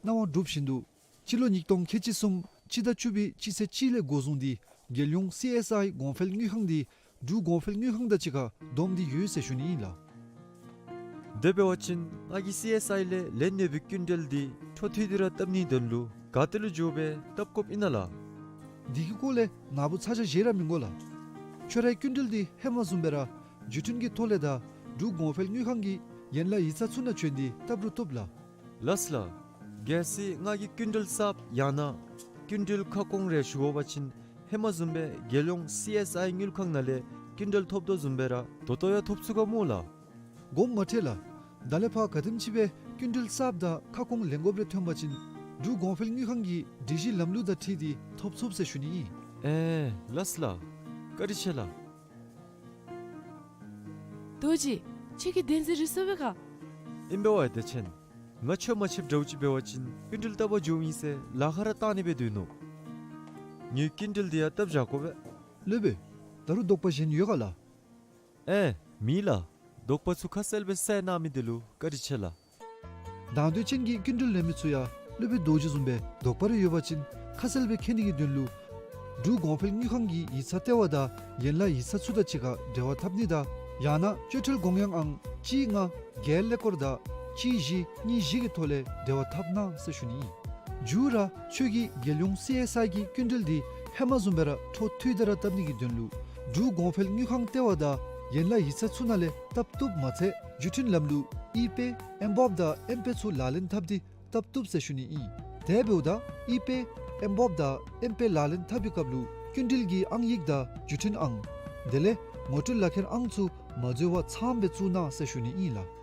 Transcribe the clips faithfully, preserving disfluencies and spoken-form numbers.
གནང་བ་གྲུབ་བཞིན་དུ་སྤྱི་ལོ་ཉིས་སྟོང་ཁལ་གཅིག་གསུམ་སྤྱི་ཟླ་བཅུ་པའི་སྤྱི་ཚེས་གཅིག་ལས་འགོ་བཟུང་སྟེ་རྒྱལ་ཡོངས་སི་ཨེསི་ཨའི་གོང་འཕེལ་དངུལ་ཁང་འདི་འབྲུག་གོང་འཕེལ་དངུལ་ཁང་དང་གཅིག་ཁར་བསྡོམས་ཏེ་ཡོད་ཟེར་ཞུ་ནི་ཨིན་ལགས། དེ་འབད་བ་ཅིན་ང་གིས་སི་ཨེསི་ཨའི་ལས་ལེན་ནི་སྦེ་སྐྱིན་འགྲུལ་འདི་འཕྲོ་མཐུད་དེ་ར་བཏབ་ནིའི་དོན་ལུ་ག་ཏེ་ལུ་འགྱོ་སྦེ་བཏབ་དགོཔ་ཨིན་ན་ལགས། འདི་གི་སྐོར་ལས་ནཱ་བུ་ཚ་གྱང་བཞེས་ར་མི་དགོ་ལགས། ཁྱོད་རའི་སྐྱིན་འགྲུལ་འདི་ཧེ་མ་བཟུམ་སྦེ་ར་བརྒྱུད་འཕྲིན་གྱི་ཐོག་ལས་དང་འབྲུག་གོང་འཕེལ་དངུལ་ཁང་གི་ཡན་ལག་ཡིག་ཚང་ཚུ་ནང་བྱོན་ཏེ་བཏབ་རུང་བཏུབ་ལགས། ལགས་སོ་ལགས། གལ་སྲིད་ང་གིས་སྐྱིན་འགྲུལ་གསརཔ་ཡང་ན་སྐྱིན་འགྲུལ་ཁ་སྐོང་རེ་ཞུ་དགོ་པ་ཅིན་ཧེ་མ་བཟུམ་སྦེ་རྒྱལ་ཡོངས་སི་ཨེསི་ཨའི་དངུལ་ཁང་ནང་ལས་སྐྱིན་འགྲུལ་ཐོབ་དོ་བཟུམ་སྦེ་ར་ད་ལྟོ་ཡང་ཐོབ་ཚུགས་ག་སྨོ་ལགས། དགོངསམ་མ་ཁྲེལ་ལགས། ད་ལས་ཕར་ག་དེམ་ཅིག་སྦེ་སྐྱིན་འགྲུལ་གསརཔ་དང་ཁ་སྐོང་ལེན་དགོཔ་རེ་ཐོན་པ་ཅིན་འབྲུག་གོང་འཕེལ་དངུལ་ཁང་གི་སྒྲིག་གཞི་ལམ་ལུགས་དང་འཁྲིལ་ཏེ་ཐོབ་ཚུགས་ཟེར་ཞུ་ནི་ཨིན། ཨེ་ལགས་སོ་ལགས། བཀའ་དྲིན་ཆེ་ལགས། རྡོ་རྗེ། ཁྱོད་ཀྱིས་བདེན་འཛིན་རེ་སོང་པས་ག། ཨིན་པས་ཝའི་བདེ་ཆེན། ང་ཁྱོད་མ་ཕྱདཔ་འདྲཝ་ཅིག་འབད་བ་ཅིན་སྐྱིན་འགྲུལ་བཏབ་པར་འགྱོཝ་ཨིན་ཟེར་ལཱ་ཁག་ར་བཏང་ནི་སྦེ་སྡོད་ནུག། ངེའི་སྐྱིན་འགྲུལ་འདི་ཡང་བཏབ་བཞག་དགོ་པས། སློབ་དཔོན། ད་རུང་དོགས་པ་གཞན་ཡོད་ག་ལགས། ཨེ་མེད་ལགས། དོགས་པ་ཚུ་ཁ་གསལ་སྦེ་བསལ་གནང་མི་འདི་ལུ་བཀའ་དྲིན་ཆེ་ལགས། དང་འདོད་ཅན་གྱི་སྐྱིན་འགྲུལ་ལེན་མི་ཚུ་ཡང་སློབ་དཔོན་རྡོ་རྗེ་བཟུམ་སྦེ་དོགས་པ་རེ་ཡོད་པ་ཅིན་ཁ་གསལ་སྦེ་མཁྱེན་ནི་གི་དོན་ལུ་འབྲུག་གོང་འཕེལ་དངུལ་ཁང་གི་ཡིག་ཚང་ལྟེ་བ་དང་ཡན་ལག་ཡིག་ཚང་ཚུ་དང་གཅིག་ཁར་འབྲེལ་བ་འཐབ་ནི་དང་ཡང་ན་སྤྱོད་ཁྲལ་དགོངས་ཡངས་ཨང་གཅིག་ལྔ་བརྒྱད་ཀླད་ཀོར་དང་གཅིག་བཞི་གཉིས་བཞི་གི་ཐོག་ལས་འབྲེལ་བ་འཐབ་གནང་ཟེར་ཞུ་ནི་ཨིན། མཇུག་ར་ཁྱོད་ཀྱིས་རྒྱལ་ཡོངས་སི་ཨེསི་ཨའི་གི་སྐྱིན་འགྲུལ་འདི་ཧེ་མ་བཟུམ་སྦེ་ར་འཕྲོ་མཐུད་དེ་ར་བཏབ་ནི་གི་དོན་ལུ་འབྲུག་གོང་འཕེལ་དངུལ་ཁང་ལྟེ་བ་དང་ཡན་ལག་ཡིག་ཚང་ཚུ་ནང་ལས་བཏབ་བཏུབ་མ་ཚད་བརྒྱུད་འཕྲིན་ལམ་ལུགས་ཨི་པེ་ཨེམ་བོབ་དང་ཨེམ་པེ་ཚུ་ལག་ལེན་འཐབ་སྟེ་བཏབ་བཏུབ་ཟེར་ཞུ་ནི་ཨིན། དེ་འབདཝ་ད་ཨི་པེ་ཨེམ་བོབ་དང་ཨེམ་པེ་ལག་ལེན་འཐབ་པའི་སྐབས་ལུ་སྐྱིན་འགྲུལ་གྱི་ཨང་ཡིག་དང་བརྒྱུད་འཕྲིན་ཨང་དེ་ལས་ངོ་སྤྲོད་ལག་ཁྱེར་ཨང་ཚུ་མ་འཛོལ་བར་ཚངམ་སྦེ་བཙུགས་གནང་ཟེར་ཞུ་ནི་ཨིན་ལགས།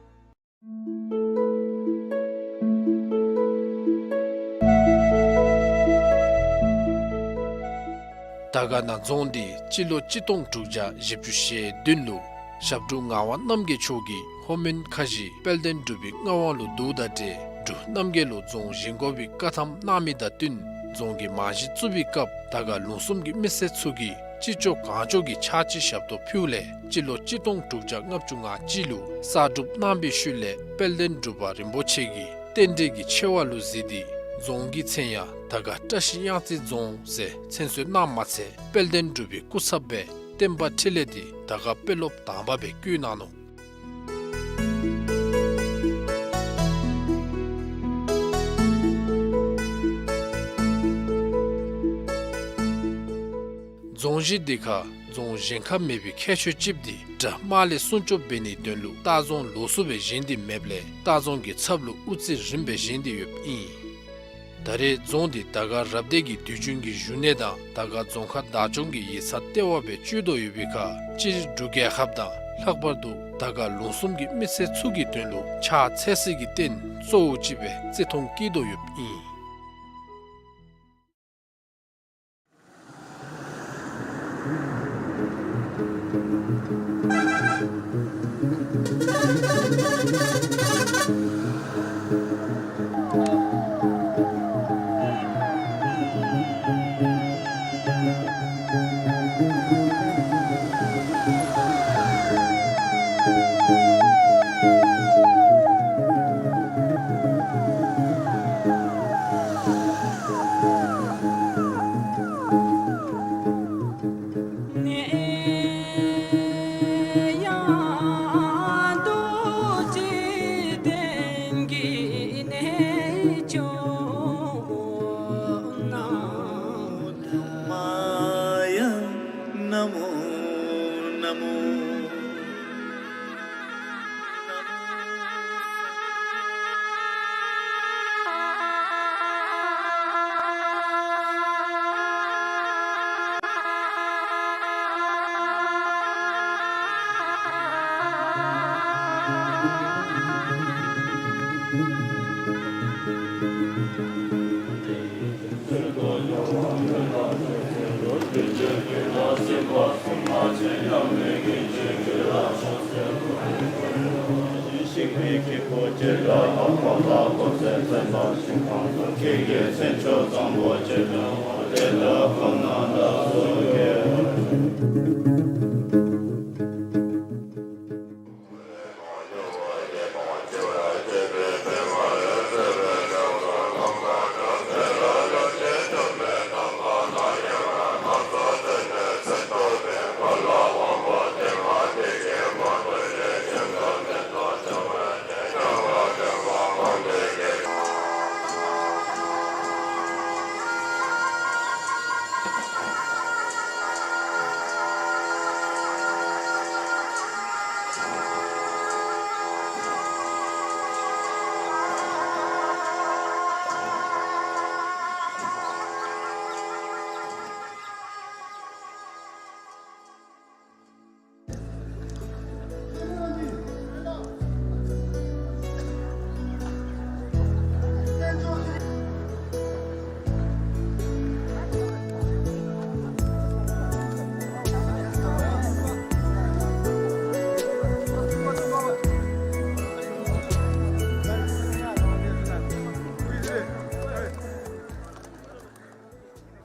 དར་དཀར་ན་རྫོང་འདི་སྤྱི་ལོ་གཅིག་སྟོང་དྲུག་བརྒྱ་བཞི་བཅུ་ཞེ་བདུན་ལུ་ཞབས་དྲུང་ངག་དབང་རྣམ་རྒྱལ་མཆོག་གིས་ལྷོ་མོན་ཁ་བཞི་དཔལ་ལྡན་འབྲུག་པའི་མངའ་དབང་ལུ་བསྡུཝ་དང་འབྲེལ་འབྲུག་རྣམ་རྒྱལ་ལུ་རྫོང་བཞེངས་དགོ་པའི་བཀའ་ཐམ་གནང་མི་དང་བསྟུན་རྫོང་གི་རྨང་གཞི་བཙུགས་པའི་སྐབས་དར་དཀར་ལུང་གསུམ་གྱི་མི་སེར་ཚུ་གིས་ཅི་ལྕོགས་གང་ལྕོགས་ཀྱིས་ཕྱག་ཕྱི་ཞབས་ཏོག་ཕུལཝ་ལས་སྤྱི་ལོ་གཅིག་སྟོང་དྲུག་བརྒྱ་ལྔ་བཅུ་ང་གཅིག་ལུ་གསར་སྒྲུབ་གནང་བའི་ཤུལ་ལས་དཔལ་ལྡན་འབྲུག་པ་རིན་པོ་ཆེ་གིས་རྟེན་འབྲེལ་གྱི་ཆེ་བ་ལུ་གཟིགས་ཏེ་རྫོང་གི་མཚན་ཡང་དར་དཀར་བཀྲ་ཤིས་གཡང་རྩེ་རྫོང་ཟེར་མཚན་གསོལ་གནངམ་མ་ཚད་དཔལ་ལྡན་འབྲུག་པའི་སྐུ་ཚབ་སྦེ་བསྟན་པ་འཕྲིན་ལས་འདི་དར་དཀར་དཔོན་སློབ་དང་པ་སྦེ་བསྐོ་གནང་ནུག། རྫོང་གཞི་འདི་ཁར་རྫོང་གཞན་ཁར་མེད་པའི་ཁྱད་ཆོས་ཅིག་འདི་དགྲ་དམག་ལས་སྲུང་སྐྱོབ་འབད་ནིའི་དོན་ལུ་ལྟ་རྫོང་ལོགས་སུ་སྦེ་བཞེངས་ཏེ་མེདཔ་ལས་ལྟ་རྫོང་གི་ཚབ་ལུ་དབུ་རྩེ་རིངམ་སྦེ་བཞེངས་ཏེ་ཡོདཔ་ཨིན། ད་རེས་རྫོང་འདི་དར་དཀར་རབ་སྡེ་གི་དུས་རྒྱུན་གྱི་བཞུགས་གནས་དང་དར་དཀར་རྫོང་ཁག་བདག་སྐྱོང་གི་ཡིག་ཚང་ལྟེ་བ་སྦེ་སྤྱོད་དོ་ཡོད་པའི་ཁར་སྤྱིར་འབྲུག་རྒྱལ་ཁབ་དང་ལྷག་པར་དུ་དར་དཀར་ལུང་གསུམ་གྱི་མི་སེར་ཚུ་གི་དོན་ལུ་ཕྱག་འཚལ་སའི་རྟེན་གཙོ་བོ་ཅིག་སྦེ་བརྩི་མཐོང་བསྐྱེད་དོ་ཡོདཔ་ཨིན།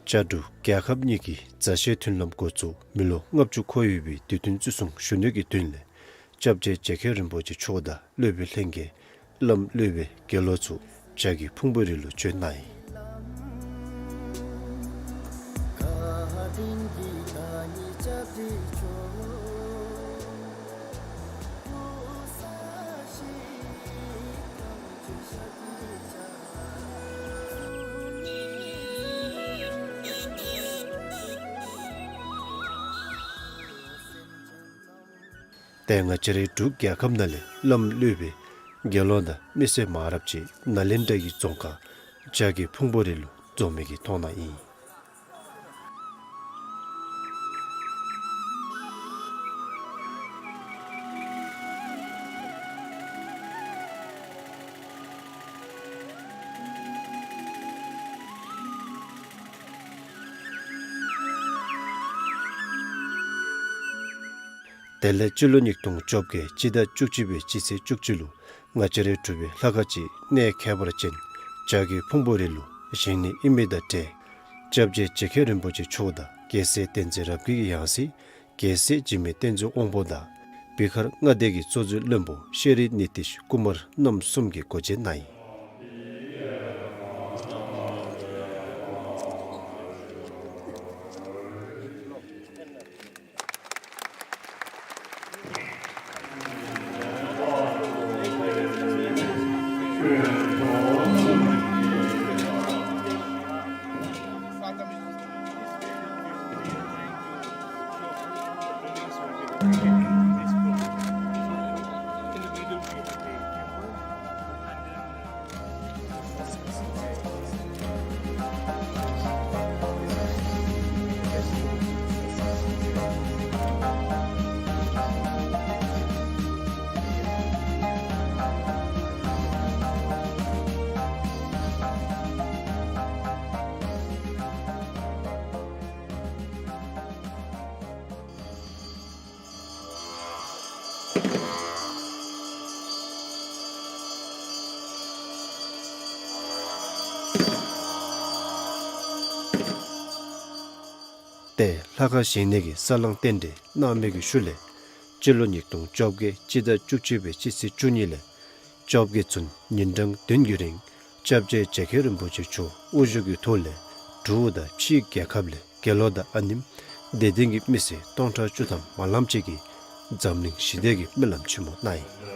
ལྕགས་འབྲུག་རྒྱལ་ཁབ་གཉིས་ཀྱི་མཛའ་བཤེས་མཐུན་ལམ་འགོ་བཙུགས་མི་ལོ་ལྔ་བཅུ་འཁོར་ཡོད་པའི་དུས་སྟོན་བརྩི་སྲུང་ཞུ་ནི་གི་དོན་ལས་སྐྱབས་རྗེ་རྗེ་མཁན་རིན་པོ་ཆེ་མཆོག་དང་སློབ་དཔོན་ལྷན་རྒྱས་བླམ་སློབ་དཔོན་དགེ་སློང་ཚུ་བྱ་རྒོད་ཕུང་པོ་རི་ལུ་བྱོན་གནང་ཡི། ཏེ་ང་བཅས་རའི་འབྲུག་རྒྱལ་ཁབ་ནང་ལས་བླམ་སློབ་དཔོན་དགེ་སློང་དང་མི་སེར་མང་རབས་ཅིག་ནཱ་ལེནྡྲ་གི་རྫོང་ཁག་བྱ་རྒོད་ཕུང་པོ་རི་ལུ་འཛོམས་མི་གི་མཐོང་སྣང་ཨིན། དེ་ལས་སྤྱི་ལོ་ཉིས་སྟོང་བཅོ་བརྒྱད་སྤྱི་ཟླ་བཅུ་གཅིག་པའི་སྤྱི་ཚེས་བཅུ་གཅིག་ལུ་ང་བཅས་རའི་འབྲུག་པའི་ལྷ་ཁང་ཅིག་གནས་ཁྱད་པར་ཅན་བྱ་རྒོད་ཕུང་པོ་རི་ལུ་བཞེངས་ནི་ཨིན་མི་དང་འབྲེལ་སྐྱབས་རྗེ་རྗེ་མཁན་རིན་པོ་ཆེ་མཆོག་དང་རྒྱལ་སྲས་བསྟན་འཛིན་རབ་རྒྱས་ཀྱི་ཡང་སྲིད་རྒྱལ་སྲས་འཇིགས་མེད་བསྟན་འཛིན་དབང་པོ་དང་བི་ཧར་མངའ་སྡེ་གི་གཙོ་འཛིན་བློན་པོ་ཤྲཱི་ནི་ཏིཤ་ཀུ་མར་རྣམ་གསུམ་གྱིས་སྒོ་འབྱེད་གནང་ཡི། ཏེ་ལྷ་ཁང་བཞེངས་ནི་གི་ས་བསླང་རྟེན་འབྲེལ་གནང་མི་གི་ཤུལ་ལས་སྤྱི་ལོ་ཉིས་སྟོང་བཅོ་བརྒྱད་སྤྱི་ཟླ་བཅུ་གཅིག་པའི་སྤྱི་ཚེས་བཅུ་གཉིས་ལས་བཅོ་བརྒྱད་ཚུན་ཉིན་གྲངས་བདུན་གྱི་རིང་སྐྱབས་རྗེ་རྗེ་མཁན་རིན་པོ་ཆེ་མཆོག་དབུ་བཞུགས་ཀྱི་ཐོག་ལས་འབྲུག་དང་ཕྱིའི་རྒྱལ་ཁབ་ལས་དགེ་སློང་དང་ཨ་ནེམ་དད་ལྡན་གྱི་མི་སེར་སྟོང་ཕྲག་བཅུ་ཐམ་མ་ལམ་ཅིག་གིས་འཛམ་གླིང་ཞི་བདེ་གི་སྨོན་ལམ་ཆེན་མོ་གནང་ཡི།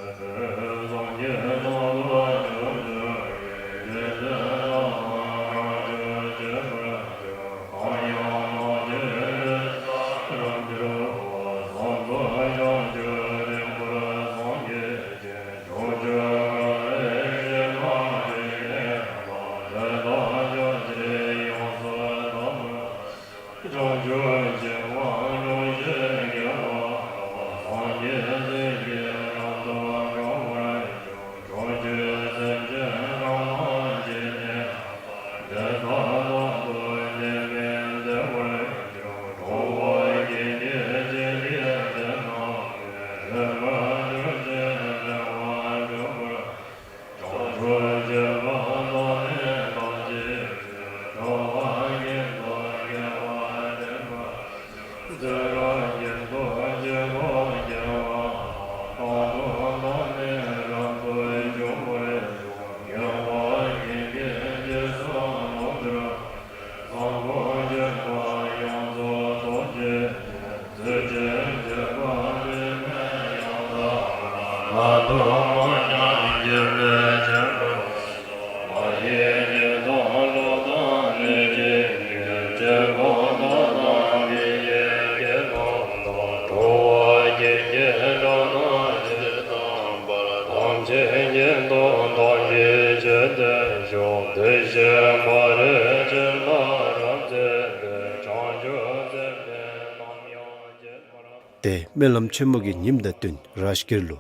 ཏེ་སྨོན་ལམ་ཆེན་མོ་གི་ཉིནམ་དང་བསྟུན་རཱཇ་གིར་ལུ་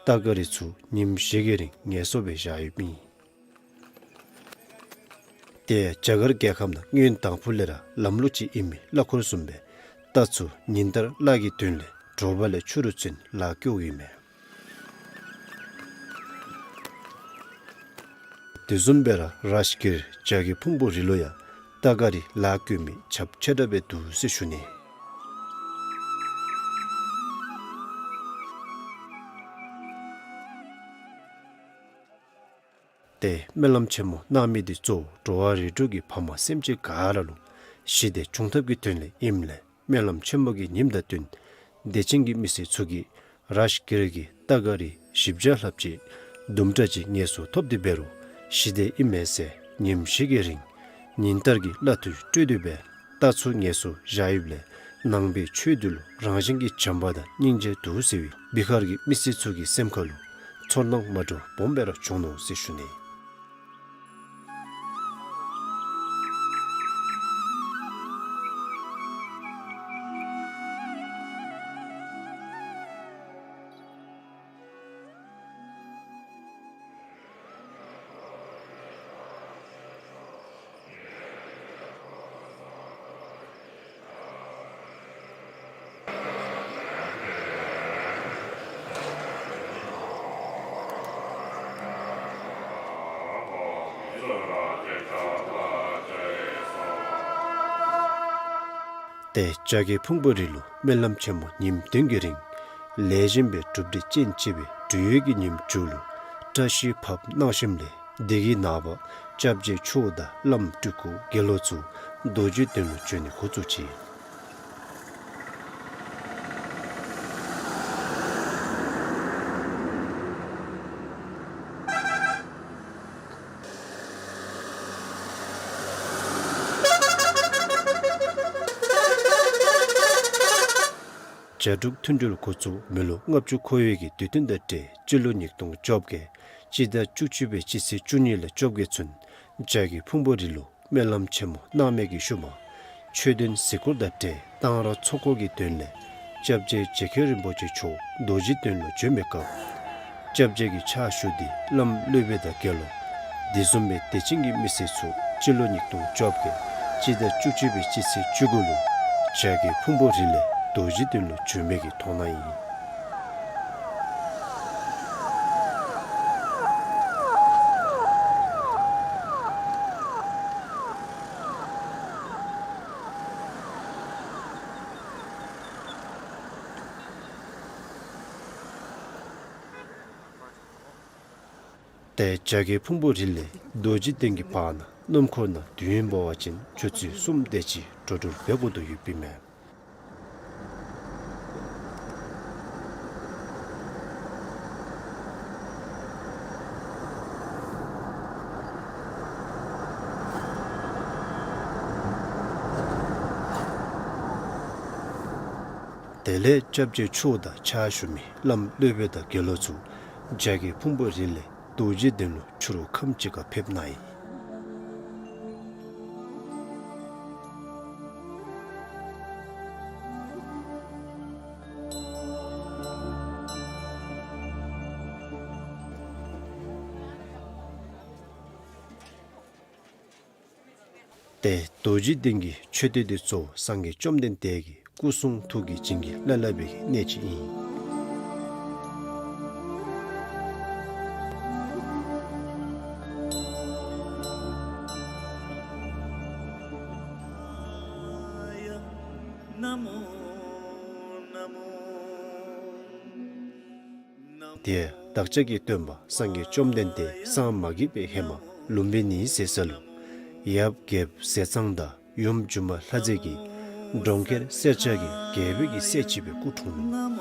ཏ་ཀ་རི་ཚུ་ཉིནམ་བཞི་གི་རིང་ངལ་གསོ་སྦེ་བཞག་ཡོདཔ་ཨིན། ཏེ་རྒྱ་གར་རྒྱལ་ཁབ་ནང་སྔོན་དང་ཕུ་ལས་ར་ལམ་ལུགས་ཅིག་ཨིན་མི་གླ་འཁོར་བཟུམ་སྦེ་རྟ་ཚུ་ཉིན་ལྟར་གླ་གི་དོན་ལས་དྲོ་པ་ལས་ཕྱི་རུ་ཚུན་ལཱ་བཀོལཝ་ཨིན་མས། དེ་བཟུམ་སྦེ་ར་རཱཇ་གིར་བྱ་རྒོད་ཕུང་པོ་རི་ལུ་ཡང་ རྟ་སྒ་རི་ལཱ་བཀོད་མི་ཁྱབ་ཆེ་དྲགས་སྦེ་འདུག་ཟེར་ཞུ་ནི། ཏེ་སྨོན་ལམ་ཆེན་མོ་གནང་མི་འདི་གཙོ་བོ་འགྲོ་བ་རིགས་དྲུག་གི་ཕ་མ་སེམས་ཅན་ག་ར་ལུ་ཞི་བདེ་འབྱུང་ཐབས་ཀྱི་དོན་ལས་ཨིནམ་ལས། སྨོན་ལམ་ཆེན་མོ་གི་ཉིནམ་དང་བསྟུན་དད་ཅན་གྱི་མི་སེར་ཚུ་གིས་རཱཇ་གིར་གྱི་རྟ་སྒ་རི་བཞི་བརྒྱ་ལྷགཔ་ཅིག་དུམ་གྲ་ཅིག་ངལ་གསོ་ཐོབ་སྟེ་འབད་རུང་ཞི་བདེ་ཨིན་མས་ཟེར་ཉིནམ་བཞི་གི་རིང་ཉིན་ལྟར་གྱི་གླ་འཐུས་སྤྲོད་དེ་འབད་རྟ་ཚུ་ངལ་གསོ་བཞག་ཡོདཔ་ལས་ནང་པའི་ཆོས་འདི་ལུ་རང་བཞིན་གྱི་བྱམས་པ་དང་སྙིང་རྗེ་འདུག་ཟེར་བའི་བི་ཧར་གྱི་མི་སེར་ཚུ་གི་སེམས་ཁ་ལུ་ཚོར་སྣང་མ་འདྲཝ་སྦོམ་སྦེ་ར་བྱུང་ནུག་ཟེར་ཞུ་ནི། ཏེ་བྱ་རྒོད་ཕུང་པོ་རི་ལུ་སྨོན་ལམ་ཆེན་མོ་ཉིནམ་བདུན་གྱི་རིང་ལེགས་ཤོམ་སྦེ་གྲུབ་སྟེ་སྤྱན་ཆེ་བའི་འབྲེལ་ཡོད་ཀྱི་ཉིནམ་མཇུག་ལུ་བཀྲ་ཤིས་ཕབ་གནང་ཞིནམ་ལས་འདི་གི་ནངས་པ་སྐྱབས་རྗེ་མཆོག་དང་བླམ་སྤྲུལ་སྐུ་དགེ་སློང་ཚུ་རྡོ་རྗེ་གདན་ལུ་བྱོན་ནི་འགོ་བཙུགས་ཅི། བྱ་འབྲུག་མཐུན་འབྲེལ་འགོ་བཙུགས་མི་ལོ་ལྔ་བཅུ་འཁོར་བའི་གི་དུས་སྟོན་དང་འབྲེལ་སྤྱི་ལོ་ཉིས་སྟོང་བཅོ་བརྒྱད་སྤྱི་ཟླ་བཅུ་གཅིག་པའི་སྤྱི་ཚེས་བཅུ་གཉིས་ལས་བཅོ་བརྒྱད་ཚུན་བྱ་རྒོད་ཕུང་པོ་རི་ལུ་སྨོན་ལམ་ཆེན་མོ་གནང་མི་གི་ཤུལ་མ་མཆོད་རྟེན་གཟིགས་སྐོར་དང་འབྲེལ་གཏང་རག་ཚོགས་འཁོར་གྱི་དོན་ལས་སྐྱབས་རྗེ་རྗེ་མཁན་རིན་པོ་ཆེ་མཆོག་རྡོ་རྗེ་གདན་ལུ་བྱོན་པའི་སྐབས་སྐྱབས་རྗེ་གི་ཕྱག་ཞུ་འདི་བླམ་སློབ་དཔོན་དང་དགེ་སློང་འདི་བཟུམ་སྦེ་དད་ཅན་གྱི་མི་སེར་ཚུ་སྤྱི་ལོ་ཉིས་སྟོང་བཅོ་བརྒྱད་སྤྱི་ཟླ་བཅུ་གཅིག་པའི་སྤྱི་ཚེས་བཅུ་དགུ་ལུ་བྱ་རྒོད་ཕུང་པོ་རི་ལས་རྡོ་རྗེ་གདན་ལུ་བྱོན་མི་གི་མཐོང་སྣང་ཨིན། ཏེ་བྱ་རྒོད་ཕུང་པོ་རི་ལས་རྡོ་རྗེ་གདན་གྱི་བར་ན་སྣུམ་འཁོར་ནང་དུས་ཡུན་འབད་བ་ཅིན་ཆུ་ཚོད་གསུམ་དེ་ཅིག་འགྲོ་འགྲུལ་འབད་དགོ་དོ་ཡོདཔ་ཨིན་མས། དེ་ལས་སྐྱབས་རྗེ་མཆོག་དང་ཕྱག་ཞུ་མི་བླམ་སློབ་དཔོན་དང་དགེ་སློང་ཚུ་བྱ་རྒོད་ཕུང་པོ་རི་ལས་རྡོ་རྗེ་གདན་ལུ་ཕྱི་རུ་ཁམས་ཅིག་ཁར་ཕེབས་གནང་ཡི། ཏེ་རྡོ་རྗེ་གདན་གྱི་མཆོད་རྟེན་འདི་གཙོ་བོ་སངས་རྒྱས་བཅོམ་ལྡན་འདས་ཀྱི་སྐུ་གསུང་ཐུགས་ཀྱི་བྱིན་གྱིས་བརླབས་བརླབས་པའི་གནས་ཅིག་ཨིན། ཏེ་བདག་ཅག་གི་སྟོན་པ་སངས་རྒྱས་བཅོམ་ལྡན་འདས་སངས་མ་རྒྱས་པའི་ཧེ་མ་ལུམ་བི་ནི་ཟེར་ས་ལུ་ཡབ་རྒྱལཔོ་ཟས་གཙང་དང་ཡུམ་སྒྱུ་མ་ལྷ་མཛེས་ཀྱིས་གྲོང་ཁྱེར་སེར་སྐྱ་གི་རྒྱལ་པོའི་གི་སྲས་ཅིག་སྦེ་སྐུ་འཁྲུངས་ནུག།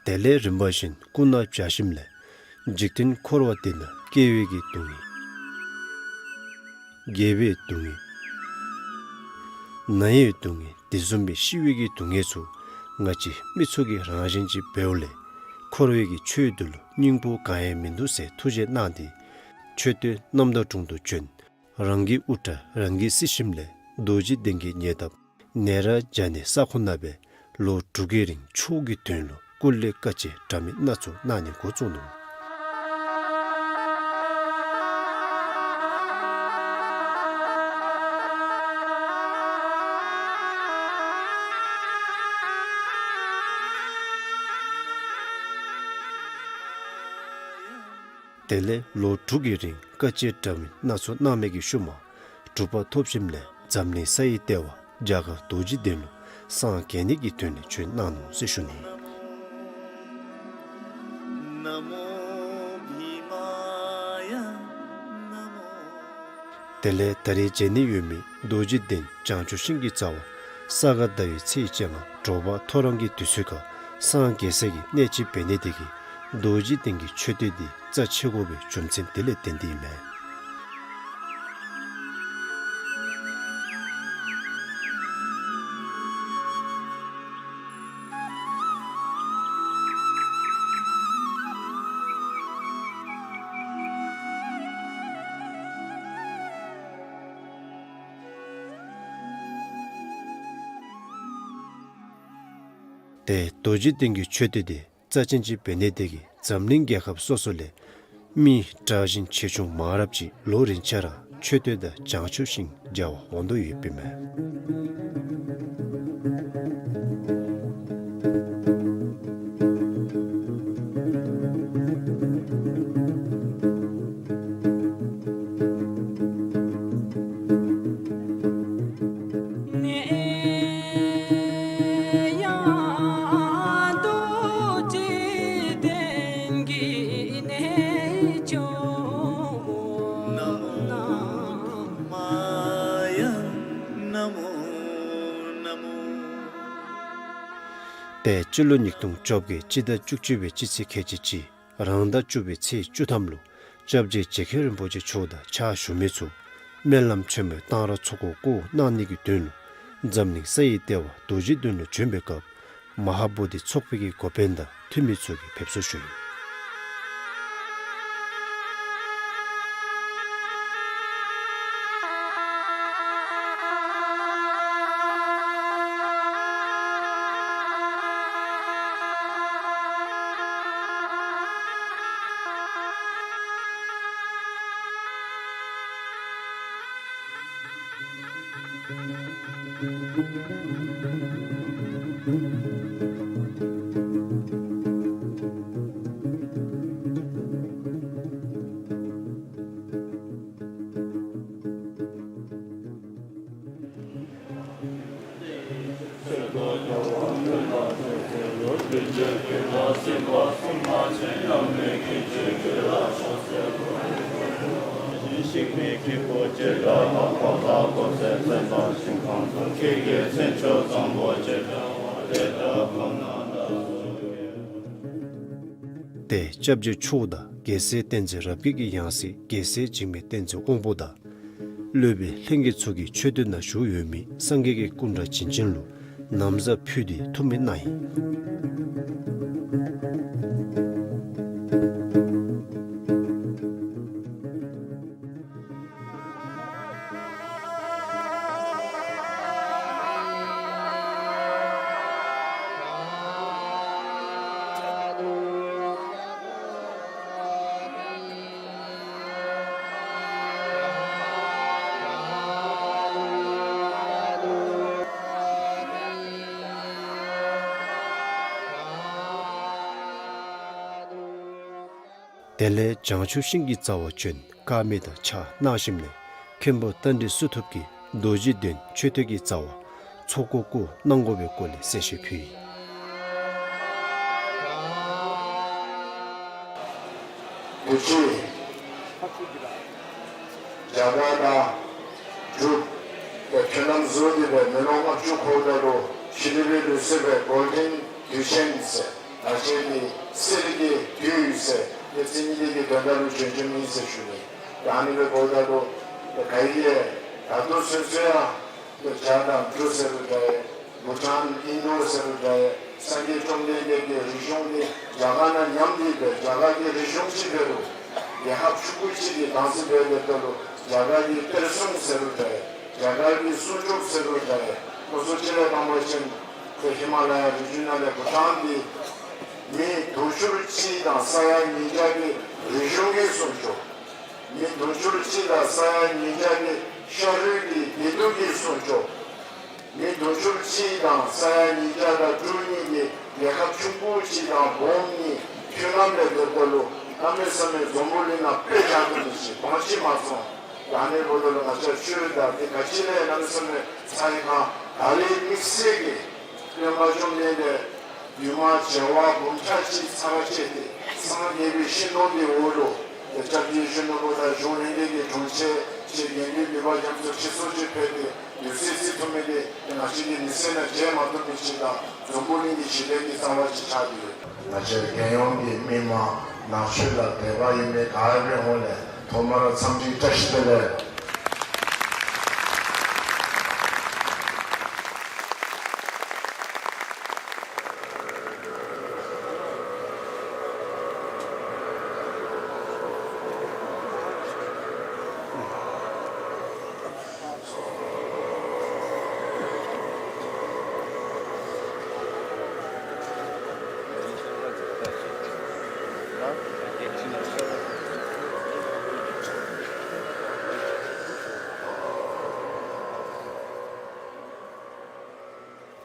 དེ་ལས་རིམ་པ་བཞིན་སྐུ་ན་བྱ་ཞིནམ་ལས་འཇིག་རྟེན་འཁོར་བ་འདི་ན་སྐྱེ་བའི་གི་སྡུག་བསྔལ། རྒས་པའི་སྡུག་བསྔལ། ན་བའི་སྡུག་བསྔལ། དེ་བཟུམ་སྦེ་ཤི་བའི་གི་སྡུག་བསྔལ་ཚུ་ང་བཅས་མི་ཚུ་གི་རང་བཞིན་ཅིག་འབདཝ་ལས་འཁོར་བའི་གི་ཆོས་འདི་ལུ་སྙིང་པོ་གང་ཡང་མིན་འདུག་ཟེར་ཐུགས་བཞེད་གནང་སྟེ་མཆོད་རྟེན་རྣམ་དག་དྲུང་དུ་བྱོན། རང་གི་དབུ་སྐྲ་རང་གིས་བསིལ་ཞིནམ་ལས་རྡོ་རྗེ་གདན་གྱི་ཉེ་འདབས་ནེ་ར་ཛ་ནའི་ས་ཁོངས་ནང་སྦེ་ལོ་དྲུག་གི་རིང་མཆོག་གི་དོན་ལུ་སྐུ་ལས་དཀའ་སྤྱད་འདྲ་མིན་སྣ་ཚོགས་གནང་ནི་འགོ་བཙུགས་ནུག། དེ་ལས་ལོ་དྲུག་གི་རིང་དཀའ་སྤྱད་འདྲ་མིན་སྣ་ཚོགས་གནང་མི་གི་ཤུལ་མ་གྲུབ་པ་ཐོབ་ཞིནམ་ལས་འཛམ་གླིང་ས་ཡི་ལྟེ་བ་རྒྱ་གར་རྡོ་རྗེ་གདན་ལུ་སངས་རྒྱས་ནི་གི་དོན་ལས་བྱོན་གནང་ནུག་ཟེར་ཞུ་ནི། དེ་ལས་ད་རེས་མཇལ་ནི་ཡོད་མི་རྡོ་རྗེ་གདན་བྱང་ཆུབ་ཤིང་གི་རྩ་བར་ས་ག་ཟླ་བའི་ཚེས་བཅོ་ལྔ་དྲོ་པ་ཐོ་རངས་ཀྱི་དུས་ཚོད་ཁར་སངས་རྒྱས་ས་གི་གནས་ཅིག་འབད་ནི་དེ་གིས་རྡོ་རྗེ་གདན་གྱི་མཆོད་རྟེན་འདི་རྩ་ཆེ་དགོ་པའི་རྒྱུ་མཚན་དེ་ལས་བརྟེན་ཏེ་ཨིན་མས། ཏེ་རྡོ་རྗེ་གདན་གྱི་མཆོད་རྟེན་འདི་རྩ་ཅན་ཅིག་འབད་ནི་དེ་གིས་འཛམ་གླིང་རྒྱལ་ཁབ་སོ་སོ་ལས་མི་དྲག་ཞན་ཆེ་ཆུང་མང་རབས་ཅིག་ལོ་རིམ་བྱས་ར་མཆོད་རྟེན་དང་བྱང་ཆུབ་ཤིང་མཇལ་བར་འོང་དོ་ཡོདཔ་ཨིན་མས། ཏེ་སྤྱི་ལོ་ཉིས་སྟོང་བཅོ་བརྒྱད་སྤྱི་ཟླ་བཅུ་གཅིག་པའི་སྤྱི་ཚེས་ཁལ་གཅིག་གཅིག་རང་ཟླ་བཅུ་པའི་ཚེས་བཅུ་ཐམ་ལུ་སྐྱབས་རྗེ་རྗེ་མཁན་རིན་པོ་ཆེ་མཆོག་དང་ཕྱག་ཞུ་མི་ཚུ་སྨོན་ལམ་ཆེན་མོའི་གཏང་རག་ཚོགས་འཁོར་བསྐོར་གནང་ནི་གི་དོན་ལུ་འཛམ་གླིང་ས་ཡི་ལྟེ་བ་རྡོ་རྗེ་གདན་ལུ་བྱོན་པའི་སྐབས་མ་ཧཱ་བོ་དྷི་ཚོགས་པའི་གི་འགོ་དཔོན་དང་འཐུས་མི་ཚུ་གིས་ཕེབས་བསུ་ཞུ་ཡི། ཏེ་སྐྱབས་རྗེ་མཆོག་དང་རྒྱལ་སྲས་བསྟན་འཛིན་རབ་རྒྱས་ཀྱི་ཡང་སྲིད་རྒྱལ་སྲས་འཇིགས་མེད་བསྟན་འཛིན་དབང་པོ་དང་སློབ་དཔོན་ལྷན་རྒྱས་ཚུ་གིས་མཆོད་རྟེན་ནང་བཞུགས་ཡོད་མི་སངས་རྒྱས་ཀྱི་སྐུ་འདྲ་བྱིན་ཅན་ལུ་ན་བཟའ་ཕུལ་ཏེ་ཐུགས་སྨོན་གནང་ཡི། དེ་ལས་བྱང་ཆུབ་ཤིང་གི་རྩ་བར་བྱོན་དཀར་མེ་དང་ཕྱག་གནང་ཞིནམ་ལས་མཁན་པོ་རྟ་མགྲིན་བསོད་ཐུབ་ཀྱིས་རྡོ་རྗེ་གདན་མཆོད་རྟེན་གྱི་རྩ་བར་ཚོགས་འཁོར་བསྐོར་གནང་དགོ་པའི་སྐོར་ལས་གསལ་བཤད་ཕུལ་ཡི། དུས་ཅི་རྒྱ་གར་དང་འབྲུག་པའི་མཐུན་ལམ་བཟོ་སྟེ་སྦེ་མི་ལོ་ལྔ་བཅུ་འཁོརཝ་ད་ལུ་ཕྱི་གླིང་པའི་ལུགས་སྲོལ་སྦེ་གོལ་ཌེན་དུས་ཆེན་ཟེར་ནཱ་ཅིག་གི་གསེར་གྱི་དུས་ཟེར་ཏེ་བརྩི་ནི་དེ་གི་དོན་དག་ལུ་བྱོན་བྱོནམ་ཨིན་ཟེར་ཞུ་ནི། ད་ཨ་ནི་སྦེ་འབདཝ་ད་ལུ་ག་ཡེ་ད་ལྟོ་ཚུན་ཚོད་ཡང་ཏེ་རྒྱ་དང་འབྲུག་ཟེར་རུང་འདྲ་ཡི། བྷུ་ཊཱན་ཨིན་ཌོ་ཟེར་རུང་འདྲ་ཡི། སངས་རྒྱས་བཅོམ་ལྡན་འདས་ཀྱི་རིག་གཞུང་འདི་རྒྱ་གར་ནང་ཉམས་ཏེ་སྦེ་རྒྱ་གར་གྱི་རིག་གཞུང་ཅིག་འབད་རུང་རྒྱལ་ཁབ་ཆུང་ཀུ་ཅིག་གིས་བདག་འཛིན་འབད་འབདཝ་ད་ལུ་རྒྱ་གར་གྱི་གཏེར་སྲུང་ཟེར་རུང་འདྲ་ཡི། རྒྱ་གར་གྱི་སྲུང་སྐྱོབ་ཟེར་རུང་འདྲ་ཡི། ཁོང་ཚུ་ཅིག་ལས་དང་པ་ཅིན་ཏེ་ཧི་མ་ལ་ཡ་རི་ལྗོངས་ནང་ལས་བྷུ་ཊཱན་འདི་མི་དུང་ཕྱུར་གཅིག་དང་ས་ཡ་ཉིས་བརྒྱ་གི་རིག་གཞུང་གི་སྲུང་སྐྱོབ། མི་དུང་ཕྱུར་གཅིག་དང་ས་ཡ་ཉིས་བརྒྱ་གི་ཤ་རུས་ཀྱི་བདེ་སྡུག་གི་སྲུང་སྐྱོབ། མི་དུང་ཕྱུར་གཅིག་དང་ས་ཡ་ཉིས་བརྒྱ་དང་དྲུག་གཉིས་ཀྱི་རྒྱལ་ཁབ་ཆུང་ཀུ་ཅིག་དང་སྦོམ་གཉིས་མཐུན་ལམ་ལས་འབདཝ་ད་ལུ་ གནམ་མེད་ས་མེད་འཛམ་བུ་གླིང་ནང་དཔེ་བཞག་ནི་མེད་ཅིག་དབང་ཆ་མ་ཚང་། ད་ཨ་ནི་ལུ་ལུ་ང་བཅས་ཆོས་དང་དེ་ག་ཅི་ལས་གནམ་མེད་ས་མེད་ཚ་ཡི་ག་ད་རེས་དམིགས་བསལ་གྱི་སྟོན་པ་བཅོམ་ལྡན་འདས་འདུས་མ་བྱེ་བ་འབུམ་ཕྲག་གཅིག་ཚར་བཅད་དེ་སངས་རྒྱས་པའི་ཤིང་སྡོང་དེའི་འོག་ལུ་ཏེ་སྐྱབས་རྗེ་གཞོན་ནུ་ལུ་དང་གཞུང་ལྷན་རྒྱས་ཀྱི་དྲུང་ཆེན་ཆེ་དགེ་འདུན་འདུས་པ་རྒྱ་མཚོ་ཁྲི་སྲོང་ལྗོངས་ཕེབས་ཏེ་དུས་ཚོད་བརྩི་ཐུབ་མི་དེ་ང་བཅས་ཀྱིས་མི་ཚེ་ནང་མཇལ་མ་ཐུབ་མི་ཅིག་དང་འཛམ་བུ་གླིང་གི་ཞི་བདེ་གི་རྩ་བ་ཅིག་ཆགས་ཏེ་ཡོད། ང་བཅས་རྒྱལ་ཡོངས་ཀྱི་མི་མང་ནང་ཆོས་ལ་དད་པ་ཡོད་མི་ག་ཡོད་པའི་ཧོངས་ལས་ཐོག་མར་འཚམས་འདྲི་བཀྲ་ཤིས་བདེ་ལེགས།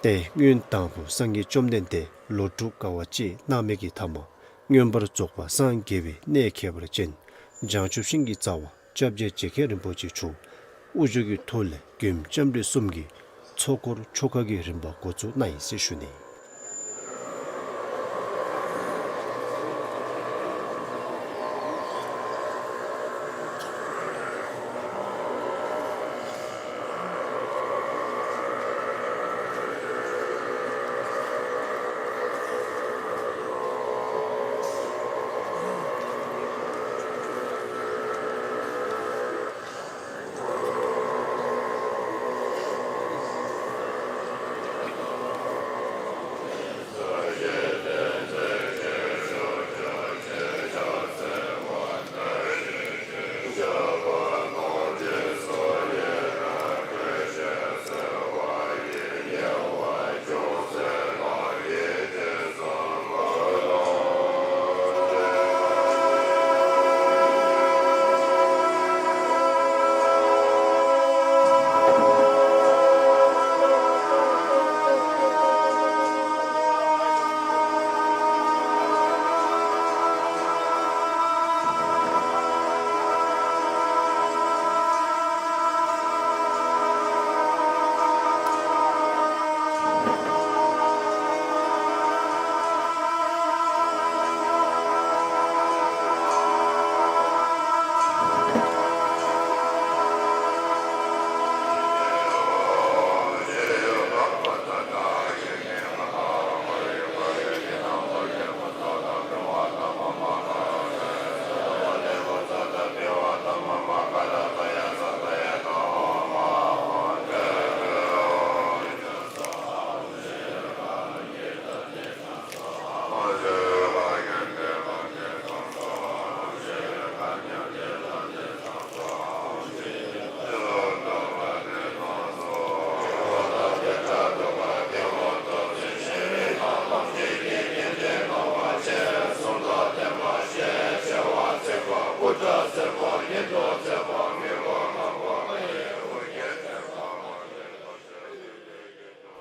ཏེ་སྔོན་དང་པོ་སངས་རྒྱས་བཅོམ་ལྡན་འདས་ལོ་དྲུག་དཀའ་བ་སྤྱད་གནང་མི་གི་ཐ་མ་མངོན་པར་རྫོགས་པ་སངས་རྒྱས་པའི་གནས་ཁྱད་པར་ཅན་བྱང་ཆུབ་ཤིང་གི་རྩ་བ་སྐྱབས་རྗེ་རྗེ་མཁན་རིན་པོ་ཆེ་མཆོག་དབུ་བཞུགས་ཀྱི་ཐོག་ལས་མགོན་ལྕམ་དྲལ་གསུམ་གྱི་ཚོགས་འཁོར་ཆོ་ག་གི་རིམ་པ་འགོ་བཙུགས་གནང་ཡི་ཟེར་ཞུ་ནི།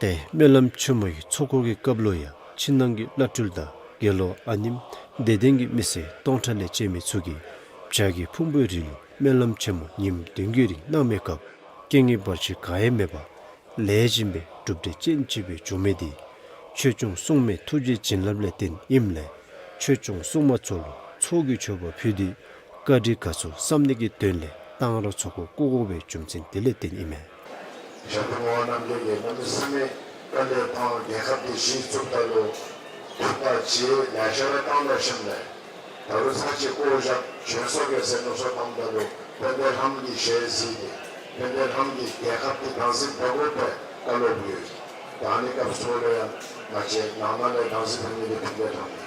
ཏེ་སྨོན་ལམ་ཆེན་མོ་གི་ཚོགས་འཁོར་གྱི་སྐབས་ལུ་ཡང་ཕྱི་ནང་གི་བླ་སྤྲུལ་དང་དགེ་སློང་ཨ་ནེམོ་དད་ལྡན་གྱི་མི་སེར་སྟོང་ཕྲག་ལས་བཅད་མི་ཚུ་གིས་བྱ་རྒོད་ཕུང་པོའི་རི་ལུ་སྨོན་ལམ་ཆེན་མོ་ཉིནམ་བདུན་གྱི་རིང་གནང་མི་སྐབས་རྐྱེན་ངན་བར་ཆད་གང་ཡང་མེད་པར་ལེགས་ཤོམ་སྦེ་གྲུབ་འབྲས་ཅན་ཅིག་སྦེ་བྱུང་མི་དེ་ཆོས་སྐྱོང་སྲུང་མའི་ཐུགས་རྗེ་བྱིན་རླབས་ལས་བརྟེན་ཨིནམ་ལས་ཆོས་སྐྱོང་སྲུང་མ་ཚུ་ལུ་ཚོགས་ཀྱི་མཆོད་པ་ཕུལ་ཏེ་བཀའ་དྲིན་དགའ་ཚོར་བསམ་ནི་གི་དོན་ལས་གཏང་རག་ཚོགས་འཁོར་བསྐོར་དགོ་པའི་རྒྱུ་མཚན་དེ་ལས་བརྟེན་ཨིན་མས། ཞབས་དྲུང་ངག་དབང་རྣམ་རྒྱལ་གྱིས་གནམ་མེད་ས་མེད་དཀའ་ལས་བཏང་རྒྱལ་ཁབ་འདི་གཞི་བཙུགས་ད་ལུ་ཐུགས་ཐག་བཅད་ལེ་ཤ་ར་བཏང་ད་ཞིནམ་ལས་ད་རུང་ཚར་གཅིག་བསྐོར་བཞག་བྱོན་སོང་གེ་ཟེར་མནོ་བསམ་བཏངམ་ད་ལུ་དཔལ་ལྡན་ལྷ་མོ་གི་ཞལ་གཟིགས་ཏེ་དཔལ་ལྡན་ལྷ་མོ་གིས་རྒྱལ་ཁབ་འདི་བདག་འཛིན་འབད་དགོ་པའི་བཀའ་སློབ་ཡོད། ད་ཨ་ནི་སྐབས་སུ་ལུ་ཡང་ང་བཅས་ནང་ན་ལས་བདག་འཛིན་འབད་མི་འདི་དཔལ་ལྡན་ལྷ་མོ་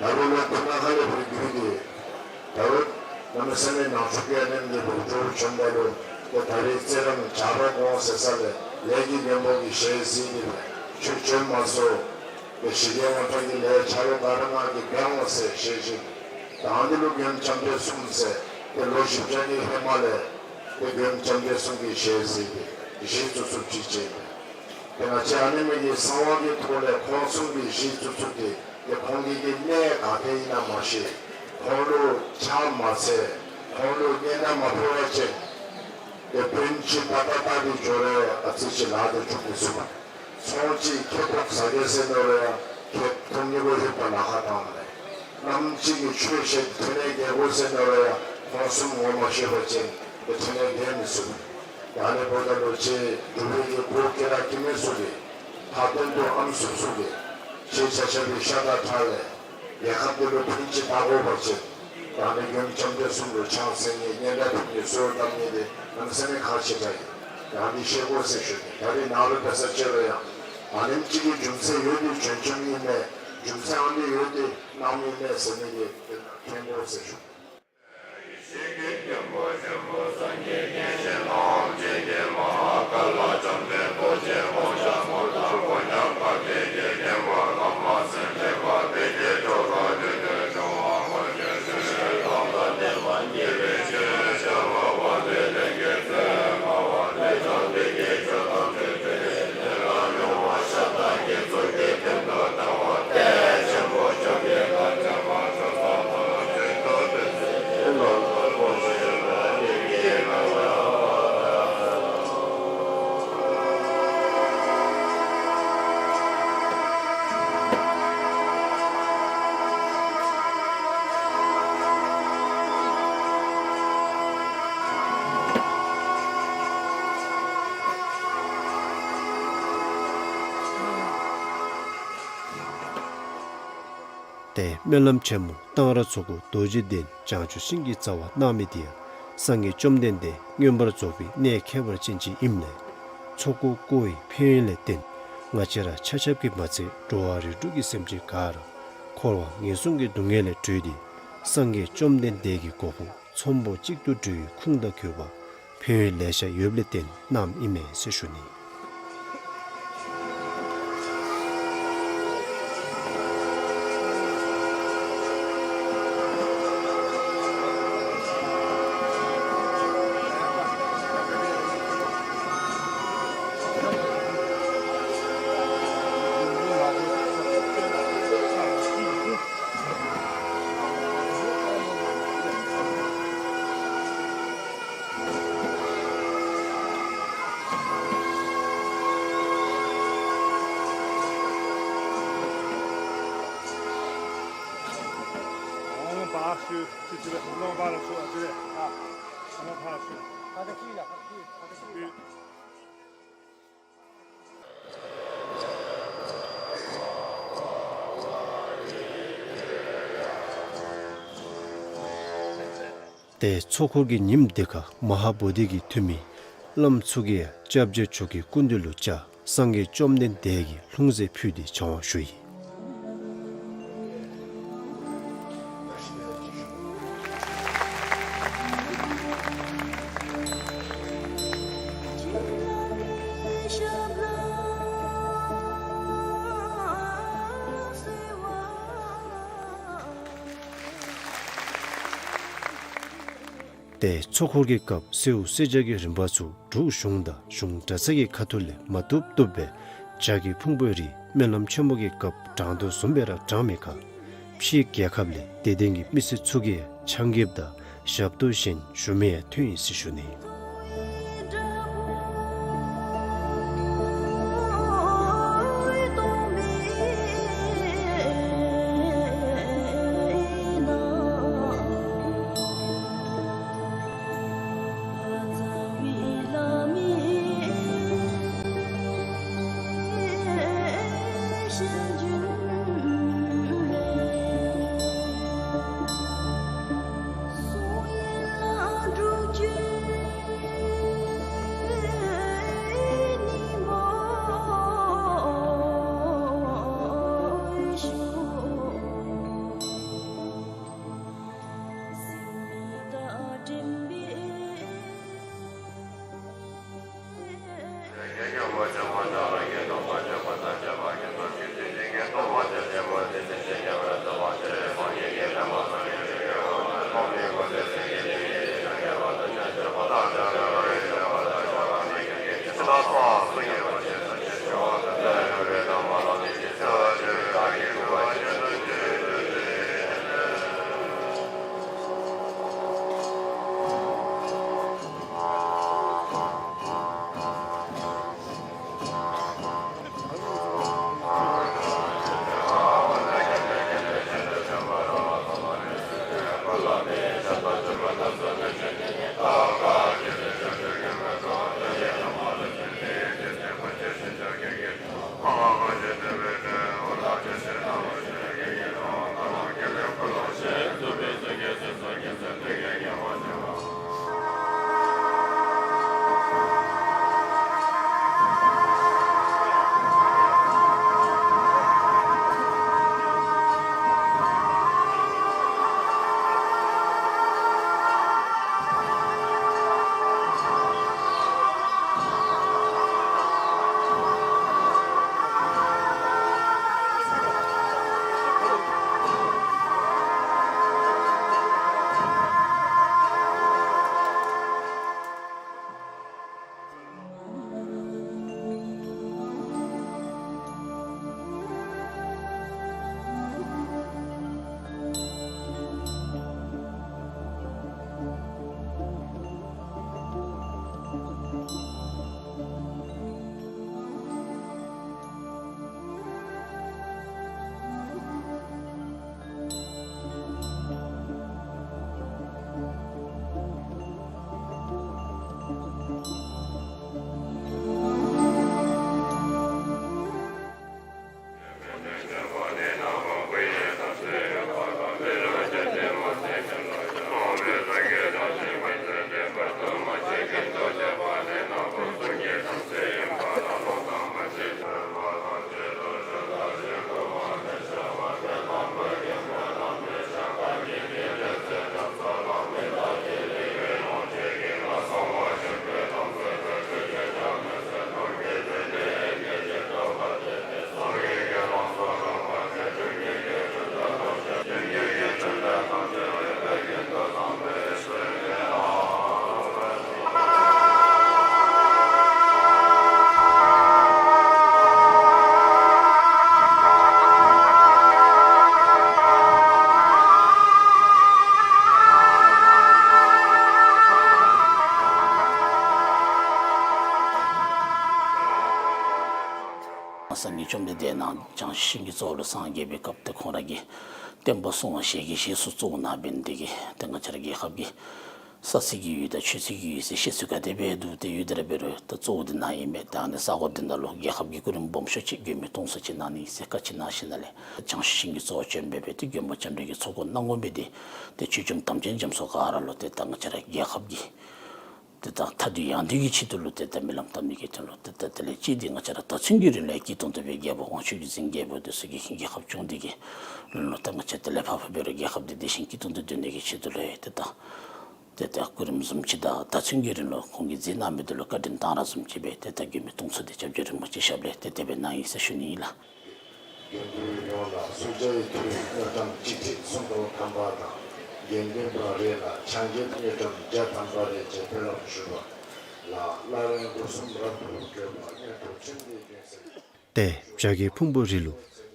ཨིན། ད་རུང་ལོག་ཕུ་ན་ཁ་ལས་འབད་བརྒྱུད་དེ་ད་རུང་གནམ་མེད་ས་མེད་ནང་འཁྲུག་གི་ཨ་ནེམོ་འདི་འབད་འགྱོ་བྱོནམ་ད་ལུ་ཏེ་ད་རེས་རྩི་རང་བྱ་རོག་དགོ་ཟེར་ས་ལས་ལས་ཀྱི་མགོན་པོ་གི་ཞལ་གཟིགས་ཏེ་སྦེ་ཆོས་བྱོན་མ་ཚུགས། ཏེ་ཞི་རྒྱས་དབང་ཕྲུག་གི་ལས་བྱ་རོག་ག་ར་ང་གིས་འབད་འོང་ཟེར་ཞལ་བཞེས། ད་ཨ་ནི་ལུ་མགོན་ལྕམ་དྲལ་གསུམ་ཟེར་ཏེ་ལོ་བཞི་བརྒྱ་གི་ཧེ་མ་ལས་ཏེ་མགོན་ལྕམ་དྲལ་གསུམ་གྱི་ཞལ་གཟིགས་ཏེ་གཞི་བཙུགས་བཙུགསཔ་ཅིག་བྱས། ཏེ་ང་བཅས་ཨ་ནེམོ་གི་གསང་བ་གི་ཐོག་ལས་ཁོང་གསུམ་གྱི་གཞི་བཙུགས་བཙུགས་ཏེ་ཏེ་ཁོང་གི་གི་གནས་ག་ཏེ་ཨིན་ན་མ་ཤེས། ཁོང་ལུ་ཕྱག་མ་འཚལ། ཁོང་ལུ་སྙན་གྲགས་མ་ཕུལ་བ་ཅིན་ཏེ་བོན་ཅིག་ཏག་ཏག་ཏག་སྦེ་འགྱོ་རུང་ཨ་ཙི་ཅིག་ལཱ་འདི་འགྱོ་མི་ཚུགས་པས། ཚོང་ཅིག་ཁེ་ཐོག་ཟ་གེ་ཟེར་མནོ་རུང་ཡང་ཁེ་ཐོག་ཉིད་པོ་ལྷོད་པར་ལཱ་ཁག་བཏང་ནུག། ནམ་ཅིག་གི་ཆོས་བཤད་ཕྲིན་ལས་རྒྱས་དགོ་ཟེར་མནོ་རུང་ཡང་ཁོང་གསུམ་ངོ་མ་ཤེས་པ་ཅིན་ཏེ་ཕྲིན་ལས་རྒྱས་མི་ཚུགས། ཨ་ནི་འབདཝ་ད་ལུ་ཁྱེད་འབྲུག་པའི་གི་གུ་གེ་ར་ཀི་མི་ཚུ་གིས་མཐའ་དོན་དུ་ཨམ་སྲུ་ཚུ་གིས་ཁྱེད་ཆ་ཁྱབ་ཀྱི་ཤ་དང་ཁྲག་ལས་རྒྱལ་ཁབ་འདི་ལུ་ཕན་ཅིག་བཏགས་དགོ་པ་ཅིན་ད་ནི་མགོན་བྱམས་ཆེན་གསུམ་ལུ་ཕྱག་འཚལ་ནི་སྙན་གྲགས་ཕུལ་ནི་གསོལཝ་བཏབ་ནི་འདི་གནམ་མེད་ས་མེད་ཁག་ཆེ་དྲགས་ཨིན། ད་འདི་ཤེས་དགོ་ཟེར་ཞུ་ནི། ད་རེས་ནཱ་ལུ་འབད་ས་ཅིག་རུང་ཡང་ཨ་ནེམ་ཅིག་གི་རྒྱུ་མཚན་ཡོད་དེ་བྱོན་བྱོནམ་ཨིན་མས། རྒྱུ་མཚན་ཨ་ནི་ཡོད་དེ་གནངམ་ཨིན་མས་ཟེར་མི་འདི་མཁྱེན་དགོ་ཟེར་ཞུ། ཏེ་སྨོན་ལམ་ཆེན་མོ་གཏང་རག་ཚོགས་འཁོར་རྡོ་རྗེ་གདན་བྱང་ཆུབ་ཤིང་གི་རྩ་བར་གནང་མི་འདི་ཡང་སངས་རྒྱས་བཅོམ་ལྡན་འདས་མངོན་པར་རྫོགས་པའི་གནས་ཁྱད་པར་ཅན་ཅིག་ཨིནམ་ལས་ཚོགས་འཁོར་བསྐོར་བའི་ཕན་ཡོན་ལས་བརྟེན་ང་བཅས་ར་ཆ་ཁྱབ་ཀྱིས་མ་ཚད་འགྲོ་བ་རིགས་དྲུག་གི་སེམས་ཅན་ག་ར་འཁོར་བ་ངན་སོང་གི་སྡུག་བསྔལ་ལས་གྲོལ་ཏེ་སངས་རྒྱས་བཅོམ་ལྡན་འདས་ཀྱི་གོ་འཕང་ཚོམ་བུ་གཅིག་ཏུ་འགྲོ་བའི་ཁུངས་དང་གུས་པ་ཕན་ཡོན་ལེ་ཤ་ཡོདཔ་ལས་བརྟེན་གནངམ་ཨིན་མས་ཟེར་ཞུ་ནི། ཏེ་ཚོགས་འཁོར་གྱི་ཉིནམ་འདི་ཁར་མ་ཧཱ་བོ་དྷི་གི་ཐུན་མིན་བླམ་ཚུ་གིས་ཡང་སྐྱབས་རྗེ་མཆོག་གི་སྐུ་མདུན་ལུ་བཅར་སངས་རྒྱས་བཅོམ་ལྡན་འདས་ཀྱི་ལྷུང་བཟེད་ཕུལ་ཏེ་བྱོན་པར་ཞུ་ཡི། ཏེ་ཚོགས་འཁོར་གྱི་སྐབས་གསོལཝ་གསོལ་ཇ་གི་རིམ་པ་ཚུ་འབྲུག་གཞུང་དང་གཞུང་གྲྭ་ཚང་གི་ཁ་ཐུག་ལས་མ་བཏུབ་བཏུབ་སྦེ་ཇ་གི་ཕུང་པོའི་རིགས་སྨོན་ལམ་ཆེན་མོ་གི་སྐབས་དྲང་དོ་བཟུམ་སྦེ་ར་དྲང་མི་ཁར་ཕྱིའི་རྒྱལ་ཁབ་ལས་དད་ལྡན་གྱི་མི་སེར་ཚུ་གིས་ཕྱག་འགྱེདཔ་དང་ཞབས་ཏོག་གཞན་ཞུ་མི་ཡང་ཐོན་ཡི་ཟེར་ཞུ་ནི། སངས་རྒྱས་བཅོམ་ལྡན་འདས་ནཱ་བྱང་ཆུབ་ཤིང་གི་རྩ་བ་ལུ་སངས་རྒྱས་པའི་སྐབས་ཏེ་ཁོང་ར་གི་བསྟན་པ་སྲུང་བ་ཞལ་གྱིས་བཞེས་སུ་གསོལཝ་ནང་འབད་ནི་དེ་གིས་ཏེ་ང་བཅས་ར་རྒྱལ་ཁབ་ཀྱི་ས་ཚིགས་ཀྱི་ཡུལ་དང་ཆོས་ཚིགས་ཀྱི་ཡུལ་ཟེར་བཤད་སྲོལ་ག་དེ་སྦེ་འདུག། ཏེ་ཡུལ་དེ་ར་འབད་རུང་ཏེ་གཙོ་བོ་འདི་ནཱ་ཨིན་མས། ད་ཨ་ནི་ས་གོ་འདི་ནང་ལུ་རྒྱལ་ཁབ་ཀྱི་སྐུ་རིམ་སྦོམ་ཤོས་ཅིག་མགོན་པོའི་སྟོང་ཚོགས་ཅིག་གནང་ནི་ཟེར་བཀའ་ཅིག་གནང་ཞིནམ་ལས་བྱང་ཆུབ་ཤིང་གི་རྩ་བ་བྱོན་སྦེ་སྦེ་ཏེ་མགོན་པོ་ལྕམ་དྲལ་གྱི་ཚོགས་འཁོར་གནང་དགོ་མི་འདི་ཏེ་ཆོས་བྱམས་དམ་ཅན་རྒྱ་མཚོ་ག་ར་ལུ་ཏེ་ད་ང་བཅས་ར་རྒྱལ་ཁབ་ཀྱི་ཏེ་ད་མཐའ་འདུལ་ཡང་འདུལ་གྱི་ཆེད་དུ་ལུ་ཏེ་ད་སྨོན་ལམ་བཏབ་ནི་གི་དོན་ལུ་ཏེ་ད་དེ་ལས་ཅིག་འདི་ང་བཅས་ར་ད་ཚུན་གྱི་རིང་ལུ་སྐྱིད་ཏོང་ཏོ་སྦེ་རྒྱལ་པོ་དབང་ཕྱུག་རྒྱལ་བཙུན་རྒྱལ་པོ་འདི་ཚུ་གིས་རྒྱལ་ཁབ་སྐྱོང་སྟེ་གི་ལུ་ལུ་ད་ང་བཅས་དེ་ལས་ཕར་ཕར་འབད་རུང་རྒྱལ་ཁབ་འདི་བདེ་ཞིང་སྐྱིད་ཏོང་ཏོ་སྡོད་ནི་གི་ཆེད་དུ་ལུ་ཏེ་ད་ཏེ་ད་སྐུ་རིམ་བཟུམ་ཅིག་དང་ད་ཚུན་གྱི་རིང་ལུ་ཁོང་གིས་མཛད་གནང་མི་འདི་ལུ་བཀའ་དྲིན་གཏང་རག་བཟུམ་ཅིག་སྦེ་ཏེ་ད་མགོན་པོའི་སྟོང་ཚོགས་འདི་སྐྱབས་རྗེ་རིན་པོ་ཆེ་ཞབས་ལས་ཏེ་དེ་སྦེ་གནང་ཡི་ཟེར་ཞུ་ནི་ཨིན་ལགས། དགེ་འདུན་ཡོངས་ལ་བསྲུང་བྱའི་མཐུ་ཡིས་དངོས་དང་གཅིག་ཁྲིད་སུམ་མདོ་ཐམ་པ་དང་། དགེ་འདུན་པ་རེ་ལ་ཕྱག་འགྱེད་དངུལ་ཀྲམ་བརྒྱ་ཐམ་པ་རེ་བཅས་ཕུལ་ལམ་ཞུ་བ་ལ་བླ་རེ་སྒོ་གསུམ་རབ་ཏུ་བསྐོར་བ་དངོས་གྲུབ་ཁྲིམས་ལྡན་ཀུན་གསལ། ཏེ་བྱ་རྒོད་ཕུང་པོའི་རི་ལུ་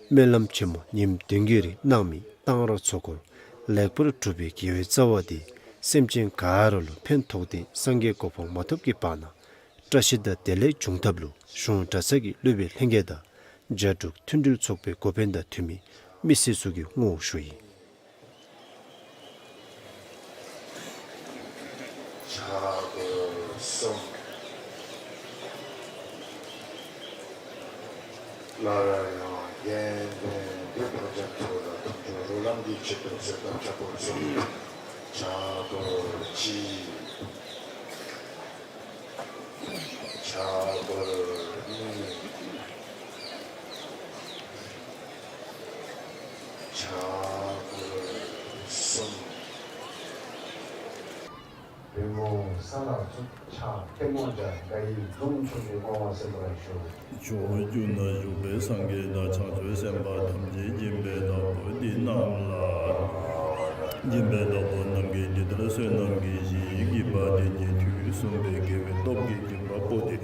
སྨོན་ལམ་ཆེན་མོ་ཉིནམ་བདུན་གྱི་རིང་གནང་མི་གཏང་རག་ཚོགས་འཁོར་ལེགས་པར་གྲུབ་པའི་དགེ་བའི་རྩ་བ་འདི་སེམས་ཅན་ག་ར་ལུ་ཕན་ཐོགས་ཏེ་སངས་རྒྱས་གོ་འཕང་མ་ཐོབ་ཀྱི་བར་ན་བཀྲ་ཤིས་དང་བདེ་ལེགས་འབྱུང་ཐབས་ལུ་གཞུང་གྲྭ་ཚང་གི་སློབ་དཔོན་ལྷན་རྒྱས་དང་རྒྱ་འབྲུག་མཐུན་སྒྲིལ་ཚོགས་པའི་འགོ་དཔོན་དང་འཐུས་མི་མི་སེར་ཚུ་གིས་བསྔོ་བ་ཞུ་ཡི། ཕྱག་འཁོར་གསུམ། སླར་ཡང་དགེ་འདུན་འདུས་པ་རྒྱ་མཚོ་ལ་མཐུན་འཇུག་རོ་ལངས་ཀྱི་ཆེད་དུ་གསོལ་ཐབ་ཕྱག་འཁོར་གསུམ། ཕྱག་འཁོར་གཅིག། ཕྱག་འཁོར་གཉིས། ཕྱག་འཁོར་གསུམ། པུས་མོ་ས་ལ་བཙུགས། ཕྱག་ཐལ་མོ་སྦྱར། དགའ་བའི་འཛུམ་ཕྱུག་གིས་བསྔོ་བ་གསན་པར་ཞུ། ཕྱོགས་བཅུ་ན་བཞུགས་པའི་སངས་རྒྱས་དང་བྱང་ཆུབ་སེམས་དཔའ་ཐམས་ཅད་སྦྱིན་པའི་བདག་པོ་འདི་རྣམས་ལ། སྦྱིན་པའི་བདག་པོ་རྣམས་ཀྱིས་འདི་ལྟར་བསོད་ནམས་ཀྱི་གཞི་བགྱིས་པ་དེ་ཉིད་དུས་གསུམ་པའི་དགེ་བའི་སྟོབས་ཀྱིས་བྱིན་པ་པོ་སྟེ།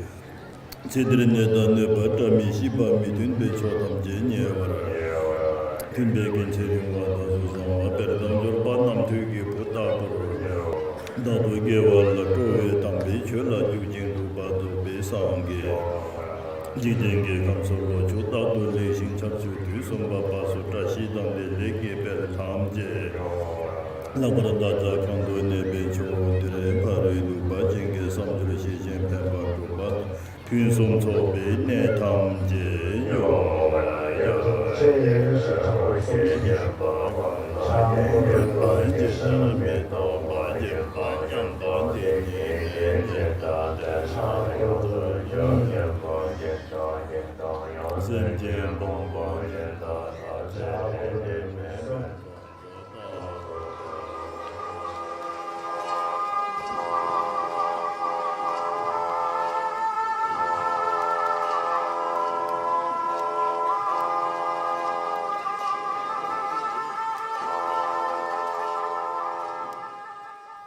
ཚེ་འདིར་ནད་དང་གནོད་པ་བཀྲ་མི་ཤིས་པ་མི་མཐུན་པའི་ཕྱོགས་ཐམས་ཅད་ཉེ་བར་མཐུན་པའི་རྒྱུན་ཚེ་རིང་བ་དང་གཟུགས་བཟང་བ་དཔལ་དང་འབྱོར་པ་རྣམ་ཐོས་ཀྱི་བུ་ལྟ་བུར། བདག་ཏུ་དགེ་བ་ལ་སྤྲོ་བའི་དམ་པའི་ཆོས་ལ་འཇུག་ཅིང་སྒྲུབ་པ་རྫོགས་པའི་སངས་རྒྱས། འཇིག་རྟེན་གྱི་ཁམས་སུ་ལོ་ཕྱུགས་རྟག་ཏུ་ལེགས་ཤིང་ཆར་ཆུ་དུས་གསུམ་པ་སྦས་སོ། བཀྲ་ཤིས་དང་བདེ་ལེགས་ཀྱི་དཔལ་ཐམས་ཅད། ལྷག་པར་བདག་ཅག་གང་དུ་གནས་པའི་ཕྱོགས་འདིར་ཕ་རོལ་ཏུ་ཕར་ཕྱིན་གྱི་བསམ་སྦྱོར་ཞི་ཞིང་ཕན་པ་འགྲུབ་པ་དང་། ཕུན་སུམ་ཚོགས་པའི་གནས་ཐམས་ཅད་ཡོད་པར་ཤོག།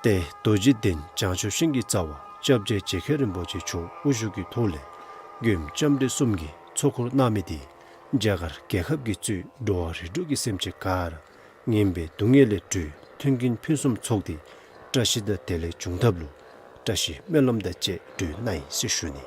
ཏེ་རྡོ་རྗེ་གདན་བྱང་ཆུབ་ཤིང་གི་རྩ་བ་སྐྱབས་རྗེ་རྗེ་མཁན་རིན་པོ་ཆེ་མཆོག་དབུ་བཞུགས་ཀྱི་ཐོག་ལས་མགོན་ལྕམ་དྲལ་གསུམ་གྱིས་ཚོགས་འཁོར་གནང་མི་དེ་རྒྱ་གར་རྒྱལ་ཁབ་ཀྱིས་གཙོས་འགྲོ་བ་རིགས་དྲུག་གི་སེམས་ཅན་ག་ར་ངན་པའི་སྡུག་བསྔལ་ལས་གྲོལ་མཐུན་རྐྱེན་ཕུན་སུམ་ཚོགས་ཏེ་བཀྲ་ཤིས་དང་བདེ་ལེགས་འབྱུང་ཐབས་ལུ་བཀྲ་ཤིས་སྨོན་ལམ་དང་བཅས་གྲོལ་གནང་ཡི་ཟེར་ཞུ་ནི།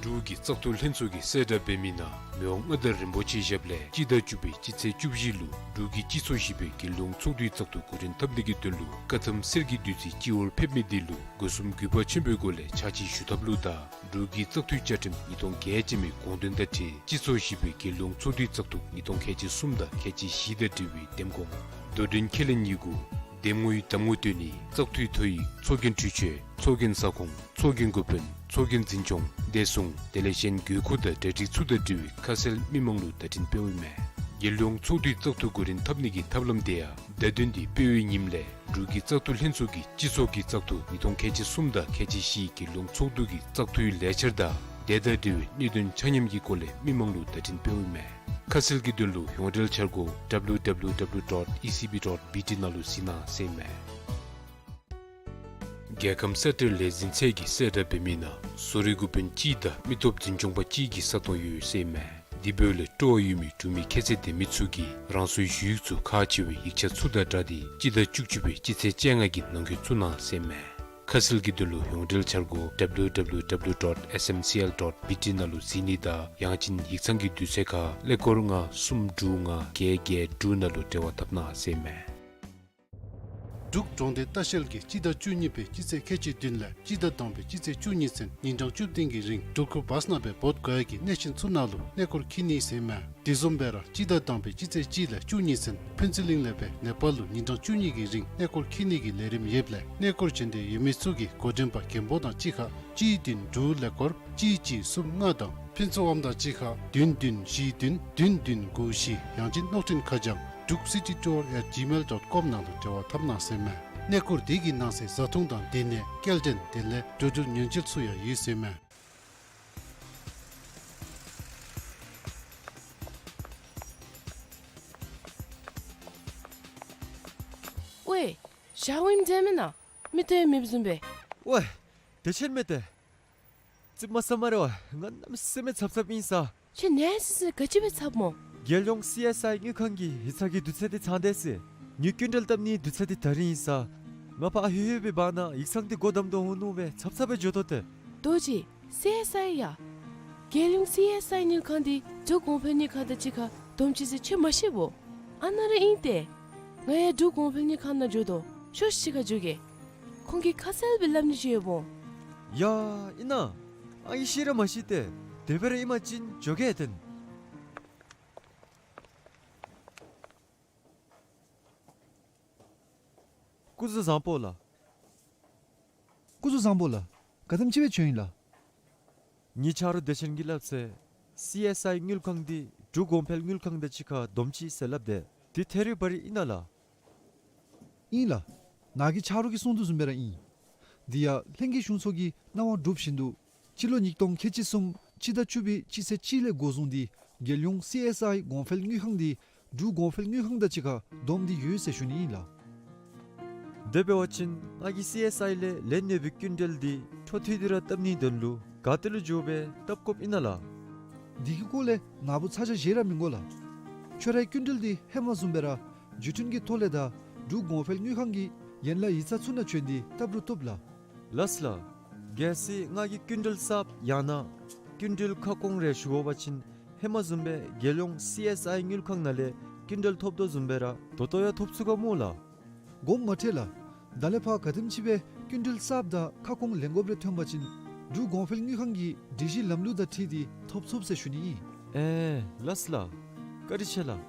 འབྲུག་གི་བཙག་འཐུ་ལྷན་ཚོགས་ཀྱིས་གསལ་བསྒྲགས་འབད་མི་ནང་མི་དབང་མངའ་བདག་རིན་པོ་ཆེའི་ཞབས་ལས་སྤྱི་ཟླ་བཅུ་པའི་སྤྱི་ཚེས་བཅུ་བཞི་ལུ་འབྲུག་གི་སྤྱི་ཚོགས་བཞི་པའི་རྒྱལ་ཡོངས་ཚོགས་འདུའི་བཙག་འཐུ་འགོ་འདྲེན་འཐབ་ནི་གི་དོན་ལུ་བཀའ་ཐམ་གསེར་གྱི་བདུད་རྩི་སྤྱི་བོར་ཕེབས་མི་འདི་ལུ་སྒོ་གསུམ་གུས་པ་ཆེན་པོའི་སྒོ་ལས་ཕྱག་ཕྱི་ཞུ་ཐབས་ལུ་དང་འབྲུག་གི་བཙག་འཐུའི་བཅའ་ཁྲིམས་ཉིས་སྟོང་བརྒྱད་ཅན་མའི་དགོངས་དོན་དང་འཁྲིལ་སྤྱི་ཚོགས་བཞི་པའི་རྒྱལ་ཡོངས་ཚོགས་འདུའི་བཙག་འཐུ་ཉིས་སྟོང་ཁལ་གཅིག་གསུམ་དང་ཁལ་གཅིག་བཞི་དང་འབྲེལ་བའི་འདེམས་ཁོངས་དོ་འགྲན་ཁས་ལེན་ཡི་གུ། འདེམས་ངོའི་གདམ་ངོ་བསྟོད་ནི། བཙག་འཐུའི་ཐོ་ཡིག། ཚོགས་རྒྱན་འཕྲུལ་ཆས། ཚོགས་རྒྱན་ས་ཁོངས། ཚོགས་རྒྱན་འགོ་དཔོན། ཚོགས་རྒྱན་འཛིན་སྐྱོང་། བདེ་སྲུང་དེ་ལས་གཞན་དགོས་མཁོ་དང་གྲ་སྒྲིག་ཚུ་དང་འབྲེལ་བའི་ཁ་གསལ་མི་མང་ལུ་བརྡ་འཕྲིན་སྤེལཝ་ཨིན་མས། རྒྱལ་ཡོངས་ཚོགས་འདུའི་བཙག་འཐུ་འགོ་འདྲེན་འཐབ་ནི་གི་ཐབས་ལམ་དེ་ཡང་བརྡ་དོན་འདི་དཔེ་བའི་ཉིནམ་ལས་འབྲུག་གི་བཙག་འཐུ་ལྷན་ཚོགས་ཀྱི་སྤྱི་ཚོགས་ཀྱི་བཙག་འཐུ་ཉིས་སྟོང་ཁལ་གཅིག་གསུམ་དང་ཁལ་གཅིག་བཞི་རྒྱལ་ཡོངས་ཚོགས་འདུ་གི་བཙག་འཐུའི་ལས་འཆར་དང་དེ་དང་འབྲེལ་བའི་གནད་དོན་ཆ་མཉམ་གྱི་སྐོར་ལས་མི་མང་ལུ་བརྡ་འཕྲིན་སྤེལཝ་ཨིན་མས། ཁ་གསལ་གྱི་དོན་ལུ་ཡོངས་འབྲེལ་འཆར་སྒོ་W W W dot E C B dot B T ནང་ལུ་གཟིགས་གནང་ཟེར་ཨིན་མས། རྒྱལ་ཁམས་གསལ་བསྒྲགས་ལས་འཛིན་ཚད་ཀྱིས་གསལ་བསྒྲགས་འབད་མི་ནང་བཟོ་རིག་འགོ་དཔོན་གཅིག་དང་མི་སྟོབས་འཛིན་སྐྱོང་པ་གཅིག་གི་ས་སྟོང་ཡོད་ཟེར་ཨིན་མས། དེ་འབདཝ་ལས་སྤྲོ་བ་ཡོད་མི་འབྲུག་མི་ཁྱད་ཚད་ལྡན་མི་ཚུ་གིས་རང་སོའི་ཞུ་ཡིག་ཚུ་ཁག་ཆེ་བའི་ཡིག་ཆ་ཚུ་དང་སྦྲགས་ཏེ་སྤྱི་ཟླ་བཅུ་གཅིག་པའི་སྤྱི་ཚེས་བཅོ་ལྔ་གི་ནང་འཁོད་བཙུགས་གནང་ཟེར་ཨིན་མས། ཁ་གསལ་གྱི་དོན་ལུ་ཡོངས་འབྲེལ་འཆར་སྒོ་W W W dot S M C L dot B T ནང་ལུ་གཟིགས་ནི་དང་ཡང་ཅིན་ཡིག་ཚང་གི་དུས་ཚོད་ཁར་ཀླད་ཀོར་ལྔ་གསུམ་དྲུག་ལྔ་བརྒྱད་བརྒྱད་དྲུག་ནང་ལུ་འབྲེལ་བ་འཐབ་གནང་ཟེར་ཨིན་མས། འབྲུག་གྲོང་སྡེ་ལྟ་བཤལ་གྱིས་སྤྱི་ཟླ་བཅུ་གཉིས་པའི་སྤྱི་ཚེས་ཁལ་གཅིག་བདུན་ལས་སྤྱི་ཟླ་དང་པའི་སྤྱི་ཚེས་བཅུ་གཉིས་ཚུན་ཉིན་གྲངས་བཅུ་བདུན་གྱི་རིང་འབྲུག་ཁུལ་བ་སྣ་སྦེ་འབོ་དགོ་ཡ་གི་གནས་ཆེན་ཚུ་ནང་ལུ་གནས་སྐོར་འཁྱིད་ནི་ཟེར་ཨིན་མས། དེ་བཟུམ་སྦེ་ར་སྤྱི་ཟླ་དང་པའི་སྤྱི་ཚེས་གཅིག་ལས་བཅུ་གཉིས་ཚུན་ཕུན་ཚོགས་གླིང་ལས་སྦེ་ནེ་པཱལ་ལུ་ཉིན་གྲངས་བཅུ་གཉིས་ཀྱི་རིང་གནས་སྐོར་འཁྱིད་ནི་གི་ལས་རིམ་ཡོདཔ་ལས་གནས་སྐོར་བྱོན་འདོད་ཡོད་མི་ཚུ་གིས་འགོ་འདྲེན་པ་མགོན་པོ་དང་གཅིག་ཁར་གཅིག་བདུན་དྲུག་ཀླད་ཀོར་གཅིག་གཅིག་གསུམ་ལྔ་དང་ཕུན་ཚོགས་དབང་དང་གཅིག་ཁར་བདུན་བདུན་བཞི་བདུན་བདུན་བདུན་དགུ་བཞི་ཡང་ཅིན་གློག་འཕྲིན་ཁ་བྱང་Druk City Tour at gmail dot com ནང་ལུ་འབྲེལ་བ་འཐབ་གནང་ཟེར་ཨིན་མས། གནས་སྐོར་དེ་གི་ནང་གསེས་བཟའ་འཐུང་དང་སྡོད་གནས་སྐྱེལ་འདྲེན་དེ་ལས་འགྲོ་འགྲུལ་ཉེན་བཅོལ་ཚུ་ཡང་ཡོད་ཟེར་ཨིན་མས། ཝའེ། ཞག་འོང་མི་འདི་མེན་ན། མིག་ཏོ་ཡང་མེདཔ་བཟུམ་སྦེ། ཝའེ། བདེ་ཆེན་མས་ཏེ། ཙིགཔ་མ་ཟ་སྨ་རེ་བ། ང་གནམ་མེད་ས་མེད་འཚབ་འཚབ་ཨིན་ས། ཁྱོད་ནད་ཟེར་ཟེར་ག་ཅི་སྦེ་འཚབ་སྨོ། རྒྱལ་ཡོངས་སི་ཨེསི་ཨའི་དངུལ་ཁང་གི་ཡིག་ཚང་གི་དུས་ཚོད་འདི་ཚང་སྟེ་ཟེར། ངེའི་སྐྱིན་འགྲུལ་བཏབ་ནིའི་དུས་ཚོད་འདི་ད་རིས་ཨིན་ས། ང་ཕར་ཨ་ཧོད་ཧོད་པའི་བར་ན་ཡིག་ཚང་འདི་སྒོ་བསྡམ་དོ་འོང་མནོ་སྦེ་འཚབ་འཚབ་སྦེ་འགྱོ་དོ་ཏེ། རྡོ་རྗེ། སི་ཨེསི་ཨའི་ཡ། རྒྱལ་ཡོངས་སི་ཨེསི་ཨའི་དངུལ་ཁང་འདི་འབྲུག་གོང་འཕེལ་དངུལ་ཁང་དང་གཅིག་ཁར་བསྡོམས་ཅི་ཟེར་ཁྱོད་མ་ཤེས་བོ། ཨ་ནཱ་ར་ཨིན་ཏེ། ང་ཡང་འབྲུག་གོང་འཕེལ་དངུལ་ཁང་ནང་འགྱོ་དོ། ཤོག་ཤིག་གཅིག་ཁར་འགྱོ་གེ། ཁོང་གིས་ཁ་གསལ་སྦེ་སླབ་ནི་ཅིག་ཡོདཔ་འོང་། ཡ་ཨིན་ན། ཨ་ཨིན་ཤེས་ར་མ་ཤེས་ཏེ། དེ་སྦེ་ར་ཨིན་པ་ཅིན་འགྱོ་གེ་ཏེ། སྐུ་གཟུགས་བཟང་པོ་ལགས། སྐུ་གཟུགས་བཟང་པོ་ལགས། ག་དེམ་ཅིག་སྦེ་བྱོན་ཡི་ལགས། ངེའི་ཆ་རོགས་བདེ་ཆེན་གྱིས་སླབ་ཚེ་སི་ཨེསི་ཨའི་དངུལ་ཁང་འདི་འབྲུག་གོང་འཕེལ་དངུལ་ཁང་དང་གཅིག་ཁར་བསྡོམས་ཅི་ཟེར་སླབ་དེས། འདི་ཐད་རི་བ་རི་ཨིན་ན་ལགས། ཨིན་ལགས། ནཱ་གི་ཆ་རོགས་ཀྱིས་གསུངས་དོ་བཟུམ་སྦེ་ར་ཨིན། འདི་ཡང་ལྷན་རྒྱས་གཞུང་ཚོགས་ཀྱིས་གནང་བ་གྲུབ་བཞིན་དུ་སྤྱི་ལོ་ཉིས་སྟོང་ཁལ་གཅིག་གསུམ་སྤྱི་ཟླ་བཅུ་པའི་སྤྱི་ཚེས་གཅིག་ལས་འགོ་བཟུང་སྟེ་རྒྱལ་ཡོངས་སི་ཨེསི་ཨའི་གོང་འཕེལ་དངུལ་ཁང་འདི་འབྲུག་གོང་འཕེལ་དངུལ་ཁང་དང་གཅིག་ཁར་བསྡོམས་ཏེ་ཡོད་ཟེར་ཞུ་ནི་ཨིན་ལགས། དེ་འབད་བ་ཅིན་ང་གིས་སི་ཨེསི་ཨའི་ལས་ལེན་ནི་ཡོད་པའི་སྐྱིན་འགྲུལ་འདི་འཕྲོ་མཐུད་དེ་ར་བཏབ་ནིའི་དོན་ལུ་ག་ཏེ་ལུ་འགྱོ་སྦེ་བཏབ་དགོཔ་ཨིན་ན་ལགས། འདི་གི་སྐོར་ལས་ནཱ་བུ་ཚ་གྱང་བཞེས་ར་མི་དགོ་ལགས། ཁྱོད་རའི་སྐྱིན་འགྲུལ་འདི་ཧེ་མ་བཟུམ་སྦེ་ར་བརྒྱུད་འཕྲིན་གྱི་ཐོག་ལས་དང་འབྲུག་གོང་འཕེལ་དངུལ་ཁང་གི་ཡན་ལག་ཡིག་ཚང་ཚུ་ནང་བྱོན་ཏེ་བཏབ་རུང་བཏུབ་ལགས། ལགས་ལགས། གལ་སྲིད་ང་གིས་སྐྱིན་འགྲུལ་གསརཔ་ཡང་ན་སྐྱིན་འགྲུལ་ཁ་སྐོང་རེ་ཞུ་དགོ་པ་ཅིན་ཧེ་མ་བཟུམ་སྦེ་རྒྱལ་ཡོངས་སི་ཨེསི་ཨའི་དངུལ་ཁང་ནང་ལས་སྐྱིན་འགྲུལ་ཐོབ་དོ་བཟུམ་སྦེ་ར་ད་ལྟོ་ཡང་ཐོབ་ཚུགས་ག་སྨོ་ལགས། དགོངསམ་མ་ཁྲེལ་ལགས། ད་ལས་ཕར་ག་དེམ་ཅིག་སྦེ་སྐྱིན་འགྲུལ་གསརཔ་དང་ཁ་སྐོང་ལེན་དགོཔ་རེ་ཐོན་པ་ཅིན་འབྲུག་གོང་འཕེལ་དངུལ་ཁང་གི་སྒྲིག་གཞི་ལམ་ལུགས་དང་འཁྲིལ་ཏེ་ཐོབ་ཚུགས་ཟེར་ཞུ་ནི་ཨིན། ཨེ་ལགས་ལགས། བཀའ་དྲིན་ཆེ་ལགས།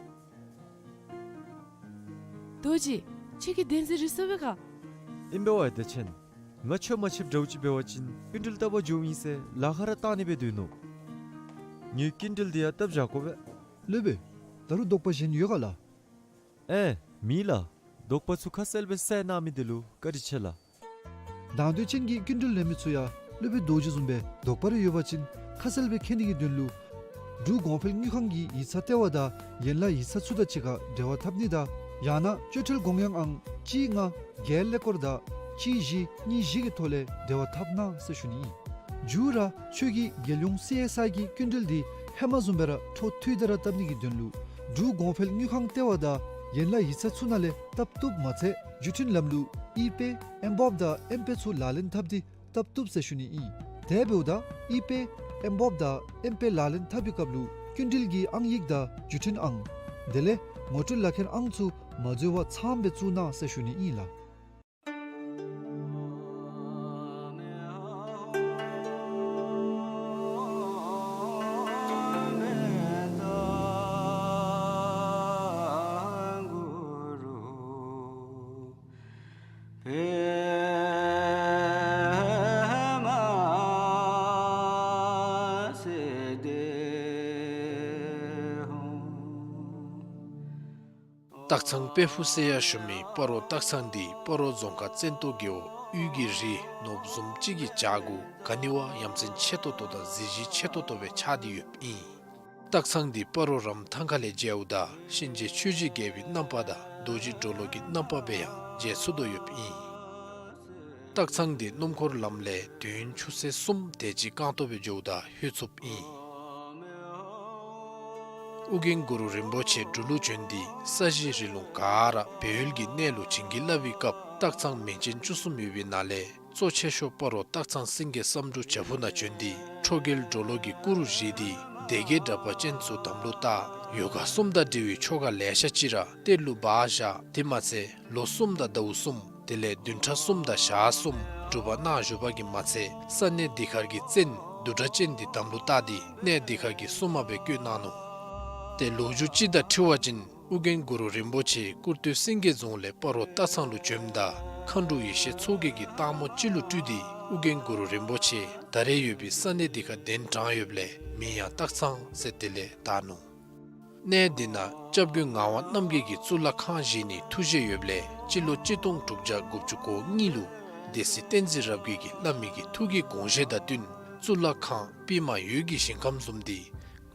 རྡོ་རྗེ། ཁྱོད་ཀྱིས་བདེན་འཛིན་རེ་སོང་པས་ག། ཨིན་པས་ཝའེ་བདེ་ཆེན། ང་ཁྱོད་མ་ཕྱདཔ་འདྲཝ་ཅིག་འབད་བ་ཅིན་སྐྱིན་འགྲུལ་བཏབ་པར་འགྱོཝ་ཨིན་ཟེར་ལཱ་ཁག་ར་བཏང་ནི་སྦེ་སྡོད་ནུག། ངེའི་སྐྱིན་འགྲུལ་འདི་ཡང་བཏབ་བཞག་དགོ་པས། སློབ་དཔོན། ད་རུང་དོགས་པ་གཞན་ཡོད་ག་ལགས། ཨེ་མེད་ལགས། དོགས་པ་ཚུ་ཁ་གསལ་སྦེ་བསལ་གནང་མི་འདི་ལུ་བཀའ་དྲིན་ཆེ་ལགས། དང་འདོད་ཅན་གྱི་སྐྱིན་འགྲུལ་ལེན་མི་ཚུ་ཡང་སློབ་དཔོན་རྡོ་རྗེ་བཟུམ་སྦེ་དོགས་པ་རེ་ཡོད་པ་ཅིན་ཁ་གསལ་སྦེ་མཁྱེན་ནི་གི་དོན་ལུ་འབྲུག་གོང་འཕེལ་དངུལ་ཁང་གི་ཡིག་ཚང་ལྟེ་བ་དང་ཡན་ལག་ཡིག་ཚང་ཚུ་དང་གཅིག་ཁར་འབྲེལ་བ་འཐབ་ནི་དང་ཡང་ན་སྤྱོད་ཁྲལ་དགོངས་ཡངས་ཨང་གཅིག་ལྔ་བརྒྱད་ཀླད་ཀོར་དང་གཅིག་བཞི་གཉིས་བཞི་གི་ཐོག་ལས་འབྲེལ་བ་འཐབ་གནང་ཟེར་ཞུ་ནི་ཨིན། མཇུག་ར་ཁྱོད་ཀྱིས་རྒྱལ་ཡོངས་སི་ཨེསི་ཨའི་གི་སྐྱིན་འགྲུལ་འདི་ཧེ་མ་བཟུམ་སྦེ་ར་འཕྲོ་མཐུད་དེ་ར་བཏབ་ནི་གི་དོན་ལུ་འབྲུག་གོང་འཕེལ་དངུལ་ཁང་ལྟེ་བ་དང་ཡན་ལག་ཡིག་ཚང་ཚུ་ནང་ལས་བཏབ་བཏུབ་མ་ཚད་བརྒྱུད་འཕྲིན་ལམ་ལུགས་ཨི་པེ་ཨེམ་བོབ་དང་ཨེམ་པེ་ཚུ་ལག་ལེན་འཐབ་སྟེ་བཏབ་བཏུབ་ཟེར་ཞུ་ནི་ཨིན། དེ་འབདཝ་ད་ཨི་པེ་ ཨེམ་བོབ་དང་ཨེམ་པེ་ལག་ལེན་འཐབ་པའི་སྐབས་ལུ་སྐྱིན་འགྲུལ་གྱི་ཨང་ཡིག་དང་བརྒྱུད་འཕྲིན་ཨང་དེ་ལས་ངོ་སྤྲོད་ལག་ཁྱེར་ཨང་ཚུ་མ་འཛོལ་བར་ཚངམ་སྦེ་བཙུགས་གནང་ཟེར་ཞུ་ནི་ཨིན་ལགས། སྟག་ཚང་དཔལ་ཕུག་ཟེར་ཡང་ཞུ་མི་སྤ་རོ་སྟག་ཚང་འདི་སྤ་རོ་རྫོང་ཁག་བཙན་ཏོ་རྒེད་འོག་དབུས་ཀྱི་རི་ནོར་བུ་བཟུམ་ཅིག་གི་བྱག་གུ་ག་ནི་བ་ཡ་མཚན་ཆེ་ཏོག་ཏོ་དང་གཟི་བརྗིད་ཆེ་ཏོག་ཏོ་སྦེ་ཆགས་ཏེ་ཡོདཔ་ཨིན། སྟག་ཚང་འདི་སྤ་རོ་རམ་ཐང་ཁ་ལས་མཇལཝ་ད་གཤིན་རྗེ་ཆོས་རྗེ་རྒྱལ་པོའི་རྣམ་པ་དང་རྡོ་རྗེ་གྲོ་ལོད་ཀྱི་རྣམ་པ་སྦེ་ཡང་མཇལ་ཚུགས་དོ་ཡོདཔ་ཨིན། སྟག་ཚང་འདི་སྣུམ་འཁོར་ལམ་ལས་དུས་ཡུན་ཆུ་ཚོད་གསུམ་དེ་ཅིག་རྐང་སྟོང་སྦེ་འགྱོཝ་ད་ལྷོད་ཚུགསཔ་ཨིན། ཨོ་རྒྱན་གུ་རུ་རིན་པོ་ཆེ་འབྲུག་ལུ་བྱོན་ཏེ་ས་གཞི་རི་ལུང་ག་ར་སྦས་ཡུལ་གྱི་གནས་ལུ་བྱིན་གྱིས་བརླབས་པའི་སྐབས་སྟག་ཚང་མིང་ཅན་བཅུ་གསུམ་ཡོད་པའི་ནང་ལས་གཙོ་ཆེ་ཤོས་སྤ་རོ་སྟག་ཚང་སེང་གེ་བསམ་འགྲུབ་བྱག་ཕུག་ནང་བྱོན་ཏེ་ཁྲོ་རྒྱལ་གྲོ་ལོད་ཀྱི་སྐུ་རུ་བཞེངས་ཏེ་སྡེ་བརྒྱད་དྲེགས་པ་ཅན་ཚུ་དམ་ལུ་བཏགས། ཡོ་ག་གསུམ་དང་འབྲེལ་བའི་ཆོ་ག་ལེ་ཤ་ཅིག་ར་གཏེར་ལུ་སྦ་བཞག། དེ་མ་ཚད་ལོ་གསུམ་དང་ཟླཝ་གསུམ་དེ་ལས་བདུན་ཕྲག་གསུམ་དང་ཞག་གསུམ་སྒྲུབ་པ་གནང་བཞུགས་པ་གིས་མ་ཚད་ས་གནས་འདི་ཁར་གྱི་བཙན་བདུད་དྲེགས་ཅན་འདི་དམ་ལུ་བཏགས་ཏེ་གནས་འདི་ཁར་གྱི་སྲུང་མ་སྦེ་བསྐོས་གནང་ནུག། ཏེ་ལོ་རྒྱུས་ཅིག་དང་འཁྲིལ་བ་ཅིན་ཨོ་རྒྱན་གུ་རུ་རིན་པོ་ཆེ་སྐུར་སྟོད་སེང་གེ་རྫོང་ལས་སྤ་རོ་སྟག་ཚང་ལུ་བྱོནམ་ད་མཁའ་འགྲོ་ཡེ་ཤེས་མཚོ་རྒྱལ་གྱིས་སྟག་མོ་ཅིག་ལུ་སྤྲུལ་ཏེ་ཨོ་རྒྱན་གུ་རུ་རིན་པོ་ཆེ་ད་རེས་ཡོད་པའི་ས་གནས་འདི་ཁར་གདན་དྲངས་ཡོདཔ་ལས་མིང་ཡང་སྟག་ཚང་ཟེར་དེ་ལས་བཏགས་ནུག། གནས་འདི་ནང་སྐྱབས་མགོན་ངག་དབང་རྣམ་རྒྱལ་གྱིས་གཙུག་ལག་ཁང་བཞེངས་ནིའི་ཐུགས་བཞེད་ཡོདཔ་ལས་སྤྱི་ལོ་གཅིག་སྟོང་དྲུག་བརྒྱ་དགུ་བཅུ་གོ་གཉིས་ལུ་སྡེ་སྲིད་བསྟན་འཛིན་རབ་རྒྱས་ཀྱིས་བླ་མའི་གི་ཐུགས་ཀྱི་དགོངས་བཞེད་དང་བསྟུན་གཙུག་ལག་ཁང་པདྨ་འོད་ཀྱི་ཞིང་ཁམས་བཟུམ་འདི་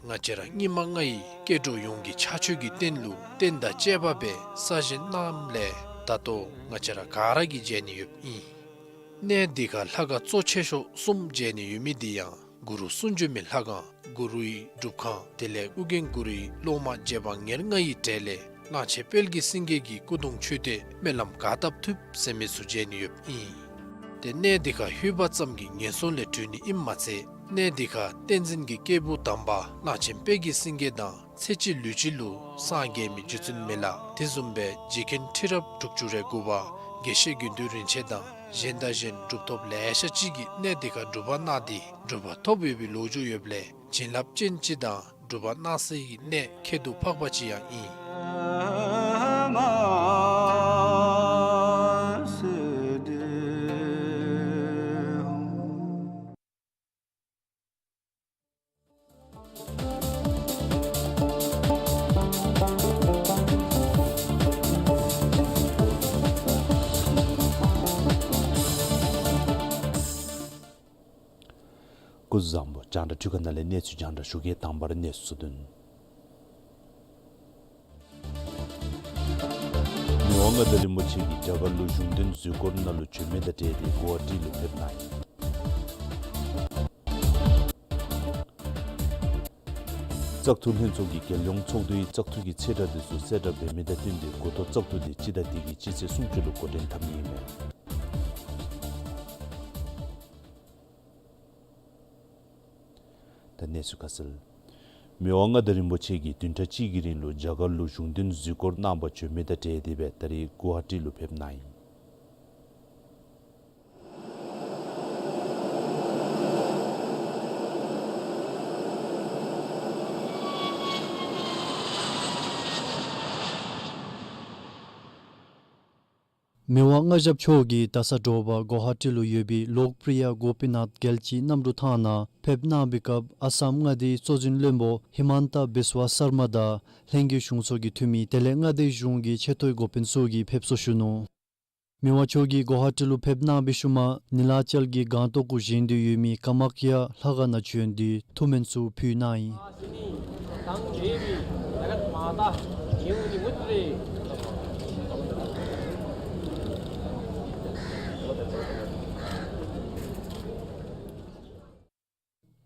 ང་བཅས་ར་སྙིགས་མ་ལྔ་ཡི་སྐྱེ་འགྲོ་ཡོངས་ཀྱི་ཕྱག་མཆོད་ཀྱི་རྟེན་ལུ་རྟེན་དང་བཅས་པ་སྦེ་གསར་བཞེངས་གནངམ་ལས་ད་ལྟོ་ང་བཅས་ར་ག་ར་གིས་མཇལ་ནི་ཡོདཔ་ཨིན། གནས་འདི་ཁར་ལྷ་ཁང་གཙོ་ཆེ་ཤོས་གསུམ་མཇལ་ནི་ཡོད་མི་འདི་ཡང་གུ་རུ་གསུང་བྱོན་མའི་ལྷ་ཁང་གུ་རུའི་སྒྲུབ་ཁང་དེ་ལས་ཨོ་རྒྱན་གུ་རུའི་སློབ་མ་རྗེ་འབངས་ཉེར་ལྔ་ཡི་གྲས་ལས་གླང་ཆེན་དཔལ་གྱི་སེང་གེ་གི་སྐུ་གདུང་མཆོད་རྟེན་སྨོན་ལམ་ག་བཏབ་ཐུབ་ཟེར་མི་ཚུ་མཇལ་ནི་ཡོདཔ་ཨིན། ཏེ་གནས་འདི་ཁར་ལྷོད་པ་ཙམ་གྱིས་ངན་སོང་ལས་གྲོལ་ནི་ཨིནམ་མ་ཚད་གནས་འདི་ཁར་བསྟན་འཛིན་གྱི་སྐྱེས་བུ་དམ་པ་གླང་ཆེན་དཔལ་གྱི་སེང་གེ་དང་ཚེ་གཅིག་ལུས་གཅིག་ལུ་སངས་རྒྱས་མི་རྗེ་བཙུན་མི་ལ་དེ་བཟུམ་སྦེ་རྗེ་མཁན་ཁྲི་རབས་དྲུག་ཅུ་རེ་དགུ་པ་དགེ་བཤེས་དགེ་འདུན་རིན་ཆེན་དང་གཞན་དང་གཞན་གྲུབ་ཐོབ་ལེ་ཤ་ཅིག་གིས་གནས་འདི་ཁར་སྒྲུབ་པ་གནང་སྟེ་གྲུབ་པ་ཐོབ་ཡོད་པའི་ལོ་རྒྱུས་ཡོདཔ་ལས་བྱིན་རླབས་ཅན་ཅིག་དང་སྒྲུབ་པ་གནང་སའི་གནས་ཁྱད་དུ་འཕགས་པ་ཅིག་ཡང་ཨིན། སྐུ་གཟུགས་བཟང་པོ། རྒྱང་བསྒྲགས་འཕྲུལ་ཁང་ནང་ལས་གནས་ཚུལ་རྒྱང་བསྒྲགས་ཞུ་གེ། དང་པ་ར་གནས་ཚུལ་དོན། མི་དབང་མངའ་བདག་རིན་པོ་ཆེ་གིས་རྒྱ་གར་ལུ་གཞུང་དོན་ཟུར་སྐོར་ནང་ལུ་བྱོན་མི་དང་འབྲེལ་ཏེ་གུ་ཝ་ཊི་ལུ་ཕེབས་གནང་ཡི། བཙག་འཐུ་ལྷན་ཚོགས་ཀྱིས་རྒྱལ་ཡོངས་ཚོགས་འདུའི་བཙག་འཐུ་གི་ཚེས་གྲངས་དེ་ཚུ་གསལ་བསྒྲགས་འབད་མི་དང་བསྟུན་ཏེ་འགོ་ཐོག་བཙག་འཐུ་དེ་སྤྱི་ཟླ་འདི་གི་སྤྱི་ཚེས་སུམ་ཅུ་ལུ་འགོ་འདྲེན་འཐབ་ནི་ཨིན་མས། ད་གནས་ཚུལ་ཁ་གསལ། མི་དབང་མངའ་བདག་རིན་པོ་ཆེ་གིས་བདུན་ཕྲག་གཅིག་གི་རིང་ལུ་རྒྱ་གར་ལུ་གཞུང་དོན་ཟུར་སྐོར་གནང་པར་བྱོན་མི་དང་འབྲེལ་ཏེ་སྦེ་ད་རིས་གུ་ཝ་ཊི་ལུ་ཕེབས་གནང་ཡི། མི་དབང་མངའ་ཞབས་མཆོག་གིས་ད་ས་དྲོ་པ་གུ་ཝ་ཊི་ལུ་ཡོད་པའི་ལོག་པྲི་ཡ་གོ་པི་ནཱཐ་རྒྱལ་སྤྱིའི་གནམ་གྲུ་ཐང་ནང་ཕེབས་གནང་བའི་སྐབས་ཨ་སམ་མངའ་སྡེའི་གཙོ་འཛིན་བློན་པོ་ཧི་མཱན་ཏ་བིསཝ་སར་མ་དང་ལྷན་རྒྱས་གཞུང་ཚོགས་ཀྱི་འཐུས་མི་དེ་ལས་མངའ་སྡེ་གཞུང་གི་ཆེ་མཐོའི་འགོ་དཔོན་ཚུ་གིས་ཕེབས་བསུ་ཞུ་ནུག། མི་དབང་མཆོག་གིས་གུ་ཝ་ཊི་ལུ་ཕེབས་གནང་བའི་ཤུལ་མ་ནི་ལ་ཅལ་གྱི་སྒང་ཏོག་གུ་བཞེངས་ཏེ་ཡོད་མི་ཀ་མ་ཁྱ་ལྷ་ཁང་ནང་བྱོན་ཏེ་ཐུགས་སྨོན་ཚུ་ཕུལ་གནང་ཡི།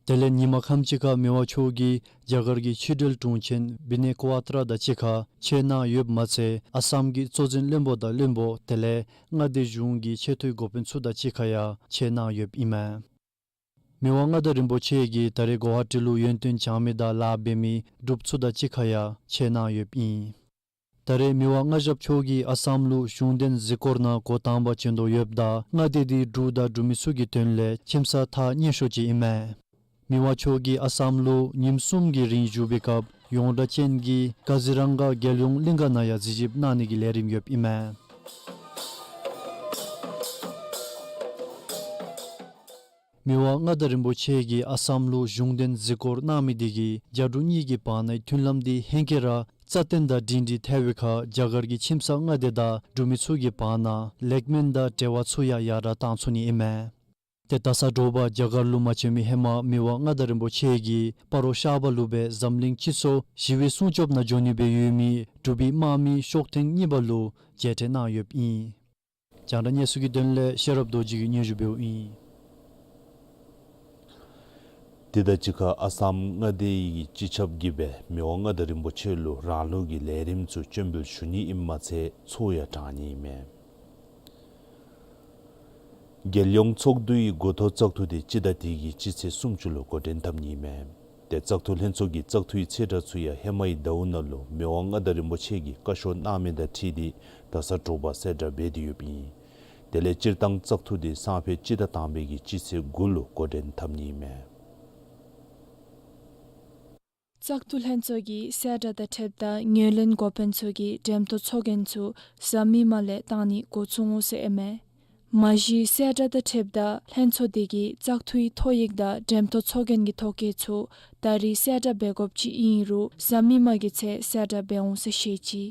དེ་ལས་ཉིན་མ་ཁམས་ཅིག་ཁར་མི་དབང་མཆོག་གིས་རྒྱ་གར་གྱི་ཕྱི་འབྲེལ་དྲུང་ཆེན་བི་ནེ་ཀུ་ཝ་ཏྲ་དང་གཅིག་ཁར་མཇལ་གནང་ཡོདཔ་མ་ཚད་ཨ་སམ་གྱི་གཙོ་འཛིན་བློན་པོ་དང་བློན་པོ་དེ་ལས་མངའ་སྡེ་གཞུང་གི་ཆེ་མཐོའི་འགོ་དཔོན་ཚུ་དང་གཅིག་ཁར་ཡང་མཇལ་གནང་ཡོདཔ་ཨིན་མས། མི་དབང་མངའ་བདག་རིན་པོ་ཆེ་གིས་ད་རེས་གོ་ཧ་ཊི་ལུ་ཡོན་ཏན་བྱང་མི་དང་ལཱ་འབད་མི་སྒྲུབ་ཚུགས་དང་གཅིག་ཁར་ཡང་ཆད་གནང་ཡོདཔ་ཨིན། ད་རེས་མི་དབང་མངའ་ཞབས་མཆོག་གིས་ཨ་སམ་ལུ་གཞུང་འདོན་གཟིགས་སྐོར་ནང་འགོ་དང་པ་བྱོན་དོ་ཡོདཔ་ད་མངའ་སྡེ་འདི་འབྲུག་དང་འབྲུག་མི་ཚུ་གི་དོན་ལས་ཁྱིམ་ཚང་ཐག་ཉེ་ཤོས་ཅིག་ཨིན་མས། མི་དབང་མཆོག་གིས་ཨ་སམ་ལུ་ཉིནམ་གསུམ་གྱི་རིང་བཞུགས་པའི་སྐབས་ཡོངས་གྲགས་ཅན་གྱི་ཀ་ཛི་རང་ག་རྒྱལ་ཡོངས་གླིང་ག་ནང་ཡང་གཟིགས་ཞིབ་གནང་ནི་གི་ལས་རིམ་ཡོདཔ་ཨིན་མས། མི་དབང་མངའ་བདག་རིན་པོ་ཆེ་གིས་ཨ་སམ་ལུ་གཞུང་འདོན་གཟིགས་སྐོར་གནང་མི་དེ་གིས་རྒྱ་འབྲུག་གཉིས་ཀྱི་བར་ན་མཐུན་ལམ་དེ་ཧེང་སྐལ་ར་རྩ་བརྟན་དང་སྒྲིང་སྒྲི་ཐལ་བའི་ཁར་རྒྱ་གར་གྱི་ཁྱིམ་ཚང་མངའ་སྡེ་དང་འབྲུག་མི་ཚུ་གི་བར་ན་ལེགས་སྨོན་དང་འབྲེལ་བ་ཚུ་ཡང་ཡར་དྲག་བཏང་ཚུགས་ནི་ཨིན་མས། ཏེ་ད་ས་དྲོ་པ་རྒྱ་གར་ལུ་མ་བྱོན་མི་ཧེ་མ་མི་དབང་མངའ་བདག་རིན་པོ་ཆེ་གིས་སྤ་རོ་ཤར་པ་ལུ་སྦེ་འཛམ་གླིང་སྤྱི་ཚོགས་ཞི་བའི་སྲུང་སྐྱོབ་ནང་འགྱོ་ནི་སྦེ་ཡོད་མི་འབྲུག་པའི་དམག་མི་ཤོག་ཐེངས་གཉིས་པ་ལུ་མཇལ་འཕྲད་གནང་ཡོདཔ་ཨིན། རྒྱང་བསྒྲགས་གནས་ཚུལ་གྱི་དོན་ལས་ཤེས་རབ་རྡོ་རྗེ་གིས་སྙན་ཞུ་འབདཝ་ཨིན། དེ་དང་གཅིག་ཁར་ཨ་སམ་མངའ་སྡེ་ཡི་སྤྱི་ཁྱབ་ཀྱིས་སྦེ་མི་དབང་མངའ་བདག་རིན་པོ་ཆེ་ལུ་རང་ལུགས་ཀྱི་ལས་རིམ་ཚུ་སྤྱན་འབུལ་ཞུ་ནི་ཨིནམ་མ་ཚད་ཚོགས་ཡང་དྲང་ནི་ཨིན་མས། རྒྱལ་ཡོངས་ཚོགས་འདུའི་འགོ་ཐོག་བཙག་འཐུ་དེ་སྤྱི་ཟླ་འདི་གི་སྤྱི་ཚེས་སུམ་ཅུ་ལུ་འགོ་འདྲེན་འཐབ་ནི་ཨིན་མས། ཏེ་བཙག་འཐུ་ལྷན་ཚོགས་ཀྱི་བཙག་འཐུའི་ཚེས་གྲངས་ཚུ་ཡང་ཧེ་མའི་ཟླཝ་ནང་ལུ་མི་དབང་མངའ་བདག་རིན་པོ་ཆེ་གིས་བཀའ་ཤོག་གནང་མི་དང་འཁྲིལ་ཏེ་ད་ས་དྲོ་པ་གསལ་བསྒྲགས་འབད་དེ་ཡོདཔ་ཨིན། དེ་ལས་སྤྱིར་བཏང་བཙག་འཐུ་དེ་སང་ཕོད་སྤྱི་ཟླ་དང་པའི་གི་སྤྱི་ཚེས་དགུ་ལུ་འགོ་འདྲེན་འཐབ་ནི་ཨིན་མས། བཙག་འཐུ་ལྷན་ཚོགས་ཀྱིས་གསལ་བསྒྲགས་དང་འཁྲིལཝ་ད་ངོས་ལེན་འགོ་དཔོན་ཚུ་གིས་འགྲེམས་ཐོག་ཚོགས་རྒྱན་ཚུ་གཟའ་མིག་དམར་ལས་བཏང་ནི་འགོ་བཙུགས་འོང་ཟེར་ཨིན་མས། མ་གཞི་གསལ་བསྒྲགས་དང་འཁྲིལཝ་ད་ལྷན་ཚོགས་དེ་གིས་བཙག་འཐུའི་ཐོ་ཡིག་དང་འགྲེམས་ཐོག་ཚོགས་རྒྱན་གྱི་ཐོ་བཀོད་ཚུ་ད་རིས་གསལ་བསྒྲགས་འབད་དགོཔ་ཅིག་ཨིན་རུང་གཟའ་མིག་དམར་གྱི་ཚེས་གསལ་བསྒྲགས་འབད་འོང་ཟེར་བཤད་ཅི།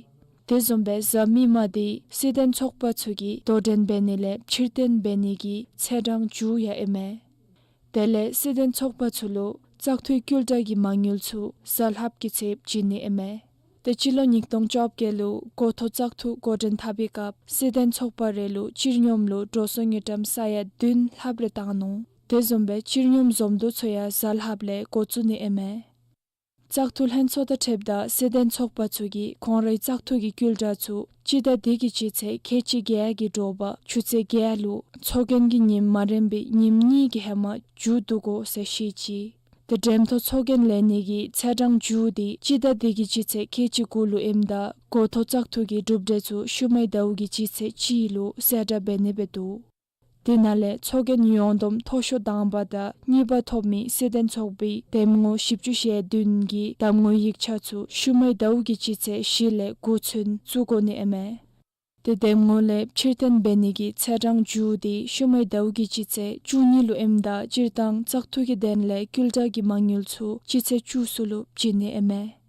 དེ་བཟུམ་སྦེ་གཟའ་མིག་དམར་དེ་སྲིད་དོན་ཚོགས་པ་ཚུ་གིས་དོ་འགྲན་འབད་ནི་ལས་ཕྱིར་འཐེན་འབད་ནི་གི་ཚེས་གྲངས་མཇུག་ཡང་ཨིན་མས། དེ་ལས་སྲིད་དོན་ཚོགས་པ་ཚུ་ལུ་བཙག་འཐུའི་བསྐུལ་བསྒྲགས་ཀྱི་མ་དངུལ་ཚུ་གཟའ་ལྷགཔ་གི་ཚེས་བྱིན་ནི་ཨིན་མས། ཏེ་སྤྱི་ལོ་ཉིས་སྟོང་བཅོ་བརྒྱད་ལུ་འགོ་ཐོག་བཙག་འཐུ་འགོ་འདྲེན་འཐབ་པའི་སྐབས་སྲིད་དོན་ཚོགས་པ་རེ་ལུ་སྤྱིར་སྙོམས་ལུ་འགྲོ་སོང་དངུལ་ཀྲམ་ས་ཡ་བདུན་ལྷགཔ་རེ་བཏང་ནུག། དེ་བཟུམ་སྦེ་སྤྱིར་སྙོམས་འཛོམས་འདུ་ཚུ་ཡང་གཟའ་ལྷགཔ་ལས་འགོ་བཙུགས་ནི་ཨིན་མས། བཙག་འཐུ་ལྷན་ཚོགས་དང་འཁྲིལཝ་ད་སྲིད་དོན་ཚོགས་པ་ཚུ་གིས་ཁོང་རའི་བཙག་འཐུ་གི་བསྐུལ་བསྒྲགས་ཚུ་སྤྱི་ཟླ་འདི་གི་སྤྱི་ཚེས་ཁལ་གཅིག་བརྒྱད་ཀྱི་དྲོ་པ་ཆུ་ཚོད་བརྒྱད་ལུ་ཚོགས་རྒྱན་གྱི་ཉིནམ་མ་རན་པའི་ཉིནམ་གཉིས་ཀྱི་ཧེ་མ་མཇུག་བསྡུ་དགོ་ཟེར་བཤད་ཅི། ཏེ་འགྲེམས་ཐོག་ཚོགས་རྒྱན་ལེན་ནི་གི་ཚེས་གྲངས་མཇུག་དེ་སྤྱི་ཟླ་འདི་གི་སྤྱི་ཚེས་ཁལ་གཅིག་དགུ་ལུ་ཨིནམ་ད་འགོ་ཐོག་བཙག་འཐུ་གི་གྲུབ་འབྲས་ཚུ་ཤུལ་མའི་ཟླཝ་གི་སྤྱི་ཚེས་གཅིག་ལུ་གསལ་བསྒྲགས་འབད་ནི་སྦེ་འདུག། དེ་ནང་ལས་ཚོགས་རྒྱན་ཡོངས་བསྡོམས་མཐོ་ཤོས་དང་པ་དང་གཉིས་པ་ཐོབ་མི་སྲིད་དོན་ཚོགས་པའི་འདེམས་ངོ་བཞི་བཅུ་ཞེ་བདུན་གྱི་གདམ་ངོའི་ཡིག་ཆ་ཚུ་ཤུལ་མའི་ཟླཝ་གི་སྤྱི་ཚེས་བཞི་ལས་དགུ་ཚུན་བཙུགས་དགོ་ནི་ཨིན་མས། ཏེ་འདེམས་ངོ་ལས་ཕྱིར་འཐེན་འབད་ནི་གི་ཚེས་གྲངས་མཇུག་དེ་ཤུལ་མའི་ཟླཝ་གི་སྤྱི་ཚེས་བཅུ་གཉིས་ལུ་ཨིནམ་ད་སྤྱིར་བཏང་བཙག་འཐུ་གི་དོན་ལས་བསྐུལ་བསྒྲགས་ཀྱི་མ་དངུལ་ཚུ་སྤྱི་ཚེས་བཅུ་གསུམ་ལུ་བྱིན་ནི་ཨིན་མས།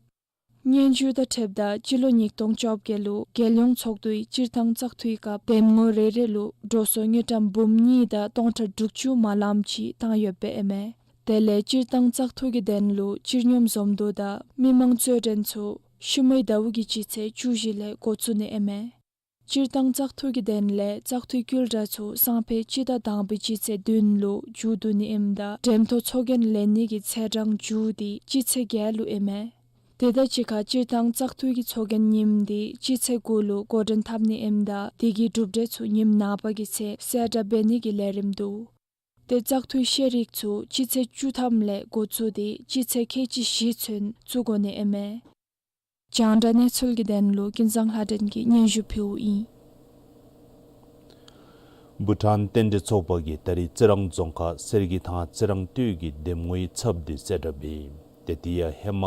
སྙན་ཞུ་དང་འཁྲིལཝ་ད་སྤྱི་ལོ་ཉིས་སྟོང་བཅོ་བརྒྱད་ལུ་རྒྱལ་ཡོངས་ཚོགས་འདུའི་སྤྱིར་བཏང་བཙག་འཐུའི་སྐབས་འདེམས་ངོ་རེ་རེ་ལུ་འགྲོ་སོང་དངུལ་ཀྲམ་འབུམ་གཉིས་དང་སྟོང་ཕྲག་དྲུག་ཅུ་མ་ལངམ་ཅིག་བཏང་ཡོདཔ་ཨིན་མས། དེ་ལས་སྤྱིར་བཏང་བཙག་འཐུ་གི་དོན་ལུ་སྤྱིར་སྙོམས་འཛོམས་འདུ་དང་མི་མང་རྩོད་འགྲན་ཚུ་ཤུལ་མའི་ཟླཝ་གི་སྤྱི་ཚེས་བཅུ་བཞི་ལས་འགོ་བཙུགས་ནི་ཨིན་མས། སྤྱིར་བཏང་བཙག་འཐུ་གི་དོན་ལས་བཙག་འཐུའི་བསྐུལ་བསྒྲགས་ཚུ་སང་ཕོད་སྤྱི་ཟླ་དང་པའི་སྤྱི་ཚེས་བདུན་ལུ་མཇུག་བསྡུ་ནི་ཨིནམ་ད་འགྲེམས་ཐོག་ཚོགས་རྒྱན་ལེན་ནི་གི་ཚེས་གྲངས་མཇུག་དེ་སྤྱི་ཚེས་བརྒྱད་ལུ་ཨིན་མས། དེ་དང་གཅིག་ཁར་སྤྱིར་བཏང་བཙག་འཐུ་གི་ཚོགས་རྒྱན་ཉིནམ་དེ་སྤྱི་ཚེས་དགུ་ལུ་འགོ་འདྲེན་འཐབ་ནི་ཨིནམ་ད་དེ་གི་གྲུབ་འབྲས་ཚུ་ཉིནམ་ནངས་པ་གི་ཚེས་གསལ་བསྒྲགས་འབད་ནི་གི་ལས་རིམ་འདུག། ཏེ་བཙག་འཐུའི་ཤེས་རིག་ཚུ་སྤྱི་ཚེས་བཅུ་ཐམ་ལས་འགོ་བཙུགས་ཏེ་སྤྱི་ཚེས་ཁལ་གཅིག་བཞི་ཚུན་བཙུགས་དགོ་ནི་ཨིན་མས། རྒྱང་བསྒྲགས་གནས་ཚུལ་གྱི་དོན་ལུ་ཀུན་བཟང་ལྷ་སྒྲོན་གྱིས་སྙན་ཞུ་ཕུལཝ་ཨིན། བྷུ་ཊཱན་རྟེན་འབྲེལ་ཚོགས་པ་གིས་ད་རིས་རྩི་རང་རྫོང་ཁག་གསེར་གྱི་ཐང་རྩི་རང་སྟོད་ཀྱི་འདེམས་ངོའི་ཚབ་དེ་གསལ་བསྒྲགས་འབད་ཡི། ཏེ་དེ་ཡང་ཧེ་མ་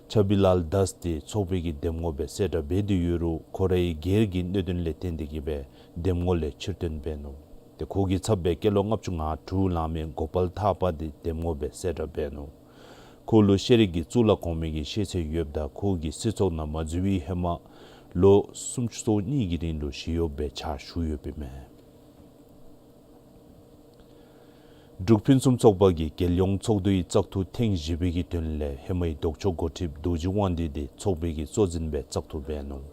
ཆ་བི་ལཱལ་དཱས་དེ་ཚོགས་པའི་གི་འདེམས་ངོ་སྦེ་གསལ་བསྒྲགས་འབད་དེ་ཡོད་རུང་ཁོ་རའི་སྒེར་གྱི་གནད་དོན་ལས་བརྟེན་ཏེ་གིས་སྦེ་འདེམས་ངོ་ལས་ཕྱིར་འདོན་འབད་ནུག། ཏེ་ཁོ་གི་ཚབ་སྦེ་སྐྱེས་ལོ་ལྔ་བཅུ་ང་དྲུག་ལང་མི་གོ་པཱལ་ཐཱ་པ་དེ་འདེམས་ངོ་སྦེ་གསལ་བསྒྲགས་འབད་ནུག། ཁོ་ལུ་ཤེས་རིག་གི་གཙུག་ལག་གོང་མའི་གི་ཤེས་ཚད་ཡོདཔ་ད་ཁོ་གིས་སྲིད་ཚོགས་ནང་མ་འཛུལ་བའི་ཧེ་མ་ལོ་སུམ་ཅུ་སོ་གཉིས་ཀྱི་རིང་ལུ་ཞི་གཡོགཔ་སྦེ་ཕྱག་ཞུ་ཡོདཔ་ཨིན་མས། འབྲུག་ཕུན་སུམ་ཚོགས་པ་གིས་རྒྱལ་ཡོངས་ཚོགས་འདུའི་བཙག་འཐུ་ཐེངས་བཞི་པའི་གི་དོན་ལས་ཧེ་མའི་ལྡོག་ཕྱོགས་འགོ་ཁྲིདཔ་རྡོ་རྗེ་དབང་འདུས་དེ་ཚོགས་པའི་གི་གཙོ་འཛིན་སྦེ་བཙག་འཐུ་འབད་ནུག།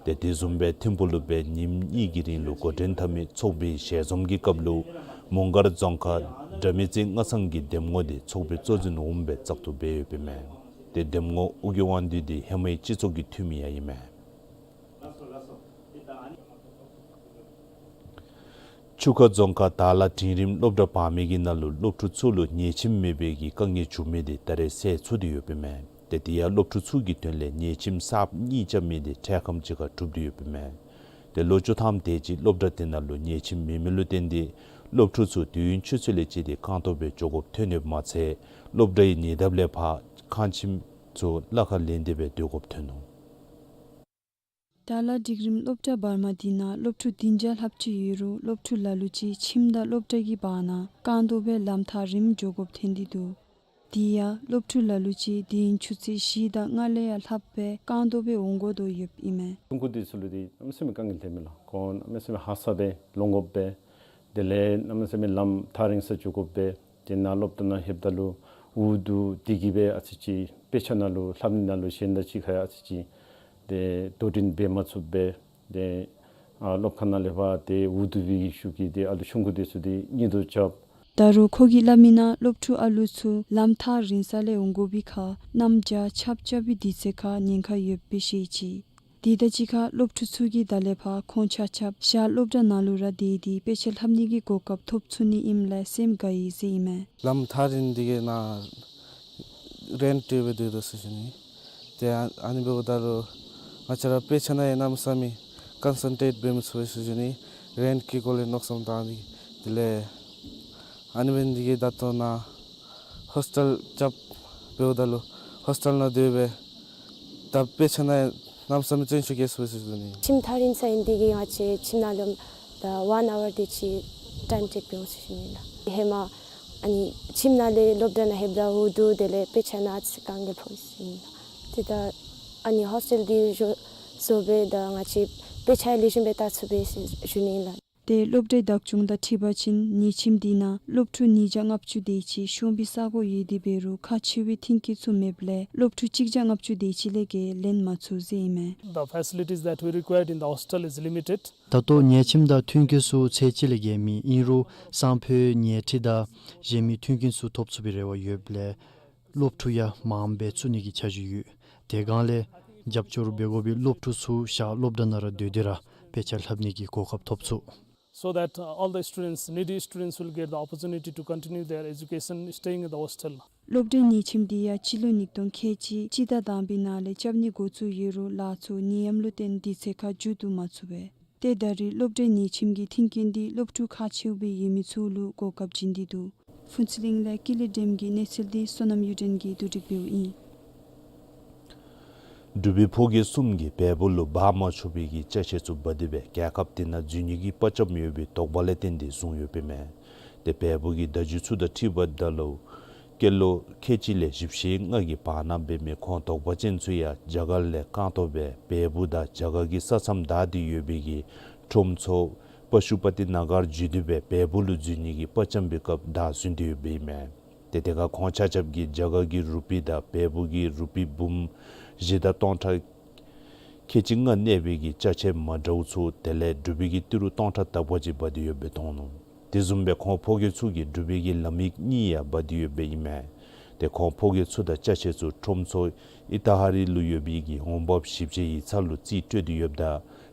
ཏེ་དེ་བཟུམ་སྦེ་ཐིམ་ཕུག་ལུ་སྦེ་ཉིནམ་གཉིས་ཀྱི་རིང་ལུ་འགོ་འདྲེན་འཐབ་མི་ཚོགས་པའི་ཞལ་འཛོམས་ཀྱི་སྐབས་ལུ་མོང་སྒར་རྫོང་ཁག་དགྲ་མེད་རྩེ་སྔ་ཚང་གི་འདེམས་ངོ་དེ་ཚོགས་པའི་གཙོ་འཛིན་འོགམ་སྦེ་བཙག་འཐུ་འབད་ཡོདཔ་ཨིན་མས། ཏེ་འདེམས་ངོ་ཨོ་རྒྱན་དབང་འདུས་དེ་ཧེ་མའི་སྤྱི་ཚོགས་ཀྱི་འཐུས་མི་ཡང་ཨིན་མས། ཆུ་ཁ་རྫོང་ཁག་དར་ལ་འབྲིང་རིམ་སློབ་གྲྭ་བར་མའི་གི་ནང་ལུ་སློབ་ཕྲུག་ཚུ་ལུ་ཉལ་ཁྱིམ་མེད་པའི་གི་དཀའ་ངལ་བྱུང་མི་དེ་ད་རེས་སེལ་ཚུགས་ཏེ་ཡོདཔ་ཨིན་མས། ཏེ་དེ་ཡང་སློབ་ཕྲུག་ཚུ་གི་དོན་ལས་ཉལ་ཁྱིམ་གསརཔ་གཉིས་རྐྱབ་མི་དེ་འཕྲལ་ཁམས་ཅིག་ཁར་གྲུབ་སྟེ་ཡོདཔ་ཨིན་མས། ཏེ་ལོ་བཅུ་ཐམ་དེ་ཅིག་སློབ་གྲྭ་དེ་ནང་ལུ་ཉལ་ཁྱིམ་མེད་མི་ལུ་བརྟེན་ཏེ་སློབ་ཕྲུག་ཚུ་དུས་ཡུན་ཆུ་ཚོད་ལས་བཅད་དེ་རྐང་སྟོང་སྦེ་འགྱོ་དགོཔ་ཐོན་ཡོདཔ་མ་ཚད་སློབ་གྲྭའི་ཉེ་འདབས་ལས་ཕར་ཁང་ཁྱིམ་ཚུ་གླ་ཁར་ལེན་ཏེ་སྦེ་སྡོད་དགོཔ་ཐོན་ནུག། དར་ལ་འབྲིང་རིམ་སློབ་གྲྭ་བར་མ་དེ་ནང་སློབ་ཕྲུག་བདུན་བརྒྱ་ལྷགཔ་ཅིག་ཡོད་རུང་སློབ་ཕྲུག་ལ་ལུ་ཅིག་ཁྱིམ་དང་སློབ་གྲྭ་གི་བར་ན་རྐང་སྟོང་སྦེ་ལམ་ཐག་རིངམོ་འགྱོ་དགོཔ་ཐོན་ཏེ་འདུག། དེ་ཡང་སློབ་ཕྲུག་ལ་ལུ་ཅིག་དུས་ཡུན་ཆུ་ཚོད་བཞི་དང་ལྔ་ལས་ཡང་ལྷགཔ་སྦེ་རྐང་སྟོང་སྦེ་འོང་དགོ་དོ་ཡོདཔ་ཨིན་མས། ཆུང་ཀུ་དེ་ཚུ་ལུ་དེ་གནམ་མེད་ས་མེད་དཀའ་ངལ་ཐོན་མས་ལགས། ཁོང་གནམ་མེད་ས་མེད་ཧ་སག་སྦེ་ལོང་དགོ་པས། དེ་ལས་གནམ་མེད་ས་མེད་ལམ་ཐག་རིང་སར་འགྱོ་དགོ་པས། དེ་ནང་སློབ་གྲྭ་ནང་ལྷོདཔ་ད་ལུ་འུ་སྡུག་དེ་གིས་སྦེ་ཨ་ཙི་ཅིག་དཔེ་ཆ་ནང་ལུ་ལྷབ་ནི་ནང་ལུ་གཞན་དང་གཅིག་ཁར་ཡང་ཨ་ཙི་ཅིག་དེ་དོ་འགྲན་འབད་མ་ཚུགས་པས། དེ་ཨ་སློབ་ཁང་ནང་ལས་ཕར་དེ་འུ་སྡུག་པའི་ཤུགས་ཀྱིས་དེ་ཨ་ལུ་ཆུང་ཀུ་དེ་ཚུ་དེ་གཉིད་དུ་རྐྱབ། ད་རུང་ཁོ་གིས་སླབ་མི་ནང་སློབ་ཕྲུག་ཨ་ལུ་ཚུ་ལམ་ཐག་རིང་ས་ལས་འོང་དགོ་པའི་ཁར་གནམ་བྱཱར་ཆརཔ་རྐྱབ་པའི་དུས་ཚོད་ཁར་ཉེན་ཁ་ཡོདཔ་སྦེ་བཤད་ཅི། དེ་དང་གཅིག་ཁར་སློབ་ཕྲུག་ཚུ་གིས་ད་ལས་ཕར་ཁོང་ཆ་ཁྱབ་ཤར་སློབ་གྲྭ་ནང་ལུ་ར་སྡོད་དེ་དཔེ་ཆ་ལྷབ་ནི་གི་གོ་སྐབས་ཐོབ་ཚུགས་ནི་ཨིནམ་ལས་སེམས་དགའ་ཡི་ཟེར་ཨིན་མས། ལམ་ཐག་རིང་དེ་གིས་ནཱ་རེནཊ་སྤྲོད་སྦེ་སྡོད་དོ་ཟེར་ཞུ་ནི། ཏེ་ཨ་ཨ་ནི་འབདཝ་ད་ལུ་ང་བཅས་ར་དཔེ་ཆ་ནང་ཡང་གནམ་མེད་ས་མེད་ཀོན་སེན་ཊྲེཊ་འབད་མི་ཚུགས་པས་ཟེར་ཞུ་ནི། རེནཊ་གི་སྐོར་ལས་མནོ་བསམ་བཏང་ནི། དེ་ལས་ཨ་ནི་འབད་ནི་དེ་གིས་ད་ལྟོ་ནཱ་ཧོསི་ཊེལ་རྐྱབ་འབདཝ་ད་ལུ་ཧོསི་ཊེལ་ནང་སྡོད་སྦེ་ད་དཔེ་ཆ་ནང་གནམ་མེད་ས་མེད་བརྩོན་ཤུགས་བསྐྱེད་ཚུགས་པས་ཟེར་ཞུ་ནི། ཁྱིམ་ཐག་རིང་ས་ཨིན་དེ་གིས་ང་བཅས་ཁྱིམ་ནང་ལུ་ད་ཝན་ཨ་ཝར་དེ་ཅིག་ཊའིམ་ཊེཀ་འབད་འོང་ཟེར་ཞུ་ནི་ལགས། ཧེ་མ་ཨ་ནི་ཁྱིམ་ནང་ལས་སློབ་གྲྭ་ནང་ལྷོདཔ་ད་འུ་སྡུག་དེ་ལས་དཔེ་ཆ་ནང་ཨ་ཙི་དཀའ་ངལ་ཕོག་ཟེར་ཞུ་ནི་ལགས། ཏེ་ད་ཨ་ནི་ཧོསི་ཊེལ་འདི་བཟོ་བཟོ་སྦེ་ད་ང་བཅས་དཔེ་ཆ་ལེགས་ཤོམ་སྦེ་ལྟ་ཚུགས་པས་ཟེར་ཞུ་ནི་ལགས། ཏེ་སློབ་གྲྭའི་བདག་སྐྱོང་དང་འཁྲིལ་བ་ཅིན་ཉལ་ཁྱིམ་འདི་ནང་སློབ་ཕྲུག་ཉིས་བརྒྱ་ལྔ་བཅུ་དེ་ཅིག་ཤོང་པའི་ས་སྒོ་ཡོད་དེ་འབད་རུང་ཁག་ཆེ་བའི་མཐུན་རྐྱེན་ཚུ་མེདཔ་ལས་སློབ་ཕྲུག་གཅིག་བརྒྱ་ལྔ་བཅུ་དེ་ཅིག་ལས་བརྒལ་ལེན་མ་ཚུགས་ཟེར་ཨིན་མས། The facilities that we required in the hostel is limited. ད་ལྟོ་ཉལ་ཁྱིམ་དང་མཐུན་རྐྱེན་ཚུ་ཚད་གཅིག་ལས་བརྒལ་མེད། ཨིན་རུང་སང་ཕོད་ཉལ་ཁྲི་དང་གཞན་མི་མཐུན་རྐྱེན་ཚུ་ཐོབ་ཚུགས་པའི་རེ་བ་ཡོདཔ་ལས་སློབ་ཕྲུག་ཡང་མངམ་སྦེ་བཙུགས་ནི་གི་འཆར་གཞི་ཡོད། དེ་སྒང་ལས་རྒྱབ་སྐྱོར་འབད་དགོ་པའི་སློབ་ཕྲུག་ཚུ་ཤར་སློབ་གྲྭ་ནང་ར་སྡོད་དེ་ར་དཔེ་ཆ་ལྷབ་ནི་གི་གོ་སྐབས་ཐོབ་ཚུགས། So that, uh, all the students, needy students will get the opportunity to continue their education staying in the hostel. སློབ་གྲྭའི་ཉལ་ཁྱིམ་འདི་ཡང་སྤྱི་ལོ་ཉིས་སྟོང་ཁལ་གཅིག་སྤྱི་ཟླ་དང་པའི་ནང་ལས་རྐྱབ་ནི་འགོ་བཙུགས་ཡོད་རུང་ལཱ་ཚུ་ནད་ཡམས་ལུ་བརྟེན་དུས་ཚོད་ཁར་མཇུག་བསྡུ་མ་ཚུགས་པས། ཏེ་ད་རེས་སློབ་གྲྭའི་ཉལ་ཁྱིམ་གྱི་མཐུན་རྐྱེན་འདི་སློབ་ཕྲུག་ཁག་ཆེཝ་སྦེ་ཡོད་མི་ཚུ་ལུ་གོ་སྐབས་བྱིན་ཏེ་འདུག། ཕུན་ཚོགས་གླིང་ལས་ཀུན་ལེགས་སྒྲོལམ་གྱི་གནས་ཚུལ་འདི་བསོད་ནམས་གཡུ་སྒྲོན་གྱིས་བསྡུ་སྒྲིག་འབདཝ་ཨིན། འབྲུག་པའི་ཕོ་རྒྱས་གསུམ་གྱིས་བལ་པོ་ལུ་འབག་མ་ཆོག་པའི་གི་ཅ་ཆས་ཚུ་འབག་སྟེ་སྦེ་རྒྱལ་ཁབ་དེ་ནང་འཛུལ་ནི་གི་དཔའ་བཅམ་ཡོད་པའི་དོགས་པ་ལས་བརྟེན་ཏེ་བཟུང་ཡོདཔ་ཨིན་མས། ཏེ་བལ་པོ་གི་བརྡ་བརྒྱུད་ཚུ་དང་འཁྲིལ་བ་ད་ལུ་སྐྱེས་ལོ་ཁལ་གཅིག་ལས་བཞི་བཅུ་ཞེ་ལྔ་གི་བར་ན་འབད་མི་ཁོང་དོགས་པ་ཅན་ཚུ་ཡང་རྒྱ་གར་ལས་རྐང་སྟོང་སྦེ་བལ་པོ་དང་རྒྱ་གར་གྱི་ས་མཚམས་བདའ་སྟེ་ཡོད་པའི་གི་ཁྲོམ་ཚོགས་པ་ཤུ་པ་ཏི་ན་གར་བརྒྱུད་དེ་སྦེ་བལ་པོ་ལུ་འཛུལ་ནི་གི་དཔའ་བཅམ་པའི་སྐབས་བདའ་ཟུན་ཏེ་ཡོདཔ་ཨིན་མས། ཏེ་དེ་ཁར་ཁོང་ཆ་ཁྱབ་ཀྱིས་རྒྱ་གར་གྱི་རུ་པི་དང་བལ་པོ་གི་རུ་པི་འབུམ་བཞི་དང་སྟོང་ཕྲག་ཁལ་གཅིག་ལྔ་གནས་པའི་གི་ཅ་ཆས་མ་འདྲཝ་ཚུ་དེ་ལས་འབྲུག་པའི་གི་ཏི་རུ་སྟོང་ཕྲག་དག་པ་ཅིག་འབག་སྟེ་ཡོདཔ་སྦེ་མཐོང་ནུག། དེ་བཟུམ་སྦེ་ཁོང་ཕོ་རྒྱས་ཚུ་གིས་འབྲུག་པའི་གི་ལམ་ཡིག་གཉིས་ཡང་འབག་སྟེ་ཡོདཔ་ཨིན་མས། ཏེ་ཁོང་ཕོ་རྒྱས་ཚུ་དང་ཅ་ཆས་ཚུ་ཁྲོམ་ཚོགས་ཨི་ཏ་ཧ་རི་ལུ་ཡོད་པའི་གི་འོང་འབབ་ཞིབ་དཔྱད་ཡིག་ཚང་ལུ་རྩིས་སྤྲོད་དེ་ཡོདཔ་ད་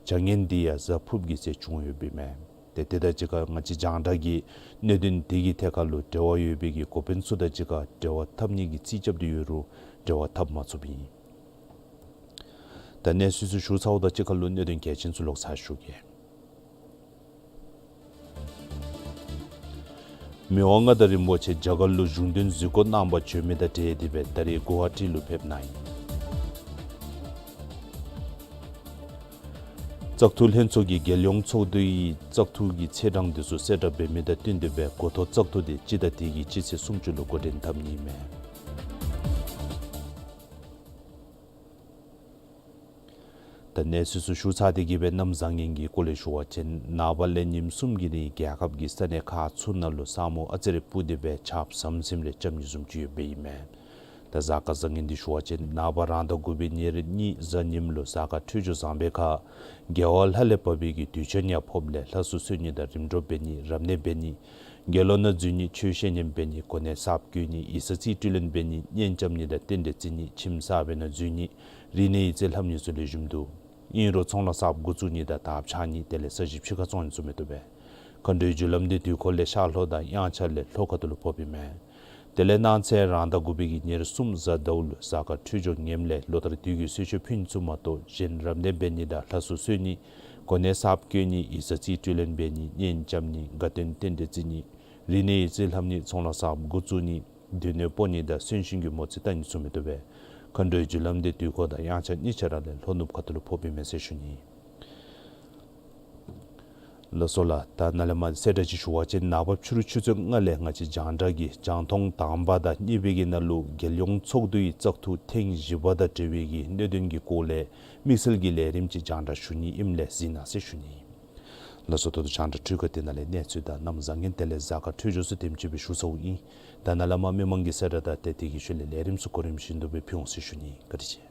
བྱ་ངན་འདི་ཡང་གཟའ་ཕུརཔ་གི་ཚེ་བྱུང་ཡོདཔ་ཨིན་མས། ཏེ་དེ་དང་གཅིག་ཁར་ང་བཅས་རྒྱང་བསྒྲགས་ཀྱིས་གནད་དོན་དེ་གི་ཐད་ཁར་ལུ་འབྲེལ་བ་ཡོད་པའི་གི་འགོ་དཔོན་ཚུ་དང་གཅིག་ཁར་འབྲེལ་བ་འཐབ་ནི་གི་རྩིས་རྐྱབ་སྟེ་ཡོད་རུང་འབྲེལ་བ་འཐབ་མ་ཚུགསཔ་ཨིན། ད་གནས་ཚུལ་ཚུ་ཞུ་ཚརཝ་དང་གཅིག་ཁར་ལུ་གནད་དོན་གལ་ཆེན་ཚུ་ལོག་ཚར་ཞུ་གེ། མི་དབང་མངའ་བདག་རིན་པོ་ཆེ་རྒྱ་གར་ལུ་གཞུང་དོན་གཟིགས་སྐོར་གནང་བར་བྱོན་མི་དང་འབྲེལ་ཏེ་སྦེ་ད་རེས་གུ་ཝ་ཧ་ཊི་ལུ་ཕེབས་གནང་ཡི། བཙག་འཐུ་ལྷན་ཚོགས་ཀྱིས་རྒྱལ་ཡོངས་ཚོགས་འདུའི་བཙག་འཐུ་གི་ཚེས་གྲངས་དེ་ཚུ་གསལ་བསྒྲགས་འབད་མི་དང་བསྟུན་ཏེ་སྦེ་འགོ་ཐོག་བཙག་འཐུ་དེ་སྤྱི་ཟླ་འདི་གི་སྤྱི་ཚེས་སུམ་ཅུ་ལུ་འགོ་འདྲེན་འཐབ་ནི་མས། ད་གནས་ཚུལ་ཚུ་ཞུ་ཚར་ཏེ་གི་སྦེ་གནམ་བཟང་ངན་གྱི་སྐོར་ལས་ཞུ་བ་ཅིན་ནངས་པ་ལས་ཉིནམ་གསུམ་གྱི་རིང་རྒྱལ་ཁབ་ཀྱི་ས་གནས་ཁག་ཚུ་ནང་ལུ་ས་སྨུག་ཨ་ཙི་རེ་སྤུབས་ཏེ་སྦེ་ཆརཔ་ཟམ་ཟིམ་རེ་རྐྱབ་ནི་བཟུམ་ཅིག་ཡོདཔ་ཨིན་མས། ད་གཟའ་སྐར་བཟང་ངན་འདི་ཞུ་བ་ཅིན་ནངས་པ་རང་ཟླ་དགུ་པའི་ཉེར་གཉིས་གཟའ་ཉིམ་ལུ་གཟའ་སྐར་འཕྲོད་སྦྱོར་བཟང་པའི་ཁར་རྒྱལ་བ་ལྷ་ལས་བབས་པའི་གི་དུས་ཆེན་ཡང་ཕོགཔ་ལས་ལྷ་གསོལ་གསོལ་ནི་དང་རིམ་གྲོ་འབད་ནི་རབ་གནས་འབད་ནི་དགེ་སློང་ནང་འཛུལ་ནི་ཆོས་བཤད་ཉན་འབད་ནི་གོ་གནས་གསརཔ་བསྐོ་ནི་ཡིག་ཚང་རྩིས་སྤྲོད་ལེན་འབད་ནི་གཉེན་རྐྱབ་ནི་དང་རྟེན་འབྲེལ་བརྩི་ནི་ཁྱིམ་གསར་པའི་ནང་འཛུལ་ནི་རིག་གནས་ཡིག་རྩིས་ལྷབ་ནི་ཚུ་ལེགས་ཤོམ་འདུག། ཨིན་རུང་ཚོང་ལཱ་གསརཔ་འགོ་བཙུགས་ནི་དང་དར་ཕྱར་ནི་དེ་ལས་ས་གཞི་ཕྱི་ཁར་བཙོང་ནི་ཚུ་མི་བཏུབ་པས། མཁའ་འགྲོའི་རྒྱུ་ལམ་འདི་དུས་འཁོར་ལས་ཤར་ལྷོ་དང་དབྱངས་འཆར་ལས་ལྷོ་ཁ་ཐུག་ལུ་ཕོགཔ་ཨིན་མས། དེ་ལས་གནངས་ཚེ་རང་ཟླ་དགུ་པའི་གི་ཉེར་གསུམ་གཟའ་ཟླཝ་ལུ་གཟའ་སྐར་འཕྲོད་སྦྱོར་ངནམ་ལས་ལོ་ལྟར་དུས་ཀྱི་གསོལ་མཆོད་ཕུལ་ཚུགསཔ་མ་གཏོགས་གཞན་རབ་གནས་འབད་ནི་དང་ལྷ་གསོལ་གསོལ་ནི། གོ་གནས་གསརཔ་བསྐོ་ནི། ཡིག་ཚང་རྩིས་སྤྲོད་ལེན་འབད་ནི། གཉེན་བཅམ་ནི། དགའ་སྟོན་རྟེན་འབྲེལ་བརྩི་ནི། རིག་གནས་ཡིག་རྩིས་ལྷབ་ནི། ཚོང་ལཱ་གསརཔ་འགོ་བཙུགས་ནི། སྡུག་བསྔལ་སྤོ་ནི་དང་གསོན་གཤིན་གྱི་མོ་རྩིས་བལྟ་ནི་ཚུ་མི་བཏུབ་པས། མཁའ་འགྲོའི་རྒྱུ་ལམ་འདི་དུས་འཁོར་དང་དབྱངས་འཆར་གཉིས་ཆ་ར་ལས་ལྷོ་ནུབ་ཁ་ཐུག་ལུ་ཕོགཔ་ཨིན་མས་ཟེར་ཞུ་ནི། ལགས་སོ་ལགས། ད་ནཱ་ལས་མར་གསལ་བསྒྲགས་ཅིག་ཞུ་བ་ཅིན་ནངས་པ་ཕྱི་རུ་ཆུ་ཚོད་ལྔ་ལས་ང་བཅས་རྒྱང་བསྒྲགས་ཀྱི་རྒྱང་མཐོང་དང་པ་དང་གཉིས་པའི་གི་ནང་ལུ་རྒྱལ་ཡོངས་ཚོགས་འདུའི་བཙག་འཐུ་ཐེངས་བཞི་པ་དང་འབྲེལ་བའི་གི་གནད་དོན་གྱི་སྐོར་ལས་དམིགས་བསལ་གྱི་ལས་རིམ་ཅིག་རྒྱང་བསྒྲགས་ཞུ་ནི་ཨིནམ་ལས་གཟིགས་གནང་ཟེར་ཞུ་ནི། ལགས་སོ། ད་ལྟོ་རྒྱང་བསྒྲགས་འཕྲུལ་ཁང་འདི་ནང་ལས་གནས་ཚུལ་དང་གནམ་བཟང་ངན་དེ་ལས་གཟའ་སྐར་འཕྲོད་སྦྱོར་ཚུ་དེམ་ཅིག་སྦེ་ཞུ་ཚརཝ་ཨིན། ད་ནཱ་ལས་མར་མི་མང་གི་གསལ་བསྒྲགས་དང་དེ་དེ་གི་ཤུལ་ལས་ལས་རིམ་ཚུ་གོ་རིམ་བཞིན་དུ་སྦེ་ཕུལ་འོང་ཟེར་ཞུ་ནི། བཀའ་དྲིན་ཆེ།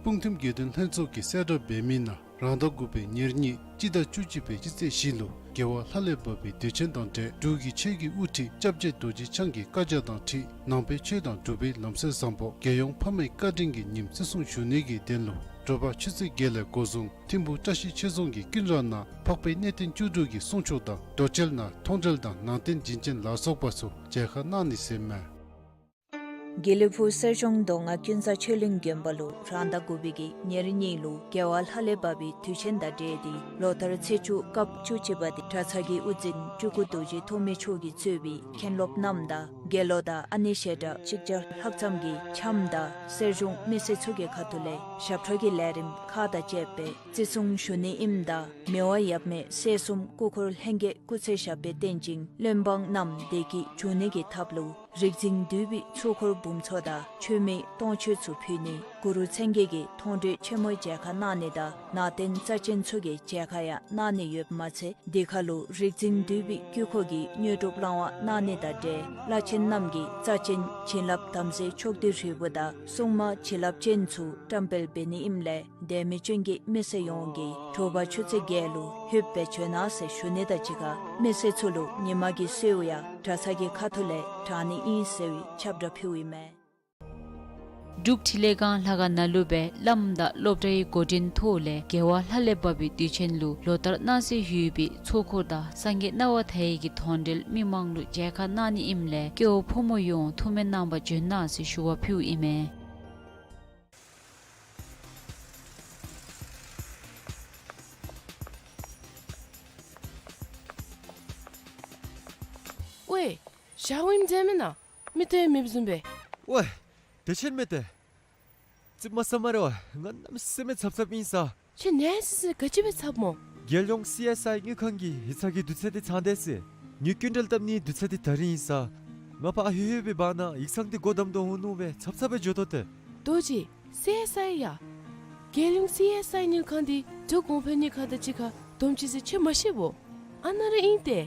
སྤུངས་ཐིམ་དགེ་འདུན་ལྷན་ཚོགས་ཀྱིས་གསལ་བསྒྲགས་འབད་མི་ནང་རང་ཟླ་དགུ་པའི་ཉེར་གཉིས་སྤྱི་ཟླ་བཅུ་གཅིག་པའི་སྤྱི་ཚེས་བཞི་ལུ་རྒྱལ་བ་ལྷ་ལས་བབས་པའི་དུས་ཆེན་དང་འབྲེལ་འབྲུག་གི་ཆོས་ཀྱི་དབུ་ཁྲིད་སྐྱབས་རྗེ་རྡོ་རྗེ་འཆང་གི་བཀའ་རྒྱ་དང་འཁྲིལ་ནང་པའི་ཆོས་དང་འབྲུག་པའི་ལམ་སྲོལ་བཟང་པོ་རྒྱལ་ཡོངས་ཕ་མའི་བཀའ་དྲིན་གྱི་ཉིནམ་བརྩི་སྲུང་ཞུ་ནི་གི་དོན་ལུ་དྲོ་པ་ཆུ་ཚོད་བརྒྱད་ལས་འགོ་བཟུང་ཐིམ་ཕུག་བཀྲ་ཤིས་ཆོས་རྫོང་གི་ཀུན་ར་ནང་འཕགས་པའི་གནས་བརྟན་བཅུ་དྲུག་གི་གསུང་ཆོག་དང་དོ་འགྲེལ་ནང་མཐོང་གྲོལ་དང་ནང་རྟེན་བྱིན་ཅན་ལ་སོགས་པ་ཚུ་མཇལ་ཁ་གནང་ནི་ཟེར་མས། དགེ་ལེགས་ཕུག་གསེར་གཞོང་མདོ་སྔགས་ཀུན་བཟང་ཆོས་གླིང་དགོན་པ་ལུ་རང་ཟླ་དགུ་པའི་གི་ཉེར་གཉིས་ལུ་རྒྱལ་བ་ལྷ་ལས་བབས་པའི་དུས་ཆེན་དང་འབྲེལ་ཏེ་ལོ་ལྟར་ཚེས་བཅུ་སྐབས་བཅུ་གཅིག་པ་འདི་གྲྭ་ཚང་གི་དབུ་འཛིན་སྤྲུལ་སྐུ་རྡོ་རྗེ་ཐོགས་མེད་མཆོག་གིས་གཙོས་པའི་མཁན་སློབ་རྣམས་དང་དགེ་སློང་དང་ཨ་ནེ་ཞལ་གྲངས་གཅིག་བརྒྱ་ལྷག་ཙམ་གྱིས་འཆམ་དང་གསེར་གཞོང་མི་སེར་ཚུ་གི་ཁ་ཐུག་ལས་ཞབས་ཁྲ་གི་ལས་རིམ་ཁག་དང་བཅས་པའི་བརྩི་སྲུང་ཞུ་ནི་ཨིནམ་ད་མི་དབང་ཡབ་མེས་སྲས་གསུམ་སྐུ་འཁོར་ལྷན་རྒྱས་སྐུ་ཚེ་ཞབས་པད་བརྟན་ཅིང་བློན་འབངས་རྣམས་བདེ་སྐྱིད་འབྱུང་ནི་གི་ཐབས་ལུ་རིག་འཛིན་འདུས་པའི་ཚོགས་འཁོར་འབུམ་ཚོགས་དང་མཆོད་མེ་སྟོང་མཆོད་ཚུ་ཕུལ་ནི་གུ་རུ་མཚན་བརྒྱད་ཀྱི་མཐོང་གྲོལ་ཆེན་མོ་མཇལ་ཁ་གནང་ནི་དང་ནང་རྟེན་རྩ་ཆེན་ཚུ་གི་མཇལ་ཁ་ཡང་གནང་ནི་ཡོདཔ་མ་ཚད་དེ་ཁར་ལུ་རིག་འཛིན་འདུས་པའི་དཀྱིལ་འཁོར་གྱི་དངོས་གྲུབ་བླང་བ་གནང་ནི་དང་འབྲེལ་བླ་ཆེན་རྣམས་ཀྱི་རྩ་ཆེན་བྱིན་རླབས་དམ་རྫས་ཕྱོགས་བསྡུས་རིལ་བུ་དང་སྲུང་མ་བྱིན་རླབས་ཅན་ཚུ་བཀྲམ་སྤེལ་འབད་ནི་ཨིནམ་ལས་དད་མོས་ཅན་གྱི་མི་སེར་ཡོངས་ཀྱིས་དྲོ་པ་ཆུ་ཚོད་བརྒྱད་ལུ་ལྷོདཔ་སྦེ་བྱོན་གནང་ཟེར་ཞུ་ནི་དང་གཅིག་ཁར་མི་སེར་ཚུ་ལུ་ཉིན་མ་གི་གསོལཝ་ཡང་གྲྭ་ཚང་གི་ཁ་ཐུག་ལས་དྲང་ནི་ཨིན་ཟེར་བའི་ཁྱབ་བསྒྲགས་ཕུལཝ་ཨིན་མས། འབྲུག་འཕྲིན་ལས་ཁང་ལྷ་ཁང་ནང་ལུ་སྦེ་བླམ་དང་སློབ་གྲྭའི་འགོ་འདྲེན་ཐོག་ལས་རྒྱལ་བ་ལྷ་ལས་བབས་པའི་དུས་ཆེན་ལུ་ལོ་ལྟར་གནང་སྲོལ་ཡོད་པའི་ཚོགས་འཁོར་དང་སངས་རྒྱས་སྣང་བ་མཐའ་ཡས་ཀྱི་མཐོང་གྲོལ་མི་མང་ལུ་མཇལ་ཁ་གནང་ནི་ཨིནམ་ལས་སྐྱེ་བོ་ཕོ་མོ་ཡོངས་ཐུགས་སྨོན་གནང་བར་བྱོན་གནང་ཟེར་ཞུ་བ་ཕུལཝ་ཨིན་མས། ཝའེ། ཞག་ཝིམ་མཛད་མེན་ན། མི་སྟོན་མེདཔ་བཟུམ་སྦེ། ཝའེ། དུས་ཆེན་མས་ཏེ། ཙིགཔ་མ་ཟ་སྨ་རེ་ཝའེ། ང་གནམ་མེད་ས་མེད་འཚབ་འཚབ་ཨིན་ས། ཁྱོད་ནཱ་ཡར་སོང་སྟེ་ག་ཅི་འབད་ཚརཝ་སྨོ། རྒྱལ་ཡོངས་སི་ཨེསི་ཨའི་དངུལ་ཁང་གི་ཡིག་ཚང་གི་དུས་ཚོད་འདི་ཚང་སྟེ་ཟེར། ངེའི་སྐྱིན་འགྲུལ་བཏབ་ནིའི་དུས་ཚོད་འདི་ད་རིས་ཨིན་ས། ང་ཕར་ལྷོད་ལྷོད་པའི་བར་ན་ཡིག་ཚང་འདི་སྒོ་བསྡམ་དོ་འོང་མནོ་སྦེ་འཚབ་འཚབ་སྦེ་འགྱོ་དོ་ཏེ། རྡོ་རྗེ། སི་ཨེསི་ཨའི་ཡ། རྒྱལ་ཡོངས་སི་ཨེསི་ཨའི་དངུལ་ཁང་འདི་འབྲུག་གོང་འཕེལ་དངུལ་ཁང་དང་གཅིག་ཁར་བསྡོམས་ཅི་ཟེར་ཁྱོད་མ་ཤེས་བོ། ཨ་ནཱ་ར་ཨིན་ཏེ།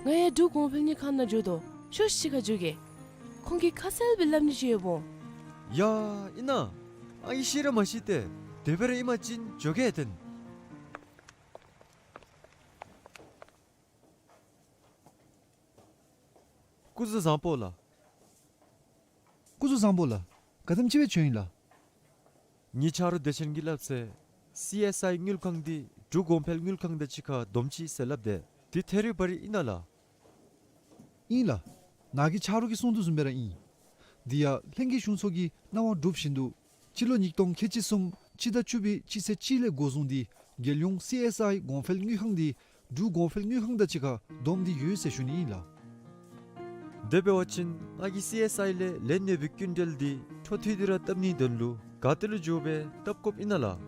ང་ཡང་འབྲུག་གོང་འཕེལ་དངུལ་ཁང་ནང་འགྱོ་དོ། ཤོག་ཤིག་ཁར་འགྱོ་གེ། ཁོང་གིས་ཁ་གསལ་སྦེ་སླབ་ནི་ཅིག་ཡོདཔ་འོང་། ཡ་ཨིན་ན། ཨ་ཡི་ཤེས་ར་མ་ཤེས་ཏེ། དེ་སྦེ་ར་ཨིན་པ་ཅིན་འགྱོ་གེ་ཏེ། སྐུ་གཟུགས་བཟང་པོ་ལགས། སྐུ་གཟུགས་བཟང་པོ་ལགས། ག་དེམ་ཅིག་སྦེ་བྱོན་ཡི་ལགས། ངེའི་ཆ་རོགས་བདེ་ཆེན་གྱིས་སླབ་ཚེ། སི་ཨེསི་ཨའི་དངུལ་ཁང་འདི་འབྲུག་གོང་འཕེལ་དངུལ་ཁང་དང་གཅིག་ཁར་བསྡོམས་ཅི་ཟེར་སླབ་དེས། དེ་ཐད་རི་བ་རི་ཨིན་ན་ལགས། ཨིན་ལགས། ནཱ་གི་ཆ་རོགས་ཀྱིས་གསུངས་དོ་བཟུམ་སྦེ་ར་ཨིན། དེ་ཡང་ལྷན་རྒྱས་གཞུང་ཚོགས་ཀྱི་གནང་བ་གྲུབ་བཞིན་དུ་སྤྱི་ལོ་ཉིས་སྟོང་ཁལ་གཅིག་གསུམ་སྤྱི་ཟླ་བཅུ་པའི་སྤྱི་ཚེས་གཅིག་ལས་འགོ་བཟུང་སྟེ་རྒྱལ་ཡོངས་སི་ཨེསི་ཨའི་གོང་འཕེལ་དངུལ་ཁང་འདི་འབྲུག་གོང་འཕེལ་དངུལ་ཁང་དང་གཅིག་ཁར་བསྡོམས་ཏེ་ཡོད་ཟེར་ཞུ་ནི་ཨིན་ལགས། དེ་འབད་བ་ཅིན་ང་གིས་སི་ཨེསི་ཨའི་ལས་ལེན་ཡོད་པའི་སྐྱིན་འགྲུལ་འདི་འཕྲོ་མཐུད་དེ་ར་བཏབ་ནིའི་དོན་ལུ་ག་ཏེ་ལུ་འགྱོ་སྦེ་བཏབ་དགོཔ་ཨིན་ན་ལགས།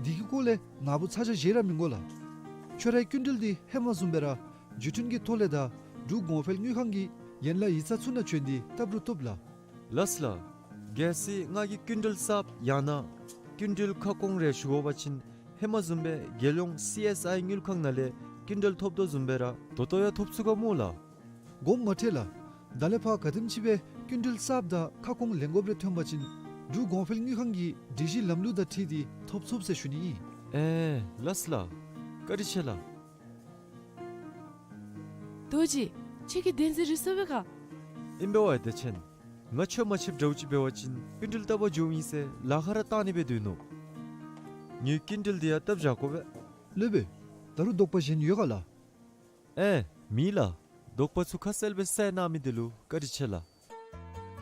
དེ་གི་སྐོར་ལས་ནཱ་བུ་ཚ་གྱང་བཞེས་ར་མི་དགོ་ལགས། ཁྱོད་རའི་སྐྱིན་འགྲུལ་འདི་ཧེ་མ་བཟུམ་སྦེ་ར་བརྒྱུད་འཕྲིན་གྱི་ཐོག་ལས་དང་འབྲུག་གོང་འཕེལ་དངུལ་ཁང་གི་ཡན་ལག་ཡིག་ཚང་ཚུ་ནང་བྱོན་ཏེ་བཏབ་རུང་བཏུབ་ལགས། ལགས་ལགས། གལ་སྲིད་ང་གིས་སྐྱིན་འགྲུལ་གསརཔ་ཡང་ན་སྐྱིན་འགྲུལ་ཁ་སྐོང་རེ་ཞུ་དགོ་པ་ཅིན་ཧེ་མ་བཟུམ་སྦེ་རྒྱལ་ཡོངས་སི་ཨེསི་ཨའི་དངུལ་ཁང་ནང་ལས་སྐྱིན་འགྲུལ་ཐོབ་དོ་བཟུམ་སྦེ་ར་ད་ལྟོ་ཡང་ཐོབ་ཚུགས་ག་སྨོ་ལགས། དགོངསམ་མ་ཁྲེལ་ལགས། ད་ལས་ཕར་ག་དེམ་ཅིག་སྦེ་སྐྱིན་འགྲུལ་གསརཔ་དང་ཁ་སྐོང་ལེན་དགོཔ་རེ་ཐོན་པ་ཅིན་འབྲུག་གོང་འཕེལ་དངུལ་ཁང་གི་སྒྲིག་གཞི་ལམ་ལུགས་དང་འཁྲིལ་ཏེ་ཐོབ་ཚུགས་ཟེར་ཞུ་ནི་ཨིན། ཨེ་ལགས་ལགས། བཀའ་དྲིན་ཆེ་ལགས། རྡོ་རྗེ། ཁྱོད་ཀྱིས་བདེན་འཛིན་རེ་སོང་པས་ག། ཨིན་པས་ཝའི་བདེ་ཆེན། ང་ཁྱོད་མ་ཕྱདཔ་འདྲཝ་ཅིག་འབད་བ་ཅིན་སྐྱིན་འགྲུལ་བཏབ་པར་འགྱོཝ་ཨིན་ཟེར་ལཱ་ཁག་ར་བཏང་ནི་སྦེ་སྡོད་ནུག། ངེའི་སྐྱིན་འགྲུལ་འདི་ཡང་བཏབ་བཞག་དགོ་པས། སློབ་དཔོན། ད་རུང་དོགས་པ་གཞན་ཡོད་ག་ལགས། ཨེ་མེད་ལགས། དོགས་པ་ཚུ་ཁ་གསལ་སྦེ་བསལ་གནང་མི་འདི་ལུ་བཀའ་དྲིན་ཆེ་ལགས།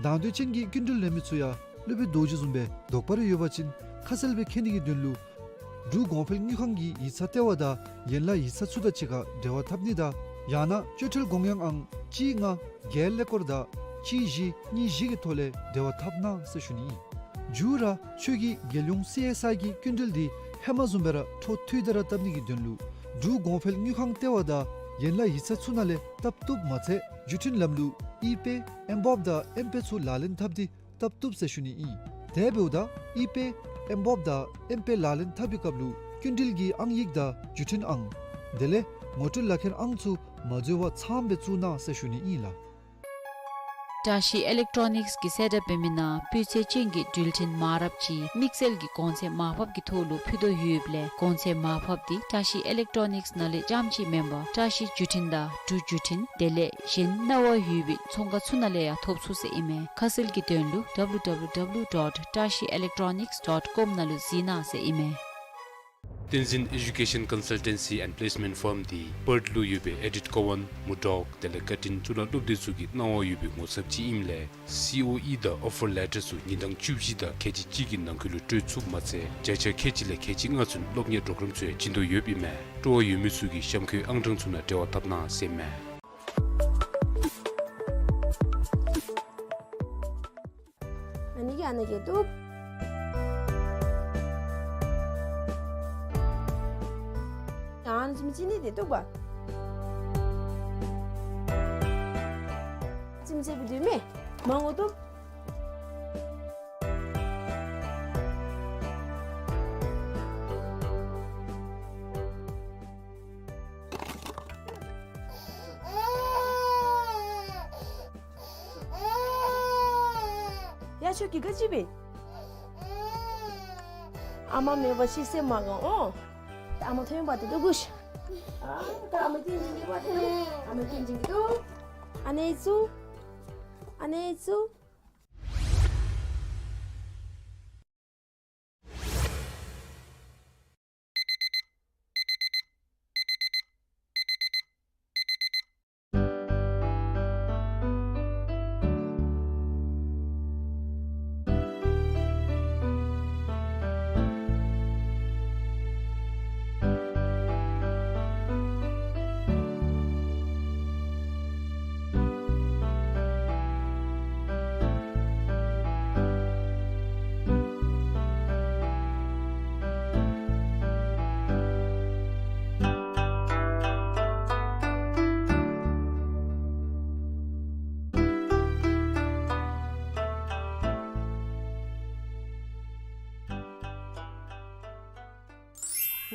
དང་འདོད་ཅན་གྱི་སྐྱིན་འགྲུལ་ལེན་མི་ཚུ་ཡང་སློབ་དཔོན་རྡོ་རྗེ་བཟུམ་སྦེ་དོགས་པ་རེ་ཡོད་པ་ཅིན་ཁ་གསལ་སྦེ་མཁྱེན་ནི་གི་དོན་ལུ་འབྲུག་གོང་འཕེལ་དངུལ་ཁང་གི་ཡིག་ཚང་ལྟེ་བ་དང་ཡན་ལག་ཡིག་ཚང་ཚུ་དང་གཅིག་ཁར་འབྲེལ་བ་འཐབ་ནི་དང་ཡང་ན་སྤྱོད་ཁྲལ་དགོངས་ཡངས་ཨང་གཅིག་ལྔ་བརྒྱད་ཀླད་ཀོར་དང་གཅིག་བཞི་གཉིས་བཞི་གི་ཐོག་ལས་འབྲེལ་བ་འཐབ་གནང་ཟེར་ཞུ་ནི་ཨིན། མཇུག་ར་ཁྱོད་ཀྱིས་རྒྱལ་ཡོངས་སི་ཨེསི་ཨའི་གི་སྐྱིན་འགྲུལ་འདི་ཧེ་མ་བཟུམ་སྦེ་ར་འཕྲོ་མཐུད་དེ་ར་བཏབ་ནི་གི་དོན་ལུ་འབྲུག་གོང་འཕེལ་དངུལ་ཁང་ལྟེ་བ་དང་ཡན་ལག་ཡིག་ཚང་ཚུ་ནང་ལས་བཏབ་བཏུབ་མ་ཚད་བརྒྱུད་འཕྲིན་ལམ་ལུགས་ཨི་པེ་ཨེམ་བོབ་དང་ཨེམ་པེ་ཚུ་ལག་ལེན་འཐབ་སྟེ་བཏབ་བཏུབ་ཟེར་ཞུ་ནི་ཨིན། དེ་འབདཝ་ད་ཨི་པེ་ཨེམ་བོབ་དང་ཨེམ་པེ་ལག་ལེན་འཐབ་པའི་སྐབས་ལུ་སྐྱིན་འགྲུལ་གྱི་ཨང་ཡིག་དང་བརྒྱུད་འཕྲིན་ཨང་དེ་ལས་ངོ་སྤྲོད་ལག་ཁྱེར་ཨང་ཚུ་མ་འཛོལ་བར་ཚངམ་སྦེ་བཙུགས་གནང་ཟེར་ཞུ་ནི་ཨིན་ལགས། བཀྲ་ཤིས་ཨི་ལེག་ཊོ་ནིཀསི་གིས་གསལ་བསྒྲགས་འབད་མི་ནང་སྤུས་ཚད་ཅན་གྱི་འགྲུལ་འཕྲིན་མ་འདྲཝ་ཅིག་དམིགས་བསལ་གྱི་གོང་ཚད་མར་ཕབ་ཀྱི་ཐོག་ལུ་ཕུལ་དོ་ཡོདཔ་ལས་གོང་ཚད་མར་ཕབ་འདི་བཀྲ་ཤིས་ཨི་ལེག་ཊོ་ནིཀསི་ནང་ལས་རྐྱངམ་ཅིག་མེན་པར་བཀྲ་ཤིས་བརྒྱུད་འཕྲིན་དང་འབྲུག་བརྒྱུད་འཕྲིན་དེ་ལས་གཞན་གནང་བ་ཡོད་པའི་ཚོང་ཁང་ཚུ་ནང་ལས་ཡང་ཐོབ་ཚུགས་ཟེར་ཨིན་མས། ཁ་གསལ་གྱི་དོན་ལུ་W W W dot tashi electronics dot com ནང་ལུ་གཟིགས་གནང་ཟེར་ཨིན་མས། བསྟན་འཛིན་Education Consultancy and Placement Firm འདི་པརཐ་ལུ་ཡོད་པའི་ཨེ་ཌིཊ་ཀ་ཝན་མུ་ཌོག་དེ་ལས་ཀར་ཊིན་གཙུག་ལག་སློབ་སྡེ་ཚུ་གིས་གནང་བ་ཡོད་པའི་ངོ་ཚབ་ཅིག་ཨིནམ་ལས་སི་ཨོ་ཨི་དང་ཨོ་ཕར་ལེ་ཊར་ཚུ་ཉིན་གྲངས་བཅུ་བཞི་དང་ཁལ་གཅིག་གཅིག་གི་ནང་འཁོད་ལུ་སྤྲོད་ཚུགསཔ་མ་ཚད་བརྒྱ་ཆ་ཁལ་གཅིག་ལས་ཁལ་གཅིག་ལྔ་ཚུན་སློབ་གཉེར་པོརོ་གརམ་ཚུ་ཡང་བྱིན་དོ་ཡོདཔ་ཨིན་མས། སྤྲོ་བ་ཡོད་མི་ཚུ་གིས་གཤམ་འཁོད་ཨང་གྲངས་ཚུ་ནང་འབྲེལ་བ་འཐབ་གནང་ཟེར་ཨིན་མས། ཨ་ནི་གིས་ཨ་ནི་གིས་བཏུབ། ཡང་ཨ་ནི་ཚུ་མི་ཅིག་ནི་དེ་བཏུབ་པ། ཅིག་མི་ཅིག་བཏུབ་མས། མང་པོ་བཏུབ། ཡ་ཁྱོད་ཀྱིས་ག་ཅི་འབད། ཨ་མ་མེད་པ་ཤི་སེམས་མ་དགའ་འོང་། ཨ་མ་ཐོན་པ་དེ་ལྟོ་གོ་ཤིག། ཨ་ད་ཨ་མ་བསྟན་འཛིན་གྱིས་འབད་དེ་ལྟོ། ཨ་མ་བསྟན་འཛིན་གྱིས་ལྟོ། ཨ་ནེ་ཚུ། ཨ་ནེ་ཚུ།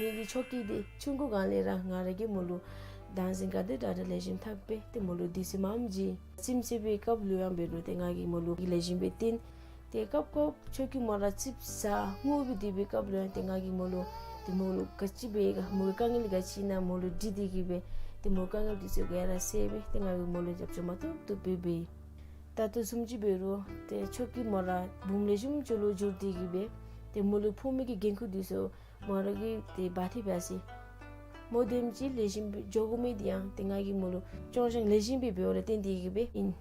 ངེ་གི་ཆོ་གི་འདི་ཆུང་ཀུ་སྒང་ལས་ར་ང་ར་གིས་མོ་ལུ་བདག་འཛིན་ག་དེ་དྲག་དྲག་ལེགས་ཤོམ་འཐབ་སྦེ་ཏེ་མོ་ལུ་དུས་ཚོད་མངམ་བྱིན། ཁྱིམ་མཚེས་པའི་སྐབས་ལུ་ཡང་འབད་རུང་ཏེ་ང་གིས་མོ་ལུ་ལེགས་ཤོམ་སྦེ་བསྟེན། ཏེ་སྐབས་སྐབས་ཆོ་གི་མོ་ར་ཙིགཔ་ཟ་སྔུ་སྦེ་སྡོད་པའི་སྐབས་ལུ་ཡང་ཏེ་ང་གིས་མོ་ལུ་ཏེ་མོ་ལུ་ག་ཅི་འབད་ག་མོ་གི་དཀའ་ངལ་ག་ཅི་ཨིན་ན་མོ་ལུ་དྲི་སྟེ་གིས་སྦེ་ཏེ་མོ་དཀའ་ངལ་འདི་ཚུ་ག་ར་སེལ་སྦེ་ཏེ་ང་གིས་མོ་ལུ་རྒྱབ་སྐྱོར་མ་ཐུབ་ཐུབ་སྦེ་འབད། ད་ལྟོ་བཟུམ་ཅིག་འབད་རུང་ཏེ་ཆོ་གི་མོ་ར་བུམོ་ལེགས་ཤོམ་ཅིག་ལུ་འགྱུར་ཏེ་གིས་སྦེ་ཏེ་མོ་ལུ་ཕོག་མི་གི་འགན་ཁུར་འདི་ཚུ་མོ་ར་གིས་ཏེ་འབག་སྟེ་འབག་ཅི། མོ་དེམ་ཅིག་ལེགས་ཤོམ་སྦེ་འགྱོ་དགོ་མི་འདི་ཡང་ཏེ་ང་གིས་མོ་ལུ་སྐྱོང་བཞག་ལེགས་ཤོམ་སྦེ་འབདཝ་ལས་བརྟེན་ཏེ་གིས་སྦེ་ཨིན།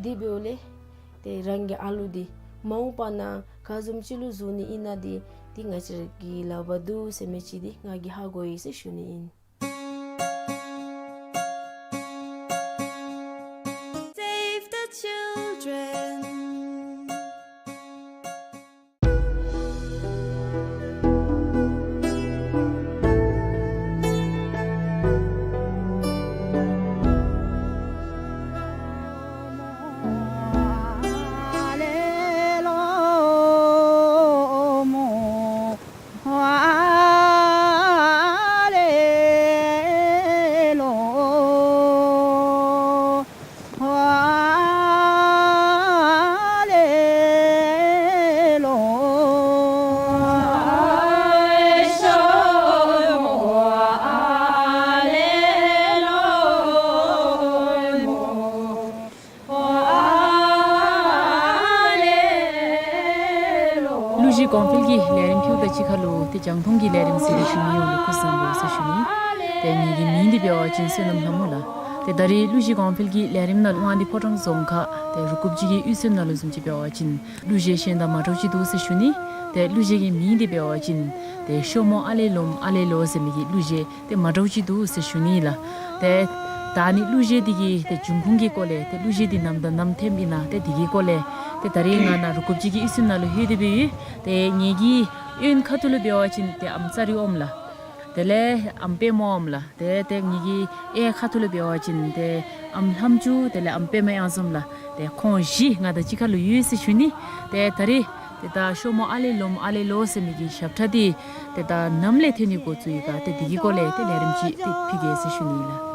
དེ་འབདཝ་ལས་ཏེ་རང་གི་ཨ་ལུ་འདི་མ་འོངས་པ་ནང་ག་བཟུམ་ཅིག་ལུ་བཟོ་ནི་ཨིན་ན་འདི་ཏེ་ང་བཅས་ར་གི་ལག་པར་འདུག་ཟེར་མི་ཅིག་འདི་ང་གིས་ཧ་གོ་ཡི་ཟེར་ཞུ་ནི་ཨིན། Save the children. གླུ་གཞས་གོང་འཕེལ་གྱི་ལས་རིམ་ཕུལཝ་དང་གཅིག་ཁར་ལུ་ཏེ་རྒྱང་མཐོང་གི་ལས་རིམ་གཟིགས་རིགས་ཞུ་མི་ཡོངས་ལུ་སྐུ་གཟུགས་བཟང་པོ་ཟེར་ཞུ་ནི། ཏེ་ངེ་གི་མིང་འདི་འབད་བ་ཅིན་བསོད་ནམས་ལྷ་མོ་ལགས། ཏེ་ད་རེས་གླུ་གཞས་གོང་འཕེལ་གྱི་ལས་རིམ་ནང་ལུ་དབང་འདུས་ཕོ་བྲང་རྫོང་ཁག་ཏེ་རུ་ཀུབ་ཅིག་གི་གཡུས་ཚན་ནང་ལུ་བཟུམ་ཅིག་འབད་བ་ཅིན་གླུ་གཞས་གཞན་དང་མ་འདྲཝ་ཅིག་འདུག་ཟེར་ཞུ་ནི། ཏེ་གླུ་གཞས་ཀྱི་མིང་འདི་འབད་བ་ཅིན་ཏེ་ཤོ་མོ་ཨ་ལེ་ལོམ་ཨ་ལེ་ལོ་ཟེར་མི་གི་གླུ་གཞས་ཏེ་མ་འདྲཝ་ཅིག་འདུག་ཟེར་ཞུ་ནི་ལགས། ཏེ་ད་ནི་གླུ་གཞས་འདི་གི་ཏེ་འབྱུང་ཁུངས་ཀྱི་སྐོར་ལས་ཏེ་གླུ་གཞས་འདི་ནམ་དང་ནམ་ཐོནམ་ཨིན་ན་ཏེ་འདི་གི་སྐོར་ལས་ཏེ་ད་རེས་ང་ནཱ་རུ་ཀུབ་ཅིག་གི་གཡུས་ཚན་ནང་ལུ་ལྷོད་དེ་སྦེ་ཡོད། ཏེ་ངེ་གི་གཡོན་ཁ་ཐུག་ལུ་འབད་བ་ཅིན་ཏེ་ཨམ་ཙ་རི་ཨོམ་ལགས། དེ་ལས་ཨམ་པདྨ་ཨོམ་ལགས། ཏེ་ཏེ་ངེ་གི་གཡས་ཁ་ཐུག་ལུ་འབད་བ་ཅིན་ཏེ་ཨམ་ལྷམ་ཅུ་དེ་ལས་ཨམ་པདྨ་གཡང་འཛོམས་ལགས། ཏེ་ཁོང་བཞི་ང་དང་གཅིག་ཁར་ལུ་ཡོད་ཟེར་ཞུ་ནི། ཏེ་ད་རེས་ཏེ་ད་ཤོ་མོ་ཨ་ལེ་ལོམ་ཨ་ལེ་ལོ་ཟེར་མི་གི་ཞབས་ཁྲ་འདི་ཏེ་ད་ནམ་ལས་ཐོན་ནི་འགོ་བཙུགས་ཡི་ག་ཏེ་འདི་གི་སྐོར་ལས་ཏེ་ལས་རིམ་ཅིག་ཏེ་ཕུལ་གེ་ཟེར་ཞུ་ནི་ལགས།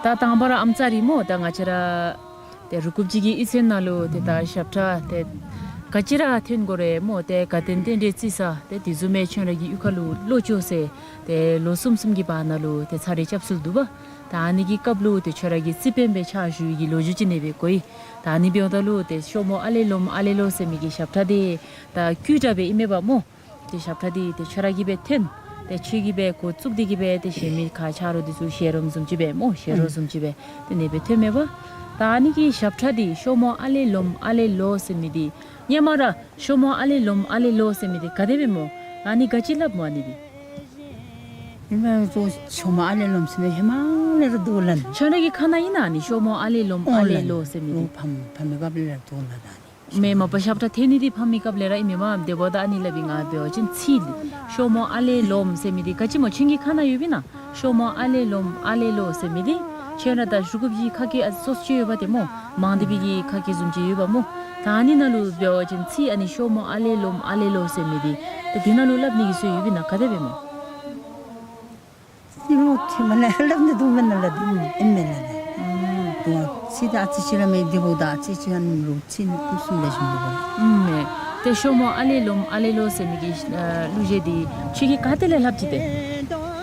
ད་དང་པ་ར་ཨམ་ཙ་རི་སྨོ། ད་ང་བཅས་ར་ཏེ་རུ་ཀུབ་ཅིག་གི་གཡུས་ཚན་ནང་ལུ་ཏེ་ད་ཞབས་ཁྲ་ཏེ་ག་ཅི་ར་ཐོན་དགོ་རུང་སྨོ། ཏེ་དགའ་སྟོན་རྟེན་འབྲེལ་བརྩི་ས་ཏེ་དེ་བཟུམ་མའི་ཁྱོད་ར་གི་གཡུས་ཁ་ལུ་ལོ་བཅུ་ཟེར་ཏེ་ལོ་གསུམ་གསུམ་གྱི་བར་ན་ལུ་ཏེ་ཚར་རེ་སྐྱབས་སུ་འདུ་བ། ད་ཨ་ནི་གི་སྐབས་ལུ་ཏེ་ཁྱོད་ར་གི་རྩིག་པ་སྦེ་ཕྱག་ཞུ་ཡི་གི་ལོ་རྒྱུས་ཅིག་ཨ་ནེ་སྦེ་གོ་ཡི། ད་ཨ་ནི་འབདཝ་ད་ལུ་ཏེ་ཤོ་མོ་ཨ་ལེ་ལོམ་ཨ་ལེ་ལོ་ཟེར་མི་གི་ཞབས་ཁྲ་འདི་ད་སྐུ་དྲག་སྦེ་ཨིན་མས་པ་སྨོ། ཏེ་ཞབས་ཁྲ་འདི་ཏེ་ཁྱོད་ར་གིས་སྦེ་འཐེན། ཏེ་ཁྱོད་ཀྱིས་སྦེ་འགོ་བཙུགས་ཏེ་གིས་སྦེ་ཏེ་གཞན་མི་ཁ་ཆ་རོགས་འདི་ཚུ་བཤད་རོགས་བཟུམ་ཅིག་སྦེ་སྨོ། བཤད་རོགས་བཟུམ་ཅིག་སྦེ་ཏེ་ཨ་ནེ་སྦེ་འཐེན་མས་པ། ད་ཨ་ནི་གི་ཞབས་ཁྲ་འདི་ཤོ་མོ་ཨ་ལེ་ལོམ་ཨ་ལེ་ལོ་ཟེར་མི་འདི་སྔོན་མ་ར་ཤོ་མོ་ཨ་ལེ་ལོམ་ཨ་ལེ་ལོ་ཟེར་མི་འདི་ག་དེ་སྦེ་སྨོ། ཨ་ནི་ག་ཅི་སླབ་སྨོ་ཨ་ནི་འདི། ཨིན་པས། ཏེ་ཤོ་མོ་ཨ་ལེ་ལོམ་ཟེར་མི་ཧེ་མ་ལས་ར་འདུག་ལགས། ཁྱོད་ར་གི་ཁ་ནང་ཨིན་ན་ཨ་ནི་ཤོ་མོ་ཨ་ལེ་ལོམ་ཨོ་ཨ་ལེ་ལོ་ཟེར་མི་འདི། ལགས། ཕམ་ཕམ་མི་སྐབས་ལས་ར་འདུག་ལགས། ད་ཨ་ནི་མེན་མ་པ་ཞབས་ཁྲ་འཐེན་ནི་འདི་ཕམ་མི་སྐབས་ལས་ར་ཨིན་མས་མ། དེ་འབདཝ་ད་ཨ་ནི་ལགས་འབད་ང་འབད་བ་ཅིན་ཚིག་འདི་ཤོ་མོ་ཨ་ལེ་ལོམ་ཟེར་མི་འདི་ག་ཅི་སྨོ། ཁྱོད་ཀྱི་ཁ་ནང་ཡོདཔ་ཨིན་ན། ཤོ་མོ་ཨ་ལེ་ལོམ་ཨ་ལེ་ལོ་ཟེར་མི་འདི་ཁྱོད་ར་ད་ཧྲུལ་གུབ་ཀྱི་ཁ་སྐད་ཨ་ཙི་ཙི་ཅིག་ཡོད་པ་ཏེ་སྨོ། མང་སྡེ་པའི་གི་ཁ་སྐད་བཟུམ་ཅིག་ཡོད་པ་སྨོ། ད་ཨ་ནི་ནང་ལུ་འབད་བ་ཅིན་ཚིག་ཨ་ནི་ཤོ་མོ་ཨ་ལེ་ལོམ་ཨ་ལེ་ལོ་ཟེར་མི་འདི་ཏེ་འདི་ནང་ལུ་སླབ་ནི་གི་སྲོལ་ཡོདཔ་ཨིན་ན། ག་དེ་སྦེ་སྨོ། ཚིག་ལུ་ཁྱད་མེད་ལགས། སླབ་ནི་འདུག་མེན་ན་ལགས། འདི་ཨིན་མས་ལགས། ཨུམ། དུ་ཚིག་ད་ཨ་ཙི་ཅིག་ར་མེད། དེ་འབདཝ་ད་ཨ་ཙི་ཅིག་ཨ་ནི་ལུ་ཚིག་ནི་ཁུངས་གསུམ་ལེགས་ཤོམ་འདུག་པ། ཨུམ་མས། ཏེ་ཤོ་མོ་ཨ་ལེ་ལོམ་ཨ་ལེ་ལོ་ཟེར་མི་གི་ཨ་གླུ་གཞས་འདི་ཁྱོད་ཀྱིས་ག་ཏེ་ལས་ལྷབ་ཅི་ཏེ།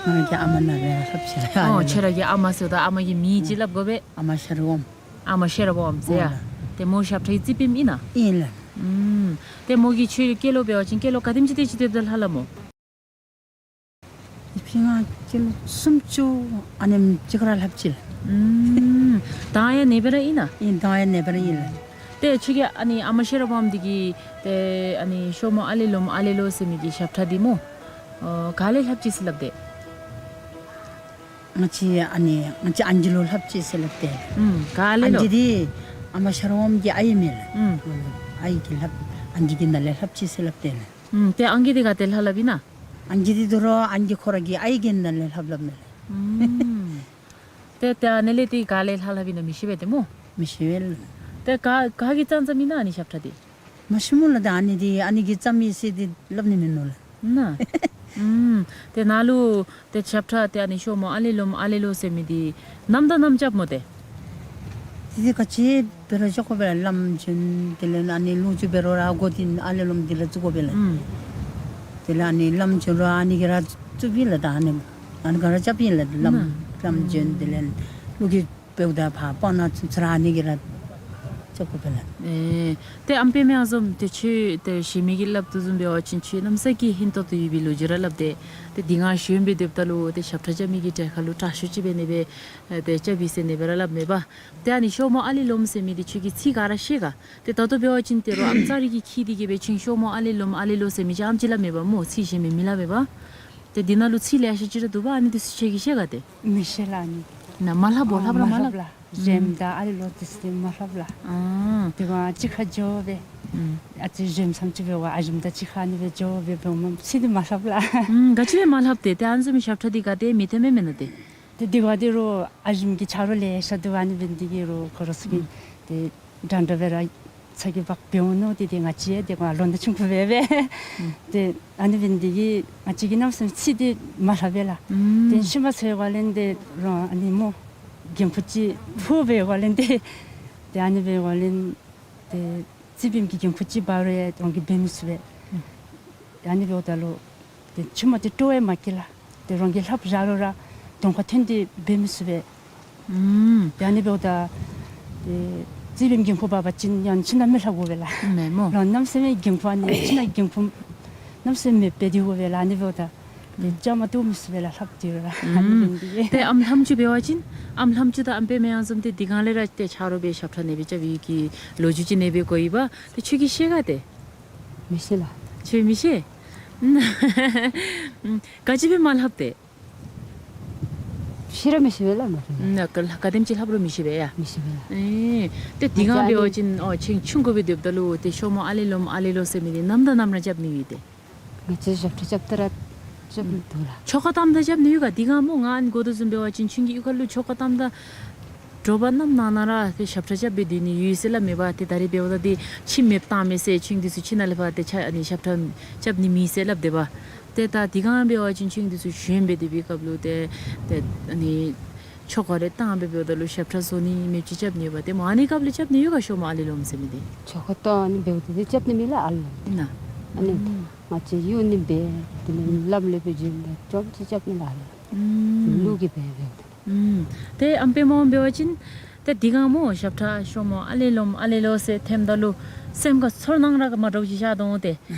ང་གི་ཨ་མ་ནང་ལས་ལྷབ་ཅི་ལགས། ཨོ། ཁྱོད་ར་གི་ཨ་མ་ཟེརཝ་ད་ཨ་མ་གི་མིང་ཅིག་སླབ་དགོ་པས། ཨ་མ་ཤེས་རབ་འོམ། ཨ་མ་ཤེས་རབ་འོམ་ཟེར་ཡ། ཨོ་ལགས། ཏེ་མོ་ཞབས་ཁྲའི་རྩིས་དཔོནམ་ཨིན་ན། ཨིན་ལགས། ཨུམ། ཏེ་མོ་གིས་ཁྱོད་སྐྱེས་ལོ་འབད་བ་ཅིན་སྐྱེས་ལོ་ག་དེམ་ཅིག་དེ་ཅིག་དེ་ད་ལྷབ་ལགས་སྨོ། དེ་ཕྱི་ང་སྐྱེས་ལོ་སུམ་ཅུ་ཨ་ནེམ་ཅིག་ར་ལྷབ་ཅི་ལགས། ཨུམ། ད་ཡང་ནེ་སྦེ་ར་ཨིན་ན། ཨིན། ད་ཡང་ནེ་སྦེ་ར་ཨིན་ལགས། ཏེ་ཁྱོད་ཀྱི་ཨ་ནི་ཨ་མ་ཤེས་རབ་འོམ་འདི་གིས་ཏེ་ཨ་ནི་ཤོ་མོ་ཨ་ལེ་ལོམ་ཨ་ལེ་ལོ་ཟེར་མི་གི་ཞབས་ཁྲ་འདི་སྨོ། ཨོ་ག་ལས་ལྷབ་ཅི་ཟེར་སླབ་དེས། ང་བཅས་ཨ་ནི་ང་བཅས་ཨང་རྒས་ལུ་ལྷབ་ཅི་ཟེར་སླབ་དེས། ཨུམ། ག་ལས་ལོ། ཨང་རྒས་འདི་ཨ་མ་ཤེས་རབ་འོམ་གྱི་ཨའི་མས་ལགས། ཨུམ། ཨའི་གིས་ལྷབ། ཨང་རྒས་ཀྱི་ནང་ལས་ལྷབ་ཅི་ཟེར་སླབ་དེས་ལགས། ཨུམ། ཏེ་ཨང་རྒས་འདི་ག་ཏེ་ལྷབ་ལྷབ་ཨིན་ན། ཨང་རྒས་འདི་དོ་རུང་ཨང་རྒས་ཁོ་ར་གི་ཨའི་གི་ནང་ལས་ལྷབ་ལྷབ་མས་ལགས། ཨུམ། ཏེ་ཏེ་ཨ་ནི་ལས་ཏེ་ག་ལས་ལྷབ་ལྷབ་ཨིན་ན་མི་ཤེས་པས་ཏེ་སྨོ། མི་ཤེས་པས་ལགས། ཏེ་ག་ག་གིས་བརྩམས་བརྩམསམ་ཨིན་ན་ཨ་ནི་ཞབས་ཁྲ་འདི། མ་ཤེས་སྨོ་ལགས། ད་ཨ་ནི་འདི་ཨ་ནི་གིས་བརྩམས་ཡི་ཟེར་འདི་སླབ་ནི་མིན་ནུག་ལགས། ན། ཨུམ། ཏེ་ནཱ་ལུ་ཏེ་ཞབས་ཁྲ་ཏེ་ཨ་ནི་ཤོ་མོ་ཨ་ལེ་ལོམ་ཨ་ལེ་ལོ་ཟེར་མི་འདི་ནམ་དང་ནམ་རྐྱབ་སྨོ་ཏེ། དེ་དེ་ག་ཅི་འབད་རུང་རྐྱབ་དགོ་པས་ལགས། ལམ་བྱོན་དེ་ལས་ཨ་ནི་ལོ་རྒྱུས་འབད་རུང་ར་འགོ་འདི་ཨ་ལེ་ལོམ་འདི་ལས་བཙུགས་དགོ་པས་ལགས། ཨུམ། དེ་ལས་ཨ་ནི་ལམ་བྱོན་རུང་ཨ་ནི་གིས་ར་བཙུགསཔ་ཨིན་ལགས། ད་ཨ་ནི་ཨ་ནི་ག་ར་རྐྱབ་ཨིན་ལགས། ལམ་ན། ལམ་བྱོན་དེ་ལས་ལོ་རྒྱུས་འབདཝ་ད་ཕར་སྤང་ནང་ཚུན་ཚོད་ར་ཨ་ནི་གིས་ར་རྐྱབ་དགོ་པས་ལགས། ཨེ་ཏེ་ཨམ་པདྨ་དབྱངས་འཛོམས་ཏེ་ཁྱོད་ཏེ་གཞན་མི་གིས་སླབ་དོ་བཟུམ་འབད་བ་ཅིན་ཁྱོད་གནམ་ས་གི་ཧིང་ཏོག་ཏོ་ཡོད་པའི་ལོ་རྒྱུས་ར་སླབ་སྟེ། ཏེ་འདི་ང་གཞོནམ་སྦེ་སྡོདཔ་ད་ལུ་ཏེ་ཞབས་ཁྲ་རྐྱབ་མི་གི་གྲལ་ཁར་ལུ་དྲག་ཤོས་ཅིག་འབད་ནི་སྦེ་ཏེ་རྐྱབ་ཡི་ཟེར་ནི་སྦེ་ར་སླབ་མས་པ། ཏེ་ཨ་ནི་ཤོ་མོ་ཨ་ལེ་ལོམ་ཟེར་མི་འདི་ཁྱོད་ཀྱིས་ཚིག་ག་ར་ཤེས་ག། ཏེ་ད་ལྟོ་འབད་བ་ཅིན་ཏེ་རོགས་ཨམ་ཙ་རེ་གིས་ཁྱིད་དེ་གི་སྦེ་ཁྱོད་ཤོ་མོ་ཨ་ལེ་ལོམ་ཨ་ལེ་ལོ་ཟེར་མི་ཅིག་ཨམ་ཅིག་སླབ་མས་པ་སྨོ། ཚིག་གཞན་མི་མི་སླབ་པས་པ། ཏེ་འདི་ནང་ལུ་ཚིག་ལེ་ཤ་ཅིག་ར་འདུག་པ། ཨ་ནི་འདི་ཚུ་ཁྱོད་ཀྱིས་ཤེས་ག་ཏེ། མི་ཤེས་ལགས་ཨ་ནི། ན་མ་ལྷབ་བོ། ཨ་ལྷབ་ར་མ་མ་ལྷབ་ལྷབ་ལགས། ལགས། ཨུམ། རེམ་དང་ཨ་ལེ་ལོ་འདི་ཚུ་མ་ལྷབ་ལགས། ཨ་ཏེ་ང་གཅིག་ཁར་འགྱོ་སྦེ། ཨུམ། ཨ་ཙི་རེམ་སམ་ཅིག་འབད་བ་ཨ་ཞིམ་དང་གཅིག་ཁར་ཨ་ནི་སྦེ་འགྱོ་སྦེ་འབདཝ་མ་ཚིག་འདི་མ་ལྷབ་ལགས། ཨུམ། ག་ཅི་སྦེ་མ་ལྷབ་ཏེ། ཏེ་ཨ་ནི་བཟུམ་མའི་ཞབས་ཁྲ་འདི་ག་ཏེ་མི་ཐོན་མས་མེན་ན་ཏེ། ཏེ་དེ་བ་དེ་རོགས་ཨ་ཞིམ་གྱི་ཆ་རོགས་ལེ་ཤ་འདུག། ཨ་ནི་འབད་ནི་དེ་གིས་རོགས་ཁོ་རོགས་ཚུ་གིས་ཨུམ་ཏེ་འདྲ་འདྲ་སྦེ་ར་ཚ་གྱང་འབག་འབདཝ་མནོ་སྟེ་ཏེ་ང་བཅས་ཏེ་ཁོང་ལོ་ན་ཆུང་ཀུ་སྦེ་སྦེ་ཨུམ་ཏེ་ཨ་ནི་འབད་ནི་དེ་གིས་ང་བཅས་ཀྱིས་གནམ་མེད་ས་མེད་ཚིག་འདི་མ་ལྷབ་པས་ལགས། ཨུམ་ཏེ་ཤུལ་མ་ཚུ་ཡོད་ག་ལས་ཏེ་རོགས་ཨ་ནི་སྨོ་འགན་ཁུར་ཅིག་ཕོག་སྦེ་ཡོད་ག་ལས་ཏེ་ཏེ་ཨ་ནི་སྦེ་ཡོད་ག་ལས་ཏེ་རྩིས་དཔོནམ་གི་འགན་ཁུར་ཅིག་འབག་རུང་ཡང་རང་གིས་འབད་མི་ཚུགས་པས། ཨུམ་ཨ་ནི་འབདཝ་ད་ལུ་ཏེ་ཆུང་མ་ཏེ་སྤྲོ་བས་མ་སྐྱེས་ལགས། ཏེ་རང་གིས་ལྷབ་བཞག་རུང་ར་གདོང་ཁར་ཐོན་ཏེ་འབད་མི་ཚུགས་པས། ཨུམ་ཏེ་ཨ་ནི་འབདཝ་ད་ཏེ་རྩིས་དཔོནམ་འགན་ཁུར་འབག་པ་ཅིན་ཡང་ཁྱིམ་ནང་མི་ལྷབ་དགོ་པས་ལགས། མེན་མོ། རང་གནམ་མེད་ས་མེད་འགན་ཁུར་ཨ་ནི་ཁྱིམ་ནང་འགན་ཁུར་གནམ་མེད་ས་མེད་འབད་དེ་དགོ་པས་ལགས། ཨ་ནི་འབདཝ་ད་ཏེ་ཨུམ་བཅའ་མར་གཏོགས་མི་ཚུགས་པས་ལགས་ལྷབ་སྟེ་ར། ཨ་ནི་ཨུམ་འབད་ནི་དེ་གིས། ཏེ་ཨམ་ལྷམ་ཅུ་འབད་བ་ཅིན་ཨམ་ལྷམ་ཅུ་དང་ཨམ་པདྨ་དབྱངས་འཛོམས་འདི་དེ་སྒང་ལས་ར་ཏེ་ཆ་རོགས་སྦེ་ཞབས་ཁྲ་ཨ་ནི་སྦེ་རྐྱབ་ཡི་གི་ལོ་རྒྱུས་ཅིག་ཨ་ནི་སྦེ་གོ་ཡི་པ། ཏེ་ཁྱོད་ཀྱིས་ཤེས་ག་ཏེ། མི་ཤེས་ལགས། ཁྱོད་མི་ཤེས། ག་ཅི་སྦེ་མ་ལྷབ་ཏེ། ཤེས་ར་མི་ཤེས་པས་ལགས་མ་ལྷབ། ན་ག་ག་དེམ་ཅིག་ལྷབ་རུང་མི་ཤེས་པས་ཡ། མི་ཤེས་པས་ལགས། ཨེ་ཏེ་དེ་སྒང་ང་བཅས་འབད་བ་ཅིན་ཨོ་ཁྱོད་ཆུང་ཀུ་སྦེ་སྡོདཔ་ད་ལུ་ཏེ་ཤོ་མོ་ཨ་ལེ་ལོམ་ཨ་ལེ་ལོ་ཟེར་མི་འདི་ནམ་དང་ནམ་ར་རྐྱབ་ནི་ཡོད་ཏེ། ང་བཅས་ཞབས་ཁྲ་རྐྱབ་ད་ར་རྐྱབ་ནི་འདུག་ལགས། ཆོ་ག་བཏངམ་ད་རྐྱབ་ནི་ཡོད་ག། དེ་སྒང་སྨོ་ང་ཨ་ནི་གོ་དོ་བཟུམ་འབད་བ་ཅིན་ཁྱོད་ཀྱི་གཡུས་ཁ་ལུ་ཆོ་ག་བཏངམ་ད་དྲོ་པ་གནམ་ནང་ན་ར་ཏེ་ཞབས་ཁྲ་རྐྱབ་སྦེ་སྡོད་ནི་ཡོད་ཟེར་སླབ་མས་པ། ཏེ་ད་རེས་འབདཝ་ད་ཏེ་ཁྱིམ་མེདཔ་བཏང་མས་ཟེར་ཁྱོད་འདི་ཚུ་ཁྱིམ་ནང་ལས་ཕར་ཏེ་ཆ་ཨ་ནི་ཞབས་ཁྲ་རྐྱབ་ནི་མེད་ཟེར་སླབ་དེས་པ། ཏེ་ད་དེ་སྒང་འབད་བ་ཅིན་ཁྱོད་འདི་ཚུ་གཞོནམ་སྦེ་སྡོད་པའི་སྐབས་ལུ་ཏེ་ཏེ་ཨ་ནི་ཆོ་ག་རེ་བཏང་སྦེ་འབདཝ་ད་ལུ་ཞབས་ཁྲ་བཟོ་ནི་མེདཔ་ཅིག་རྐྱབ་ནི་ཡོད་པ། ཏེ་སྨོ་ཨ་ནི་སྐབས་ལུ་རྐྱབ་ནི་ཡོད་ག་ཤོ་མོ་ཨ་ལེ་ལོམ་ཟེར་མི་འདི། ཆོ་ག་བཏང་ཨ་ནི་འབདཝ་ད་ཏེ་རྐྱབ་ནི་མེད་ལགས་ཨ་ལོ། ཨིན་ན། ཨ་ནི་ཨུམ་ང་བཅས་གཡུག་ནི་འབད་དེ་ལས་ལམ་ལས་སྦེ་བྱོན་ནི་འདི་ཅིག་རྐྱབ་ནི་ལགས་ཨ་ལོ། ཨུམ་ལུག་གི་འབད་འབདཝ་ད། ཨུམ་ཏེ་ཨམ་པདྨ་འབད་བ་ཅིན་ཏེ་དེ་སྒང་སྨོ་ཞབས་ཁྲ་ཤོ་མོ་ཨ་ལེ་ལོམ་ཨ་ལེ་ལོ་ཟེར་འཐེནམ་ད་ལུ་སེམས་ཁར་ཚོར་སྣང་ར་མ་འདྲཝ་ཅིག་ཤར་དོ་འོང་ཏེ།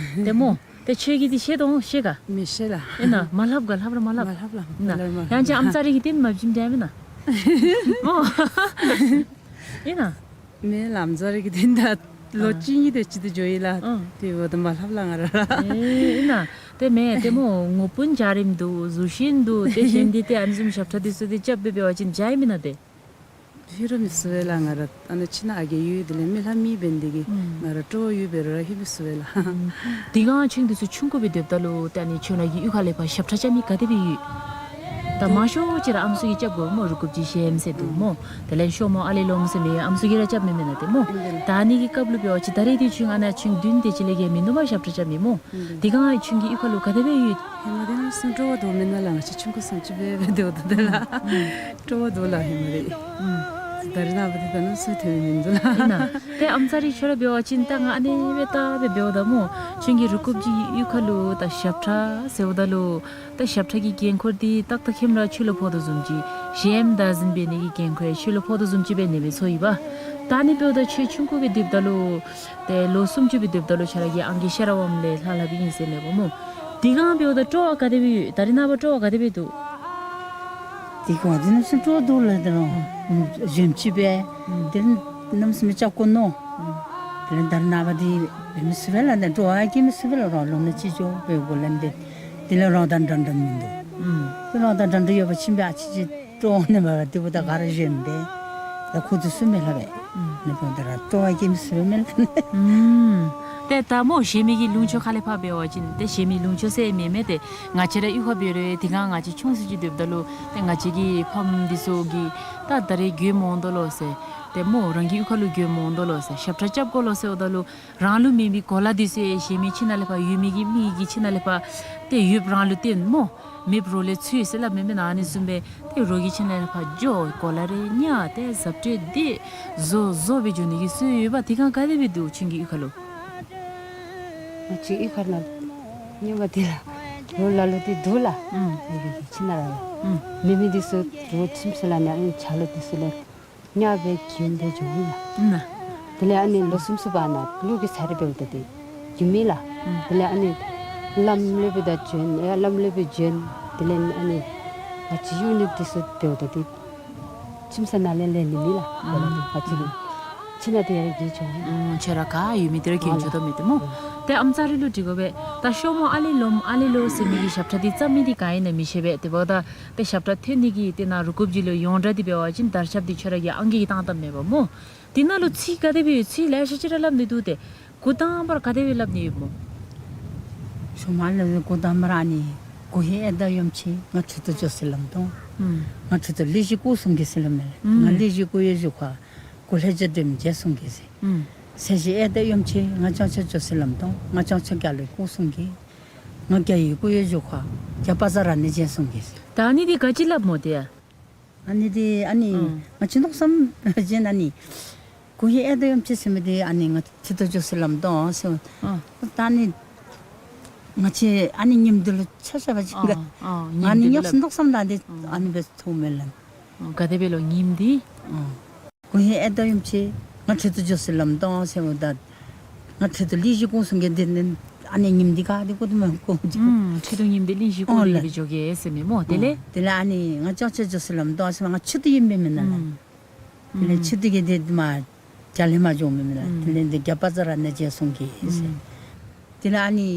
ཏེ་སྨོ། ཏེ་ཁྱོད་ཀྱིས་འདི་ཤེས་དོ་འོང་ཤེས་ག། མི་ཤེས་ལགས། ཨིན་ན། མ་ལྷབ་ག། ལྷབ་ར་མ་ལྷབ། མ་ལྷབ་ལགས། ཨིན་ན། མ་ལྷབ་མ་ལྷབ། ཡང་ཅིན་ཨམ་ཙ་རེ་གིས་འཐེན་མ་བྱིནམ་འདྲ་མེན་ན། སྨོ། ཨིན་ན། མེན་ལགས། ཨམ་ཙ་རེ་གིས་འཐེན་ད་ ལོ་གཅིག་གཉིས་དེ་ཅིག་ཏུ་འགྱོ་ཡི་ལགས། ཨ། དེ་འབདཝ་ད་མ་ལྷབ་ལགས་ང་ར། ཨེ་ཨིན་ན། ཏེ་མེན་ཏེ་མོ་ངོ་དཔོན་འཇའ་རིསམོ་འདུག། གཟུགས་ཅན་འདུག། ཏེ་གཞན་འདི་ཏེ་ཨ་ནི་བཟུམ་ཞབས་ཁྲ་འདི་ཚུ་ཏེ་རྐྱབ་སྦེ་འབད་བ་ཅིན་འཇའ་ཨིན་མེན་ན་ཏེ། ཧེ་རུ་མི་ཚུགས་པས་ལགས་ང་ར། ཨ་ནི་ཁྱིམ་ནང་ཨ་རྒས་ཡོད། དེ་ལས་མི་ལྷ་མི་འབད་ནི་དེ་གིས་ཨུམ་ང་ར་སྤྲོ་བ་ཡོད་འབད་རུང་ར་ཧེ་མི་ཚུགས་པས་ལགས། ཨུམ་དེ་སྒང་ཆུང་འདི་ཚུ་ཆུང་ཀུ་སྦེ་སྡོདཔ་ད་ལུ་ཏེ་ཨ་ནི་ཁྱོད་ར་གི་གཡུས་ཁ་ལས་ཕར་ཞབས་ཁྲ་རྐྱབ་མི་ག་དེ་སྦེ་ཡོད། ད་མང་ཤོས་ཅིག་ར་ཨམ་སྲུ་གིས་རྐྱབ་དགོ་སྨོ། རུ་རྐུབ་ཅིག་གཞལམ་ཟེར་འདུག་སྨོ། དེ་ལས་ཤོ་མོ་ཨ་ལི་ལོམ་ཟེར་མི་ཨམ་སྲུ་གིས་ར་རྐྱབ་མི་མེན་ན་ཏེ་སྨོ། ཨིན་ཏེ་ལགས། ད་ཨ་ནི་གི་སྐབས་ལུ་འབད་བ་ཅིན་ད་རེས་འདི་ཆུང་ཨ་ནཱ་ཆུང་བདུན་དེ་ཅིག་ལས་བརྒལ་མིན་འདུག་པ་ཞབས་ཁྲ་རྐྱབ་མི་སྨོ། ཨིན་ཏེ། དེ་སྒང་ཆུང་གི་གཡུས་ཁ་ལུ་ག་དེ་སྦེ་ཡོད། ཧེ་མ་དེ་ནང་བཟུམ་སྤྲོ་བ་འདུག་མེན་ན་ལགས། ང་བཅས་ཆུང་ཀུ་བཟུམ་ཅིག་སྦེ་སྦེ་སྡོདཔ་ད་ལགས། ཨུམ་སྤྲོ་བ་འདུག་ལགས་ཧེ་མ་རེ། ཨུམ་ད་རེས་ནངས་པ་འདི་ད་ནམ་སུ་ཐོན་མིན་འདུག་ལགས། ཨིན་ན། ཏེ་ཨམ་ཚ་རི་ཁྱོད་ར་འབད་བ་ཅིན་ད་ང་ཨ་ནི་སྦེ་ལྟ་སྦེ་འབདཝ་ད་སྨོ། ཆུང་གི་རུ་རྐུབ་ཅིག་གཡུས་ཁ་ལུ་ད་ཞབས་ཁྲ་ཟེརཝ་ད་ལུ་ད་ཞབས་ཁྲ་གི་འགན་ཁུར་འདི་ཏག་ཏག་ཁྱོད་ར་ཁྱོད་ལུ་ཕོག་དོ་བཟུམ་ཅིག། གཞལམ་བདག་འཛིན་འབད་ནི་གི་འགན་ཁུར་ཁྱོད་ལུ་ཕོག་དོ་བཟུམ་ཅིག་སྦེ་ཨ་ནི་སྦེ་ཚོར་ཡི་པ། ད་ཨ་ནི་འབདཝ་ད་ཁྱོད་ཆུང་ཀུ་སྦེ་སྡོདཔ་ད་ལུ་ཏེ་ལོ་སུམ་ཅུ་སྦེ་སྡོདཔ་ད་ལུ་ཁྱོད་ར་གི་ཨང་རྒས་ཤེས་རབ་འབངམོ་ལས་ལྷག་ལྷགཔ་ཨིན་ཟེར་མས་པ་སྨོ། དེ་སྒང་འབདཝ་ད་སྤྲོ་བ་ག་དེ་སྦེ་ཡོད། ད་རེས་ནངས་པ་སྤྲོ་བ་ག་དེ་སྦེ་འདུག། དེ་སྒང་འདི་ནམ་སེམས་སྤྲོ་བ་འདུག་ལགས། དེ་རུང་གཞོནམ་ཅིག་སྦེ་དེ་ནམ་སེམས་རྐྱབ་དགོ་མནོ། དེ་ལས་ད་རེས་ནངས་པ་འདི་འབད་མི་ཚུགས་པས་ལགས། ནི་སྤྲོ་བ་སྐྱེ་མི་ཚུགས་པས་ལགས། རོགས་ལུ་ནི་ཅིག་འགྱོ་སྦེ་དགོ་ལགས། དེ་དེ་ལས་རོགས་དང་འདྲ་འདྲ་མིན་འདུག། དེ་རོགས་དང་འདྲ་འདྲ་ཡོད་པ་ཅིན་སྦེ་ཨ་ཙི་ཅིག་སྤྲོ་བ་ནི་མ་འབད་དེ་འབདཝ་ད་ག་ར་གཞོནམ་སྦེ་ད་ཁུ་ཚུར་སུ་མི་ལྷག་པས། ནི་འབདཝ་ད་ར་སྤྲོ་བ་སྐྱེ་མི་ཚུགས་པས་མེན་ན། ཏེ་ད་སྨོ་གཞན་མི་གི་ལུང་ཕྱོགས་ཁ་ལས་ཕར་འབད་བ་ཅིན་ཏེ་གཞན་མི་ལུང་ཕྱོགས་ཟེར་མི་མེན་ཏེ་ང་བཅས་ར་གཡུས་ཁར་འབད་རུང་དེ་སྒང་ང་བཅས་ཆུང་སུ་ཅིག་སྡོདཔ་ད་ལུ་ཏེ་ང་བཅས་ཀྱི་ཕམ་འདི་ཚུ་གིས་ད་ད་རེས་རྒོད་མོ་འོང་དོ་ལོ་ཟེར། ཏེ་སྨོ་རང་གི་གཡུས་ཁ་ལུ་རྒོད་མོ་འོང་དོ་ལོ་ཟེར། ཞབས་ཁྲ་རྐྱབ་དགོ་ལོ་ཟེརཝ་ད་ལུ་རང་ལུ་མེད་མི་གོ་ལ་འདི་ཚུ་གཞན་མི་ཁྱིམ་ནང་ལས་ཕར་ཡོད་མི་གི་མི་གི་ཁྱིམ་ནང་ལས་ཕར་ཏེ་ཡོདཔ་རང་ལུ་བརྟེན་སྨོ། མེདཔ་རོགས་ལས་འཚོལ་ཟེར་སླབ་མི་མེན་ན། ཨ་ནི་བཟུམ་སྦེ་ཏེ་རོགས་ཀྱི་ཁྱིམ་ནང་ལས་ཕར་འགྱོ་གོ་ལ་རེ་ཉར་ཏེ་གཟབ་སྤྲོས་འདི་བཟོ་བཟོ་སྦེ་འགྱོ་ནི་གི་སྲོལ་ཡོད་པ། དེ་སྒང་ག་དེ་སྦེ་འདུག་ཁྱོད་ཀྱི་གཡུས་ཁ་ལུ། ང་བཅས་གཡུས་ཁ་ནང་ཉོ་མ་དེ་ལགས་ལོ་ལ་ལོ་དེ་འདུག་ལགས། ཨུམ་ཁྱིམ་ནང་ར་ལགས། ཨུམ་མེད་མི་འདི་ཚུ་རོགས་ཁྱིམ་ཚུ་ལས་ནི་ཨ་ནི་ཆ་ལུགས་འདི་ཚུ་ལས་ཉར་སྦེ་བྱོན་ཏེ་འགྱོཝ་ཨིན་ལགས། ཨུམ་ན། དེ་ལས་ཨ་ནི་ལོ་སུམ་ཅུ་པ་ནང་ལུག་གི་ཚ་རེ་འབདཝ་ད་དེ་རྒྱུ་མེད་ལགས། ཨུམ་དེ་ལས་ཨ་ནི་ལམ་ལྷོད་པའི་ད་བྱོན་ཡ་ལམ་ལྷོད་པའི་བྱོན། དེ་ལས་ཨ་ནི་ང་བཅས་གཡུག་ནི་འདི་ཚུ་འབདཝ་ད་དེ་ཁྱིམ་ཚང་ནང་ལས་ལེན་ནི་མེད་ལགས། ཨུམ་ང་བཅས་ཀྱི་ཁྱིམ་ནང་དེ་ཡར་གྱི་བྱོན། ཨུམ་ཁྱོད་ར་ག་ཡོད་མི་དེ་ར་གྱོན་འགྱོ་དོ་མེད་དེ་སྨོ། ཨུམ་ཏེ་ཨམ་ཚ་རི་ལུ་དྲི་དགོ་པས། ད་ཤོ་མོ་ཨ་ལི་ལོམ་ཨ་ལི་ལོ་ཟེར་མི་གི་ཞབས་ཁྲ་འདི་རྩོམ་མི་འདི་ག་ཨིན་ན་མི་ཤེས་པས། དེ་འབདཝ་ད་ཏེ་ཞབས་ཁྲ་ཐོན་ནི་གི་དེ་ནང་རུ་རྐུབ་ཅིག་ལུ་ཡོངས་གྲགས་འདི་འབད་བ་ཅིན་དར་ཁྱབ་འདི་ཁྱོད་ར་གི་ཨང་རྒས་ཀྱིས་བཏང་བཏངམ་མས་པ་སྨོ། དེ་ནང་ལུ་ཚིག་ག་དེ་སྦེ་ཡོད། ཚིག་ལེ་ཤ་ཅིག་ར་སླབ་ནི་འདུག་སྟེ། འགོ་དང་པར་ག་དེ་སྦེ་སླབ་ནི་ཡོདཔ་སྨོ། ཤོ་མོ་ཨ་ལི་ལོ་འགོ་དང་པར་ཨ་ནི་གུ་ཧེ་ཨེ་ད་ཡོམ་ཆེ་ང་ཁྲི་ཐོག་འགྱོ་ཟེར་ལམ་སྟོན། ཨུམ་ང་ཁྲི་ཐོག་ལས་ཤིག་བསྐོར་སོང་གེ་ཟེར་སླབ་མས་ལགས། ང་ཨུམ་ལས་ཤིག་བསྐོར་ཡོད་ཞུ་ཁ་གུ་ལྷ་རྗེ་སྒྲོལ་མ་མཇལ་སོང་གེ་ཟེར། ཨུམ་ཚེས་བཞི་ཨེ་ད་ཡོམ་ཆེ་ང་སྤྱང་ཚང་འགྱོ་ཟེར་ལམ་སྟོན། ང་སྤྱང་ཚང་རྒྱ་ལུ་བསྐོར་སོང་གེ། ང་རྒྱ་ཡི་བསྐོར་ཡོད་ཞུ་ཁ་རྒྱ་པ་ཛ་ར་ནི་མཇལ་སོང་གེ་ཟེར། ད་ཨ་ནི་འདི་ག་ཅི་སླབ་སྨོ་དེ་ཡ། ཨ་ནི་འདི་ཨ་ནི་ཨུམ་ང་བཅས་མནོ་བསམ་ཅིན་ཨ་ནི་གུ་ཧེ་ཨེ་ད་ཡོམ་ཆེ་ཟེར་མི་འདི་ཨ་ནི་ང་ཁྲི་ཐོག་འགྱོ་ཟེར་ལམ་སྟོན་ཟེར། ཨུམ་ད་ཨ་ནི་ང་བཅས་ཨ་ནི་ཉིནམ་འདི་ལུ་ཆ་བཞག་པ་ཅིན་ཨུམ་ཨུམ་ཨ་ནི་ཉིནམ་འདི་ལུ་སླབ་མནོ་བསམ་ད་འདི་ཨུམ་ཨ་ནི་སྦེ་ཐོན་མས་ལགས། ཨུམ་ག་དེ་སྦེ་ལོ་ཉིནམ་འདི། ཨུམ་གུ་ཧེ་ཨེ་ད་ཡོམ་ཆེ་ང་ཁྲི་ཐོག་འགྱོ་ཟེར་ལམ་སྟོན་ཟེརཝ་ད་ང་ཁྲི་ཐོག་ལས་ཤིག་བསྐོར་སོང་གེ། དེ་ནི་ཨ་ནི་ཉིནམ་འདི་ག་དེ་བསྐོར་དོ་མས་བསྐོར་ཅི། ཨུམ་ཁྲི་ཐོག་ཉིནམ་འདི་ལས་ཤིག་བསྐོར་ཨོ་ཏེ་ལགས། སྦེ་འགྱོ་གེ་ཟེར་མས་སྨོ། དེ་ཨོ་ལས་དེ་ལས་ཨ་ནི་ང་སྤྱང་ཚང་འགྱོ་ཟེར་ལམ་སྟོན་ཟེར་ང་ཁྲི་ཐོག་ཨིན་པས་མེན་ན་ལགས། ཨུམ་དེ་ལས་ཨུམ་ཁྲི་ཐོག་གི་དེ་མ་རྒྱ་ལས་མ་འགྱོ་མི་མེན་ལགས། ཨུམ་དེ་ལས་འདི་རྒྱ་པ་ཛ་ར་ནི་མཇལ་སོང་གེ་ཟེར། ཨུམ་དེ་ལས་ཨ་ནི་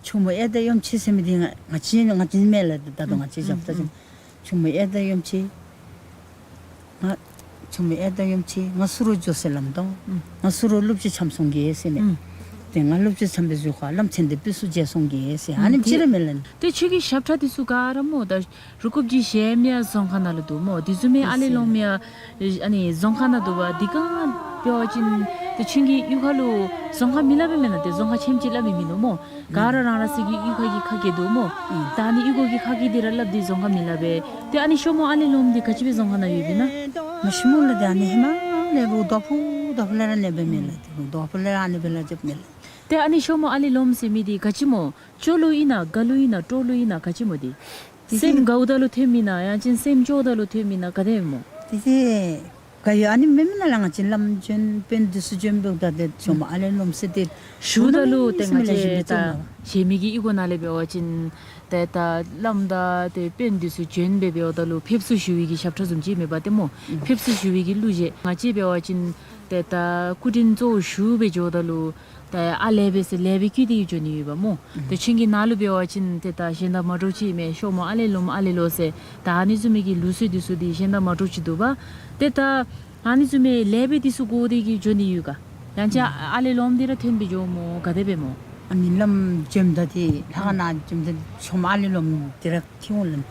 ཆུ་མོ་ཨེ་ད་ཡོམ་ཆེ་ཟེར་མི་འདི་ང་ང་བཅས་ང་བཅས་མེན་ལགས། ད་ལྟོ་ང་བཅས་ཨུམ་ཞབས་ཁྲ་ཨུམ་ཅིག་ཆུ་མོ་ཨེ་ད་ཡོམ་ཆེ། ང་ཆུ་མོ་ཨེ་ད་ཡོམ་ཆེ་ང་སུ་རོ་འགྱོ་ཟེར་ལམ་སྟོན། ཨུམ་ང་སུ་རོ་སློབ་ཆེན་འཁྱམས་སོང་གེ་ཟེར་མས། ཨུམ་དེ་ང་སློབ་ཆེན་འཁྱམས་པའི་ཞུ་ཁ་ལམ་ཚན་འདི་སྤུས་ཚད་མཇལ་སོང་གེ་ཟེར། ཨ་ཨུམ་ནི་ཅིག་ར་མེན་ལགས། ཏེ་ཁྱོད་ཀྱི་ཞབས་ཁྲ་འདི་ཚུ་ག་ར་སྨོ་ད་རུ་རྐུབ་ཅིག་གཞལམ་ཡར་རྫོང་ཁ་ནང་ལུ་འདུག་སྨོ། དེ་བཟུམ་མའི་ཨ་ལི་ལོམ་ཡར་ཨ་ནི་རྫོང་ཁ་ནང་འདུག་པ། དེ་སྒང་འབད་བ་ཅིན་ཏེ་ཁྱོད་ཀྱི་གཡུས་ཁ་ལུ་རྫོང་ཁ་མེད་ལགས་པས་མེན་ན། ཏེ་རྫོང་ཁ་ཆེམ་ཅིག་སླབ་མི་མིན་འདུག་སྨོ། ག་ར་རང་རང་སོ་གི་གཡུས་ཁ་གི་ཁ་སྐད་འདུག་སྨོ། ཨུམ་ད་ཨ་ནི་གཡུས་སྒོ་གི་ཁ་སྐད་འདི་ར་སླབ་སྟེ་རྫོང་ཁ་མེད་ལགས་པས། ཏེ་ཨ་ནི་ཤོ་མོ་ཨ་ལི་ལོམ་འདི་ག་ཅི་སྦེ་རྫོང་ཁ་ནང་ཡོདཔ་ཨིན་ན། མ་ཤེས་སྨོ་ལགས། ཏེ་ཨ་ནི་ཧེ་མ་ལས་རུང་རྡོ་ཕུག་རྡོ་ཕུག་ལས་ར་གནས་པས་མེན་ལགས། ཨུམ་ཏེ་རུང་རྡོ་ཕུག་ལས་ར་ཨ་ནི་སྦེ་ལཱ་འབདཝ་མེན་ལགས། ཏེ་ཨ་ནི་ཤོ་མོ་ཨ་ལི་ལོམ་ཟེར་མི་འདི་ག་ཅི་སྨོ། སྐྱོ་ལུ་ཨིན་ན་དགའ་ལུ་ཨིན་ན་སྤྲོ་ལུ་ཨིན་ན་ག་ཅི་སྨོ་འདི། དེ་སེམས་དགའཝ་ད་ལུ་ཐོན་མི་ཨིན་ན་ཡང་ཅིན་སེམས་སྐྱོ་ད་ལུ་ཐོན་མི་ཨིན་ན་ག་དེ་སྨོ། དེ་ཏེ་ ག་ཡོད། ཨ་ནི་མེན་མེན་ན་ལགས། ང་བཅས་བླམ་བྱོན་དཔོན་འདི་ཚུ་བྱོན་འབདཝ་ད་ཏེ་ཤོ་མོ་ཨ་ལེ་ལོམ་ཟེར་ཏེ་ཞུཝ་ད་ལུ་ཏེ་ང་བཅས་ད་གཞན་མི་གི་གཡུས་སྒོ་ནང་ལས་འབད་བ་ཅིན་ཏེ་ད་བླམ་དང་ཏེ་དཔོན་འདི་ཚུ་བྱོན་སྦེ་འབདཝ་ད་ལུ་ཕེབས་བསུ་ཞུ་བའི་གི་ཞབས་ཁྲ་བཟུམ་ཅིག་མེད་པ་ཏེ་སྨོ། ཕེབས་བསུ་ཞུ་བའི་གི་གླུ་གཞས། ང་བཅས་འབད་བ་ཅིན་ཏེ་ད་སྐུ་མགྲོན་གཙོ་བོ་ཞུ་སྦེ་འགྱོཝ་ད་ལུ་ཏེ་ཨ་ལེ་སྦེ་ཟེར་ལེགས་སྦེ་བཀོད་དེ་གི་འགྱོ་ནི་ཡོདཔ་སྨོ། ཏེ་ཁྱེད་ཀྱི་ནང་ལུ་འབད་བ་ཅིན་ཏེ་ད་གཞན་དང་མ་འདྲཝ་ཅིག་མས། ཤོ་མོ་ཨ་ལེ་ལོམ་ཨ་ལེ་ལོ་ཟེར་ད་ཨ་ནི་བཟུམ་མའི་གི་ལུགས་སྲོལ་འདི་ཚུ་འདི་གཞན་དང་མ་འདྲཝ་ཅིག་འདུག་པ། ཏེ་ད་ཨ་ནི་བཟུམ་མའི་ལེགས་སྦེ་འདི་ཚུ་གོ་སྟེ་གི་འགྱོ་ནི་ཡོད་ག། ཡང་ཅིན་ཨ་ལེ་ལོམ་འདི་ར་ཐོན་སྦེ་འགྱོཝ་སྨོ། ག་དེ་སྦེ་སྨོ། ཨ་ནི་བླམ་བྱོནམ་ད་ཏེ་ལྷ་ཁང་ནང་བྱོནམ་ད་ཤོ་མོ་ཨ་ལེ་ལོམ་འདི་ར་ཐོན་འོང་ལགས།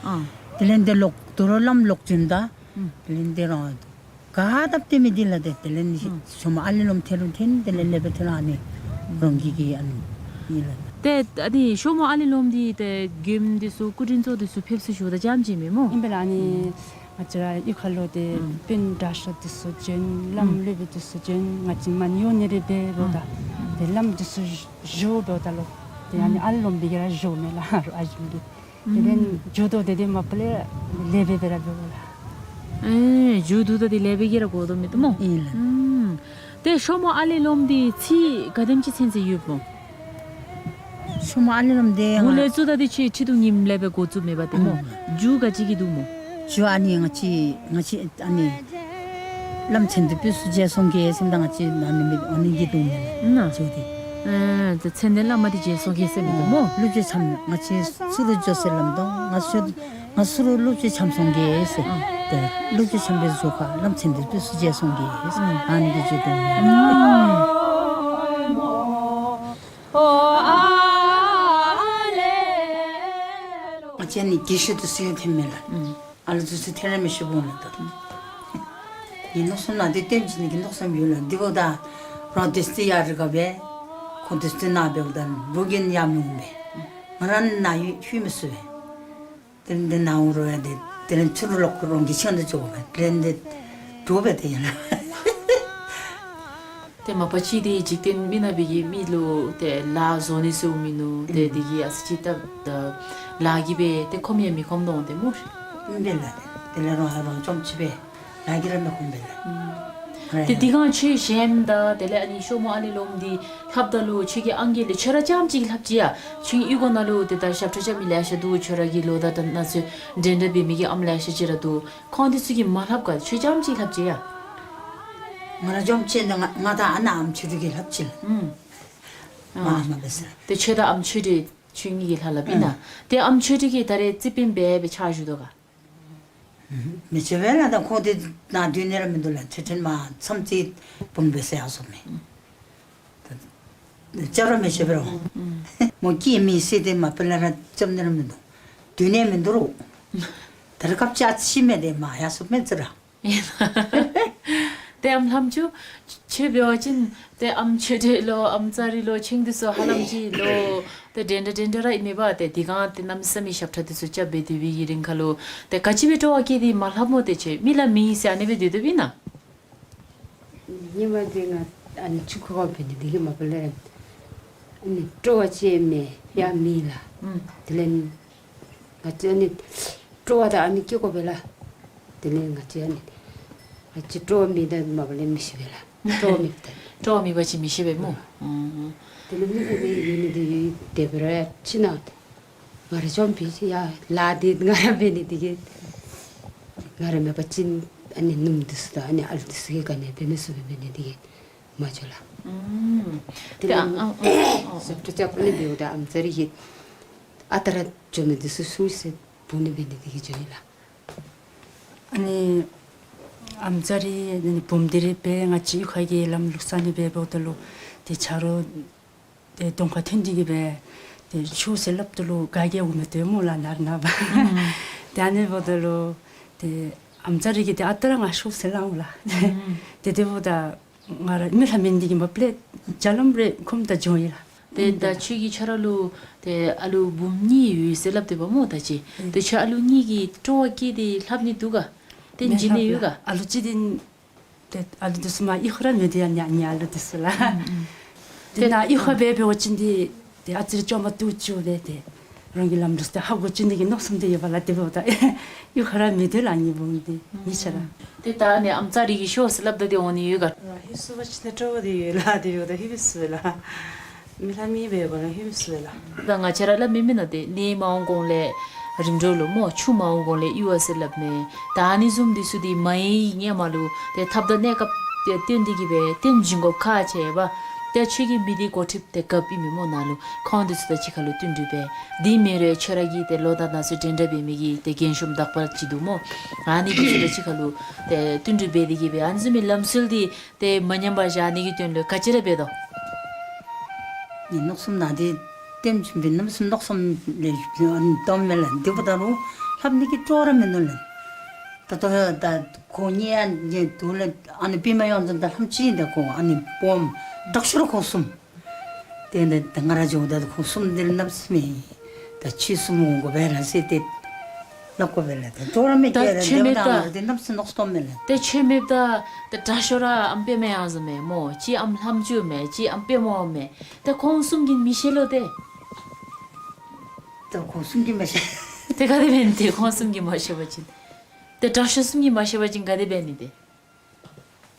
དེ་ལས་ཏེ་ལོག་དོ་རུང་བླམ་ལོག་བྱོནམ་ད་དེ་ལས་ཏེ་རང་ག་དེ་སྦེ་མི་འདི་ལགས། ཏེ་དེ་ལས་ནི་ཤོ་མོ་ཨ་ལེ་ལོམ་ཐོན་རུང་ཐོན། དེ་ལས་ལེགས་སྦེ་ཐོན་རུང་ཨ་ནི་རང་གི་གི་ཨ་ནི་ཨིན་ལགས། ཏེ་ཨ་ནི་ཤོ་མོ་ཨ་ལེ་ལོམ་འདི་ཏེ་མགྱོནམ་འདི་ཚུ་སྐུ་མགྲོན་གཙོ་འདི་ཚུ་ཕེབས་བསུ་ཞུཝ་ད་རྐྱངམ་ཅིག་མེན་སྨོ། ཨིན་པས་ལགས། ཨ་ནི་ང་བཅས་ར་གཡུས་ཁ་ལུ་ཏེ་དཔོན་དྲག་ཤོས་འདི་ཚུ་བྱོན། བླམ་སློབ་དཔོན་འདི་ཚུ་བྱོན། ང་བཅས་མ་ཎི་གཡོག་ནི་རེ་འབད་འབདཝ་ད་ཏེ་བླམ་འདི་ཚུ་བཞུགས་འབདཝ་ད་ལུ་ཏེ་ཨ་ནི་ཨ་ལེ་ལོམ་འབད་གི་ར་བཞུགས་མས་ལགས། ཨ་ཞེ་གི་དེ་ལས་མཇུག་བསྡུཝ་ད་ཏེ་མ་པ་ལས་ལེགས་སྦེ་སྦེ་ར་འབདཝ་ལགས། ཨེ་མཇུག་བསྡུཝ་ད་ཏེ་ལེགས་སྦེ་གི་ར་གོ་དོ་མས་ཏེ་སྨོ། ཨིན་ལགས། ཨུམ། ཏེ་ཤོ་མོ་ཨ་ལེ་ལོམ་འདི་ཚིག་ག་དེམ་ཅིག་ཚུན་ཚོད་ཡོདཔ་སྨོ། ཤོ་མོ་ཨ་ལེ་ལོམ་འདི་འགོ་ལས་བཙུགས་ད་ཏེ་ཁྱོད་ཁྲི་གདུགས་ཉིནམ་ལས་སྦེ་འགོ་བཙུགསཔ་མས་པ་ཏེ་སྨོ། ཨུམ། མཇུག་ག་ཅི་གི་འདུག་སྨོ། མཇུག་ཨ་ནི་ང་བཅས་ང་བཅས་ཨ་ནི་བླམ་མཚན་ལྡན་དཔོན་ཚུ་མཇལ་སོང་གེ་ཟེརཝ་ད་ང་བཅས་ཨ་ནི་མི་ཨ་ནི་གི་འདུག་སྨོ། ཨིན་ན། མཇུག་འདི། ཨེ་ཏེ་མཚན་ལྡན་བླ་མ་འདི་མཇལ་སོང་གེ་ཟེར་མི་འདུག་སྨོ། སློབ་དཔོན་བྱམས་ང་བཅས་ཚུ་རུ་འགྱོ་ཟེར་ལམ་དོ། ང་ཚུ་ང་ཚུ་རུ་སློབ་དཔོན་བྱམས་སོང་གེ་ཟེར། ཏེ་སློབ་དཔོན་བྱམས་པའི་གཟུགས་ཁར་བླམ་མཚན་ལྡན་དཔོན་ཚུ་མཇལ་སོང་གེ་ཟེར། ཨ་ནི་གི་མཇུག་འདི། ང་བཅས་ནི་རྒས་ཤོས་འདི་ཚུ་ཡང་ཐོནམ་མས་ལགས། ཨ་ལུ་འདི་ཚུ་ཐོན་ར་མི་ཤེས་པས་ལགས། ད་ངེའི་མནོ་བསམ་ནང་འདི་སྟོན་བྱིན་ནི་གི་མནོ་བསམ་ཡོད་ལགས། འདི་འབདཝ་ད་རང་འདི་ཚུ་ཡར་རི་ཁར་སྦེ་ཁོང་འདི་ཚུ་ནཱ་འབདཝ་ད་འབུ་གིན་ཡར་མི་འོང་པས། ང་ར་ནཱ་ལྷོད་མི་ཚུགས་པས། དེ་ལས་འདི་ནཱ་འོང་རུང་ཡང་འདི་དེ་ལས་ཚུར་ལོག་རོང་གི་ཆེན་དུ་འགྱོ་དགོ་པས། དེ་ལས་འདི་འདྲོག་པས་ཏེ་ཡང་ན། ཏེ་མ་པ་ཅིག་འདི་འཇིག་རྟེན་མི་ནག་པའི་གི་མི་ལུ་ཏེ་ལཱ་བཟོ་ནི་ཚུ་མིན་ནུག། ཏེ་འདི་གིས་ཨ་ཙི་ཅིག་ད་ལཱ་གིས་སྦེ་ཏེ་ཁོམ་ཡང་མི་ཁོམ་དོ་འོང་ཏེ་སྨོ། ཨིན་པས་ལགས། དེ་ལས་རང་ཡང་རང་འཇོམས་ཅིག་སྦེ་ལཱ་གིས་ར་མི་ཁོམ་པས་ལགས། ཏེ་འདི་སྒང་ཁྱོད་གཞོནམ་ད་དེ་ལས་ཨ་ནི་ཤོ་མོ་ཨ་ལེ་ལོམ་འདི་ལྷབ་ད་ལུ་ཁྱོད་ཀྱི་ཨང་རྒས་ལས་ཁྱོད་ར་རྐྱངམ་ཅིག་ལྷབ་ཅི་ཡ། ཁྱོད་གཡུས་སྒོ་ནང་ལུ་ཏེ་ད་ཞབས་ཁྲ་རྐྱབ་མི་ལེ་ཤ་འདུག། ཁྱོད་ར་གི་ལོ་ད་ད་ན་ཚོད་འདྲན་འདྲ་འབད་མི་གི་ཨམ་ལེ་ཤ་ཅིག་ར་འདུག། ཁོང་འདི་ཚུ་གིས་མ་ལྷབ་ག། ཁྱོད་རྐྱངམ་ཅིག་ལྷབ་ཅི་ཡ། ང་ར་འཇོམས་ཅི་ན་ང་ང་དང་ཨ་ནེ་ཨམ་ཆོས་སྒྲོན་གྱིས་ལྷབ་ཅི་ལགས། ཨུམ། ང་ཨ་མ་འབད་ས། ཏེ་ཁྱོད་དང་ཨམ་ཆོས་སྒྲོན་ཁྱོད་གཉིས་ཀྱིས་ལྷབ་ལྷབ་ཨིན་ན། ཨུམ། ཏེ་ཨམ་ཆོས་སྒྲོན་གྱིས་ད་རེས་རྩིས་དཔོན་འབད་སྦེ་ཕྱག་ཞུ་དོ་ག། མི་ཆོག་པས་ལགས། ད་ཁོང་འདི་ནཱ་སྡོད་ནི་ར་མིན་འདུག་ལགས། ཁྲི་ཁྲི་མ་མཚམས་རྩིས་དཔོན་འབད་སར་ཡར་སོང་མས། ད་བཅར་ར་མི་ཆོག་པས་རོ། མོ་སྐྱེས་མི་ཟེར་ཏེ་མ་པ་ལས་ར་བཅར་ནི་ར་མིན་འདུག། སྡོད་ནི་མིན་འདུག་རོ། ད་རེས་སྐབས་ཅིག་ཨ་ཙི་མེད་དེ་མར་ཡར་སོང་མས་ཙི་ར། ཏེ་ཨམ་ལྷམ་ཅུ་ཁྱོད་འབད་བ་ཅིན་ཏེ་ཨམ་ཆོས་སྒྲོན་ལོ་ཨམ་ཙ་རི་ལོ་ཁྱེད་འདི་ཚུ་ཧ་ལམ་ཅིག་ལོ་ཏེ་འདྲན་འདྲ་འདྲན་འདྲ་ར་ཨིན་མས་པ། ཏེ་འདི་སྒང་ཏེ་གནམ་མེད་ས་མེད་ཞབས་ཁྲ་འདི་ཚུ་རྐྱབ་སྦེ་སྡོད་པའི་གི་རིང་ཁར་ལུ་ཏེ་ག་ཅི་སྦེ་སྤྲོ་བ་སྐྱེས་ཏེ་མ་ལྷབ་སྨོ། ཏེ་ཁྱོད་མི་ལ་མི་ཨིན་ཟེར་ཨ་ནི་སྦེ་སྡོད་སྡོདཔ་ཨིན་ན། ཉིནམ་འདི་ང་ཨ་ནི་ཆུ་ཁོག་ཁར་འབད་ནི་འདི་གིས་མ་པ་ལས་ཨ་ནི་སྤྲོ་བ་ཅིག་མེད་ཡ་མེད་ལགས། ཨུམ། དེ་ལས་ང་བཅས་ཨ་ནི་སྤྲོ་བ་དང་ཨ་ནི་སྐྱེ་དགོ་པས་ལགས། དེ་ལས་ང་བཅས་ཨ་ནི་ང་བཅས་སྤྲོ་བ་མེད་ད་མ་པ་ལས་མི་ཤེས་པས་ལགས། སྤྲོ་བ་མེད་པ་ད། སྤྲོ་བ་མེད་པ་ཅིན་མི་ཤེས་པས་སྨོ། ཨུམ། དེ་ལས་མི་ལ་མི་ཡོད་ནི་འདི་ཡོད་དེ་སྦེ་ར་ཅིག་ན། ང་ར་འཇོམས་པའི་ཡ་ལཱ་འདི་ང་ར་འབད་ནི་འདི་གིས་ང་ར་མེད་པ་ཅིན་ཨ་ནི་ནུམོ་འདི་ཚུ་དང་ཨ་ནི་ཨ་ལུ་འདི་ཚུ་གིས་ག་ནི་འབད་མི་ཚུགས་པས། འབད་ནི་འདི་གིས་མ་འགྱོ་ལགས། ཨུམ། དེ་ལས་ཨ་ཨ་ཨ་ཨ་ཞབས་ཁྲ་རྐྱབ་ནི་འབདཝ་ད་ཨམ་ཙ་རི་གིས་ཨ་རྟག་ར་འགྱོ་མི་འདི་ཚུ་སོང་ཟེར་འབུམ་ནི་འབད་ནི་འདི་གིས་འགྱོ་ཡི་ལགས། ཨ་ནི་ཨམ་ཙ་རི་ཨ་ནི་འབུམ་འདི་ར་འབད་ང་བཅས་གཡུས་ཁ་གི་ལམ་ལུགས་བཟང་ནི་སྦེ་འབདཝ་ད་ལུ་ཏེ་ཆ་རོགས་ཏེ་གདོང་ཁར་འཐོན་ཏེ་གི་སྦེ་ཏེ་ཤོག་ཟེར་སླབ་ད་ལུ་ག་གིས་འོང་མི་བཏུབ་སྨོ་ལགས་ནཱ་ར་ནངས་པ། ཨུམ། ཏེ་ཨ་ནི་འབདཝ་ད་ལུ་ཏེ་ཨམ་ཙ་རི་གིས་ཏེ་ཨ་རྟག་ར་ང་ཤོག་ཟེར་སླབ་འོང་ལགས། ཨུམ། ཏེ་དེ་འབདཝ་ད་ང་ར་མི་ལྷབ་མི་འདི་གིས་མ་པ་ལས་ཅ་ལམ་རེ་ཁོམ་ད་འགྱོ་ཡི་ལགས། ཏེ་ད་ཁྱོད་ཀྱི་ཁྱོད་ར་ལུ་ཏེ་ཨ་ལུ་འབུམ་གཉིས་ཡོད་ཟེར་སླབ་དེས་པ་སྨོ་ད་ཅི། ཨེ། ཏེ་ཁྱོད་ཨ་ལུ་གཉིས་ཀྱིས་སྤྲོ་བ་བསྐྱེད་དེ་ལྷབ་ནི་འདུག་ག། ཏེ་མེན་བྱིན་ནི་ལྷབ་ཡོད་ག། ལགས། ཨ་ལུ་ཅིག་འདི་ཏེ་ཨ་ལུ་འདི་ཚུ་མར་གཡུས་ཁར་ར་མེད་དེ་ཡ། ཨ་ནི་ཨ་ནི་ཨ་ལུ་འདི་ཚུ་ལགས། ཨུམ་ཨུམ། ཏེ་ཏེ་ནཱ་གཡུས་ཁར་སྦེ་འབད་བ་ཅིན་འདི་ཏེ་ཨ་ཙི་རེ་བཅོས་མ་བཏུབ་བཅུག་སྦེ་ཏེ་ རང་གི་ལམ་འགྲོ་དེ་ཧ་གོ་ཅི་འདི་གི་མནོ་བསམ་དེ་ཡོད་པ་ལགས། དེ་འབདཝ་ད་གཡུས་ཁར་མི་སྡོད་ལགས། ངེ་འབངས་དེ་ངེ་ཤ་ར། ཏེ་ད་ཨ་ནི་ཨམ་ཙ་རི་གི་ཤོག་ཟེར་སླབ་ད་དེ་འོང་ནི་ཡོད་ག། ལགས་ཧེ་སུ་བ་ཅིན་ནི་སྤྲོ་བ་དེ་ཡོད་ལགས། དེ་ཡོད་ད་ཧེ་བི་སུ་ལགས། མི་ལྷ་མི་འབད་གོ་ལགས་ཧེ་བི་སུ་ལགས། ད་ང་བཅས་ར་སླབ་མི་མེན་ན་ཏེ་གནས་མ་འོང་གོང་ལས་རིམ་གྲོ་ལུ་སྨོ། ཆུ་མ་འོང་གོང་ལས་གཡུར་བ་ཟེར་སླབ་མས། ད་ཨ་ནི་བཟུམ་འདི་ཚུ་འདི་མ་ཡེངས་ཡེངས་མ་ལུ་ཏེ་ཐབས་དང་གནས་སྐབས་ཏེ་བསྟུན་ཏེ་གི་སྦེ་བསྟུན་བྱིན་དགོཔ་ཁག་ཆེ་བས། ཏེ་ཁྱོད་ཀྱི་མི་སྡེ་འགོ་ཁྲིདཔ་དེ་སྐབས་ཨིན་མས་སྨོ་ནཱ་ལུ། ཁོང་འདི་ཚུ་དང་གཅིག་ཁར་ལུ་བསྟུན་གྲོས་འབད། དེ་མེན་རུང་ཁྱོད་ར་གིས་ཏེ་ལོ་དང་ན་ཚོད་འདྲན་འདྲ་འབད་མི་གི་ཏེ་རྒན་གཞོནམ་དག་པ་ཅིག་འདུག་སྨོ། ཨ་ནི་འདི་ཚུ་དང་གཅིག་ཁར་ལུ་ཏེ་བསྟུན་གྲོས་འབད་དེ་གི་སྦེ་ཨ་ནི་བཟུམ་མའི་ལམ་སྲོལ་འདི་ཏེ་མ་ཉམས་པར་བཞག་ནི་གི་དོན་ལུ་ག་ཅི་ར་འབད་དོ། ངེའི་མནོ་བསམ་ནང་འདི་བསྟུན་བྱིན་པའི་མནོ་བསམ་མནོ་བསམ་ལས་ཨ་ནི་སྟོནམ་མས་ལགས། འདི་འབདཝ་ད་རུང་ལྷབ་ནི་གི་སྤྲོ་ར་མིན་ནུག་ལགས། ད་ལྟོ་ད་ཁོང་གཉིས་ཨ་ནི་འདུག་ལགས། ཨ་ནི་པདྨ་གཡང་འཛོམས་དང་ལྷམ་གཅིག་ཨིན། ད་ཁོང་ཨ་ནི་སྤོམ་དྲག་ཤོས་ར་ཁོང་གསུམ། ཏེ་ད་ང་ར་འགྱོཝ་ད་ཁོང་གསུམ་འདི་ལགས་གནམ་མེད་ས་མེད་ད་ཁྱེད་གསུམ་འོང་དགོ་པས་ལགས་ཟེར་ཏེ་སླབ་དགོ་པས་ལགས། ད་སྤྲོ་ར་མི་ད་སྐྱེ་ལགས། ཁྱོད་འདི་མེན་འབདཝ་ད་ད་ང་ར་འདི་གནམ་མེད་ས་མེད་མནོ་བསམ་སྟོནམ་མས་ལགས། ད་ཁྱོད་མེན་འབདཝ་ད་ད་དྲག་ཤོས་ར་ཨམ་པདྨ་གཡང་འཛོམས་མས་སྨོ། གཅིག་ཨམ་ལྷམ་གཅིག་མས། གཅིག་ཨམ་པདྨ་མས། ད་ཁོང་གསུམ་གྱིས་མི་ཤེས་ལོ་ཏེ། ད་ཁོང་གསུམ་གྱིས་མ་ཤེས། ཏེ་ག་དེ་འབད་ནི་ཏེ་ཁོང་གསུམ་གྱིས་མ་ཤེས་པ་ཅིན། ཏེ་དྲག་ཤོས་གསུམ་གྱིས་མ་ཤེས་པ་ཅིན་ག་དེ་འབད་ནི་ཏེ།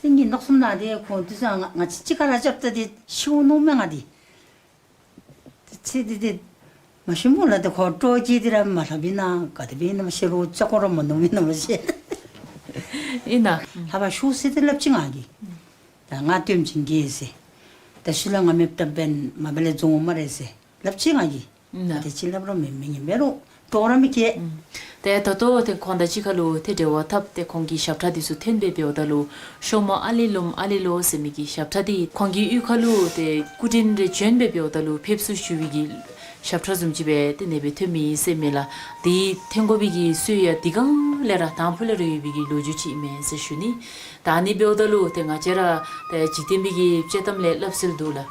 ཏེ་ངེའི་མནོ་བསམ་ནང་འདི་ཁོང་འདི་ཚུ་ང་ང་བཅས་གཅིག་ཁར་ར་རྐྱབ་ད་འདི་ཤེས་འོང་མནོཝ་མས་ང་འདི། ཏེ་ཚེ་འདི་འདི་མ་ཤེས་སྨོ་ལགས། ཏེ་ཁོ་སྤྲོ་སྐྱེད་དེ་ར་མ་ལྷབ་ཨིན་ན་ག་དེ་སྦེ་ཨིན་ན་མ་ཤེས་རུང་ལྕགས་སྒོ་ར་མ་ནོར་མི་ན་མ་ཤེས། ཨིན་ན། ལྷབ་པར་ཤོག་ཟེར་ཏེ་སླབ་ཅི་ང་གིས། ད་ང་བསྟུན་བྱིན་གེ་ཟེར། ད་ཤུལ་ལས་ང་མེདཔ་ད་འབདན་མ་པ་ལས་རྫོང་འོང་སྨ་རེ་ཟེར་སླབ་ཅི་ང་གིས། ཨིན་ན། ཏེ་ཅི་སླབ་རུང་མི་མི་ཉན་འབད་རུང་སྤྲོ་ར་མི་སྐྱེ། ཨུམ། ཏེ་ད་ལྟོ་ཏེ་ཁོང་དང་གཅིག་ཁར་ལུ་ཏེ་འབྲེལ་བ་འཐབ་སྟེ་ཁོང་གི་ཞབས་ཁྲ་འདི་ཚུ་ཐོན་སྦེ་འབདཝ་ད་ལུ་ཤོ་མོ་ཨ་ལི་ལོམ་ཨ་ལི་ལོ་ཟེར་མི་གི་ཞབས་ཁྲ་འདི་ཁོང་གི་གཡུས་ཁར་ལུ་ཏེ་སྐུ་མགྲོན་རེ་བྱོན་སྦེ་འབདཝ་ད་ལུ་ཕེབས་བསུ་ཞུ་བའི་གི་ཞབས་ཁྲ་བཟུམ་ཅིག་སྦེ་ཏེ་ཨ་ནེ་སྦེ་ཐོན་མི་ཨིན་ཟེར་མས་ལགས། འདི་ཐོན་དགོ་པའི་གི་སྲོལ་ཡང་དེ་སྒང་ལས་ར་དང་ཕུ་ལས་ར་ཡོད་པའི་གི་ལོ་རྒྱུས་ཅིག་ཨིན་མས་ཟེར་ཞུ་ནི། ད་ཨ་ནི་འབདཝ་ད་ལུ་ཏེ་ང་བཅས་ར་ཏེ་འཇིག་རྟེན་པའི་གི་དཔྱེ་གཏམ་ལས་སླབ་སྲོལ་འདུག་ལགས།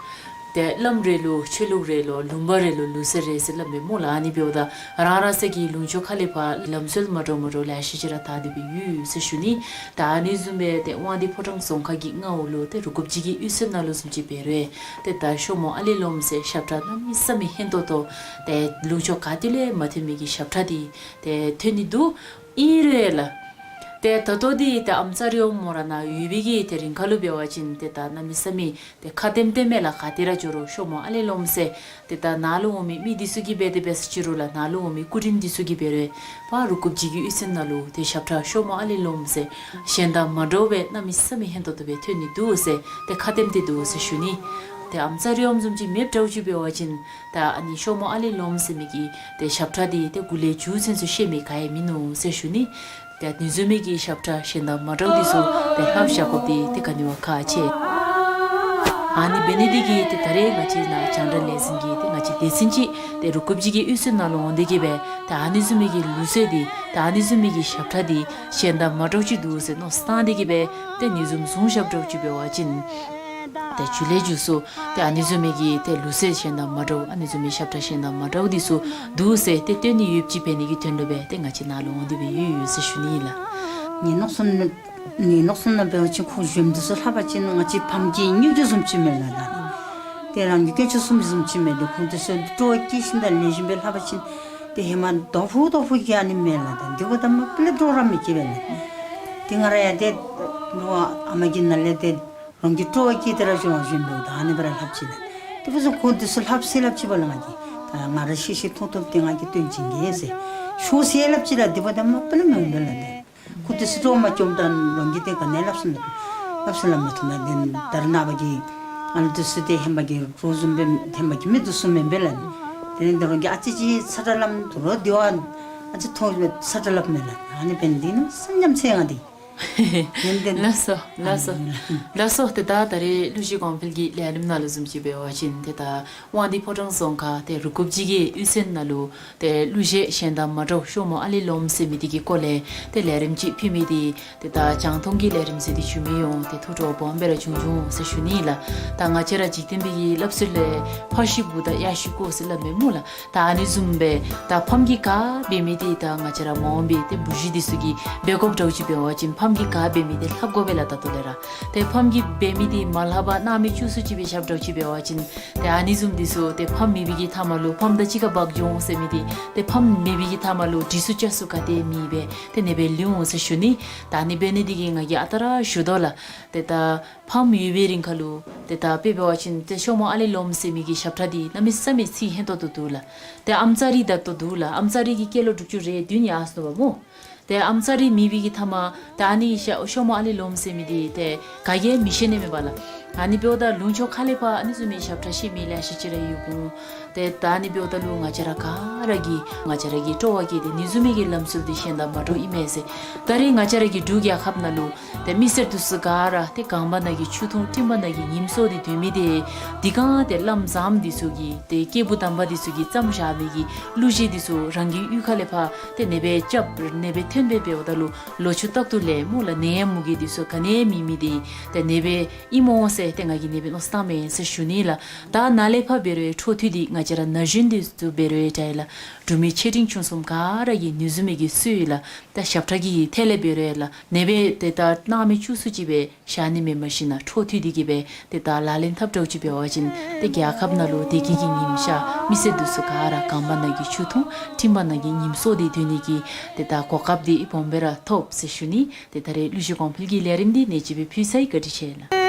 ཏེ་བླམ་རེ་ལུ་ཆོས་ལུགས་རེ་ལུ་ལུང་པ་རེ་ལུ་ལུགས་སྲོལ་རེ་ཟེར་སླབ་མས་སྨོ་ལགས། ཨ་ནི་འབདཝ་ད་རང་རང་སོའི་གི་ལུང་ཕྱོགས་ཁ་ལས་ཕར་ལམ་སྲོལ་མ་འདྲཝ་མ་འདྲཝ་ལེ་ཤ་ཅིག་ར་དར་ཏེ་སྦེ་ཡོད་ཟེར་ཞུ་ནི། ད་ཨ་ནི་བཟུམ་སྦེ་ཏེ་དབང་འདུས་ཕོ་བྲང་རྫོང་ཁག་གི་མངའ་འོག་ལུ་ཏེ་རུ་དགུ་བརྒྱུད་ཀྱི་གཡུས་ཚན་ནང་ལུ་བཟུམ་ཅིག་འབད་རུང་ཏེ་ད་ཤོ་མོ་ཨ་ལི་ལོམ་ཟེར་ཞབས་ཁྲ་གནམ་མེད་ས་མེད་སྙན་ཏོང་ཏོ་ཏེ་ལུང་ཕྱོགས་ག་ཏེ་ལས་མ་ཐོན་མི་གི་ཞབས་ཁྲ་འདི་ཏེ་ཐོན་ནི་འདུག། ཨིན་རུང་ལགས། ཏེ་ད་ལྟོ་འདི་ཏེ་ཨམ་ཙ་རི་བོ་མོ་ར་ནཱ་ཡོད་པའི་གི་ཏེ་རིང་ཁ་ལུ་འབད་བ་ཅིན་ཏེ་ད་གནམ་མེད་ས་མེད་ཏེ་ཁ་ལྟེམ་ལྟེམ་མས་ལགས། ག་ཏེ་ར་འགྱོ་རུང་ཤོ་མོ་ཨ་ལི་ལོམ་ཟེར་ཏེ་ད་ནཱ་ལུ་འོང་མི་མི་འདི་ཚུ་གིས་འབད་དེ་འབད་ས་ཅི་རུང་ལགས། ནཱ་ལུ་འོང་མི་སྐུ་མགྲོན་འདི་ཚུ་གིས་འབད་རུང་ཕར་རུ་དགུ་བརྒྱུད་ཀྱི་གཡུས་ཚན་ནང་ལུ་ཏེ་ཞབས་ཁྲ་ཤོ་མོ་ཨ་ལི་ལོམ་ཟེར་གཞན་དང་མ་འདྲཝ་སྦེ་གནམ་མེད་ས་མེད་སྙན་ཏོང་ཏོ་སྦེ་ཐོན་ནི་འདུག་ཟེར་ཏེ་ཁ་ལྟེམ་སྟེ་འདུག་ཟེར་ཞུ་ནི། ཏེ་ཨམ་ཙ་རི་བོ་མོ་བཟུམ་ཅིག་མེདཔ་འདྲཝ་ཅིག་འབད་བ་ཅིན་ད་ཨ་ནི་ཤོ་མོ་ཨ་ལི་ལོམ་ཟེར་མི་གི་ཏེ་ཞབས་ཁྲ་འདི་ཏེ་མགུ་ལས་མཇུག་ཚུན་ཚོད་ཤེས་མི་ག་ཡང་མིན་ནུག་ཟེར་ཞུ་ནི། ཏེ་ཨ་ནི་བཟུམ་མའི་གི་ཞབས་ཁྲ་གཞན་དང་མ་འདྲཝ་འདི་ཚུ་ཏེ་ལྷབ་བཞག་དགོཔ་འདི་ཏེ་ག་ནི་བ་ཁག་ཆེ། ཨ་ནི་འབད་ནི་འདི་གིས་ཏེ་ད་རེས་ང་བཅས་ནཱ་རྒྱང་བསྒྲགས་ལས་འཛིན་གྱིས་ཏེ་ང་བཅས་སྡེ་ཚན་ཅིག་ཏེ་རུ་དགུ་བརྒྱུད་ཀྱི་གཡུས་ཚན་ནང་ལུ་འོང་སྟེ་གི་སྦེ་ཏེ་ཨ་ནི་བཟུམ་མའི་གི་ལུགས་སྲོལ་འདི་ཏེ་ཨ་ནི་བཟུམ་མའི་གི་ཞབས་ཁྲ་འདི་གཞན་དང་མ་འདྲཝ་ཅིག་འདུག་ཟེར་མནོ་བསམ་བཏང་སྟེ་གི་སྦེ་ཏེ་ཨ་ནི་བཟུམ་བཟུང་བཞགཔ་འདྲཝ་ཅིག་འབད་བ་ཅིན་ཏེ་མཇུག་ལས་མཇུག་སུ་ཏེ་ཨ་ནི་བཟུམ་མའི་གི་ཏེ་ལུགས་སྲོལ་གཞན་དང་མ་འདྲཝ་ཨ་ནི་བཟུམ་མའི་ཞབས་ཁྲ་གཞན་དང་མ་འདྲཝ་འདི་ཚུ་འདུག་ཟེར་ཏེ་སྟོན་ནི་ཡོདཔ་ཅིག་འབད་ནི་གི་དོན་ལུ་སྦེ་ཏེ་ང་བཅས་ནཱ་ལུ་འོང་སྟེ་སྦེ་ཡོད་ཡོད་ཟེར་ཞུ་ནི་ཨིན་ལགས། ངེའི་མནོ་བསམ་ནང་ངེའི་མནོ་བསམ་ནང་འབད་བ་ཅིན་ཁོང་གཞོནམ་འདི་ཚུ་ལྷབ་པ་ཅིན་ང་བཅས་ཕམ་གྱི་སྨྱོ་རྒྱུ་བཟུམ་ཅིག་མས་ལགས། ད་ཏེ་རང་གི་སྐྱོན་ཆ་སྲུང་མི་བཟུམ་ཅིག་མས། ཏེ་ཁོང་འདི་ཚུ་སྤྲོ་བ་སྐྱེས་ཞིནམ་ད་ལེགས་ཤོམ་སྦེ་ལྷབ་པ་ཅིན་ཏེ་ཧེ་མ་དོ་ཕུག་དོ་ཕུག་གི་ཨ་ནི་མས་ལགས། ད་འདི་འབདཝ་ད་མ་པ་ལས་སྤྲོ་ར་མི་སྐྱེ་བས་ལགས། ཏེ་ང་ར་ཡང་ཏེ་ལོ་ཨ་མ་གི་ནང་ལས་ཏེ་རང་གི་སྤྲོ་བ་སྐྱེས་ཏེ་ར་བྱུང་བ་བཞིན་དུ་ད་ཨ་ནི་སྦེ་ར་ལྷབ་ཅི་ལགས། ཏེ་ཕུ་སུ་ཁོང་འདི་ཚུ་ལྷབ་ཟེར་སླབ་ཅི་བ་ལགས། ང་གིས་ད་ང་ར་ཤེས་ཤེས་མཐོང་མཐོངམ་ཏེ་ང་གིས་སྟོན་བྱིན་གེ་ཟེར་ཤོག་ཟེར་སླབ་ཅི་ལགས། འདི་འབདཝ་ད་མ་པ་ལས་མི་འོང་པས་ལགས། ཏེ་ཁོང་འདི་ཚུ་སྤྲོ་མ་སྐྱོངམ་ད་རང་གིས་ཏེ་ག་ནི་སླབ་ས་མི་ཐོབ། སླབ་ས་སླབ་མ་ཐོབ་མས། ཏེ་ད་རེས་ནངས་པ་གི་ཨ་ལུ་འདི་ཚུ་ཏེ་ཧེ་མ་གི་རོགས་བཟུམ་སྦེ་ཧེ་མ་གི་མི་འདི་ཚུ་མེན་པས་ལགས། དེ་ལས་ཏེ་རང་གིས་ཨ་ཙི་ཅིག་ཚ་དྲགས་སླབ་དོ་རུང་དེ་བ་ཨ་ཙི་མཐོང་ཚད་དྲགས་སླབ་མས་ལགས། ཨ་ནི་འབད་ནི་འདི་ནི་སེམས་ཉམས་ཚད་ང་འདི། ཡོན་ཏན། ལགས་སོ་ལགས་སོ། ཨ་ནི་ལགས་སོ། ཏེ་ད་ད་རེས་གླུ་གཞས་གོང་འཕེལ་གྱི་ལས་རིམ་ནང་ལུ་བཟུམ་ཅིག་འབད་བ་ཅིན་ཏེ་ད་དབང་འདུས་ཕོ་བྲང་རྫོང་ཁག་ཏེ་རུ་དགུ་བརྒྱུད་ཀྱི་གཡུས་ཚན་ནང་ལུ་ཏེ་གླུ་གཞས་གཞན་དང་མ་འདྲཝ་ཤོ་མོ་ཨ་ལི་ལོམ་ཟེར་མི་འདི་གི་སྐོར་ལས་ཏེ་ལས་རིམ་ཅིག་ཕུལ་མི་འདི་ཏེ་ད་རྒྱང་མཐོང་གི་ལས་རིམ་ཟེར་ཏེ་ཞུ་མི་འོང་། ཏེ་ཐུགས་སྤྲོ་སྦོམ་སྦེ་ར་བྱུང་བྱུང་ཟེར་ཞུ་ནི་ལགས། ད་ང་བཅས་ར་འཇིག་རྟེན་པའི་གི་སླབ་སྲོལ་ལས་ཕ་ཤུལ་བུ་དང་གཡག་ཤུལ་ཀོ་ཟེར་སླབ་མས་སྨོ་ལགས། ད་ཨ་ནི་བཟུམ་སྦེ་ད་ཕམ་གྱིས་ག་འབད་མི་འདི་ད་ང་བཅས་ར་མ་འོངས་པའི་ཏེ་བུ་གཞི་འདི་ཚུ་གིས་འབད་དགོཔ་འདྲཝ་ཅིག་འབད་བ་ཅིན་ཕམ་ ཕམ་གྱིས་ག་འབད་མི་འདི་ལྷབ་དགོ་པས་ལགས། ད་ལྟོ་ལས་ར་ཏེ་ཕམ་གྱིས་འབད་མི་འདི་མ་ལྷབ་པར་གནམ་མེད་ཆུ་སུ་ཅིག་སྦེ་ཞབས་དྲག་ཅིག་འབད་བ་ཅིན་ཏེ་ཨ་ནི་བཟུམ་འདི་ཚུ་ཏེ་ཕམ་མེད་པའི་གི་མཐའ་མ་ལུ་ཕམ་དང་གཅིག་ཁར་འབག་འགྱོ་འོང་ཟེར་མི་འདི་ཏེ་ཕམ་མེད་པའི་གི་མཐའ་མ་ལུ་དྲི་སུ་ཅ་སུ་ག་ཏེ་མེད་པར་ཏེ་ཨ་ནི་སྦེ་ལུས་འོང་ཟེར་ཞུ་ནི། ད་ཨ་ནི་འབད་ནི་འདི་གིས་ང་གིས་ཨ་རྟག་ར་ཞུ་དོ་ལགས། ཏེ་ད་ཕམ་ཡོད་པའི་རིང་ཁ་ལུ་ཏེ་ད་དཔེ་འབད་བ་ཅིན་ཏེ་ཤོ་མོ་ཨ་ལེ་ལོམ་ཟེར་མི་གི་ཞབས་ཁྲ་འདི་གནམ་མེད་ས་མེད་ཚིག་སྙན་ཏོག་ཏོ་འདུག་ལགས། ཏེ་ཨམ་ཙ་རི་ད་ལྟོ་འདུག་ལགས། ཨམ་ཙ་རི་གི་སྐྱེས་ལོ་དྲུག་ཅུ་རེ་བདུན་ཡར་སོང་པ་སྨོ། ཏེ་ཨམ་ཙ་རི་མེད་པའི་གི་མཐའ་མ་ད་ཨ་ནི་ཤ་ཤོ་མོ་ཨ་ལེ་ལོམ་ཟེར་མི་འདི་ཏེ་ག་གིས་མི་ཤེས་ནི་མས་པ་ལགས། ཨ་ནི་འབདཝ་ད་ལུང་ཕྱོགས་ཁ་ལས་ཕར་ཨ་ནི་བཟུམ་མའི་ཞབས་ཁྲ་ཤེས་མི་ལེ་ཤ་ཅིག་ར་ཡོདཔ་འོང་། ཏེ་ད་ཨ་ནི་འབདཝ་ད་ལུ་ང་བཅས་ར་ག་ར་གིས་ང་བཅས་ར་གིས་སྤྲོ་བ་བསྐྱེད་དེ་ཨ་ནི་བཟུམ་མའི་གི་ལམ་སྲོལ་འདི་གཞན་དང་མ་འདྲཝ་ཨིན་མས་ཟེར། ད་རེས་ང་བཅས་ར་གི་འབྲུག་རྒྱལ་ཁབ་ནང་ལུ་ཏེ་མི་སེར་འདི་ཚུ་ག་ར་ཏེ་རྐང་པ་ནང་གི་ཆུ་འཐུང་མགྲིན་པ་ནང་གི་ཉིམ་སྲོ་སྟེ་སྡོད་མི་འདི་འདི་གང་ཏེ་བླམ་བཟངམོ་འདི་ཚུ་གིས་ཏེ་སྐྱེས་བུ་དམ་པ་འདི་ཚུ་གིས་བརྩམས་བཞག་མི་གི་གླུ་གཞས་འདི་ཚུ་རང་གི་གཡུས་ཁ་ལས་ཕར་ཏེ་ཨ་ནི་སྦེ་རྐྱབ་ཨ་ནི་སྦེ་འཐེན་སྦེ་འབདཝ་ད་ལུ་ལོ་ཕྱུགས་རྟག་ཏུ་ལེགས་སྨོ་ལགས། ནད་ཡམས་མུ་གེ་འདི་ཚུ་ག་ནི་མེད་མི་འདི་ཏེ་ཨ་ནི་སྦེ་ཨིན་སྨོ་ཟེར་ཏེ་ང་གིས་ཨ་ནི་སྦེ་མནོ་བསམ་བཏངམ་མས་ཟེར་ཞུ་ནི་ལགས། ད་ནཱ་ལས་ཕར་འབད་རུང་འཕྲོ་མཐུད་དེ་ང་བཅས་ར་ན་གཞོན་འདི་ཚུ་འབད་རུང་ཡང་འདྲ་ལགས། འབྲུག་མི་ཆེ་འབྲིང་ཆུང་གསུམ་ག་ར་གིས་ཨ་ནི་བཟུམ་མའི་གི་སྲོལ་ཡོད་ལགས། ད་ཞབས་ཁྲ་གི་ཐད་ལས་འབད་རུང་ཡང་ལགས། ཨ་ནི་སྦེ་ཏེ་ད་གནམ་མེད་ཆུ་སུ་ཅིག་སྦེ་བཞག་ནི་མེད། མ་གཞི་ནཱ་འཕྲོ་མཐུད་དེ་གིས་སྦེ་ཏེ་ད་ལག་ལེན་འཐབ་འགྱོ་ཅི་འབད་བ་ཅིན་ཏེ་རྒྱལ་ཁབ་ནང་ལུ་བདེ་སྐྱིད་ཀྱི་ཉིམ་ཤར་མི་སེར་འདི་ཚུ་ག་ར་རྐང་པ་ནང་གི་ཆུ་འཐུང་མགྲིན་པ་ནང་གི་ཉིམ་སྲོ་སྟེ་སྡོད་ནི་གི་ཏེ་ད་གོ་སྐབས་འདི་སྦོམ་སྦེ་ར་ཐོབ་ཟེར་ཞུ་ནི། ཏེ་ད་རེས་གླུ་གཞས་གོང་འཕེལ་གྱི་ལས་རིམ་འདི་ཨ་ནེམ་ཅིག་སྦེ་ཕུལ་ཚར་ཡི། བཀའ་དྲིན་ཆེ་ལགས།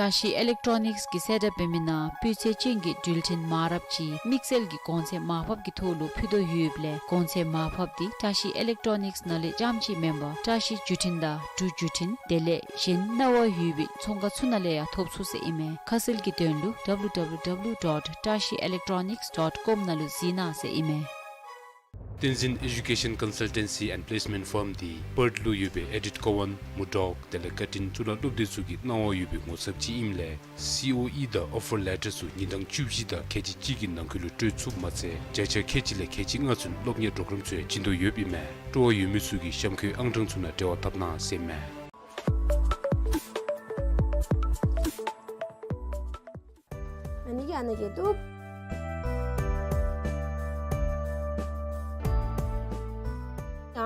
བཀྲ་ཤིས་ཨི་ལེག་ཊོ་ནིགསི་གི་གསལ་བསྒྲགས་འབད་མི་ནང་སྤུས་ཚད་ཅན་གྱི་འགྲུལ་འཕྲིན་མ་འདྲཝ་ཅིག་དམིགས་བསལ་གྱི་གོང་ཚད་མར་ཕབ་ཀྱི་ཐོག་ལུ་ཕུལ་དོ་ཡོདཔ་ལས་གོང་ཚད་མར་ཕབ་འདི་བཀྲ་ཤིས་ཨི་ལེག་ཊོ་ནིགསི་ནང་ལས་རྐྱངམ་ཅིག་མེན་པར་བཀྲ་ཤིས་བརྒྱུད་འཕྲིན་དང་འབྲུག་བརྒྱུད་འཕྲིན་དེ་ལས་གཞན་གནང་བ་ཡོད་པའི་ཚོང་ཁང་ཚུ་ནང་ལས་ཡང་ཐོབ་ཚུགས་ཟེར་ཨིན་མས། ཁ་གསལ་གྱི་དོན་ལུ་W W W dot tashi electronics dot com ནང་ལུ་གཟིགས་གནང་ཟེར་ཨིན་མས། བསྟན་འཛིན་ཨེ་ཌུ་ཀེ་ཤཱན་ཀོན་སཱལ་ཊེན་སི་ཨེནཌ་པི་ལེསི་མེནཊ་ཕརམ་འདི་པརཐ་ལུ་ཡོད་པའི་ཨེ་ཌིཊ་ཀོ་ཝཱན་མུར་ཌོག་དེ་ལས་ཀར་ཊིན་གཙུག་ལག་སློབ་སྡེ་ཚུ་གིས་གནང་བ་ཡོད་པའི་ངོ་ཚབ་ཅིག་ཨིནམ་ལས་སི་ཨོ་ཨི་དང་ཨོ་ཕར་ལེ་ཊར་ཚུ་ཉིན་གྲངས་བཅུ་བཞི་དང་ཁལ་གཅིག་གཅིག་གི་ནང་འཁོད་ལུ་སྤྲོད་ཚུགསཔ་མ་ཚད་བརྒྱ་ཆ་ཁལ་གཅིག་ལས་ཁལ་གཅིག་ལྔ་ཚུན་སློབ་གཉེར་པོརོ་གརམ་ཚུ་ཡང་བྱིན་དོ་ཡོདཔ་ཨིན་མས། སྤྲོ་བ་ཡོད་མི་ཚུ་གིས་གཤམ་འཁོད་ཨང་གྲངས་ཚུ་ནང་འབྲེལ་བ་འཐབ་གནང་ཟེར་ཨིན་མས། ཨ་ནི་གིས་ཨ་ནི་གིས་བཏུབ།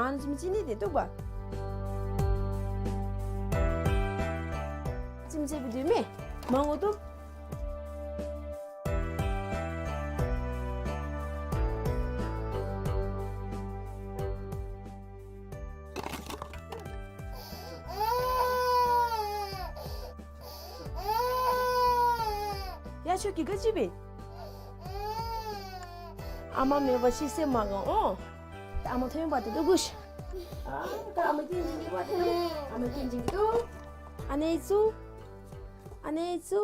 ཨ་ནི་ཅིག་མི་ཅིག་ནི་དེ་བཏུབ་པ། ཅིག་མི་ཅིག་སྦེ་བཏུབ་མས། མང་པོ་བཏུབ། ཡ་ཁྱོད་ཀྱིས་ག་ཅི་འབད། ཨ་མ་མེད་པར་ཤི་སེམས་མ་དགའ་འོང་། ད་ཨ་མ་ཐོན་པ་དེ་ལུ་སྒུག་ཤིག། ཨ་ད་ཨ་མ་བསྟན་འཛིན་གྱིས་འབད་དེ་ལུ། ཨ་མ་བསྟན་འཛིན་གྱིས་འབད། ཨ་ནེ་ཙུ། ཨ་ནེ་ཙུ།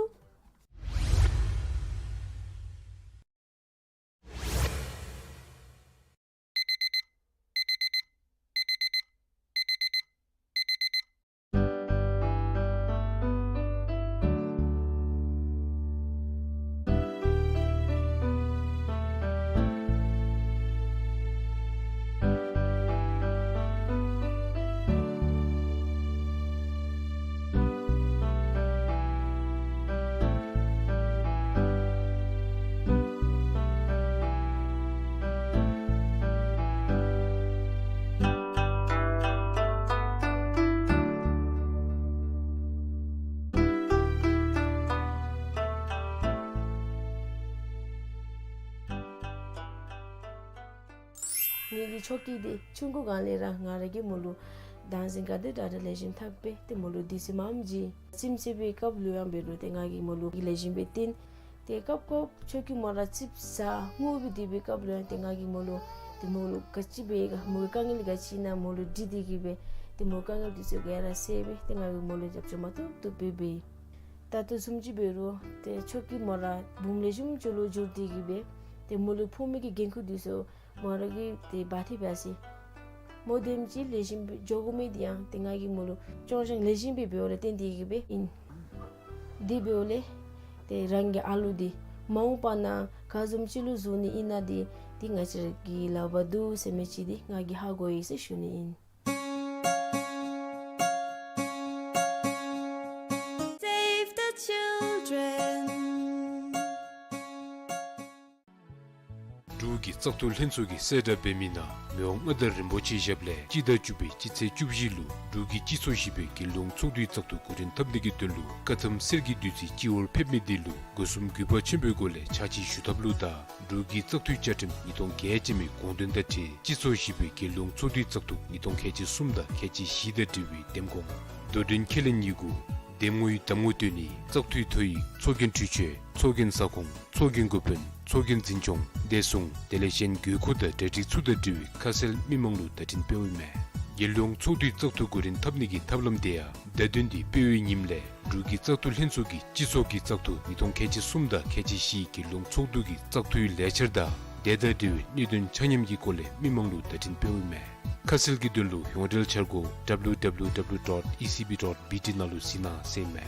ངེ་གི་ཆོ་གི་འདི་ཆུང་ཀུ་སྒང་ལས་ར་ང་ར་གིས་མོ་ལུ་ཌཱནས་སིང་ག་དེ་དྲག་དྲག་ལེགས་ཤོམ་འཐབ་སྦེ་ཏེ་མོ་ལུ་དུས་ཚོད་མངམ་ཅིག་རྩེདམོ་རྩེ་བའི་སྐབས་ལུ་ཡང་འབད་རུང་ཏེ་ང་གིས་མོ་ལུ་ལེགས་ཤོམ་སྦེ་སྟོན། ཏེ་སྐབས་སྐབས་ཆོ་གི་མོ་ར་རྩིགཔ་ཟ་ངུ་སྦེ་སྡོད་པའི་སྐབས་ལུ་ཡང་ཏེ་ང་གིས་མོ་ལུ་ཏེ་མོ་ལུ་ག་ཅི་འབད་ག་མོ་གི་དཀའ་ངལ་ག་ཅི་ཨིན་ན་མོ་ལུ་དྲི་སྟེ་གིས་སྦེ་ཏེ་མོ་དཀའ་ངལ་འདི་ཚུ་ག་ར་སེལ་སྦེ་ཏེ་ང་གིས་མོ་ལུ་རྒྱབ་སྐྱོར་མ་བཏུབ་བཏུབ་སྦེ་འབད། ད་ལྟོ་བཟུམ་ཅིག་འབད་རུང་ཏེ་ཁྱོད་ཀྱིས་མོ་ར་བུམོ་ལེགས་ཤོམ་ཅིག་ལུ་འགྱུར་ཏེ་གི་སྦེ་ཏེ་མོ་ལུ་ཕོག་མི་གི་འགན་ཁུར་འདི་ཚུ་མོ་ར་གིས་ཏེ་འབག་སྟེ་འབད་ཟེར། མོ་དེམ་ཅིག་ལེགས་ཤོམ་སྦེ་འགྱོ་དགོ་མི་འདི་ཡང་ཏེ་ང་གིས་མོ་ལུ་སྐྱོང་བཞག་ལེགས་ཤོམ་སྦེ་འབདཝ་ལས་བརྟེན་ཏེ་གི་སྦེ་ཨིན། དེ་འབདཝ་ལས་ཏེ་རང་གི་ཨ་ལུ་འདི་མ་འོངས་པ་ནང་ག་བཟུམ་ཅིག་ལུ་བཟོ་ནི་ཨིན་ན་འདི་ཏེ་ང་བཅས་ར་གི་ལག་པར་འདུག་ཟེར་མི་ཅིག་འདི་ང་གིས་ཧ་གོ་ཡི་ཟེར་ཞུ་ནི་ཨིན། Save the children. འབྲུག་གི་བཙག་འཐུ་ལྷན་ཚོགས་ཀྱིས་གསལ་བསྒྲགས་འབད་མི་ནང་མི་དབང་མངའ་བདག་རིན་པོ་ཆེའི་ཞབས་ལས་སྤྱི་ཟླ་བཅུ་པའི་སྤྱི་ཚེས་བཅུ་བཞི་ལུ་འབྲུག་གི་སྤྱི་ཚོགས་བཞི་པའི་རྒྱལ་ཡོངས་ཚོགས་འདུའི་བཙག་འཐུ་འགོ་འདྲེན་འཐབ་ནི་གི་དོན་ལུ་བཀའ་ཐམ་གསེར་གྱི་བདུད་རྩི་སྤྱི་བོར་ཕེབས་མི་འདི་ལུ་སྒོ་གསུམ་གུས་པ་ཆེན་པོའི་སྒོ་ལས་ཕྱག་ཕྱི་ཞུ་ཐབས་ལུ་དང་འབྲུག་གི་བཙག་འཐུའི་བཅའ་ཁྲིམས་ཉིས་སྟོང་བརྒྱད་ཅན་མའི་དགོངས་དོན་དང་འཁྲིལ་སྤྱི་ཚོགས་བཞི་པའི་རྒྱལ་ཡོངས་ཚོགས་འདུའི་བཙག་འཐུ་ཉིས་སྟོང་ཁལ་གཅིག་གསུམ་དང་ཁལ་གཅིག་བཞི་དང་འབྲེལ་བའི་འདེམས་ཁོངས་དོ་འགྲན་ཁས་ལེན་ཡི་གུ་འདེམས་ངོའི་གདམ་ངོ་བཏོན་ནི་བཙག་འཐུའི་ཐོ་ཡིག་ཚོགས་རྒྱན་འཕྲུལ་ཆས་ཚོགས་རྒྱན་ས་ཁོངས་ཚོགས་རྒྱན་འགོ་དཔོན་ཚོགས་རྒྱན་འཛིན་སྐྱོང་བདེ་སྲུང་དེ་ལས་གཞན་དགོས་མཁོ་དང་གྲ་སྒྲིག་ཚུ་དང་འབྲེལ་བའི་ཁ་གསལ་མི་མང་ལུ་བརྡ་འཕྲིན་སྤེལཝ་ཨིན་མས། རྒྱལ་ཡོངས་ཚོགས་འདུའི་བཙག་འཐུ་འགོ་འདྲེན་འཐབ་ནི་གི་ཐབས་ལམ་དེ་ཡང་བརྡ་དོན་འདི་སྤེལ་བའི་ཉིནམ་ལས་འབྲུག་གི་བཙག་འཐུ་ལྷན་ཚོགས་ཀྱི་སྤྱི་ཚོགས་ཀྱི་བཙག་འཐུ་ཉིས་སྟོང་ཁལ་གཅིག་གསུམ་དང་ཁལ་གཅིག་བཞི་རྒྱལ་ཡོངས་ཚོགས་འདུ་གི་བཙག་འཐུའི་ལས་འཆར་དང་དེ་དང་འབྲེལ་བའི་གནད་དོན་ཆ་མཉམ་གྱི་སྐོར་ལས་མི་མང་ལུ་བརྡ་འཕྲིན་སྤེལཝ་ཨིན་མས། ཁ་གསལ་གྱི་དོན་ལུ་ཡོངས་འབྲེལ་འཆར་སྒོ་W W W dot E C B dot B T ནང་ལུ་གཟིགས་གནང་ཟེར་ཨིན་མས།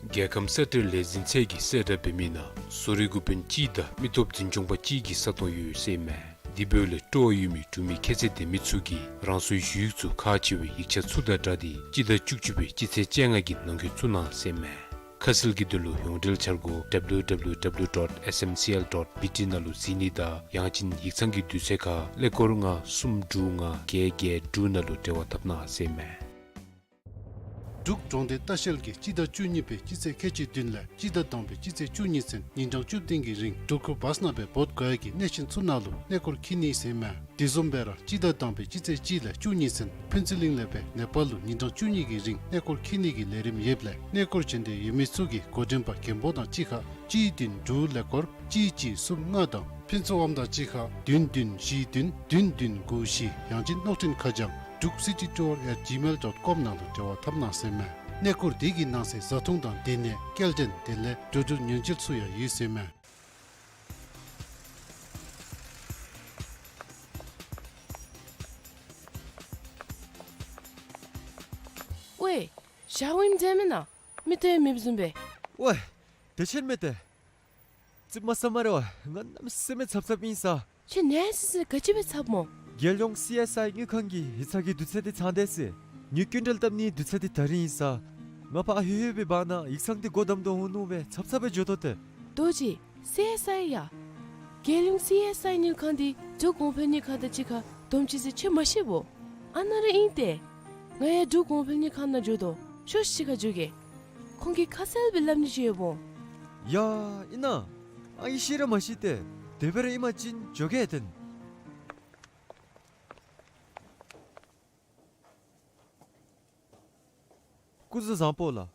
རྒྱལ་ཁམས་གསལ་བསྒྲགས་ལས་འཛིན་ཚད་ཀྱིས་གསལ་བསྒྲགས་འབད་མི་ནང་བཟོ་རིག་འགོ་དཔོན་གཅིག་དང་མི་སྟོབས་འཛིན་སྐྱོང་པ་གཅིག་གི་ས་སྟོང་ཡོད་ཟེར་ཨིན་མས། དེ་འབདཝ་ལས་སྤྲོ་བ་ཡོད་མི་འབྲུག་མི་ཁྱད་ཚད་ལྡན་མི་ཚུ་གིས་རང་སོའི་ཞུ་ཡིག་ཚུ་ཁག་ཆེ་བའི་ཡིག་ཆ་ཚུ་དང་སྦྲགས་ཏེ་སྤྱི་ཟླ་བཅུ་གཅིག་པའི་སྤྱི་ཚེས་བཅོ་ལྔ་གི་ནང་འཁོད་བཙུགས་གནང་ཟེར་ཨིན་མས། ཁ་གསལ་གྱི་དོན་ལུ་ཡོངས་འབྲེལ་འཆར་སྒོ་W W W dot S M C L dot B T ནང་ལུ་གཟིགས་ནི་དང་ཡང་ཅིན་ཡིག་ཚང་གི་དུས་ཚོད་ཁར་ཀླད་ཀོར་ལྔ་གསུམ་དྲུག་ལྔ་བརྒྱད་བརྒྱད་དྲུག་ནང་ལུ་འབྲེལ་བ་འཐབ་གནང་ཟེར་ཨིན་མས། འབྲུག་གྲོང་སྡེ་ལྟ་བཤལ་གྱིས་སྤྱི་ཟླ་བཅུ་གཉིས་པའི་སྤྱི་ཚེས་ཁལ་གཅིག་བདུན་ལས་སྤྱི་ཟླ་དང་པའི་སྤྱི་ཚེས་བཅུ་གཉིས་ཚུན་ཉིན་གྲངས་བཅུ་བདུན་གྱི་རིང་འབྲུག་ཁུལ་བཱས་ནང་སྦེ་འབོ་དགོ་ཡ་གི་གནས་ཆེན་ཚུ་ནང་ལུ་གནས་སྐོར་འཁྱིད་ནི་ཟེར་ཨིན་མས། དེ་བཟུམ་སྦེ་ར་སྤྱི་ཟླ་དང་པའི་སྤྱི་ཚེས་གཅིག་ལས་བཅུ་གཉིས་ཚུན་ཕུན་ཚོགས་གླིང་ལས་སྦེ་ནེ་པཱལ་ལུ་ཉིན་གྲངས་བཅུ་གཉིས་ཀྱི་རིང་གནས་སྐོར་འཁྱིད་ནི་གི་ལས་རིམ་ཡོདཔ་ལས་གནས་སྐོར་བྱོན་འདོད་ཡོད་མི་ཚུ་གིས་འགོ་འདྲེན་པ་རྒན་པོ་དང་གཅིག་ཁར་གཅིག་བདུན་དྲུག་ཀླད་ཀོར་གཅིག་གཅིག་གསུམ་ལྔ་དང་ཕུན་ཚོགས་ཨམ་དང་གཅིག་ཁར་བདུན་བདུན་བཞི་བདུན་བདུན་བདུན་དགུ་བཞི་ཡང་ཅིན་གློག་འཕྲིན་ཁ་བྱང་འབྲུག་city tour at gmail dot com ནང་ལུ་འབྲེལ་བ་འཐབ་གནང་ཟེར་ཨིན་མས། གནས་སྐོར་དེ་གི་ནང་གསེས་བཟའ་འཐུང་དང་སྡོད་གནས་སྐྱེལ་འདྲེན་དེ་ལས་འགྲོ་འགྲུལ་ཉེན་བཅོལ་ཚུ་ཡང་ཡོད་ཟེར་ཨིན་མས། ཝའེ། ཞག་ཝིམ་མཛད་མེན་ན། མི་སྟོན་མེདཔ་བཟུམ་སྦེ། ཝའེ། བདེ་ཆེན་མས་ཏེ། ཙིགཔ་མ་ཟ་སྨ་རེ་ཝའེ། ང་གནམ་མེད་ས་མེད་འཚབ་འཚབ་ཨིན་ས། ཁྱོད་ནད་སི་སི་ག་ཅི་སྦེ་འཚབ་སྨོ། རྒྱལ་ཡོངས་སི་ཨེསི་ཨའི་དངུལ་ཁང་གི་ཡིག་ཚང་གི་དུས་ཚོད་འདི་ཚང་དེས་ཟེར། ངེའི་སྐྱིན་འགྲུལ་བཏབ་ནིའི་དུས་ཚོད་འདི་ད་རིས་ཨིན་ས། ང་ཕར་ཧེ་ཧེ་སྦེ་འབག་ནི་ཡིག་ཚང་འདི་སྒོ་བསྡམ་དོ་འོང་མནོ་སྦེ་འཚབ་འཚབ་སྦེ་འགྱོ་དོ་ཏེ། རྡོ་རྗེ། སི་ཨེསི་ཨའི་ཡ། རྒྱལ་ཡོངས་སི་ཨེསི་ཨའི་དངུལ་ཁང་འདི་འབྲུག་གོང་འཕེལ་དངུལ་ཁང་དང་གཅིག་ཁར་བསྡོམས་ཅི་ཟེར་ཁྱོད་མ་ཤེས་བོ། ཨ་ནཱ་ར་ཨིན་ཏེ། ང་ཡང་འབྲུག་གོང་འཕེལ་དངུལ་ཁང་ནང་འགྱོ་དོ། ཤོག་ཤིག་ཁར་འགྱོ་གེ། ཁོང་གིས་ཁ་གསལ་སྦེ་སླབ་ནི་ཅིག་ཡོདཔ་འོང་། ཡ་ཨིན་ན། ཨ་ཡི་ཤེས་ར་མ་ཤེས་ཏེ། དེ་སྦེ་ར་ཨིན་པ་ཅིན་འགྱོ་གེ་ཏེ། སྐུ་གཟུགས་བཟང་པོ་ལགས།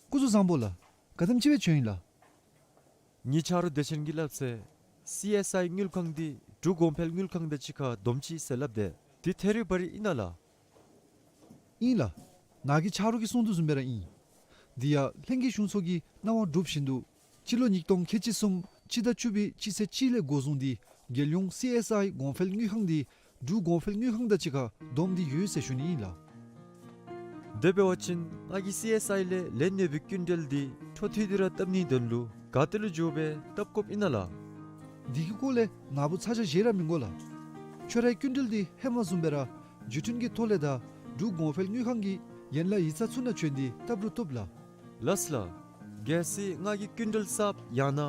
སྐུ་གཟུགས་བཟང་པོ་ལགས། ག་དེམ་ཅིག་སྦེ་བྱོན་ཡི་ལགས། ངེའི་ཆ་རོགས་བདེ་ཆེན་གྱིས་སླབ་ཚེ་སི་ཨེསི་ཨའི་དངུལ་ཁང་འདི་འབྲུག་གོང་འཕེལ་དངུལ་ཁང་དང་གཅིག་ཁར་བསྡོམས་ཅི་ཟེར་སླབ་དེས། འདི་ཐད་རི་བ་རི་ཨིན་ན་ལགས། ཨིན་ལགས། ནཱ་གི་ཆ་རོགས་ཀྱིས་གསུངས་དོ་བཟུམ་སྦེ་ར་ཨིན། འདི་ཡང་ལྷན་རྒྱས་གཞུང་ཚོགས་ཀྱི་གནང་བ་སྒྲུབ་བཞིན་དུ་སྤྱི་ལོ་ཉིས་སྟོང་ཁལ་གཅིག་གསུམ་སྤྱི་ཟླ་བཅུ་པའི་སྤྱི་ཚེས་གཅིག་ལས་འགོ་བཟུང་སྟེ་རྒྱལ་ཡོངས་སི་ཨེསི་ཨའི་གོང་འཕེལ་དངུལ་ཁང་འདི་འབྲུག་གོང་འཕེལ་དངུལ་ཁང་དང་གཅིག་ཁར་བསྡོམས་ཏེ་ཡོད་ཟེར་ཞུ་ནི་ཨིན་ལགས། དེ་འབད་བ་ཅིན་ང་གིས་སི་ཨེསི་ཨའི་ལས་ལེན་ནི་སྦེ་སྐྱིན་འགྲུལ་འདི་འཕྲོ་མཐུད་དེ་ར་བཏབ་ནིའི་དོན་ལུ་ག་ཏེ་ལུ་འགྱོ་སྦེ་བཏབ་དགོཔ་ཨིན་ན་ལགས། འདི་གི་སྐོར་ལས་ནཱ་བུ་ཚ་གྱང་བཞེས་ར་མི་དགོ་ལགས། ཁྱོད་རའི་སྐྱིན་འགྲུལ་འདི་ཧེ་མ་བཟུམ་སྦེ་ར་བརྒྱུད་འཕྲིན་གྱི་ཐོག་ལས་དང་འབྲུག་གོང་འཕེལ་དངུལ་ཁང་གི་ཡན་ལག་ཡིག་ཚང་ཚུ་ནང་བྱོན་ཏེ་བཏབ་རུང་བཏུབ་ལགས། ལགས་སོ་ལགས། གལ་སྲིད་ང་གིས་སྐྱིན་འགྲུལ་གསརཔ་ཡང་ན་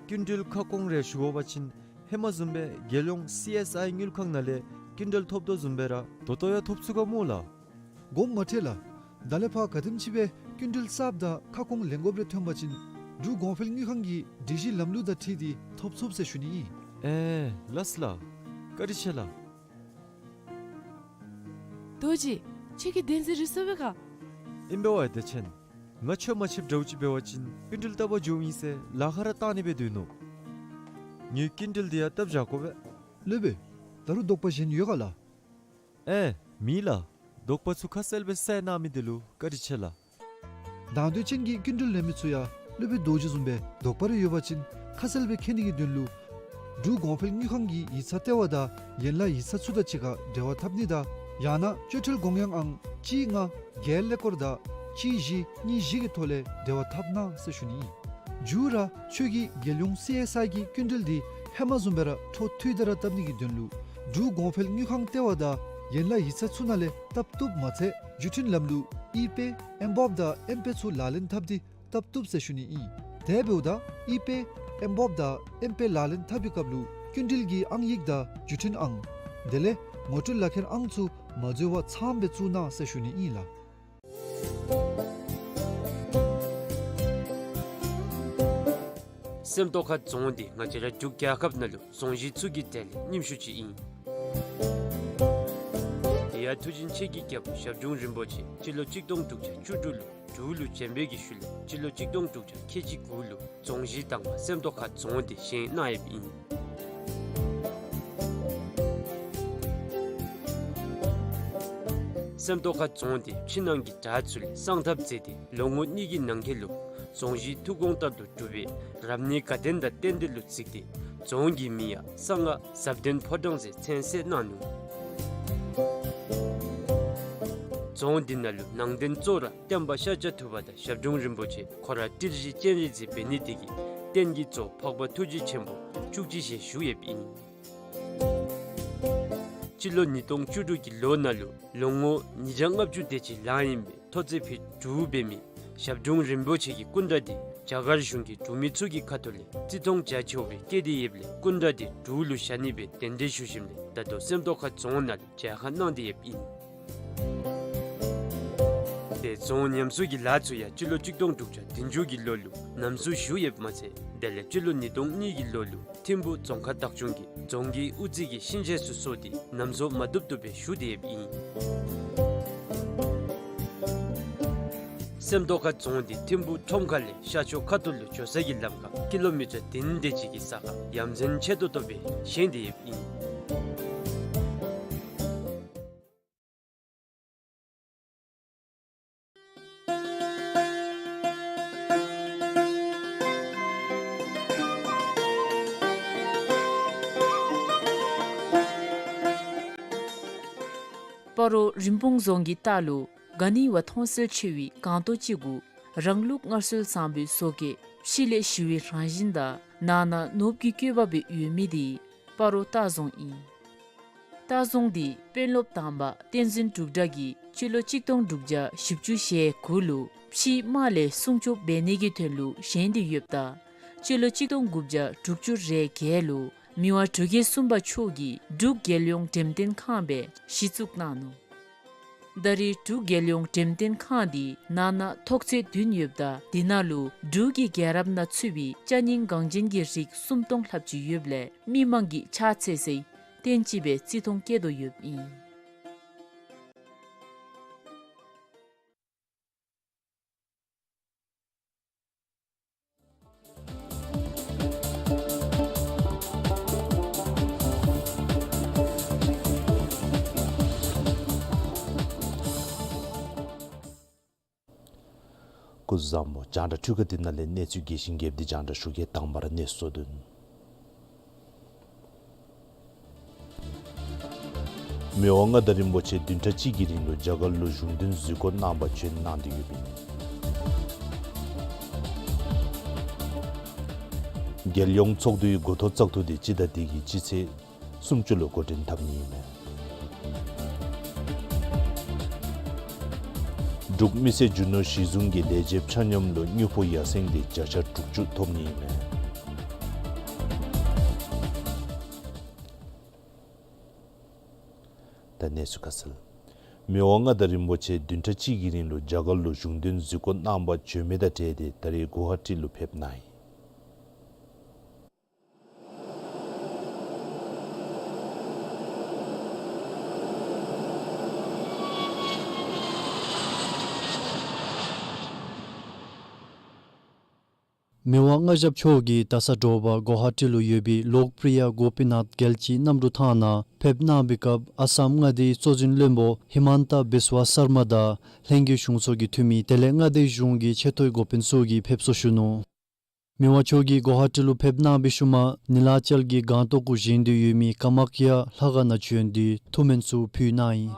སྐྱིན་འགྲུལ་ཁ་སྐོང་རེ་ཞུ་དགོ་པ་ཅིན་ཧེ་མ་བཟུམ་སྦེ་རྒྱལ་ཡོངས་སི་ཨེསི་ཨའི་དངུལ་ཁང་ནང་ལས་སྐྱིན་འགྲུལ་ཐོབ་དོ་བཟུམ་སྦེ་ར་ད་ལྟོ་ཡང་ཐོབ་ཚུགས་ག་སྨོ་ལགས། དགོངསམ་མ་ཁྲེལ་ལགས། ད་ལས་ཕར་ག་དེམ་ཅིག་སྦེ་སྐྱིན་འགྲུལ་གསརཔ་དང་ཁ་སྐོང་ལེན་དགོཔ་རེ་ཐོན་པ་ཅིན་འབྲུག་གོང་འཕེལ་དངུལ་ཁང་གི་སྒྲིག་གཞི་ལམ་ལུགས་དང་འཁྲིལ་ཏེ་ཐོབ་ཚུགས་ཟེར་ཞུ་ནི་ཨིན། ཨེ་ལགས་སོ་ལགས། བཀའ་དྲིན་ཆེ་ལགས། རྡོ་རྗེ། ཁྱོད་ཀྱིས་བདེན་འཛིན་རེ་སོང་པས་ག། ཨིན་པས་ཝའེ་བདེ་ཆེན། ང་ཁྱོད་མ་ཕྱདཔ་འདྲཝ་ཅིག་འབད་བ་ཅིན་སྐྱིན་འགྲུལ་བཏབ་པར་འགྱོཝ་ཨིན་ཟེར་ལཱ་ཁག་ར་བཏང་ནི་སྦེ་སྡོད་ནུག། ངེའི་སྐྱིན་འགྲུལ་འདི་ཡང་བཏབ་བཞག་དགོ་པས། སློབ་དཔོན། ད་རུང་དོགས་པ་གཞན་ཡོད་ག་ལགས། ཨེ་མེད་ལགས། དོགས་པ་ཚུ་ཁ་གསལ་སྦེ་བསལ་གནང་མི་དེ་ལུ་བཀའ་དྲིན་ཆེ་ལགས། དང་འདོད་ཅན་གྱི་སྐྱིན་འགྲུལ་ལེན་མི་ཚུ་ཡང་སློབ་དཔོན་རྡོ་རྗེ་བཟུམ་སྦེ་དོགས་པ་རེ་ཡོད་པ་ཅིན་ཁ་གསལ་སྦེ་མཁྱེན་ནི་གི་དོན་ལུ་འབྲུག་གོང་འཕེལ་དངུལ་ཁང་གི་ཡིག་ཚང་ལྟེ་བ་དང་ཡན་ལག་ཡིག་ཚང་ཚུ་དང་གཅིག་ཁར་འབྲེལ་བ་འཐབ་ནི་དང་ཡང་ན་སྤྱོད་ཁྲལ་དགོངས་ཡངས་ཨང་གཅིག་ལྔ་བརྒྱད་ཀླད་ཀོར་དང་གཅིག་བཞི་གཉིས་བཞི་གི་ཐོག་ལས་འབྲེལ་བ་འཐབ་གནང་ཟེར་ཞུ་ནི་ཨིན། མཇུག་ར་ཁྱོད་ཀྱི་རྒྱལ་ཡོངས་སི་ཨེསི་ཨའི་གི་སྐྱིན་འགྲུལ་འདི་ཧེ་མ་བཟུམ་སྦེ་ར་འཕྲོ་མཐུད་དེ་ར་བཏབ་ནི་གི་དོན་ལུ་འབྲུག་གོང་འཕེལ་དངུལ་ཁང་ལྟེ་བ་དང་ཡན་ལག་ཡིག་ཚང་ཚུ་ནང་ལས་བཏབ་བཏུབ་མ་ཚད་བརྒྱུད་འཕྲིན་ལམ་ལུགས་ཨི་པེ་ཨེམ་བོབ་དང་ཨེམ་པེ་ཚུ་ལག་ལེན་འཐབ་སྟེ་བཏབ་བཏུབ་ཟེར་ཞུ་ནི་ཨིན། དེ་འབདཝ་ད་ཨི་པེ་ཨེམ་བོབ་དང་ཨེམ་པེ་ལག་ལེན་འཐབ་པའི་སྐབས་ལུ་སྐྱིན་འགྲུལ་གྱི་ཨང་ཡིག་དང་བརྒྱུད་འཕྲིན་ཨང་དེ་ལས་ངོ་སྤྲོད་ལག་ཁྱེར་ཨང་ཚུ་མ་འཛོལ་བར་ཚངམ་སྦེ་བཙུགས་གནང་ཟེར་ཞུ་ནི་ཨིན་ལགས། སེམས་རྟོགས་ཁ་རྫོང་འདི་ང་བཅས་ར་འབྲུག་རྒྱལ་ཁབ་ནང་ལུ་རྫོང་གཞི་ཚུ་གི་གྲས་ལས་རྙིངམ་ཤོས་ཅིག་ཨིན། དེ་ཡང་མཐུ་ཆེན་ཆེ་གི་རྒྱལ་པོ་ཞབས་དྲུང་རིན་པོ་ཆེ་སྤྱི་ལོ་གཅིག་སྟོང་དྲུག་བརྒྱ་བཅུ་དྲུག་ལུ་འབྲུག་ལུ་བྱོན་པའི་གི་ཤུལ་ལས་སྤྱི་ལོ་གཅིག་སྟོང་དྲུག་བརྒྱ་ཁལ་གཅིག་དགུ་ལུ་རྫོང་གཞི་དང་པ་སེམས་རྟོགས་ཁ་རྫོང་འདི་བཞེངས་གནང་ཡོདཔ་ཨིན། སེམས་རྟོགས་ཁ་རྫོང་འདི་ཕྱི་ནང་གི་བྲག་ཚུ་ལས་བསང་ཐབ་མཛད་དེ་ལོ་ངོ་གཉིས་ཀྱི་ནང་འཁོད་ལུ་རྫོང་གཞི་ཐུགས་དགོངས་ལྟར་དུ་གྲུབ་པའི་རབ་གནས་དགའ་ལྡན་དང་རྟེན་འབྲེལ་ལུ་བརྩིས་ཏེ་རྫོང་གི་མིང་ཡང་གསང་སྔགས་ཟབ་ལྡན་ཕོ་བྲང་ཟེར་མཚན་གསོལ་གནང་ནུག། རྫོང་འདི་ནང་ལུ་ནང་རྟེན་གཙོ་བོ་ར་སྟོན་པ་ཤཱཀྱ་ཐུབ་པ་དང་ཞབས་དྲུང་རིན་པོ་ཆེ་ཁོ་ར་ཏིལ་བཞི་སྤྱན་རས་གཟིགས་འབད་ནི་དེ་གིས་རྟེན་གྱི་གཙོ་འཕགས་པ་ཐུགས་རྗེ་ཆེན་པོ་བཅུ་གཅིག་ཞལ་བཞུགས་ཡོདཔ་ཨིན། སྤྱི་ལོ་ཉིས་སྟོང་བཅུ་དྲུག་གི་ལོ་ནང་ལུ་ལོ་ངོ་ཉིས་བརྒྱ་ལྔ་བཅུ་དེ་ཅིག་ལང་ཡི་མི་མཐོ་ཚད་ཕིཊ་དྲུག་འབད་མི་ཞབས་དྲུང་རིན་པོ་ཆེ་གི་སྐུ་འདྲ་འདི་རྒྱ་གར་གཞུང་གིས་འབྲུག་མི་ཚུ་གི་ཁ་ཐུག་ལས་བརྩི་མཐོང་རྒྱ་ཆེཝ་སྦེ་བསྐྱེད་དེ་ཡོདཔ་ལས་སྐུ་འདྲ་འདི་འབྲུག་ལུ་བཞག་ནི་སྦེ་གདན་འདྲེན་ཞུ་ཞིནམ་ལས་ད་ལྟོ་སེམས་རྟོགས་ཁ་རྫོང་ནང་ལུ་མཇལ་ཁ་གནང་སྟེ་ཡོདཔ་ཨིན། དེ་རྫོང་ཉམས་གསོ་གི་ལཱ་ཚུ་ཡང་སྤྱི་ལོ་གཅིག་སྟོང་དྲུག་བརྒྱ་བདུན་ཅུ་གི་ལོ་ལུ་ལམ་བཟོ་ཞུ་ཡོདཔ་མ་ཚད་དེ་ལས་སྤྱི་ལོ་ཉིས་སྟོང་གཉིས་ཀྱི་ལོ་ལུ་ཐིམ་ཕུ་རྫོང་ཁག་བདག་སྐྱོང་གིས་རྫོང་གི་དབུ་རྩེ་གི་ཤིང་ཆས་ཚུ་བཟོ་སྟེ་ལམ་བཟོ་མ་བཏུབ་བཏུབ་སྦེ་ཞུ་སྟེ་ཡོདཔ་ཨིན། སེམས་རྟོགས་ཁ་རྫོང་འདི་ཐིམ་ཕུ་ཁྲོམ་ཁ་ལས་ཤར་ཕྱོགས་ཁ་ཐུག་ལུ་འགྱོ་ས་གི་ལམ་ཁར་ཀི་ལོ་མི་ཊར་བདུན་དེ་ཅིག་གི་ས་ཁར་ཡ་མཚན་ཆེ་ཏོག་ཏོ་སྦེ་བཞེངས་ཏེ་ཡོདཔ་ཨིན། སྤ་རོ་རིན་སྤུངས་རྫོང་གི་ལྟག་ལུ་ག་ནི་བ་མཐོང་གསལ་ཆེ་བའི་སྒང་ཏོག་ཅིག་གུ་རང་ལུགས་སྔར་སྲོལ་བཟང་པོའི་བཟོ་བཀོད་ཕྱི་ལས་ཞི་བའི་རང་བཞིན་དང་ནང་ན་ནོར་བུའི་བཀོད་པ་སྦེ་ཡོད་མི་འདི་སྤ་རོ་ལྟ་རྫོང་ཨིན། ལྟ་རྫོང་འདི་དཔོན་སློབ་དང་པ་བསྟན་འཛིན་འབྲུག་གྲགས་ཀྱིས་སྤྱི་ལོ་གཅིག་སྟོང་དྲུག་བརྒྱ་བཞི་བཅུ་ཞེ་དགུ་ལུ་ཕྱིའི་དམག་ལས་སྲུང་སྐྱོབ་འབད་ནི་གི་དོན་ལུ་བཞེངས་ཏེ་ཡོདཔ་ད་སྤྱི་ལོ་གཅིག་སྟོང་དགུ་བརྒྱ་དྲུག་ཅུ་རེ་བརྒྱད་ལུ་མི་དབང་འབྲུག་རྒྱལ་གསུམ་པ་མཆོག་གིས་འབྲུག་རྒྱལ་ཡོངས་འགྲེམས་སྟོན་ཁང་སྦེ་གཞི་བཙུགས་གནང་ནུག། ད་རེས་འབྲུག་རྒྱལ་ཡོངས་འགྲེམས་སྟོན་ཁང་འདི་ནང་ན་ཐོག་ཚད་བདུན་ཡོདཔ་ད་དེ་ནང་ལུ་འབྲུག་གི་རྒྱལ་རབས་ནང་ཚུད་པའི་ཅ་རྙིང་འགངས་ཅན་གྱི་རིགས་སུམ་སྟོང་ལྷགཔ་ཅིག་ཡོདཔ་ལས་མི་མང་གིས་ཕྱག་འཚལ་སའི་རྟེན་ཅིག་སྦེ་བརྩི་མཐོང་བསྐྱེད་དོ་ཡོདཔ་ཨིན། སྐུ་གཟུགས་བཟང་པོ། རྒྱང་བསྒྲགས་འཕྲུལ་ཁང་འདི་ནང་ལས་གནས་ཚུལ་རྒྱས་ཤིང་རྒྱསཔ་འདི་རྒྱང་བསྒྲགས་ཞུ་གེ། དང་པ་ར་གནས་ཚུལ་སོ་བདུན། མི་དབང་མངའ་བདག་རིན་པོ་ཆེ་བདུན་ཕྲག་གཅིག་གི་རིང་ལུ་རྒྱ་གར་ལུ་གཞུང་དོན་གཟིགས་སྐོར་གནང་པར་བྱོན་གནང་སྟེ་ཡོདཔ་ཨིན། རྒྱལ་ཡོངས་ཚོགས་འདུའི་འགོ་ཐོག་བཙག་འཐུ་འདི་སྤྱི་ཟླ་འདི་གི་སྤྱི་ཚེས་སུམ་ཅུ་ལུ་འགོ་འདྲེན་འཐབ་ནི་ཨིན་མས། འབྲུག་མི་སེར་རྒྱུ་ནོར་གཞི་བཟུང་གི་ལས་བྱེདཔ་ཆ་སྙོམས་ལུ་དངུལ་ཕོགས་ཡར་སེང་འདི་བརྒྱ་ཆ་དྲུག་ཅུ་ཐོབ་ནི་ཨིན་མས། ད་གནས་ཚུལ་ཁ་གསལ། མི་དབང་མངའ་བདག་རིན་པོ་ཆེ་བདུན་ཕྲག་གཅིག་གི་རིང་ལུ་རྒྱ་གར་ལུ་གཞུང་དོན་གཟིགས་སྐོར་གནང་པར་བྱོན་མི་དང་འབྲེལ་ཏེ་ད་རེས་གུ་ཝ་ཧ་ཊི་ལུ་ཕེབས་གནང་ཡི། མི་དབང་མངའ་ཞབས་མཆོག་གིས་ད་ས་དྲོ་པ་གོ་ཧ་ཊི་ལུ་ཡོད་པའི་ལོཀ་པྲི་ཡ་གོ་པི་ནཱཐ་རྒྱལ་སྤྱིའི་གནམ་གྲུ་ཐང་ནང་ཕེབས་གནང་བའི་སྐབས་ཨ་སམ་མངའ་སྡེའི་གཙོ་འཛིན་བློན་པོ་ཧི་མཱན་ཏ་བིསཝ་སར་མ་དང་ལྷན་རྒྱས་གཞུང་ཚོགས་ཀྱི་འཐུས་མི་དེ་ལས་མངའ་སྡེ་གཞུང་གི་ཆེ་མཐོའི་འགོ་དཔོན་ཚུ་གིས་ཕེབས་བསུ་ཞུ་ནུག། མི་དབང་མཆོག་གིས་གོ་ཧ་ཊི་ལུ་ཕེབས་གནང་བའི་ཤུལ་མ་ནི་ལ་ཅལ་གྱི་སྒང་ཏོག་གུ་བཞེངས་ཏེ་ཡོད་མི་ཀ་མ་ཀྱ་ལྷ་ཁང་ནང་བྱོན་ཏེ་ཐུགས་སྨོན་ཚུ་ཕུལ་གནང་ཡི།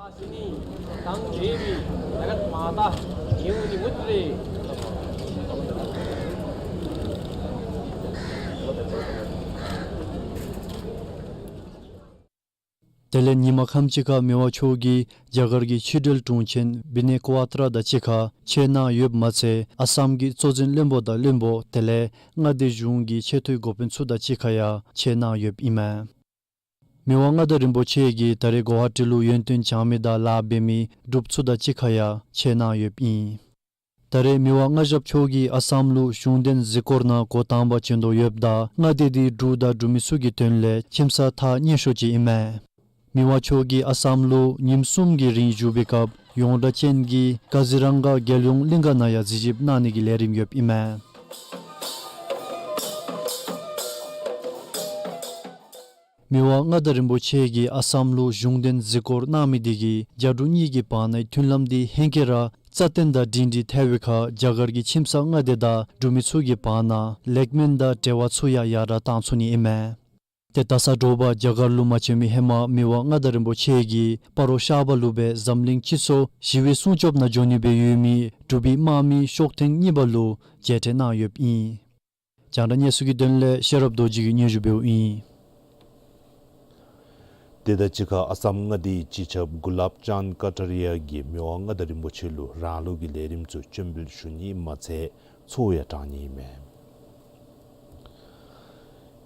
དེ་ལས་ཉིན་མ་ཁམས་ཅིག་ཁར་མི་དབང་མཆོག་གིས་རྒྱ་གར་གྱི་ཕྱི་འབྲེལ་དྲུང་ཆེན་བི་ནེ་ཀོ་ཨ་ཏྲ་དང་གཅིག་ཁར་མཇལ་གནང་ཡོདཔ་མ་ཚད་ཨ་སམ་གྱི་གཙོ་འཛིན་བློན་པོ་དང་བློན་པོ་དེ་ལས་མངའ་སྡེ་གཞུང་གི་ཆེ་མཐོའི་འགོ་དཔོན་ཚུ་དང་གཅིག་ཁར་ཡང་མཇལ་གནང་ཡོདཔ་ཨིན་མས། མི་དབང་མངའ་བདག་རིན་པོ་ཆེ་གིས་ད་རེས་གོ་ཧ་ཊི་ལུ་ཡོན་ཏན་སྦྱང་མི་དང་ལཱ་འབད་མི་འབྲུགཔ་ཚུ་དང་གཅིག་ཁར་ཡང་མཇལ་གནང་ཡོདཔ་ཨིན། ད་རེས་མི་དབང་མངའ་ཞབས་མཆོག་གིས་ཨ་སམ་ལུ་གཞུང་འདོན་གཟིགས་སྐོར་ནང་འགོ་དང་པ་བྱོན་དོ་ཡོདཔ་ད་མངའ་སྡེ་འདི་འབྲུག་དང་འབྲུག་མི་ཚུ་གི་དོན་ལས་ཁྱིམ་ས་ཐག་ཉེ་ཤོས་ཅིག་ཨིན་མས། མི་དབང་མཆོག་གིས་ཨ་སམ་ལུ་ཉིནམ་གསུམ་གྱི་རིང་བཞུགས་པའི་སྐབས་ཡོངས་གྲགས་ཅན་གྱི་ཀ་ཛི་རང་ག་རྒྱལ་ཡོངས་གླིང་ག་ནང་ཡང་གཟིགས་ཞིབ་གནང་ནི་གི་ལས་རིམ་ཡོདཔ་ཨིན་མས། མི་དབང་མངའ་བདག་རིན་པོ་ཆེ་གིས་ཨ་སམ་ལུ་གཞུང་འདོན་གཟིགས་སྐོར་གནང་མི་དེ་གིས་རྒྱ་འབྲུག་གཉིས་ཀྱི་བར་ནའི་མཐུན་ལམ་དེ་ཧེང་སྐལ་ར་རྩ་བརྟན་དང་སྒྲིང་སྒྲིང་ཐལ་བའི་ཁར་རྒྱ་གར་གྱི་ཁྱིམ་ཚང་མངའ་སྡེ་དང་འབྲུག་མི་ཚུ་གི་བར་ན་ལེགས་སྨོན་དང་འབྲེལ་བ་ཚུ་ཡང་ཡར་དྲག་བཏང་ཚུགས་ནི་ཨིན་མས། ཏེ་ད་ས་དྲོ་པ་རྒྱ་གར་ལུ་མ་བྱོན་མི་ཧེ་མ་མི་དབང་མངའ་བདག་རིན་པོ་ཆེ་གིས་སྤ་རོ་ཤར་པ་ལུ་སྦེ་འཛམ་གླིང་སྤྱི་ཚོགས་ཞི་བའི་སྲུང་སྐྱོབ་ནང་འགྱོ་ནི་སྦེ་ཡོད་མི་འབྲུག་པའི་དམག་མི་ཤོག་ཐེངས་གཉིས་པ་ལུ་མཇལ་འཕྲད་གནང་ཡོདཔ་ཨིན། རྒྱང་བསྒྲགས་གནས་ཚུལ་གྱི་དོན་ལས་ཤེས་རབ་རྡོ་རྗེ་གིས་སྙན་ཞུ་འབདཝ་ཨིན། དེ་དང་གཅིག་ཁར་ཨ་སམ་མངའ་སྡེའི་སྤྱི་ཁྱབ་གུ་ལབ་ཅཱན་ཀ་ཊ་རི་ཡ་གིས་མི་དབང་མངའ་བདག་རིན་པོ་ཆེ་ལུ་རང་ལུགས་ཀྱི་ལས་རིམ་ཚུ་སྤྱན་འབུལ་ཞུ་ནི་མ་ཚད་ཚོགས་ཡང་དྲང་ནི་ཨིན་མས།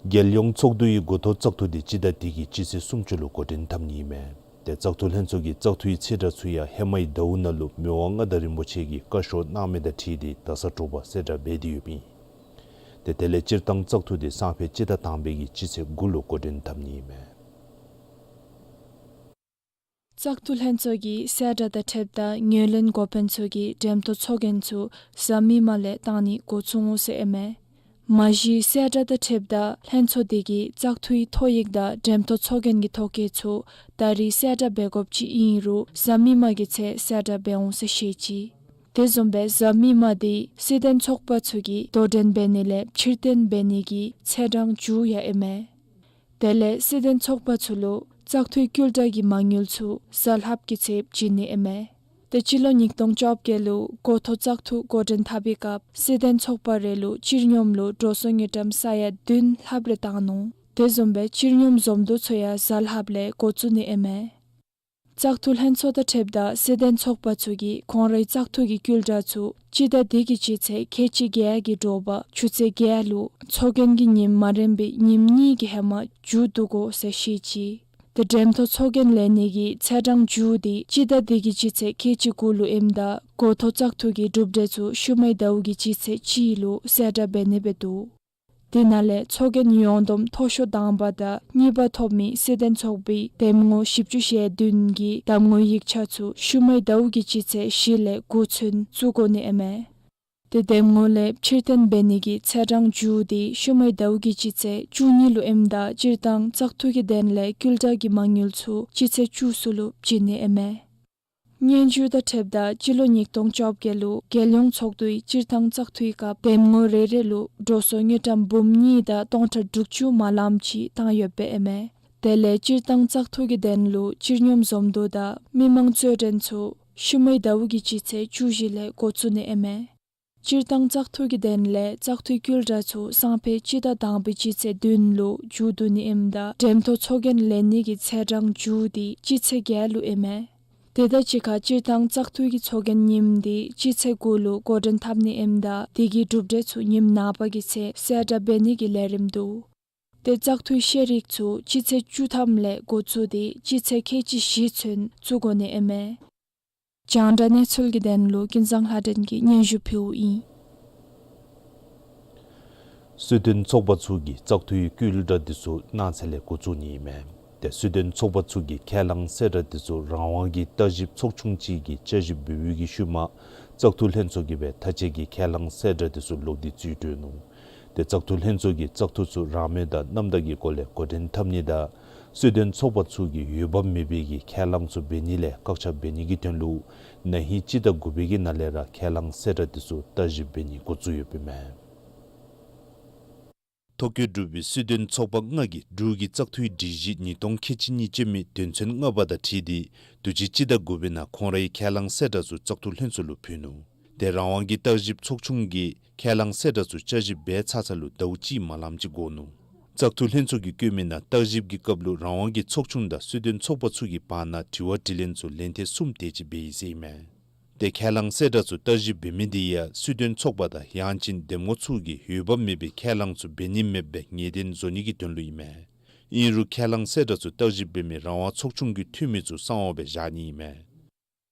རྒྱལ་ཡོངས་ཚོགས་འདུའི་འགོ་ཐོག་བཙག་འཐུ་དེ་སྤྱི་ཟླ་འདི་གི་སྤྱི་ཚེས་སུམ་ཅུ་ལུ་འགོ་འདྲེན་འཐབ་ནི་ཨིན་མས། ཏེ་བཙག་འཐུ་ལྷན་ཚོགས་ཀྱི་བཙག་འཐུའི་ཚེས་གྲངས་ཚུ་ཡང་ཧེ་མའི་ཟླཝ་ནང་ལུ་མི་དབང་མངའ་བདག་རིན་པོ་ཆེ་གིས་བཀའ་ཤོག་གནང་མི་དང་འཁྲིལ་ཏེ་ད་ས་དྲོ་པ་གསལ་བསྒྲགས་འབད་དེ་ཡོདཔ་ཨིན། ཏེ་དེ་ལས་སྤྱིར་བཏང་བཙག་འཐུ་དེ་སང་ཕོད་སྤྱི་ཟླ་དང་པའི་གི་སྤྱི་ཚེས་དགུ་ལུ་འགོ་འདྲེན་འཐབ་ནི་ཨིན་མས། བཙག་འཐུ་ལྷན་ཚོགས་ཀྱི་གསལ་བསྒྲགས་དང་འཁྲིལཝ་ད་ངོས་ལེན་འགོ་དཔོན་ཚུ་གིས་འགྲེམས་སྟོན་ཚོགས་རྒྱན་ཚུ་གཟའ་མིག་དམར་ལས་བཏང་ནི་འགོ་བཙུགས་འོང་ཟེར་ཨིན་མས། མ་གཞི་གསལ་བསྒྲགས་དང་འཁྲིལཝ་ད་ལྷན་ཚོགས་དེ་གིས་བཙག་འཐུའི་ཐོ་ཡིག་དང་འགྲེམས་སྟོན་ཚོགས་རྒྱན་གྱི་ཐོ་བཀོད་ཚུ་ད་རིས་གསལ་བསྒྲགས་འབད་དགོཔ་ཅིག་ཨིན་རུང་གཟའ་མིག་དམར་གྱི་ཚེས་གསལ་བསྒྲགས་འབད་འོང་ཟེར་བཤད་ཅི། དེ་བཟུམ་སྦེ་གཟའ་མིག་དམར་དེ་སྲིད་དོན་ཚོགས་པ་ཚུ་གིས་དོ་འགྲན་འབད་ནི་ལས་ཕྱིར་འཐེན་འབད་ནི་གི་ཚེས་གྲངས་མཇུག་ཡང་ཨིན་མས། དེ་ལས་སྲིད་དོན་ཚོགས་པ་ཚུ་ལུ་བཙག་འཐུའི་བསྐུལ་བསྒྲགས་ཀྱི་མ་དངུལ་ཚུ་གཟའ་ལྷགཔ་གི་ཚེས་བྱིན་ནི་ཨིན་མས། ཏེ་སྤྱི་ལོ་ཉིས་སྟོང་བཅོ་བརྒྱད་ལུ་འགོ་ཐོག་བཙག་འཐུ་འགོ་འདྲེན་འཐབ་པའི་སྐབས་སྲིད་དོན་ཚོགས་པ་རེ་ལུ་སྤྱིར་སྙོམས་ལུ་འགྲོ་སོང་དངུལ་ཀྲམ་ས་ཡ་བདུན་ལྷགཔ་རེ་བཏང་ནུག། དེ་བཟུམ་སྦེ་སྤྱིར་སྙོམས་འཛོམས་འདུ་ཚུ་ཡང་གཟའ་ལྷགཔ་ལས་འགོ་བཙུགས་ནི་ཨིན་མས། བཙག་འཐུ་ལྷན་ཚོགས་དང་འཁྲིལཝ་ད་སྲིད་དོན་ཚོགས་པ་ཚུ་གིས་ཁོང་རའི་བཙག་འཐུ་གི་བསྐུལ་བསྒྲགས་ཚུ་སྤྱི་ཟླ་འདི་གི་སྤྱི་ཚེས་ཁལ་གཅིག་བརྒྱད་ཀྱི་དྲོ་པ་ཆུ་ཚོད་བརྒྱད་ལུ་ཚོགས་རྒྱན་གྱི་ཉིནམ་མ་རན་པའི་ཉིནམ་གཉིས་ཀྱི་ཧེ་མ་མཇུག་བསྡུ་དགོ་ཟེར་བཤད་ཅི། ཏེ་འགྲེམས་སྟོན་ཚོགས་རྒྱན་ལེན་ནི་གི་ཚེས་གྲངས་མཇུག་དེ་སྤྱི་ཟླ་འདི་གི་སྤྱི་ཚེས་ཁལ་གཅིག་དགུ་ལུ་ཨིནམ་ད་འགོ་ཐོག་བཙག་འཐུ་གི་གྲུབ་འབྲས་ཚུ་ཤུལ་མའི་ཟླཝ་གི་སྤྱི་ཚེས་གཅིག་ལུ་གསལ་བསྒྲགས་འབད་ནི་སྦེ་འདུག། དེ་ནང་ལས་ཚོགས་རྒྱན་ཡོངས་བསྡོམས་མཐོ་ཤོས་དང་པ་དང་གཉིས་པ་ཐོབ་མི་སྲིད་དོན་ཚོགས་པའི་འདེམས་ངོ་བཞི་བཅུ་ཞེ་བདུན་གྱི་གདམ་ངོའི་ཡིག་ཆ་ཚུ་ཤུལ་མའི་ཟླཝ་གི་སྤྱི་ཚེས་བཞི་ལས་དགུ་ཚུན་བཙུགས་དགོ་ནི་ཨིན་མས། ཏེ་འདེམས་ངོ་ལས་ཕྱིར་འཐེན་འབད་ནི་གི་ཚེས་གྲངས་མཇུག་དེ་ཤུལ་མའི་ཟླཝ་གི་སྤྱི་ཚེས་བཅུ་གཉིས་ལུ་ཨིནམ་ད་སྤྱིར་བཏང་བཙག་འཐུ་གི་དོན་ལས་བསྐུལ་བསྒྲགས་ཀྱི་མ་དངུལ་ཚུ་སྤྱི་ཚེས་བཅུ་གསུམ་ལུ་བྱིན་ནི་ཨིན་མས། སྙན་ཞུ་དང་འཁྲིལཝ་ད་སྤྱི་ལོ་ཉིས་སྟོང་བཅོ་བརྒྱད་ལུ་རྒྱལ་ཡོངས་ཚོགས་འདུའི་སྤྱིར་བཏང་བཙག་འཐུའི་སྐབས་འདེམས་ངོ་རེ་རེ་ལུ་འགྲོ་སོང་དངུལ་ཀྲམ་འབུམ་གཉིས་དང་སྟོང་ཕྲག་དྲུག་ཅུ་མ་ལངམ་ཅིག་བཏང་ཡོདཔ་ཨིན་མས། དེ་ལས་སྤྱིར་བཏང་བཙག་འཐུ་གི་དོན་ལུ་སྤྱིར་སྙོམས་འཛོམས་འདུ་དང་མི་མང་རྩོད་འགྲན་ཚུ་ཤུལ་མའི་ཟླཝ་གི་སྤྱི་ཚེས་བཅུ་བཞི་ལས་འགོ་བཙུགས་ནི་ཨིན་མས། སྤྱིར་བཏང་བཙག་འཐུ་གི་དོན་ལས་བཙག་འཐུའི་བསྐུལ་བསྒྲགས་ཚུ་སང་ཕོད་སྤྱི་ཟླ་དང་པའི་སྤྱི་ཚེས་བདུན་ལུ་མཇུག་བསྡུ་ནི་ཨིནམ་ད་འགྲེམས་སྟོན་ཚོགས་རྒྱན་ལེན་ནི་གི་ཚེས་གྲངས་མཇུག་དེ་སྤྱི་ཚེས་བརྒྱད་ལུ་ཨིན་མས། དེ་དང་གཅིག་ཁར་སྤྱིར་བཏང་བཙག་འཐུ་གི་ཚོགས་རྒྱན་ཉིནམ་དེ་སྤྱི་ཚེས་དགུ་ལུ་འགོ་འདྲེན་འཐབ་ནི་ཨིནམ་ད་དེ་གི་གྲུབ་འབྲས་ཚུ་ཉིནམ་ནངས་པ་གི་ཚེས་གསལ་བསྒྲགས་འབད་ནི་གི་ལས་རིམ་འདུག། ཏེ་བཙག་འཐུའི་ཤེས་རིག་ཚུ་སྤྱི་ཚེས་བཅུ་ཐམ་ལས་འགོ་བཙུགས་ཏེ་སྤྱི་ཚེས་ཁལ་གཅིག་བཞི་ཚུན་བཙུགས་དགོ་ནི་ཨིན་མས། རྒྱང་བསྒྲགས་གནས་ཚུལ་གྱི་དོན་ལུ་ཀུན་བཟང་ལྷ་སྒྲོན་གྱིས་སྙན་ཞུ་ཕུལཝ་ཨིན། སྲིད་དོན་ཚོགས་པ་ཚུ་གིས་བཙག་འཐུའི་བསྐུལ་བསྒྲགས་འདི་ཚུ་གནངས་ཚེ་ལས་འགོ་བཙུགས་ནི་ཨིན་མས། ཏེ་སྲིད་དོན་ཚོགས་པ་ཚུ་གིས་ཁས་བླངས་གསལ་བསྒྲགས་འདི་ཚུ་རང་དབང་གི་བརྟག་ཞིབ་ཚོགས་ཆུང་ཅིག་གིས་དཔྱད་ཞིབ་འབད་བའི་གི་ཤུལ་མ་བཙག་འཐུ་ལྷན་ཚོགས་ཀྱིས་སྦེ་ཐག་བཅད་ཀྱི་ཁས་བླངས་གསལ་བསྒྲགས་འདི་ཚུ་ལོག་སྟེ་རྩིས་སྤྲོད་ནུག། ཏེ་བཙག་འཐུ་ལྷན་ཚོགས་ཀྱིས་བཙག་འཐུ་ཚུ་རང་མོས་དང་རྣམ་དག་གི་སྒོ་ལས་འགོ་འདྲེན་འཐབ་ནི་དང་སྲོལ་གཏོད་ཚོགས་པ་ཚུ་གིས་འོས་འབབ་མེད་པའི་གི་ཁས་བླངས་ཚུ་འབད་ནི་ལས་བཀག་ཆ་འབད་ནི་གི་དོན་ལུ་ན་ཧིང་སྤྱི་ཟླ་དགུ་པའི་གི་ནང་ལས་ར་ཁས་བླངས་གསལ་བསྒྲགས་དེ་ཚུ་བརྟག་ཞིབ་འབད་ནི་འགོ་བཙུགས་ཡོདཔ་ཨིན་མས། ཐོ་བཀོད་གྲུབ་པའི་སྲོལ་གཏོད་ཚོགས་པ་ལྔ་གིས་འབྲུག་གི་བཙག་འཐུའི་སྒྲིག་གཞི་ཉིས་སྟོང་ཁལ་གཅིག་གཉིས་ཅན་མའི་དོན་ཚན་ལྔ་པ་དང་འཁྲིལ་ཏེ་དུས་ཅི་སྤྱི་ཟླ་དགུ་པའི་ནང་ཁོང་རའི་ཁས་བླངས་གསལ་བསྒྲགས་ཚུ་བཙག་འཐུ་ལྷན་ཚོགས་ལུ་ཕུལ་ནུག། ཏེ་རང་དབང་གི་བརྟག་ཞིབ་ཚོགས་ཆུང་གིས་ཁས་བླངས་གསལ་བསྒྲགས་ཚུ་བསྐྱར་ཞིབ་འབད་ཚར་ཚར་ལུ་ཟླཝ་གཅིག་མ་ལངམ་ཅིག་འགོར་ནུག། བཙག་འཐུ་ལྷན་ཚོགས་ཀྱིས་བཀོད་མི་ནང་བརྟག་ཞིབ་ཀྱི་སྐབས་ལུ་རང་དབང་གི་ཚོགས་ཆུང་དང་སྲོལ་གཏོད་ཚོགས་པ་ཚུ་གི་བར་ན་དྲི་བ་དྲིས་ལན་ཚུ་ལན་ཐེངས་གསུམ་དེ་ཅིག་འབད་ཡི་ཟེར་ཨིན་མས། ཏེ་ཁས་བླངས་གསལ་བསྒྲགས་ཚུ་བརྟག་ཞིབ་འབད་མི་དེ་ཡང་སྲོལ་གཏོད་ཚོགས་པ་དང་ཡང་ཅིན་འདེམས་ངོ་ཚུ་གིས་འོས་འབབ་མེད་པའི་ཁས་བླངས་ཚུ་འབད་ནི་མེདཔ་སྦེ་ངེས་གཏན་བཟོ་ནི་གི་དོན་ལུ་ཨིན་མས། ཨིན་རུང་ཁས་བླངས་གསལ་བསྒྲགས་ཚུ་བརྟག་ཞིབ་འབད་མི་རང་དབང་ཚོགས་ཆུང་གི་འཐུས་མི་ཚུ་གསང་བ་སྦེ་བཞག་ནི་ཨིན་མས།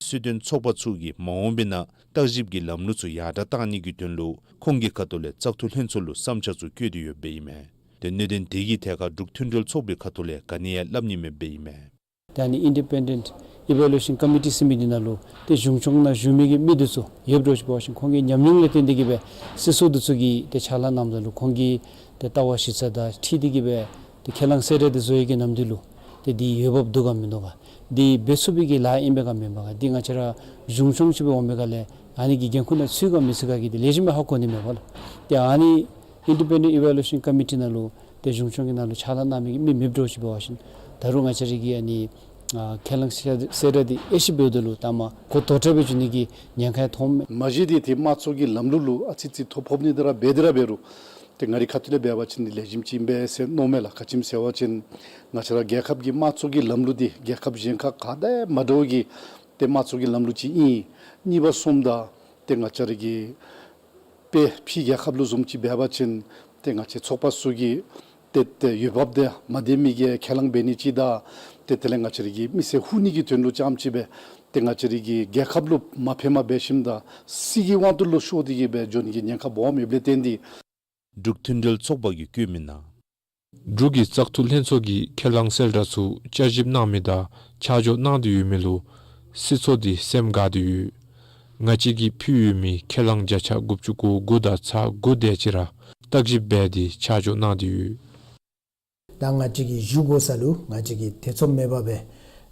སྲོལ་གཏོད་ཚོགས་པ་ཚུ་གིས་མ་འོངས་པའི་ནང་བརྟག་ཞིབ་ཀྱི་ལམ་ལུགས་ཚུ་ཡར་དྲག་གཏང་ནི་གི་དོན་ལུ་ཁོང་གི་ཁ་ཐུག་ལས་བཙག་འཐུ་ལྷན་ཚོགས་ལུ་བསམ་འཆར་ཚུ་བཀོད་དེ་ཡོདཔ་ཨིན་མས། ཏེ་གནད་དོན་དེ་གི་ཐད་ཁར་འབྲུག་མཐུན་སྒྲིལ་ཚོགས་པའི་ཁ་ཐུག་ལས་ག་ནི་ཡང་སླབ་ནི་མེདཔ་ཨིན་མས། ཏེ་ཨ་ནི་Independent Evaluation Committee ཟེར་མི་འདི་ནང་ལུ་ཏེ་གཞུང་སྐྱོང་ནང་བཞུགས་མི་གི་མི་འདི་ཚུ་ཡོདཔ་འདྲཝ་ཅིག་འབད་བ་ཅིན་ཁོང་གི་ཉམས་མྱོང་ལས་བརྟེན་ཏེ་གིས་སྦེ་སྲིད་ཚོགས་འདི་ཚུ་གིས་ཏེ་ཕྱག་ལཱ་གནངམ་ད་ལུ་ཁོང་གི་ཏེ་ལྟ་བ་གཞི་རྩ་དང་འཁྲིལ་ཏེ་གིས་སྦེ་ཏེ་ཁས་བླངས་གསལ་བསྒྲགས་འདི་བཟོ་ཡི་གི་ནམ་དུས་ལུ་ཏེ་འདི་འོས་འབབ་འདུག་ག་མིན་འདུག་ག། འདི་འབད་ཚུགས་པའི་གི་ལཱ་ཨིན་པས་ག་མེན་པས་ག། འདི་ང་བཅས་ར་གཞུང་སྐྱོང་ཅིག་སྦེ་འོང་པའི་སྒང་ལས་ཨ་ནི་གི་འགན་ཁུར་ནང་ཚུད་ག་མི་ཚུད་ག་གི་འདི་ལེགས་ཤོམ་སྦེ་ཧ་གོ་ནི་མས་པ་ལགས། ཏེ་ཨ་ནི་Independent Evaluation Committee ནང་ལུ་ཏེ་གཞུང་སྐྱོང་གི་ནང་ལུ་ཕྱག་ལཱ་གནང་མི་གི་མི་མེདཔ་འདྲཝ་ཅིག་འབད་བ་ཅིན་ད་རུང་ང་བཅས་ར་གི་ཨ་ནི་ཨ་ཁས་བླངས་གསལ་བསྒྲགས་འདི་ཨེ་ཤེས་འབདཝ་ད་ལུ་ད་མ་གོ་དོ་འདྲ་སྦེ་འགྱོ་ནི་གི་ཉེན་ཁ་ཡང་མཐོངམ་མས། མ་གཞི་འདི་ཏེ་དམངས་གཙོ་གི་ལམ་ལུགས་ལུ་ཨ་ཙི་ཙི་ཐོ་ཕོག་ནི་འདི་ར་འབད་དེ་ར་འབད་རུང་ཏེ་ང་རའི་ཁ་ཐུག་ལས་འབད་བ་ཅིན་འདི་ལེགས་ཤོམ་ཅིག་ཨིན་པས་ཟེར་མནོཝ་མས་ལགས། ག་ཅི་སྨོ་ཟེར་བ་ཅིན་ང་བཅས་ར་རྒྱལ་ཁབ་ཀྱི་དམངས་གཙོ་གི་ལམ་ལུགས་འདི་རྒྱལ་ཁབ་གཞན་ཁར་ག་དང་མ་འདྲཝ་གི་ཏེ་དམངས་གཙོ་གི་ལམ་ལུགས་ཅིག་ཨིན། གཉིས་པ་སོངམ་ད་ཏེ་ང་བཅས་ར་གི་དཔེ་ཕྱི་རྒྱལ་ཁབ་ལུ་བཟུམ་ཅིག་འབད་བ་ཅིན་ཏེ་ང་བཅས་ཚོགས་པ་ཚུ་གིས་ཏེ་ཏེ་འོས་འབབ་དང་མ་ལྡན་མི་གི་ཁས་བླངས་འབད་ནི་ཅིག་དང་ཏེ་དེ་ལས་ང་བཅས་ར་གི་མི་སེར་ཧུ་ནི་གི་དོན་ལུ་རྐྱངམ་ཅིག་སྦེ་ཏེ་ང་བཅས་ར་གི་རྒྱལ་ཁབ་ལུ་མ་ཕནམ་འབད་ཞིནམ་ད་སྲིད་ཀྱི་དབང་དུ་ལུ་ཤོར་ཏེ་གིས་སྦེ་འགྱོ་ནི་གི་ཉེན་ཁ་སྦོམ་ཡོདཔ་ལས་བརྟེན་ཏེ། འབྲུག་མཐུན་སྒྲིལ་ཚོགས་པ་གིས་བཀོད་མི་ནང་འབྲུག་གི་བཙག་འཐུ་ལྷན་ཚོགས་ཀྱིས་ཁས་བླངས་གསལ་བསྒྲགས་ཚུ་བསྐྱར་ཞིབ་གནང་མི་དང་ཆ་འཇོག་གནང་སྟེ་ཡོད་མི་ལུ་སྲིད་ཚོགས་འདི་སེམས་དགའ་སྟེ་ཡོད། ང་བཅས་ཀྱིས་ཕུལ་ཡོད་མི་ཁས་བླངས་བརྒྱ་ཆ་དགུ་བཅུ་གོ་དགུ་དང་ཚག་དགུ་དེ་ཅིག་ར་བརྟག་ཞིབ་འབད་དེ་ཆ་འཇོག་གནང་སྟེ་ཡོད། ད་ང་བཅས་ཀྱིས་ཞུ་དགོ་ས་ལུ་ང་བཅས་ཀྱིས་ཐེ་ཚོམ་མེད་པར་སྦེ་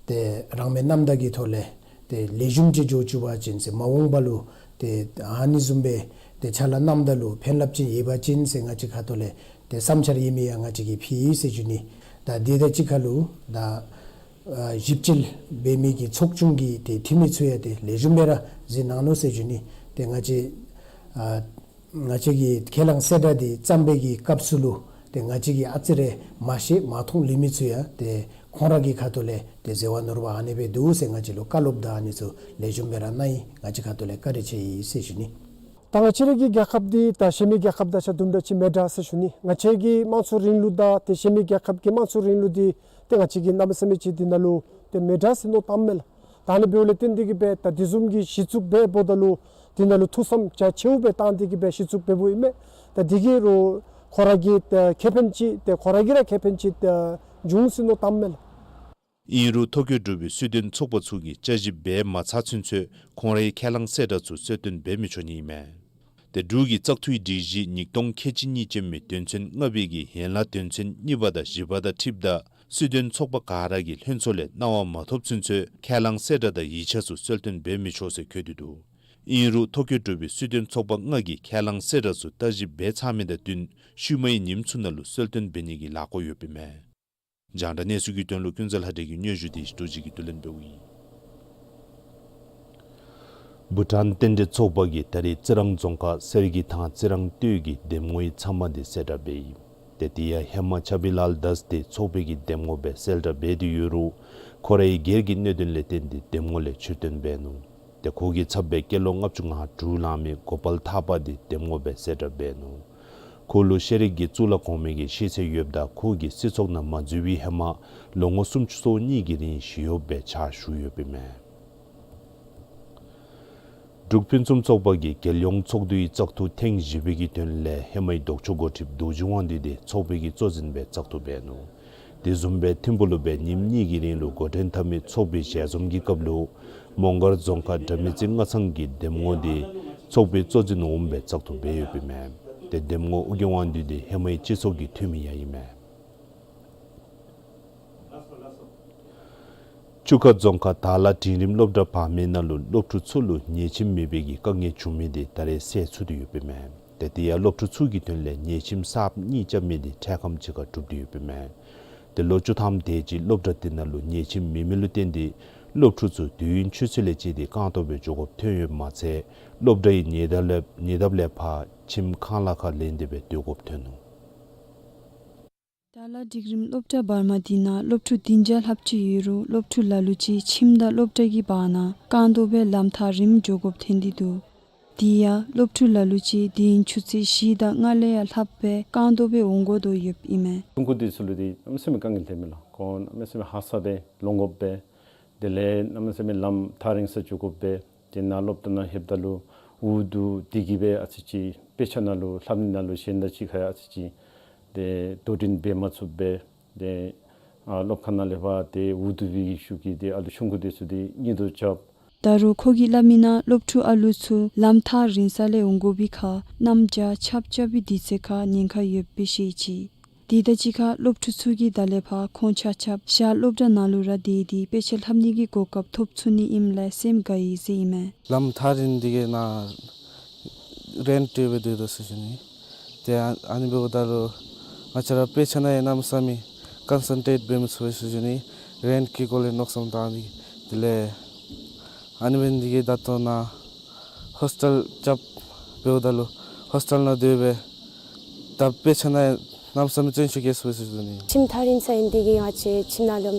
ཏེ་རང་མོས་རྣམ་དག་གི་ཐོག་ལས་ཏེ་ལེགས་ཤོམ་ཅིག་འགྱོ་བཅུག་པ་ཅིན་ཟེར་མ་འོངས་པ་ལུ་ཏེ་ཨ་ནི་བཟུམ་སྦེ་ཏེ་ཕྱག་ལཱ་གནངམ་ད་ལུ་ཕན་རླབས་ཅིག་ཡོད་པ་ཅིན་ཟེར་ང་བཅས་ཁ་ཐུག་ལས་ཏེ་བསམ་འཆར་ཡོད་མི་ཡང་ང་བཅས་ཀྱིས་ཕུལ་ཡི་ཟེར་ཞུ་ནི། ད་དེ་དང་གཅིག་ཁར་ལུ་ད་ཨ་ཞིབ་དཔྱད་འབད་མི་གི་ཚོགས་ཆུང་གི་ཏེ་འཐུས་མི་ཚུ་ཡང་ཏེ་ལེགས་ཤོམ་སྦེ་ར་གཟིགས་གནང་ནུག་ཟེར་ཞུ་ནི། ཏེ་ང་བཅས་ཨ་ང་བཅས་ཀྱི་ཁས་བླངས་གསལ་བསྒྲགས་འདི་བརྩམ་པའི་གི་སྐབས་སུ་ལུ་ཏེ་ང་བཅས་ཀྱིས་ཨ་ཙི་རེ་མ་ཤེས་མ་མཐོང་ལུས་མི་ཚུ་ཡང་ཏེ་ཁོང་ར་གི་ཁ་ཐུག་ལས་ཏེ་ཟེར་བ་ནོར་བ་ཨ་ནི་སྦེ་འདུག་ཟེར་ང་བཅས་ལུ་བཀའ་སློབ་དང་ཨ་ནི་ཚུ་ལེགས་ཤོམ་སྦེ་ར་གནང་ཡི། ང་བཅས་ཁ་ཐུག་ལས་བཀའ་དྲིན་ཆེ་ཡི་ཟེར་ཞུ་ནི། ད་ང་བཅས་ར་གི་རྒྱལ་ཁབ་འདི་ད་གཞན་མི་རྒྱལ་ཁབ་དང་ཆ་དུམ་གྲ་ཅིག་མེད་དྲགས་ཟེར་ཞུ་ནི། ང་བཅས་ཀྱི་དམངས་གཙོ་རིང་ལུགས་དང་ཏེ་གཞན་མི་རྒྱལ་ཁབ་ཀྱི་དམངས་གཙོ་རིང་ལུགས་འདི་ཏེ་ང་བཅས་ཀྱིས་གནམ་མེད་ས་མེད་ཅིག་འདི་ནང་ལུ་ཏེ་མེད་དྲགས་ཟེར་མནོ་བཏངམ་མས་ལགས། ད་ཨ་ནི་འབདཝ་ལས་བརྟེན་ཏེ་གིས་སྦེ་ད་དེ་བཟུམ་གྱི་གཞི་བཙུགས་འབད་འབདཝ་ད་ལུ་དེ་ནང་ལུ་ཐུགས་བསམ་རྒྱ་ཆེཝ་སྦེ་བཏང་སྟེ་གིས་སྦེ་གཞི་བཙུགས་འབདཝ་ཨིན་མས། ད་དེ་གིས་རུང་ཁོ་ར་གི་ད་ཁེ་ཕན་ཅིག་ཏེ་ཁོ་ར་གི་ར་ཁེ་ཕན་ཅིག་ད་འབྱུང་ཟེར་མནོ་བཏངམ་མས་ལགས། ཨིན་རུང་ཐོ་བཀོད་གྲུབ་པའི་སྲོལ་གཏོད་ཚོགས་པ་ཚུ་གིས་བསྐྱར་ཞིབ་འབད་མ་ཚར་ཚུན་ཚོད་ཁོང་རའི་ཁས་བླངས་གསལ་བསྒྲགས་ཚུ་གསལ་སྟོན་འབད་མི་ཆོག་ནི་ཨིན་མས། ཏེ་འབྲུག་གི་བཙག་འཐུའི་སྒྲིག་གཞི་ཉིས་སྟོང་ཁལ་གཅིག་གཉིས་ཅན་མའི་དོན་ཚན་ལྔ་པའི་གི་ཡན་ལག་དོན་ཚན་གཉིས་པ་དང་བཞི་པ་དང་འཁྲིལཝ་ད་སྲོལ་གཏོད་ཚོགས་པ་ག་ར་གིས་ལྷན་ཚོགས་ལས་གནང་བ་མ་ཐོབ་ཚུན་ཚོད་ཁས་བླངས་གསལ་བསྒྲགས་དང་ཡིག་ཆ་ཚུ་གསལ་སྟོན་འབད་མི་ཆོག་ཟེར་འཁོད་དེ་འདུག། ཨིན་རུང་ཐོ་བཀོད་གྲུབ་པའི་སྲོལ་གཏོད་ཚོགས་པ་ལྔ་གིས་ཁས་བླངས་གསལ་བསྒྲགས་ཚུ་བརྟག་ཞིབ་འབད་ཚར་མི་དང་བསྟུན་ཤུལ་མའི་ཉིནམ་ཚུ་ནང་ལུ་གསལ་སྟོན་འབད་ནི་གི་ལས་འགུལ་ཡོདཔ་ཨིན་མས། རྒྱང་བསྒྲགས་གནས་ཚུལ་གྱི་དོན་ལུ་ཀུན་བཟང་ལྷ་སྒྲོན་གྱི་སྙན་ཞུ་དེ་ཞུ་ཅིག་གིས་བསྡུ་ལེན་འབདཝ་ཨིན། བྷུ་ཊཱན་རྟེན་འབྲེལ་ཚོགས་པ་གིས་ད་རེས་རྩི་རང་རྫོང་ཁག་གསེར་གྱི་ཐང་རྩི་རང་སྟོད་ཀྱི་འདེམས་ངོའི་ཚབ་མ་དེ་གསལ་བསྒྲགས་འབད་ཡི། ཏེ་དེ་ཡང་ཧེ་མ་ཆབ་བི་ལཱལ་དཱས་དེ་ཚོགས་པའི་གི་འདེམས་ངོ་སྦེ་གསལ་བསྒྲགས་འབད་དེ་ཡོད་རུང་ཁོ་རའི་སྒེར་གྱི་གནད་དོན་ལས་བརྟེན་ཏེ་འདེམས་ངོ་ལས་ཕྱིར་འདོན་འབད་ནུག། ཏེ་ཁོ་གི་ཚབ་སྦེ་སྐྱེས་ལོ་ལྔ་བཅུ་ང་དྲུག་ལང་མི་གོ་པཱལ་ཐར་པ་དེ་འདེམས་ངོ་སྦེ་གསལ་བསྒྲགས་འབད་ནུག། ཁོ་ལུ་ཤེས་རིག་གི་གཙུག་ལག་གོང་མའི་གི་ཤེས་ཚད་ཡོདཔ་ད་ཁོ་གིས་སྲིད་ཚོགས་ནང་མ་འཛུལ་བའི་ཧེ་མ་ལོ་ངོ་སུམ་ཅུ་སོ་གཉིས་ཀྱི་རིང་ཞི་གཡོགཔ་སྦེ་ཕྱག་ཞུ་ཡོདཔ་ཨིན་མས། འབྲུག་ཕུན་སུམ་ཚོགས་པ་གིས་རྒྱལ་ཡོངས་ཚོགས་འདུའི་བཙག་འཐུ་ཐེངས་བཞི་པའི་གི་དོན་ལས་ཧེ་མའི་ལྡོག་ཕྱོགས་འགོ་ཁྲིདཔ་རྡོ་རྗེ་དབང་འདུས་དེ་ཚོགས་པའི་གི་གཙོ་འཛིན་སྦེ་བཙག་འཐུ་འབད་ནུག། དེ་བཟུམ་སྦེ་ཐིམ་ཕུག་ལུ་སྦེ་ཉིནམ་གཉིས་ཀྱི་རིང་ལུ་འགོ་འདྲེན་འཐབ་མི་ཚོགས་པའི་ཞལ་འཛོམས་ཀྱི་སྐབས་ལུ་མོང་སྒར་རྫོང་ཁག་དགྲ་མེད་རྩེ་སྔ་ཚང་གི་འདེམས་ངོ་དེ་ཚོགས་པའི་གཙོ་འཛིན་འོགམ་སྦེ་བཙག་འཐུ་འབད་ཡོདཔ་ཨིན་མས། ཏེ་འདེམས་ངོ་ཨོ་རྒྱན་དབང་འདུས་འདི་ཧེ་མའི་སྤྱི་ཚོགས་ཀྱི་འཐུས་མི་ཡང་ཨིན་མས། ཆུ་ཁ་རྫོང་ཁག་དར་ལ་འབྲིང་རིམ་སློབ་གྲྭ་བར་མའི་ནང་ལུ་སློབ་ཕྲུག་ཚུ་ལུ་ཉལ་ཁྱིམ་མེད་པའི་གི་དཀའ་ངལ་བྱུང་མི་འདི་ད་རེས་སེལ་ཚུགས་ཏེ་ཡོདཔ་ཨིན་མས། ཏེ་དེ་ཡང་སློབ་ཕྲུག་ཚུ་གི་དོན་ལས་ཉལ་ཁྱིམ་གསརཔ་གཉིས་རྐྱབ་མི་འདི་འཕྲལ་ཁམས་ཅིག་ཁར་གྲུབ་སྟེ་ཡོདཔ་ཨིན་མས། ཏེ་ལོ་བཅུ་ཐམ་དེ་ཅིག་སློབ་གྲྭ་དེ་ནང་ལུ་ཉལ་ཁྱིམ་མེད་མི་ལུ་བརྟེན་ཏེ་སློབ་ཕྲུག་ཚུ་དུས་ཡུན་ཆུ་ཚོད་ལས་བཅད་དེ་རྐང་སྟོང་སྦེ་འགྱོ་དགོཔ་ཐོན་ཡོདཔ་མ་ཚད་སློབ་གྲྭའི་ཉེ་འདབས་ལས་ཉེ་འདབས་ལས་ཕར་ཁྱིམ་གང་ལ་ཁར་ལེན་ཏེ་སྦེ་སྡོད་དགོཔ་ཐོན་ནུག། དར་ལ་འབྲིང་རིམ་སློབ་གྲྭ་བར་མ་འདི་ནང་སློབ་ཕྲུག་བདུན་བརྒྱ་ལྷགཔ་ཅིག་ཡོད་རུང་སློབ་ཕྲུག་ལ་ལུ་ཅིག་ཁྱིམ་དང་སློབ་གྲྭ་གི་བར་ན་རྐང་སྟོང་སྦེ་ལམ་ཐག་རིངམོ་འགྱོ་དགོཔ་ཐོན་ཏེ་འདུག། དེ་ཡང་སློབ་ཕྲུག་ལ་ལུ་ཅིག་དུས་ཡུན་ཆུ་ཚོད་བཞི་དང་ལྔ་ལས་ཡང་ལྷགཔ་སྦེ་རྐང་སྟོང་སྦེ་འོང་དགོ་དོ་ཡོདཔ་ཨིན་མས། ཆུང་ཀུ་འདི་ཚུ་ལུ་འདི་གནམ་མེད་ས་མེད་དཀའ་ངལ་འཕྱད་མས་ལགས། ཁོང་གནམ་མེད་ས་མེད་ཧ་སག་སྦེ་ལོང་དགོཔ་སྦེ་དེ་ལས་གནམ་མེད་ས་མེད་ལམ་ཐག་རིང་སར་འགྱོ་དགོཔ་སྦེ་དེ་ནང་སློབ་གྲྭ་ནང་ལྷོདཔ་ད་ལུ་འུ་སྡུག་དེ་གིས་སྦེ་ཨ་ཙི་ཅིག་དཔེ་ཆ་ནང་ལུ་ལྷབ་ནི་ནང་ལུ་གཞན་དང་གཅིག་ཁར་ཡང་ཨ་ཙི་ཅིག་ཏེ་དོ་འགྲན་འབད་མ་ཚུགསཔ་སྦེ་ཏེ་ཨ་སློབ་ཁང་ནང་ལས་ཕར་ཏེ་འུ་སྡུག་པའི་གི་ཤུགས་ཀྱིས་ཏེ་ཨ་ལུ་ཆུང་ཀུ་འདི་ཚུ་འདི་གཉིད་དུ་རྐྱབ། ད་རུང་ཁོ་གིས་སླབ་མིའི་ནང་སློབ་ཕྲུག་ཨ་ལུ་ཚུ་ལམ་ཐག་རིང་ས་ལས་འོང་དགོ་པའི་ཁར་གནམ་བྱཱར་ཆརཔ་རྐྱབ་པའི་དུས་ཚོད་ཁར་ཉེན་ཁ་ཡོདཔ་སྦེ་བཤད་ཅི། དེ་དང་གཅིག་ཁར་སློབ་ཕྲུག་ཚུ་གིས་ད་ལས་ཕར་ཁོང་ཆ་ཁྱབ་ཤར་སློབ་གྲྭ་ནང་ལུ་ར་སྡོད་དེ་དཔེ་ཆ་ལྷབ་ནི་གི་གོ་སྐབས་ཐོབ་ཚུགས་ནི་ཨིནམ་ལས་སེམས་དགའ་ཡི་ཟེར་ཨིན་མས། ལམ་ཐག་རིང་འདི་གི་ནང་རེནཊ་སྤྲོད་སྦེ་སྡོད་དོ་ཟེར་ཞུ་ནི། ཏེ་ཨ་ཨ་ནི་འབདཝ་ད་ལུ་ང་བཅས་ར་དཔེ་ཆ་ནང་ཡང་གནམ་མེད་ས་མེད་ཀོན་སེན་ཊྲེཊ་འབད་མི་ཚུགས་པས་ཟེར་ཞུ་ནི། རེནཊ་གི་སྐོར་ལས་མནོ་བསམ་བཏང་ནི། དེ་ལས་ཨ་ནི་འབད་ནི་འདི་གིས་ད་ལྟོ་ནཱ་ཧོསི་ཊེལ་རྐྱབ་འབདཝ་ད་ལུ་ཧོསི་ཊེལ་ནང་སྡོད་སྦེ་ད་དཔེ་ཆ་ནང་ཡང་གནམ་མེད་ས་མེད་བརྩོན་ཤུགས་བསྐྱེད་ཚུགས་པས་ཟེར་ཞུ་ནི། ཁྱིམ་ཐག་རིང་ས་ཨིན་ནི་དེ་གིས་ང་བཅས་ཁྱིམ་ནང་ལུ་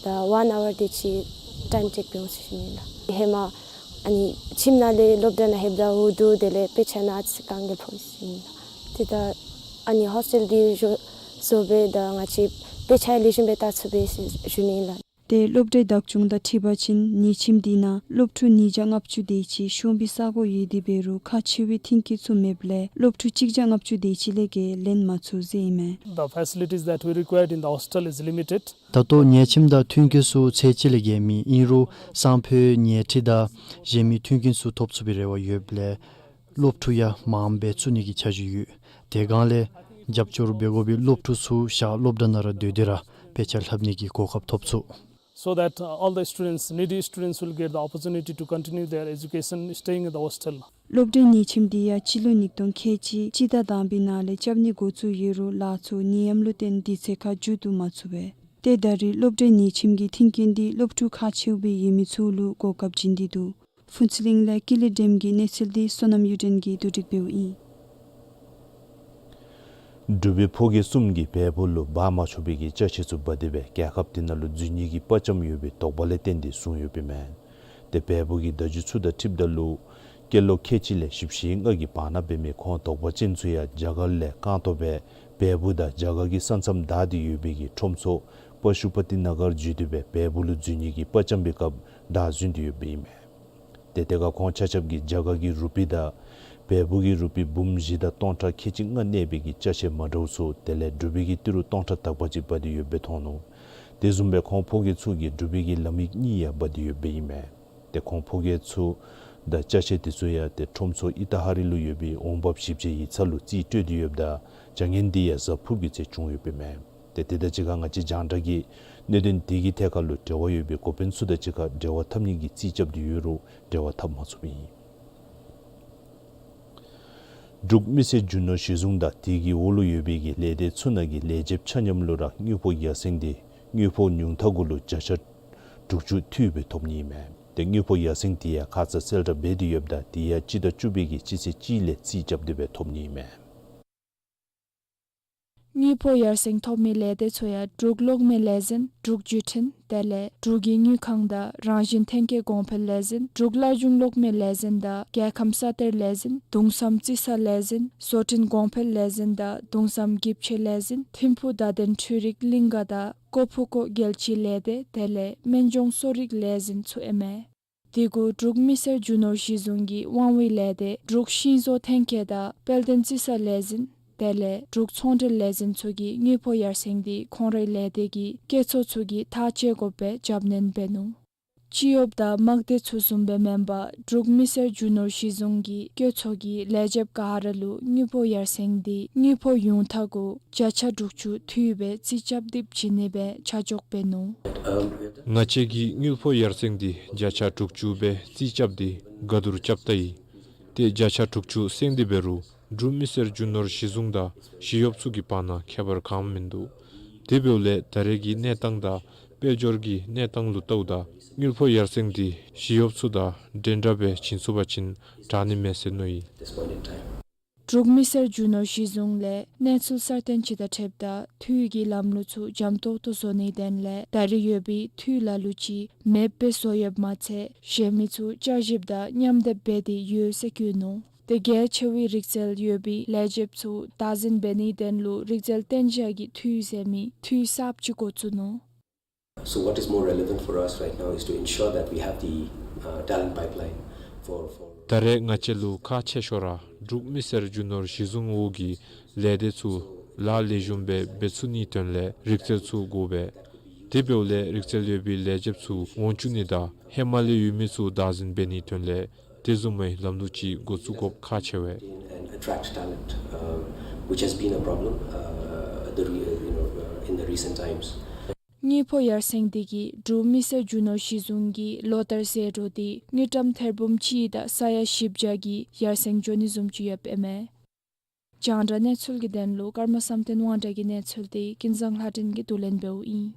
ད་ཝན་ཨ་ཝར་དེ་ཅིག་ཊའིམ་ཊེཀ་འབད་འོང་ཟེར་ཞུ་ནི་ལགས། ཧེ་མ་ཨ་ནི་ཁྱིམ་ནང་ལས་སློབ་གྲྭ་ནང་ལྷོདཔ་ད་འུ་སྡུག་དེ་ལས་དཔེ་ཆ་ནང་ཨ་ཙི་དཀའ་ངལ་ཕོག་ཟེར་ཞུ་ནི་ལགས། ཏེ་ད་ཨ་ནི་ཧོསི་ཊེལ་འདི་བཟོ་བཟོ་སྦེ་ད་ང་བཅས་དཔེ་ཆ་ལེགས་ཤོམ་སྦེ་ལྟ་ཚུགས་པས་ཟེར་ཞུ་ནི་ལགས། ཏེ་སློབ་གྲྭའི་བདག་སྐྱོང་དང་འཁྲིལ་བ་ཅིན་ཉལ་ཁྱིམ་འདི་ནང་སློབ་ཕྲུག་ཉིས་བརྒྱ་ལྔ་བཅུ་དེ་ཅིག་ཤོང་པའི་ས་གོ་ཡོད་དེ་འབད་རུང་ཁག་ཆེ་བའི་མཐུན་རྐྱེན་ཚུ་མེདཔ་ལས་སློབ་ཕྲུག་གཅིག་བརྒྱ་ལྔ་བཅུ་དེ་ཅིག་ལས་བརྒལ་ལེན་མ་ཚུགས་ཟེར་ཨིན་མས། The facilities that we required in the hostel is limited. ད་ལྟོ་ཉལ་ཁྱིམ་དང་མཐུན་རྐྱེན་ཚུ་ཚད་ཅིག་ལས་བརྒལ་མེད། ཨིན་རུང་སང་ཕོད་ཉལ་ཁྲི་དང་གཞན་མི་མཐུན་རྐྱེན་ཚུ་ཐོབ་ཚུགས་པའི་རེ་བ་ཡོདཔ་ལས་སློབ་ཕྲུག་ཡང་མངམ་སྦེ་བཙུགས་ནི་གི་འཆར་གཞི་ཡོད། དེ་སྒང་ལས་རྒྱབ་སྐྱོར་འབད་དགོ་པའི་སློབ་ཕྲུག་ཚུ་ཤར་སློབ་གྲྭ་ནང་ར་སྡོད་དེ་ར་དཔེ་ཆ་ལྷབ་ནི་གི་གོ་སྐབས་ཐོབ་ཚུགས། So that, uh, all the students, needy students will get the opportunity to continue their education staying in the hostel. སློབ་གྲྭའི་ཉལ་ཁྱིམ་འདི་ཡང་སྤྱི་ལོ་ཉིས་སྟོང་ཁལ་གཅིག་སྤྱི་ཟླ་དང་པའི་ནང་ལས་རྐྱབ་ནི་འགོ་བཙུགས་ཡོད་རུང་ལཱ་ཚུ་ནད་ཡམས་ལུ་བརྟེན་དུས་ཚོད་ཁར་མཇུག་བསྡུ་མ་ཚུགས་པས། ཏེ་ད་རེས་སློབ་གྲྭའི་ཉལ་ཁྱིམ་གྱི་མཐུན་རྐྱེན་འདི་སློབ་ཕྲུག་ཁག་ཆེཝ་སྦེ་ཡོད་མི་ཚུ་ལུ་གོ་སྐབས་བྱིན་ཏེ་འདུག། ཕུན་ཚོགས་གླིང་ལས་ཀུན་ལེགས་སྒྲོལམ་གྱི་གནས་ཚུལ་འདི་བསོད་ནམས་གཡུ་སྒྲོན་གྱིས་བསྡུ་སྒྲིག་འབདཝ་ཨིན། འབྲུག་པའི་ཕོ་སྐྱེས་གསུམ་གྱིས་བལ་པོ་ལུ་འབག་མ་ཆོག་པའི་གི་ཅ་ཆས་ཚུ་འབག་སྟེ་སྦེ་རྒྱལ་ཁབ་དེ་ནང་ལུ་འཛུལ་ནི་གི་དཔའ་བཅམ་ཡོད་པའི་དོགས་པ་ལས་བརྟེན་ཏེ་བཟུང་ཡོདཔ་ཨིན་མས། ཏེ་བལ་པོ་གི་བརྡ་བརྒྱུད་ཚུ་དང་འཁྲིལཝ་ད་ལུ་སྐྱེས་ལོ་ཁལ་གཅིག་ལས་བཞི་བཅུ་ཞེ་ལྔ་གི་བར་ན་འབད་མི་ཁོང་དོགས་པ་ཅན་ཚུ་ཡང་རྒྱ་གར་ལས་རྐང་སྟོང་སྦེ་བལ་པོ་དང་རྒྱ་གར་གྱི་ས་མཚམས་བདའ་སྟེ་ཡོད་པའི་གི་ཁྲོམ་ཚོགས་པ་ཤུ་པ་ཏི་ན་གར་བརྒྱུད་དེ་སྦེ་བལ་པོ་ལུ་འཛུལ་ནི་གི་དཔའ་བཅམ་པའི་སྐབས་བདའ་འཛིན་ཏེ་ཡོདཔ་ཨིན་མས། ཏེ་དེ་ཁར་ཁོང་ཆ་ཁྱབ་ཀྱིས་རྒྱ་གར་གྱི་རུ་པི་དང་བལ་པོ་གི་རུ་པི་འབུམ་བཞི་དང་སྟོང་ཕྲག་ཁལ་གཅིག་ལྔ་གནས་པའི་གི་ཅ་ཆས་མ་འདྲཝ་ཚུ་དེ་ལས་འབྲུག་པའི་གི་ཏི་རུ་སྟོང་ཕྲག་དག་པ་ཅིག་འབག་སྟེ་ཡོདཔ་སྦེ་མཐོང་ནུག། དེ་བཟུམ་སྦེ་ཁོང་ཕོ་སྐྱེས་ཚུ་གིས་འབྲུག་པའི་གི་ལམ་ཡིག་གཉིས་ཡང་འབག་སྟེ་ཡོདཔ་ཨིན་མས། ཏེ་ཁོང་ཕོ་སྐྱེས་ཚུ་དང་ཅ་ཆས་དེ་ཚུ་ཡང་ཏེ་ཁྲོམ་ཚོགས་ཨི་ཏ་ཧ་རི་ལུ་ཡོད་པའི་འོང་འབབ་ཞིབ་དཔྱད་ཡིག་ཚང་ལུ་རྩིས་སྤྲོད་དེ་ཡོདཔ་ད་བྱ་ངན་འདི་ཡང་གཟབ་ཕུབ་ཀྱི་ཚད་བྱུང་ཡོདཔ་ཨིན་མས། ཏེ་དེ་དང་གཅིག་ཁར་ང་བཅས་རྒྱང་བསྒྲགས་ཀྱིས་གནད་དོན་དེ་གི་ཐད་ཁར་ལུ་འབྲེལ་བ་ཡོད་པའི་འགོ་དཔོན་ཚུ་དང་གཅིག་ཁར་འབྲེལ་བ་འཐབ་ནི་གི་རྩིས་རྐྱབ་སྟེ་ཡོད་རུང་འབྲེལ་བ་འཐབ་མ་ཚུགསཔ་ཨིན། འབྲུག་མི་སེར་རྒྱུ་ནོར་གཞི་བཟུང་དང་དེ་གི་འོག་ལུ་ཡོད་པའི་གི་ལས་སྡེ་ཚུ་ནང་གི་ལས་བྱེདཔ་ཆ་མཉམ་ལུ་ར་དངུལ་ཕོགས་ཡར་སེང་འདི་དངུལ་ཕོགས་ཉུང་མཐའ་གུ་ལུ་བརྒྱ་ཆ་དྲུག་ཅུ་མཐུད་སྦེ་ཐོབ་ནི་ཨིན་མས། ཏེ་དངུལ་ཕོགས་ཡར་སེང་དེ་ཡང་ཁ་ཙ་གསལ་བསྒྲགས་འབད་དེ་ཡོདཔ་ད་དེ་ཡང་སྤྱི་ཟླ་བཅུ་པའི་གི་སྤྱི་ཚེས་གཅིག་ལས་རྩིས་རྐྱབ་སྟེ་སྦེ་ཐོབ་ནི་ཨིན་མས། དངུལ་ཕོགས་ཡར་སེང་ཐོབ་མི་ལས་སྡེ་ཚུ་ཡང་འབྲུག་གློག་མེ་ལས་འཛིན་འབྲུག་བརྒྱུད་འཕྲིན་དེ་ལས་འབྲུག་གི་དངུལ་ཁང་དང་རང་བཞིན་ཐོན་སྐྱེད་གོང་འཕེལ་ལས་འཛིན་འབྲུག་སླར་འབྱུང་གློག་མེ་ལས་འཛིན་དང་རྒྱལ་ཁམས་ས་གཏེར་ལས་འཛིན་གདུང་བསམ་རྩི་ས་ལས་འཛིན་བཟོ་སྐྲུན་གོང་འཕེལ་ལས་འཛིན་དང་གདུང་བསམ་འགྱིབ་ཆས་ལས་འཛིན་ཐིམ་ཕུག་བརྡ་དོན་འཕྲུལ་རིག་གླིང་ག་དང་ཀོ་ཕུ་ཀོ་རྒྱལ་སྤྱིའི་ལས་སྡེ་དེ་ལས་སྨན་ལྗོངས་གསོ་རིག་ལས་འཛིན་ཚུ་ཨིན་མས། དེ་གུ་འབྲུག་མི་སེར་རྒྱུ་ནོར་གཞི་བཟུང་གི་དབང་བའི་ལས་སྡེ་འབྲུག་ཤིང་བཟོ་ཐོན་སྐྱེད་དང་དཔལ་ལྡན་རྩི་ས་ལས་འཛིན་དེ་ལས་འབྲུག་ཚོང་འབྲེལ་ལས་འཛིན་ཚུ་གིས་དངུལ་ཕོགས་ཡར་སེང་འདི་ཁོང་རའི་ལས་སྡེ་གི་སྐྱེད་ཚོ་ཚུ་གིས་ཐག་བཅད་དགོ་པའི་རྒྱབ་སྣོན་འབད་ནུག། སྤྱི་གཡོགཔ་དང་དམག་སྡེ་ཚུ་བཟུམ་སྦེ་མེན་པར་འབྲུག་མི་སེར་རྒྱུ་ནོར་གཞི་བཟུང་གི་བཀོད་ཚོགས་ཀྱི་ལས་བྱེདཔ་ག་ར་ལུ་དངུལ་ཕོགས་ཡར་སེང་འདི་དངུལ་ཕོགས་ཡོངས་ཐག་གུ་བརྒྱ་ཆ་དྲུག་ཅུ་འཐུས་སྦེ་རྩིས་རྐྱབ་སྟེ་བྱིན་ནི་སྦེ་ཆ་འཇོག་འབད་ནུག། ང་བཅས་ཀྱིས་དངུལ་ཕོགས་ཡར་སེང་འདི་བརྒྱ་ཆ་དྲུག་ཅུ་སྦེ་རྩིས་རྐྱབ་སྟེ་ག་བསྡུར་རྐྱབ་ད་ཡི། ཏེ་བརྒྱ་ཆ་དྲུག་ཅུ་སེང་འདི་འབད་རུང་འབྲུག་མི་སེར་རྒྱུ་ནོར་གཞི་བཟུང་དང་ཞི་གཡོགཔ་ཚུ་གི་བར་ན་ཁྱད་པར་གང་མིན་འདུག། དེ་འབདཝ་ལས་ད་རེས་ཀྱི་གནས་སྟངས་དང་དཔལ་འབྱོར་གྱི་གནས་སྟངས་ལུ་བལྟཝ་ད་དངུལ་ཕོགས་ཡར་སེང་འདི་ཞི་གཡོགཔ་ཚུ་དང་འདྲན་འདྲ་སྦེ་བྱིན་ཚུགས་པ་ཅིན་དྲག་ནི་མས་ཟེར་མནོ་ཡི། འབྲུག་མི་སེར་རྒྱུ་ནོར་གཞི་བཟུང་ལས་གནས་ཚུལ་གསར་བཏོན་ཅིག་དང་འཁྲིལཝ་ད་འཐུས་ཀྱི་ལམ་ལུགས་ཚུ་འཇམ་ཏོག་ཏོ་བཟོ་ནིའི་དོན་ལས་ད་རེས་ཡོད་པའི་འཐུས་ལ་ལུ་ཅིག་མེདཔ་སྦེ་བཟོ་ཡོདཔ་མ་ཚད་གཞན་མི་ཚུ་བསྐྱར་ཞིབ་དང་མཉམ་སྡེབ་འབད་དེ་ཡོད་ཟེར་བཀོད་ནུག། ཏེ་གལ་ཆེ་བའི་རིག་རྩལ་ཡོད་པའི་ལས་བྱེདཔ་ཚུ་བདག་འཛིན་འབད་ནིའི་དོན་ལུ་རིག་རྩལ་རྟེན་གཞི་གི་འཐུས་ཟེར་མི་འཐུས་གསརཔ་ཅིག་འགོ་བཙུགས་ནུག། So what is more relevant for us right now is to ensure that we have the, uh, talent pipeline for, for ད་རེས་ང་བཅས་ལུ་ཁག་ཆེ་ཤོས་ར་འབྲུག་མི་སེར་རྒྱུ་ནོར་གཞི་བཟུང་འོག་གི་ལས་སྡེ་ཚུ་ལཱ་ལེགས་ཤོམ་སྦེ་འབད་ཚུགས་ནིའི་དོན་ལས་རིག་རྩལ་ཚུ་དགོ་པས། དེ་འབདཝ་ལས་རིག་རྩལ་ཡོད་པའི་ལས་བྱེདཔ་ཚུ་འོང་བཅུག་ནི་དང་ཧེ་མ་ལས་ཡོད་མི་ཚུ་བདག་འཛིན་འབད་ནིའི་དོན་ལས་དེ་བཟུམ་མའི་ལམ་ལུགས་ཅིག་འགོ་བཙུགས་དགོཔ་ཁག་ཆེ་བས། And attract talent, uh, which has been a problem, uh, the re-, you know, uh, in the recent times. དངུལ་ཕོགས་ཡར་སེང་འདི་གིས་འབྲུག་མི་སེར་རྒྱུ་ནོར་གཞི་བཟུང་གི་ལོ་ལྟར་ཟད་འགྲོ་འདི་དངུལ་ཀྲམ་ཐེར་འབུམ་གཅིག་དང་ས་ཡ་བཞི་བརྒྱ་གི་ཡར་སེང་འགྱོ་ནི་བཟུམ་ཅིག་ཡོདཔ་ཨིན་མས། རྒྱང་བསྒྲགས་གནས་ཚུལ་གྱི་དོན་ལུ་ཀརྨ་བསམ་གཏན་དབང་གྲགས་ཀྱི་གནས་ཚུལ་འདི་ཀུན་བཟང་ལྷ་སྒྲོན་གྱིས་བསྡུ་ལེན་འབདཝ་ཨིན།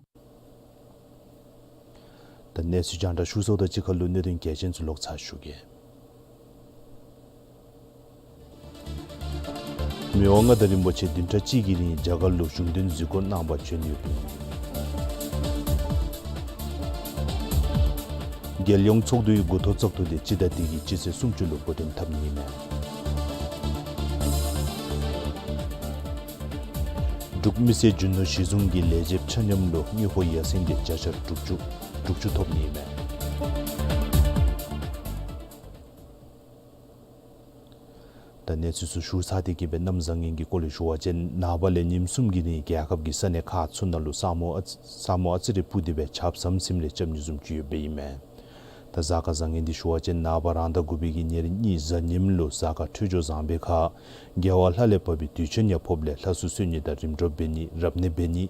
ད་གནས་ཚུལ་རྒྱང་བསྒྲགས་ཞུ་ཚརཝ་དང་གཅིག་ཁར་ལུ་གནད་དོན་གལ་ཆེན་ཚུ་ལོག་ཚར་ཞུ་གེ། མི་དབང་མངའ་བདག་རིན་པོ་ཆེ་བདུན་ཕྲག་གཅིག་གི་རིང་རྒྱ་གར་ལུ་གཞུང་དོན་གཟིགས་སྐོར་གནང་པར་བྱོན་ཡོདཔ་ཨིན། རྒྱལ་ཡོངས་ཚོགས་འདུའི་འགོ་ཐོག་བཙག་འཐུ་དེ་སྤྱི་ཟླ་འདི་གི་སྤྱི་ཚེས་སུམ་ཅུ་ལུ་འགོ་འདྲེན་འཐབ་ནི་ཨིན་མས། འབྲུག་མི་སེར་རྒྱུ་ནོར་གཞི་བཟུང་གི་ལས་བྱེདཔ་ཆ་མཉམ་ལུ་དངུལ་ཕོགས་ཡར་སེང་འདི་བརྒྱ་ཆ་དྲུག་ཅུ་དྲུག་ཅུ་ཐོབ་ནི་ཨིན་མས། ད་གནས་ཚུལ་ཚུ་ཞུ་ཚར་ཏེ་གི་སྦེ་གནམ་བཟང་ངན་གྱི་སྐོར་ལས་ཞུ་བ་ཅིན་ནངས་པ་ལས་ཉིནམ་གསུམ་གྱི་རིང་རྒྱལ་ཁབ་ཀྱི་ས་གནས་ཁག་ཚུ་ནང་ལུ་ས་སྨུག་ཨ་ས་སྨུག་ཨ་ཙི་རེ་སྤུབས་ཏེ་སྦེ་ཆརཔ་ཟམ་ཟིམ་རེ་རྐྱབ་ནི་བཟུམ་ཅིག་ཡོདཔ་ཨིན་མས། ད་གཟའ་སྐར་བཟང་ངན་འདི་ཞུ་བ་ཅིན་ནངས་པ་རང་ཟླ་དགུ་པའི་གི་ཉེར་གཉིས་གཟའ་ཉིམ་ལུ་གཟའ་སྐར་འཕྲོད་སྦྱོར་བཟང་པའི་ཁར་རྒྱལ་བ་ལྷ་ལས་བབས་པའི་དུས་ཆེན་ཡང་ཕོགཔ་ལས་ལྷ་སྲུང་གསོལ་ནི་དང་རིམ་གྲོ་འབད་ནི་རབ་གནས་འབད་ནི་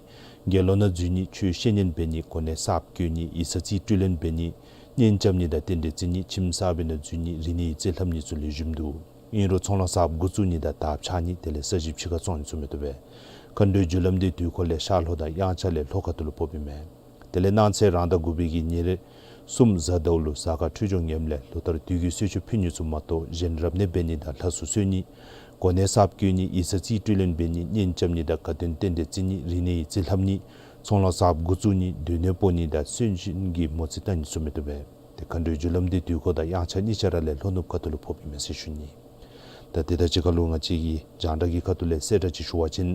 དགེ་སློང་ནང་འཛུལ་ནི་ཆོས་བཤད་ཉན་འབད་ནི་གོ་གནས་གསརཔ་བསྐོ་ནི་ཡིག་ཚང་རྩིས་སྤྲོད་ལེན་འབད་ནི་གཉེན་རྐྱབ་ནི་དང་རྟེན་འབྲེལ་བརྩི་ནི་ཁྱིམ་གསར་པའི་ནང་འཛུལ་ནི་རིག་གནས་ཡིག་རྩིས་ལྷབ་ནི་ཚུ་ལེགས་ཤོམ་འདུག། ཨིན་རུང་ཚོང་ལཱ་གསརཔ་འགོ་བཙུགས་ནི་དང་དར་འཕྱར་ནི་དེ་ལས་ས་ཞིང་ཕྱི་ཁར་བཙོང་ནི་ཚུ་མི་བཏུབ་པས། མཁའ་འགྲོའི་རྒྱུ་ལམ་འདི་དུས་འཁོར་ལས་ཤར་ལྷོ་དང་དབྱངས་འཆར་ལས་ལྷོ་ཁ་ཐུག་ལུ་ཕོགཔ་ཨིན་མས། དེ་ལས་གནངས་ཚེ་རང་ཟླ་དགུ་པའི་གི་ཉེར་གསུམ་གཟའ་ཟླཝ་ལུ་གཟའ་སྐར་འཕྲོད་སྦྱོར་ངནམ་ལས་ལོ་ལྟར་དུས་ཀྱི་གསོལ་མཆོད་ཕུལ་ནི་ཚུ་མ་གཏོགས་གཞན་རབ་གནས་འབད་ནི་དང་ལྷ་སྲུང་གསོལ་ནི་གོ་གནས་གསརཔ་བསྐོ་ནི་ཡིག་ཚང་རྩིས་སྤྲོད་ལེན་འབད་ནི་གཉེན་རྐྱབ་ནི་དང་དགའ་སྟོན་རྟེན་འབྲེལ་བརྩི་ནི་རིག་གནས་ཡིག་རྩིས་ལྷབ་ནི་ཚོང་ལཱ་གསརཔ་འགོ་བཙུགས་ནི་སྡོད་གནས་སྤོ་ནི་དང་གསོན་གཤིན་གྱི་མོ་རྩིས་བལྟ་ནི་ཚུ་མི་བཏུབ་པས། ཏེ་མཁའ་འགྲོའི་རྒྱུ་ལམ་འདི་དུས་འཁོར་དང་དབྱངས་འཆར་གཉིས་ཆ་ར་ལས་ལྷོ་ནུབ་ཁ་ཐུག་ལུ་ཕོགཔ་ཨིན་མས་ཟེར་ཞུ་ནི། ད་དེ་དང་གཅིག་ཁར་ལུ་ང་བཅས་ཀྱི་རྒྱང་བསྒྲགས་ཀྱི་ཁ་ཐུག་ལས་གསལ་བསྒྲགས་ཅིག་ཞུ་བ་ཅིན་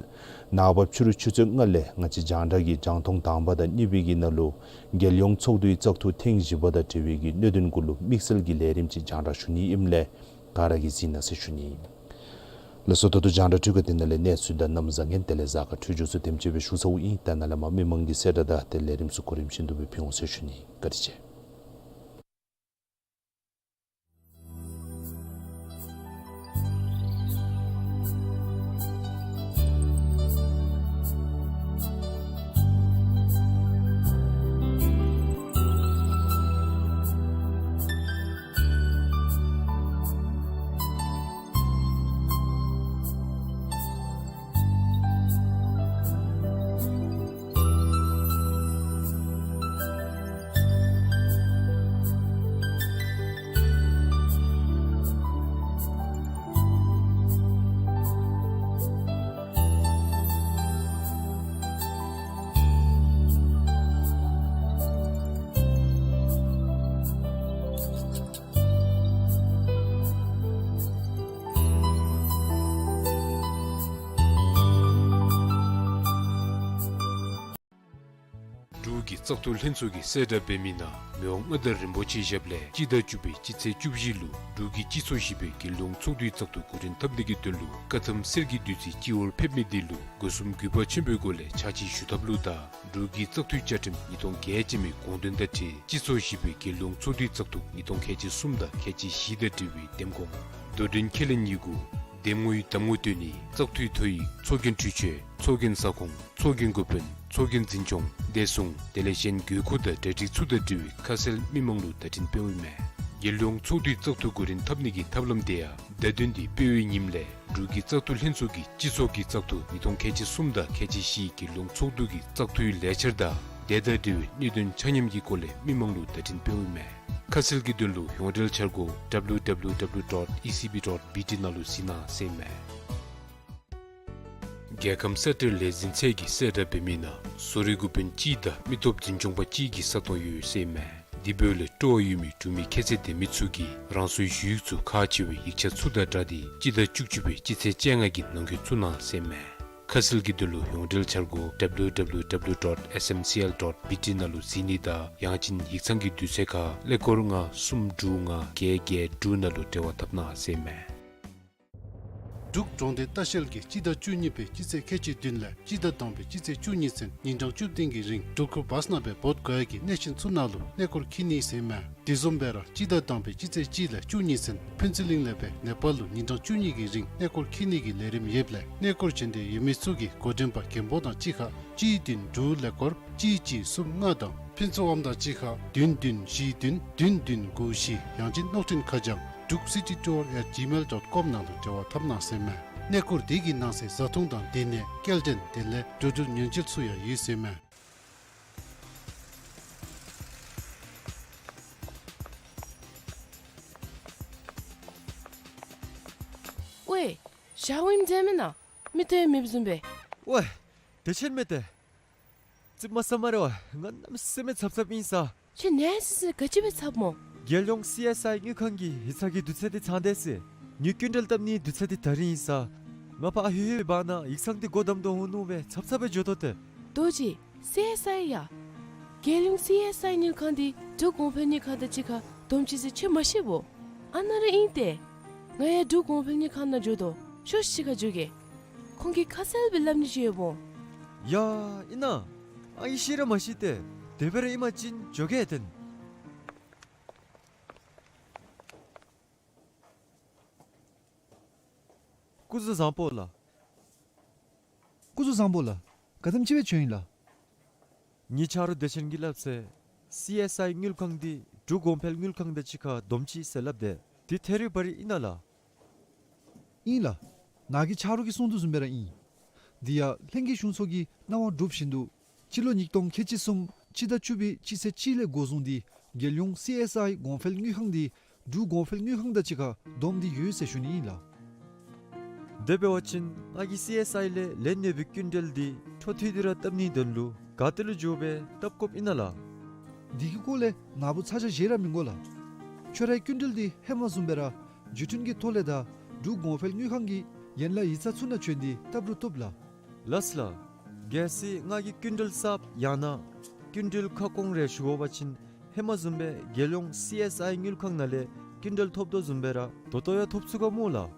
ནངས་པ་ཕྱི་རུ་ཆུ་ཚོད་ལྔ་ལས་ང་བཅས་རྒྱང་བསྒྲགས་ཀྱི་རྒྱང་མཐོང་དང་པ་དང་གཉིས་པའི་གི་ནང་ལུ་རྒྱལ་ཡོངས་ཚོགས་འདུའི་བཙག་འཐུ་ཐེངས་བཞི་པ་དང་འབྲེལ་བའི་གི་གནད་དོན་གུ་ལུ་དམིགས་བསལ་གྱི་ལས་རིམ་ཅིག་རྒྱང་བསྒྲགས་ཞུ་ནི་ཨིནམ་ལས་ག་ར་གིས་གཟིགས་གནང་ཟེར་ཞུ་ནི། ལགས་སོ། ད་ལྟོ་རྒྱང་བསྒྲགས་འཕྲུལ་ཁང་འདི་ནང་ལས་གནས་ཚུལ་དང་གནམ་བཟང་ངན་དེ་ལས་གཟའ་སྐར་འཕྲོད་སྦྱོར་ཚུ་དེམ་ཅིག་སྦེ་ཞུ་ཚརཝ་ཨིན། ད་ནཱ་ལས་མར་མི་མང་གི་གསལ་བསྒྲགས་དང་དེ་ལས་རིམ་ཚུ་གོ་རིམ་བཞིན་དུ་སྦེ་ཕུལ་འོང་ཟེར་ཞུ་ནི། བཀའ་དྲིན་ཆེ། འབྲུག་གི་བཙག་འཐུ་ལྷན་ཚོགས་ཀྱིས་གསལ་བསྒྲགས་འབད་མི་ནང་མི་དབང་མངའ་བདག་རིན་པོ་ཆེའི་ཞབས་ལས་སྤྱི་ཟླ་བཅུ་པའི་སྤྱི་ཚེས་བཅུ་བཞི་ལུ་འབྲུག་གི་སྤྱི་ཚོགས་བཞི་པའི་རྒྱལ་ཡོངས་ཚོགས་འདུའི་བཙག་འཐུ་འགོ་འདྲེན་འཐབ་ནི་གི་དོན་ལུ་བཀའ་ཐམ་གསེར་གྱི་བདུད་རྩི་སྤྱི་བོར་ཕེབས་ནི་དེ་ལུ་སྒོ་གསུམ་གུས་པ་ཆེན་པོའི་སྒོ་ལས་ཕྱག་ཕྱི་ཞུ་ཐབས་ལུ་དང་འབྲུག་གི་བཙག་འཐུའི་བཅའ་ཁྲིམས་ཉིས་སྟོང་བརྒྱད་ཅན་མའི་དགོངས་དོན་དང་འཁྲིལ་སྤྱི་ཚོགས་བཞི་པའི་རྒྱལ་ཡོངས་ཚོགས་འདུའི་བཙག་འཐུ་ཉིས་སྟོང་ཁལ་གཅིག་གསུམ་དང་ཁལ་གཅིག་བཞི་དང་འབྲེལ་བའི་འདེམས་ཁོངས་དོ་འགྲན་ཁས་ལེན་ཡི་གུ། འདེམས་ངོའི་གདམ་ངོ་བསྟུན་ནི། བཙག་འཐུའི་ཐོ་ཡིག། ཚོགས་རྒྱན་འཕྲུལ་ཆས། ཚོགས་རྒྱན་ས་ཁོངས། ཚོགས་རྒྱན་འགོ་དཔོན། ཚོགས་རྒྱན་འཛིན་སྐྱོང་། བདེ་སྲུང་དེ་ལས་གཞན་དགོས་མཁོ་དང་གྲ་སྒྲིག་ཚུ་དང་འབྲེལ་བའི་ཁ་གསལ་མི་མང་ལུ་བརྡ་འཕྲིན་སྤེལཝ་ཨིན་མས། རྒྱལ་ཡོངས་ཚོགས་འདུའི་བཙག་འཐུ་འགོ་འདྲེན་འཐབ་ནི་གི་ཐབས་ལམ་དེ་ཡང་བརྡ་དོན་འདི་སྤེལ་བའི་ཉིནམ་ལས་འབྲུག་གི་བཙག་འཐུ་ལྷན་ཚོགས་ཀྱི་སྤྱི་ཚོགས་ཀྱི་བཙག་འཐུ་ཉིས་སྟོང་ཁལ་གཅིག་གསུམ་དང་ཁལ་གཅིག་བཞི་རྒྱལ་ཡོངས་ཚོགས་འདུ་གི་བཙག་འཐུའི་ལས་འཆར་དང་དེ་དང་འབྲེལ་བའི་གནད་དོན་ཆ་མཉམ་གྱི་སྐོར་ལས་མི་མང་ལུ་བརྡ་འཕྲིན་སྤེལཝ་ཨིན་མས། ཁ་གསལ་གྱི་དོན་ལུ་ཡོངས་འབྲེལ་འཆར་སྒོ་W W W dot E C B dot B T ནང་ལུ་གཟིགས་གནང་ཟེར་ཨིན་མས། རྒྱལ་ཁམས་གསལ་བསྒྲགས་ལས་འཛིན་ཚད་ཀྱིས་གསལ་བསྒྲགས་འབད་མི་ནང་བཟོ་རིག་འགོ་དཔོན་གཅིག་དང་མི་སྟོབས་འཛིན་སྐྱོང་པ་གཅིག་གི་ས་སྟོང་ཡོད་ཟེར་ཨིན་མས། དེ་འབདཝ་ལས་སྤྲོ་བ་ཡོད་མི་འབྲུག་མི་ཁྱད་ཚད་ལྡན་མི་ཚུ་གིས་རང་སོའི་ཞུ་ཡིག་ཚུ་ཁག་ཆེ་བའི་ཡིག་ཆ་ཚུ་དང་སྦྲགས་ཏེ་སྤྱི་ཟླ་བཅུ་གཅིག་པའི་སྤྱི་ཚེས་བཅོ་ལྔ་གི་ནང་འཁོད་བཙུགས་གནང་ཟེར་ཨིན་མས། ཁ་གསལ་གྱི་དོན་ལུ་ཡོངས་འབྲེལ་འཆར་སྒོ་W W W dot S M C L dot B T ནང་ལུ་གཟིགས་ནི་དང་ཡང་ཅིན་ཡིག་ཚང་གི་དུས་ཚོད་ཁར་ཀླད་ཀོར་ལྔ་གསུམ་དྲུག་ལྔ་བརྒྱད་བརྒྱད་དྲུག་ནང་ལུ་འབྲེལ་བ་འཐབ་གནང་ཟེར་ཨིན་མས། འབྲུག་གྲོང་སྡེ་ལྟ་བཤལ་གྱིས་སྤྱི་ཟླ་བཅུ་གཉིས་པའི་སྤྱི་ཚེས་ཁལ་གཅིག་བདུན་ལས་སྤྱི་ཟླ་དང་པའི་སྤྱི་ཚེས་བཅུ་གཉིས་ཚུན་ཉིན་གྲངས་བཅུ་བདུན་གྱི་རིང་འབྲུག་ཁུལ་བཱས་ནང་སྦེ་འབོ་དགོ་ཡ་གི་གནས་ཆེན་ཚུ་ནང་ལུ་གནས་སྐོར་འཁྱིད་ནི་ཟེར་ཨིན་མས། དེ་བཟུམ་སྦེ་ར་སྤྱི་ཟླ་དང་པའི་སྤྱི་ཚེས་གཅིག་ལས་བཅུ་གཉིས་ཚུན་ཕུན་ཚོགས་གླིང་ལས་སྦེ་ནེ་པཱལ་ལུ་ཉིན་གྲངས་བཅུ་གཉིས་ཀྱི་རིང་གནས་སྐོར་འཁྱིད་ནི་གི་ལས་རིམ་ཡོདཔ་ལས་གནས་སྐོར་བྱོན་འདོད་ཡོད་མི་ཚུ་གིས་འགོ་འདྲེན་པ་རྒན་པོ་དང་གཅིག་ཁར་གཅིག་བདུན་དྲུག་ཀླད་ཀོར་གཅིག་གཅིག་གསུམ་ལྔ་དང་ཕུན་ཚོགས་དབང་དང་གཅིག་ཁར་བདུན་བདུན་བཞི་བདུན་བདུན་བདུན་དགུ་བཞི་ཡང་ཅིན་གློག་འཕྲིན་ཁ་བྱང་Druk City Tour at gmail dot com ནང་ལུ་འབྲེལ་བ་འཐབ་གནང་ཟེར་ཨིན་མས། གནས་སྐོར་དེ་གི་ནང་གསེས་བཟའ་འཐུང་དང་སྡོད་གནས་སྐྱེལ་འདྲེན་དེ་ལས་འགྲོ་འགྲུལ་ཉོ་སྒྲུབ་ཚུ་ཡང་ཡོད་ཟེར་ཨིན་མས། ཝའེ། ཞག་འོང་མཛད་མེན་ན། མིག་ཏོ་ཡང་མེདཔ་བཟུམ་སྦེ། ཝའེ། བདེ་ཆེན་མས་ཏེ། ཙིགཔ་མ་ཟ་སྨ་རེ་ཝའེ། ང་གནམ་མེད་ས་མེད་འཚབ་འཚབ་ཨིན་ས། ཁྱོད་ནད་ཡམས་ཟེར་ག་ཅི་སྦེ་འཚབ་སྨོ། རྒྱལ་ཡོངས་སི་ཨེསི་ཨའི་དངུལ་ཁང་གི་ཡིག་ཚང་གི་དུས་ཚོད་འདི་ཚང་སྟེ་ཟེར། ངེའི་སྐྱིན་འགྲུལ་བཏབ་ནིའི་དུས་ཚོད་འདི་ད་རིས་ཨིན་ས། ང་ཕར་ཨ་ཧེ་ཧེ་བར་ན་ཡིག་ཚང་འདི་སྒོ་བསྡམ་དོ་འོང་མནོ་སྦེ་འཚབ་འཚབ་སྦེ་འགྱོ་དོ་ཏེ། རྡོ་རྗེ། སི་ཨེསི་ཨའི་ཡ། རྒྱལ་ཡོངས་སི་ཨེསི་ཨའི་དངུལ་ཁང་འདི་འབྲུག་གོང་འཕེལ་དངུལ་ཁང་དང་གཅིག་ཁར་བསྡོམས་ཅི་ཟེར་ཁྱོད་མ་ཤེས་བོ། ཨ་ནཱ་ར་ཨིན་ཏེ། ང་ཡང་འབྲུག་གོང་འཕེལ་དངུལ་ཁང་ནང་འགྱོ་དོ། ཤོག་ཤིག་ཁར་འགྱོ་གེ། ཁོང་གིས་ཁ་གསལ་སྦེ་སླབ་ནི་ཅིག་ཡོདཔ་འོང་། ཡ་ཨིན་ན། ཨ་ངེ་ཤེས་ར་མ་ཤེས་ཏེ། དེ་སྦེ་ར་ཨིན་པ་ཅིན་འགྱོ་གེ་ཏེ། སྐུ་གཟུགས་བཟང་པོ་ལགས། སྐུ་གཟུགས་བཟང་པོ་ལགས། ག་དེམ་ཅིག་སྦེ་བྱོན་ཡི་ལགས། ངེའི་ཆ་རོགས་བདེ་ཆེན་གྱིས་སླབ་ཚེ་སི་ཨེསི་ཨའི་དངུལ་ཁང་འདི་འབྲུག་གོང་འཕེལ་དངུལ་ཁང་དང་གཅིག་ཁར་བསྡོམས་ཅི་ཟེར་སླབ་དེས། འདི་ཐད་རི་བ་རི་ཨིན་ན་ལགས། ཨིན་ལགས། ནཱ་གི་ཆ་རོགས་ཀྱིས་གསུངས་དོ་བཟུམ་སྦེ་ར་ཨིན། འདི་ཡང་ལྷན་རྒྱས་གཞུང་ཚོགས་ཀྱི་གནང་བ་གྲུབ་བཞིན་དུ་སྤྱི་ལོ་ཉིས་སྟོང་ཁལ་གཅིག་གསུམ་སྤྱི་ཟླ་བཅུ་པའི་སྤྱི་ཚེས་གཅིག་ལས་འགོ་བཟུང་སྟེ་རྒྱལ་ཡོངས་སི་ཨེསི་ཨའི་གོང་འཕེལ་དངུལ་ཁང་འདི་འབྲུག་གོང་འཕེལ་དངུལ་ཁང་དང་གཅིག་ཁར་བསྡོམས་ཏེ་ཡོད་ཟེར་ཞུ་ནི་ཨིན་ལགས། དེ་འབད་བ་ཅིན་ང་གིས་སི་ཨེསི་ཨའི་ལས་ལེན་ནི་ཡོད་པའི་སྐྱིན་འགྲུལ་འདི་འཕྲོ་མཐུད་དེ་ར་བཏབ་ནིའི་དོན་ལུ་ག་ཏེ་ལུ་འགྱོ་སྦེ་བཏབ་དགོཔ་ཨིན་ན་ལགས། འདི་གི་སྐོར་ལས་ནཱ་བུ་ཚ་གྱང་བཞེས་ར་མི་དགོ་ལགས། ཁྱོད་རའི་སྐྱིན་འགྲུལ་འདི་ཧེ་མ་བཟུམ་སྦེ་ར་བརྒྱུད་འཕྲིན་གྱི་ཐོག་ལས་དང་འབྲུག་གོང་འཕེལ་དངུལ་ཁང་གི་ཡན་ལག་ཡིག་ཚང་ཚུ་ནང་བྱོན་ཏེ་བཏབ་རུང་བཏུབ་ལགས། ལགས་ལགས། གལ་སྲིད་ང་གིས་སྐྱིན་འགྲུལ་གསརཔ་ཡང་ན་སྐྱིན་འགྲུལ་ཁ་སྐོང་རེ་ཞུ་དགོ་པ་ཅིན་ཧེ་མ་བཟུམ་སྦེ་རྒྱལ་ཡོངས་སི་ཨེསི་ཨའི་དངུལ་ཁང་ནང་ལས་སྐྱིན་འགྲུལ་ཐོབ་དོ་བཟུམ་སྦེ་ར་ད་ལྟོ་ཡང་ཐོབ་ཚུགས་ག་སྨོ་ལགས།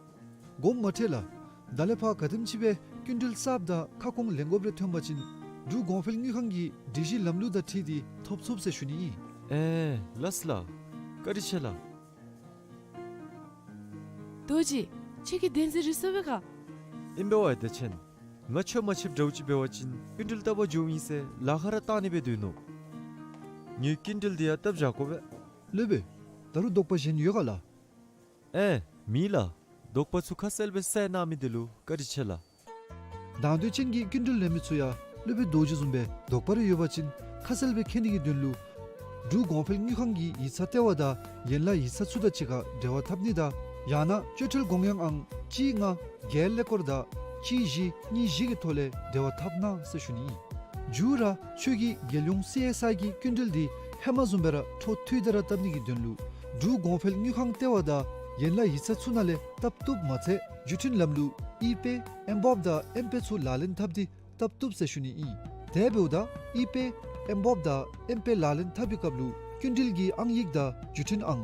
དགོངསམ་མ་ཁྲེལ་ལགས། ད་ལས་ཕར་ག་དེམ་ཅིག་སྦེ་སྐྱིན་འགྲུལ་གསརཔ་དང་ཁ་སྐོང་ལེན་དགོཔ་རེ་ཐོན་པ་ཅིན་འབྲུག་གོང་འཕེལ་དངུལ་ཁང་གི་སྒྲིག་གཞི་ལམ་ལུགས་དང་འཁྲིལ་ཏེ་ཐོབ་ཚུགས་ཟེར་ཞུ་ནི་ཨིན། ཨེ་ལགས་ལགས། བཀའ་དྲིན་ཆེ་ལགས། རྡོ་རྗེ། ཁྱོད་ཀྱིས་བདེན་འཛིན་རེ་སོང་པས་ག། ཨིན་པས་ཝའེ་བདེ་ཆེན། ང་ཁྱོད་མ་ཕྱདཔ་འདྲཝ་ཅིག་འབད་བ་ཅིན་སྐྱིན་འགྲུལ་བཏབ་པར་འགྱོཝ་ཨིན་ཟེར་ལཱ་ཁག་ར་བཏང་ནི་སྦེ་སྡོད་ནུག། ངེའི་སྐྱིན་འགྲུལ་འདི་ཡང་བཏབ་བཞག་དགོ་པས། སློབ་དཔོན། ད་རུང་དོགས་པ་གཞན་ཡོད་ག་ལགས། ཨེ་མེད་ལགས། དོགས་པ་ཚུ་ཁ་གསལ་སྦེ་བསལ་གནང་མི་འདི་ལུ་བཀའ་དྲིན་ཆེ་ལགས། དང་འདོད་ཅན་གྱི་སྐྱིན་འགྲུལ་ལེན་མི་ཚུ་ཡང་སློབ་དཔོན་རྡོ་རྗེ་བཟུམ་སྦེ་དོགས་པ་རེ་ཡོད་པ་ཅིན་ཁ་གསལ་སྦེ་མཁྱེན་ནི་གི་དོན་ལུ་འབྲུག་གོང་འཕེལ་དངུལ་ཁང་གི་ཡིག་ཚང་ལྟེ་བ་དང་ཡན་ལག་ཡིག་ཚང་ཚུ་དང་གཅིག་ཁར་འབྲེལ་བ་འཐབ་ནི་དང་ཡང་ན་སྤྱོད་ཁྲལ་དགོངས་ཡངས་ཨང་གཅིག་ལྔ་བརྒྱད་ཀླད་ཀོར་དང་གཅིག་བཞི་གཉིས་བཞི་གི་ཐོག་ལས་འབྲེལ་བ་འཐབ་གནང་ཟེར་ཞུ་ནི་ཨིན། མཇུག་ར་ཁྱོད་ཀྱིས་རྒྱལ་ཡོངས་སི་ཨེསི་ཨའི་གི་སྐྱིན་འགྲུལ་འདི་ཧེ་མ་བཟུམ་སྦེ་ར་འཕྲོ་མཐུད་དེ་ར་བཏབ་ནི་གི་དོན་ལུ་འབྲུག་གོང་འཕེལ་དངུལ་ཁང་ལྟེ་བ་དང་ཡན་ལག་ཡིག་ཚང་ཚུ་ནང་ལས་བཏབ་བཏུབ་མ་ཚད་བརྒྱུད་འཕྲིན་ལམ་ལུགས་ཨི་པེ་ཨེམ་བོབ་དང་ཨེམ་པེ་ཚུ་ལག་ལེན་འཐབ་སྟེ་བཏབ་བཏུབ་ཟེར་ཞུ་ནི་ཨིན། དེ་འབདཝ་ད་ཨི་པེ་ ཨེམ་བོབ་དང་ཨེམ་པེ་ལག་ལེན་འཐབ་པའི་སྐབས་ལུ་སྐྱིན་འགྲུལ་གྱི་ཨང་ཡིག་དང་བརྒྱུད་འཕྲིན་ཨང་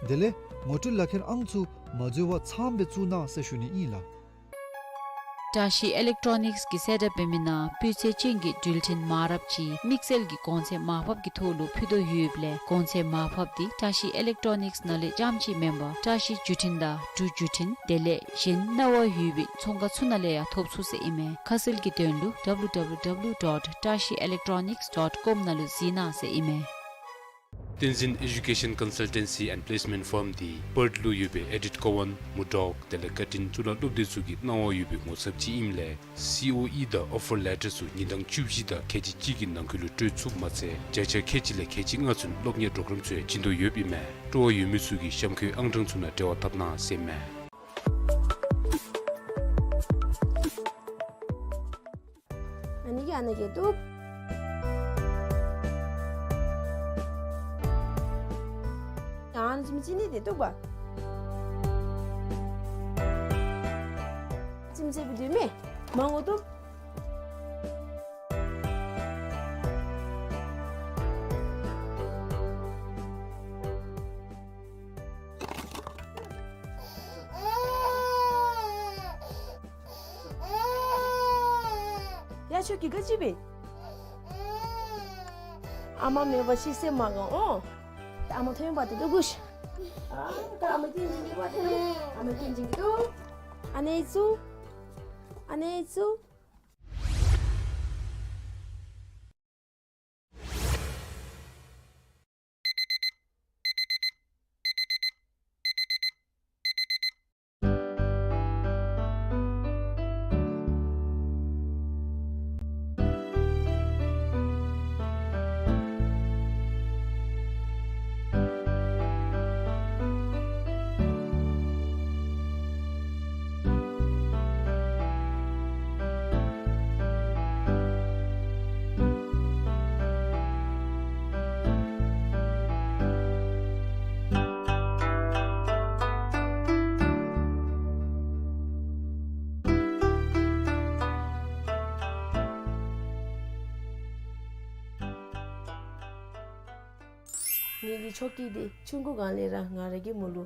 དེ་ལས་ངོ་སྤྲོད་ལག་ཁྱེར་ཨང་ཚུ་མ་འཛོལ་བར་ཚངམ་སྦེ་བཙུགས་གནང་ཟེར་ཞུ་ནི་ཨིན་ལགས། བཀྲ་ཤིས་ཨི་ལེག་ཊོ་ནིགསི་གི་སེཊ་ཨཔ་འབད་མི་ནང་སྤུས་ཚད་ཅན་གྱི་འགྲུལ་འཕྲིན་མ་འདྲཝ་ཅིག་དམིགས་བསལ་གྱི་གོང་ཚད་མར་ཕབ་ཀྱི་ཐོག་ལུ་ཕུལ་དོ་ཡོདཔ་ལས་གོང་ཚད་མར་ཕབ་འདི་བཀྲ་ཤིས་ཨི་ལེག་ཊོ་ནིགསི་ནང་ལས་རྐྱངམ་ཅིག་མེན་པར་བཀྲ་ཤིས་བརྒྱུད་འཕྲིན་དང་འབྲུག་བརྒྱུད་འཕྲིན་དེ་ལས་གཞན་གནང་བ་ཡོད་པའི་ཚོང་ཁང་ཚུ་ནང་ལས་ཡང་ཐོབ་ཚུགས་ཟེར་ཨིན་མས། ཁ་གསལ་གྱི་དོན་ལུ་ཌབ་ལུ་ཌབ་ལུ་ཌབ་ལུ་ཌོཊ་བཀྲ་ཤིས་ཨི་ལེག་ཊོ་ནིགསི་ཌོཊ་ཀོམ་ནང་ལུ་གཟིགས་གནང་ཟེར་ཨིན་མས། བསྟན་འཛིན་ཨེ་ཇུ་ཀེ་ཤཱན་ཀོན་སཱལ་ཊེན་སི་ཨེནཌ་པི་ལེསི་མེནཊ་ཕརམ་འདི་པརཐ་ལུ་ཡོད་པའི་ཨེ་ཌིཐ་ཀོ་ཝཱན་མུར་ཌོག་དེ་ལས་ཀར་ཊིན་གཙུག་ལག་སློབ་སྡེ་ཚུ་གིས་གནང་བ་ཡོད་པའི་ངོ་ཚབ་ཅིག་ཨིནམ་ལས་སི་ཨོ་ཨི་དང་ཨོ་ཕར་ལེ་ཊར་ཚུ་ཉིན་གྲངས་བཅུ་བཞི་དང་ཁལ་གཅིག་གཅིག་གི་ནང་འཁོད་ལུ་སྤྲོད་ཚུགསཔ་མ་ཚད་བརྒྱ་ཆ་ཁལ་གཅིག་ལས་ཁལ་གཅིག་ལྔ་ཚུན་སློབ་གཉེར་གྲོགས་རམ་ཚུ་ཡང་བྱིན་དོ་ཡོདཔ་ཨིན་མས། སྤྲོ་བ་ཡོད་མི་ཚུ་གིས་གཤམ་འཁོད་ཨང་གྲངས་ཚུ་ནང་འབྲེལ་བ་འཐབ་གནང་ཟེར་ཨིན་མས། ཨ་ནི་གི་ཨ་ནི་གི་ཏོ། ཡང་ཙིམ་ཅི་ནི་དེ་ཏོ་བ། ཙིམ་ཙེ་བི་དུ་མེ། མང་ངོ་ཏོ། ཡ་ཆོ་གི་ག་ཅི་བེ། ཨ་མ་མེད་པ་ཤི་སེམས་མ་དགའ་འོ། ཨ་མ་ཐོན་པ་དེ་ཏོ་གུ་ཤ། ཨ་ཨ་མ་ཏིང་ཅིང་གི་བ་དེ་ཏོ། ཨ་མ་ཏིང་ཅིང་གི་ཏོ། ཨ་ནེ་ཚུ། ཨ་ནེ་ཚུ། ངེ་གི་ཆོ་གི་འདི་ཆུང་ཀུ་སྒང་ལས་ར་ང་ར་གིས་མོ་ལུ་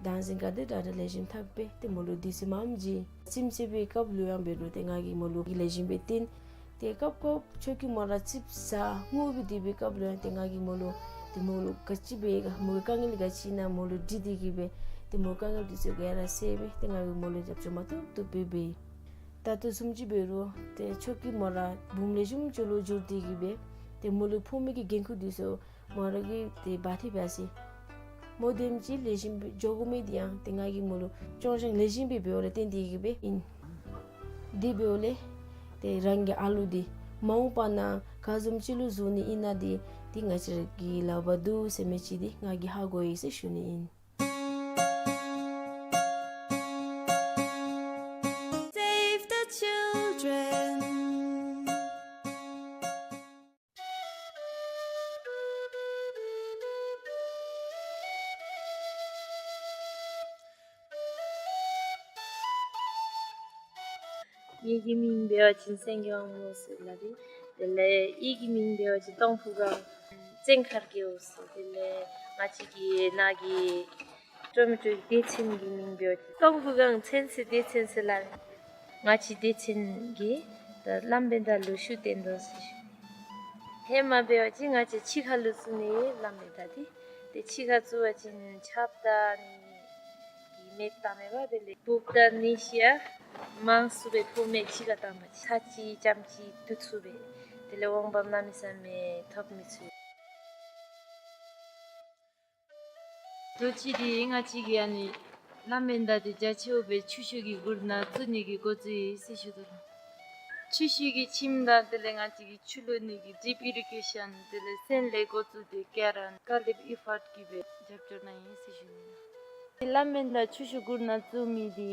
ཌན་སིང་ག་དེ་དྲག་དྲག་ལེགས་ཤོམ་འཐབ་སྦེ་ཏེ་མོ་ལུ་དུས་ཚོད་མངམ་ཅིག་ཙིམ་ཙེ་བི་སྐབས་ལུ་ཡང་འབད་རུང་ཏེ་ང་གིས་མོ་ལུ་ལེགས་ཤོམ་སྦེ་སྟོན། ཏེ་སྐབས་སྐབས་ཆོ་གི་མོ་ར་ཙིགཔ་ཟ་ངུ་སྦེ་སྡོད་པའི་སྐབས་ལུ་ཡང་ཏེ་ང་གིས་མོ་ལུ་ཏེ་མོ་ལུ་ག་ཅི་འབད་ག་མོ་གི་དཀའ་ངལ་ག་ཅི་ཨིན་ན་མོ་ལུ་དྲི་སྟེ་གིས་སྦེ་ཏེ་མོ་དཀའ་ངལ་དེ་ཚུ་ག་ར་སེལ་སྦེ་ཏེ་ང་གིས་མོ་ལུ་རྒྱབ་སྐྱོར་མ་བཏུབ་བཏུབ་སྦེ་འབད། ད་ལྟོ་བཟུམ་ཅིག་འབད་རུང་ཏེ་ཆོ་གི་མོ་ར་བུམོ་ལེགས་ཤོམ་ཅིག་ལུ་འགྱུར་ཏེ་གིས་སྦེ་ཏེ་མོ་ལུ་ཕོག་མི་གི་འགན་ཁུར་དེ་ཚུ་མོ་ར་གིས་ཏེ་འབག་སྟེ་འབད་ཡི། མོ་དེམ་ཅིག་ལེགས་ཤོམ་སྦེ་འགྱོ་དགོ་མི་དེ་ཡང་ཏེ་ང་གིས་མོ་ལུ་སྐྱོང་བཞག་ལེགས་ཤོམ་སྦེ་འབདཝ་ལས་བརྟེན་ཏེ་གིས་སྦེ་ཨིན། དེ་འབདཝ་ལས་ཏེ་རང་གི་ཨ་ལུ་དེ་མ་འོངས་པ་ནང་ག་བཟུམ་ཅིག་ལུ་བཟོ་ནི་ཨིན་ན་དེ་ཏེ་ང་བཅས་ར་གི་ལག་པར་འདུག་ཟེར་མི་ཅིག་དེ་ང་གིས་ཧ་གོ་ཡི་ཟེར་ཞུ་ནི་ཨིན། Save the children. ངེ་གི་མིང་འབད་བ་ཅིན་སེང་གེ་དབང་མོ་ཟེར་སླབ་ཨིན། དེ་ལས་གཡུས་ཀྱི་མིང་འབད་བ་ཅིན་སྟོང་ཕུ་སྒང་བཙན་མཁར་རྒེད་འོག་ཟེར། དེ་ལས་ང་བཅས་ཀྱི་ནང་གི་སྤྲོ་མི་སྤྲོ་གི་སྡེ་ཚན་གྱི་མིང་འབད་བ་ཅིན་སྟོང་ཕུ་སྒང་ཚན་རྩལ་སྡེ་ཚན་ཟེར་སླབ་ཨིན། ང་བཅས་སྡེ་ཚན་གྱིས་ད་བླམ་བན་དྷ་ལུ་ཤུགས་བཏོན་དོ་ཟེར་ཞུ། ཧེ་མ་འབད་བ་ཅིན་ང་བཅས་ཕྱི་ཁ་ལུ་བཙུགས་ནི་བླམ་བན་དྷ་དེ། ཏེ་ཕྱི་ཁར་བཙུགས་པ་ཅིན་ཆརཔ་དང་ནི་གི་མེདཔ་བཏང་མས་པ། དེ་ལས་འབུཔ་དང་ནད་གཞི་ཡང་མང་སུ་སྦེ་ཕོག་མས། ཕྱི་ཁར་བཏང་པ་ཅིན་ཚར་གཅིག་རྐྱངམ་གཅིག་བསྡུ་ཚུགས་པས། དེ་ལས་འོང་འབབ་གནམ་མེད་ས་མེད་ཐོབ་མི་ཚུགས། ལོ་གཅིག་དེ་ང་བཅས་ཀྱིས་ཨ་ནི་བླམ་བན་དྷ་དེ་རྒྱ་ཆེཝ་སྦེ་ཆུ་ཤོག་གི་གུར་ནང་བཙུགས་ནི་གི་འགོ་བཙུགས་ཡི་ཟེར་ཞུ་དོ་ལགས། ཆུ་ཤོག་གི་ཁྱིམ་དང་དེ་ལས་ང་བཅས་ཀྱི་ཆུ་བླུག་ནི་གི་ཌིརིཔ་ཨི་རི་གེ་ཤཱན་དེ་ལས་སོན་ལས་འགོ་བཙུགས་ཏེ་ཀེ་ར་ཀར་ལེབ་ཨི་ཕཱཊ་ཀྱིས་སྦེ་རྒྱབ་སྐྱོར་གནང་ཡི་ཟེར་ཞུ་ནི་ལགས། དེ་བླམ་བན་དྷ་ཆུ་ཤོག་གུར་ནང་བཙུགས་མི་དེ་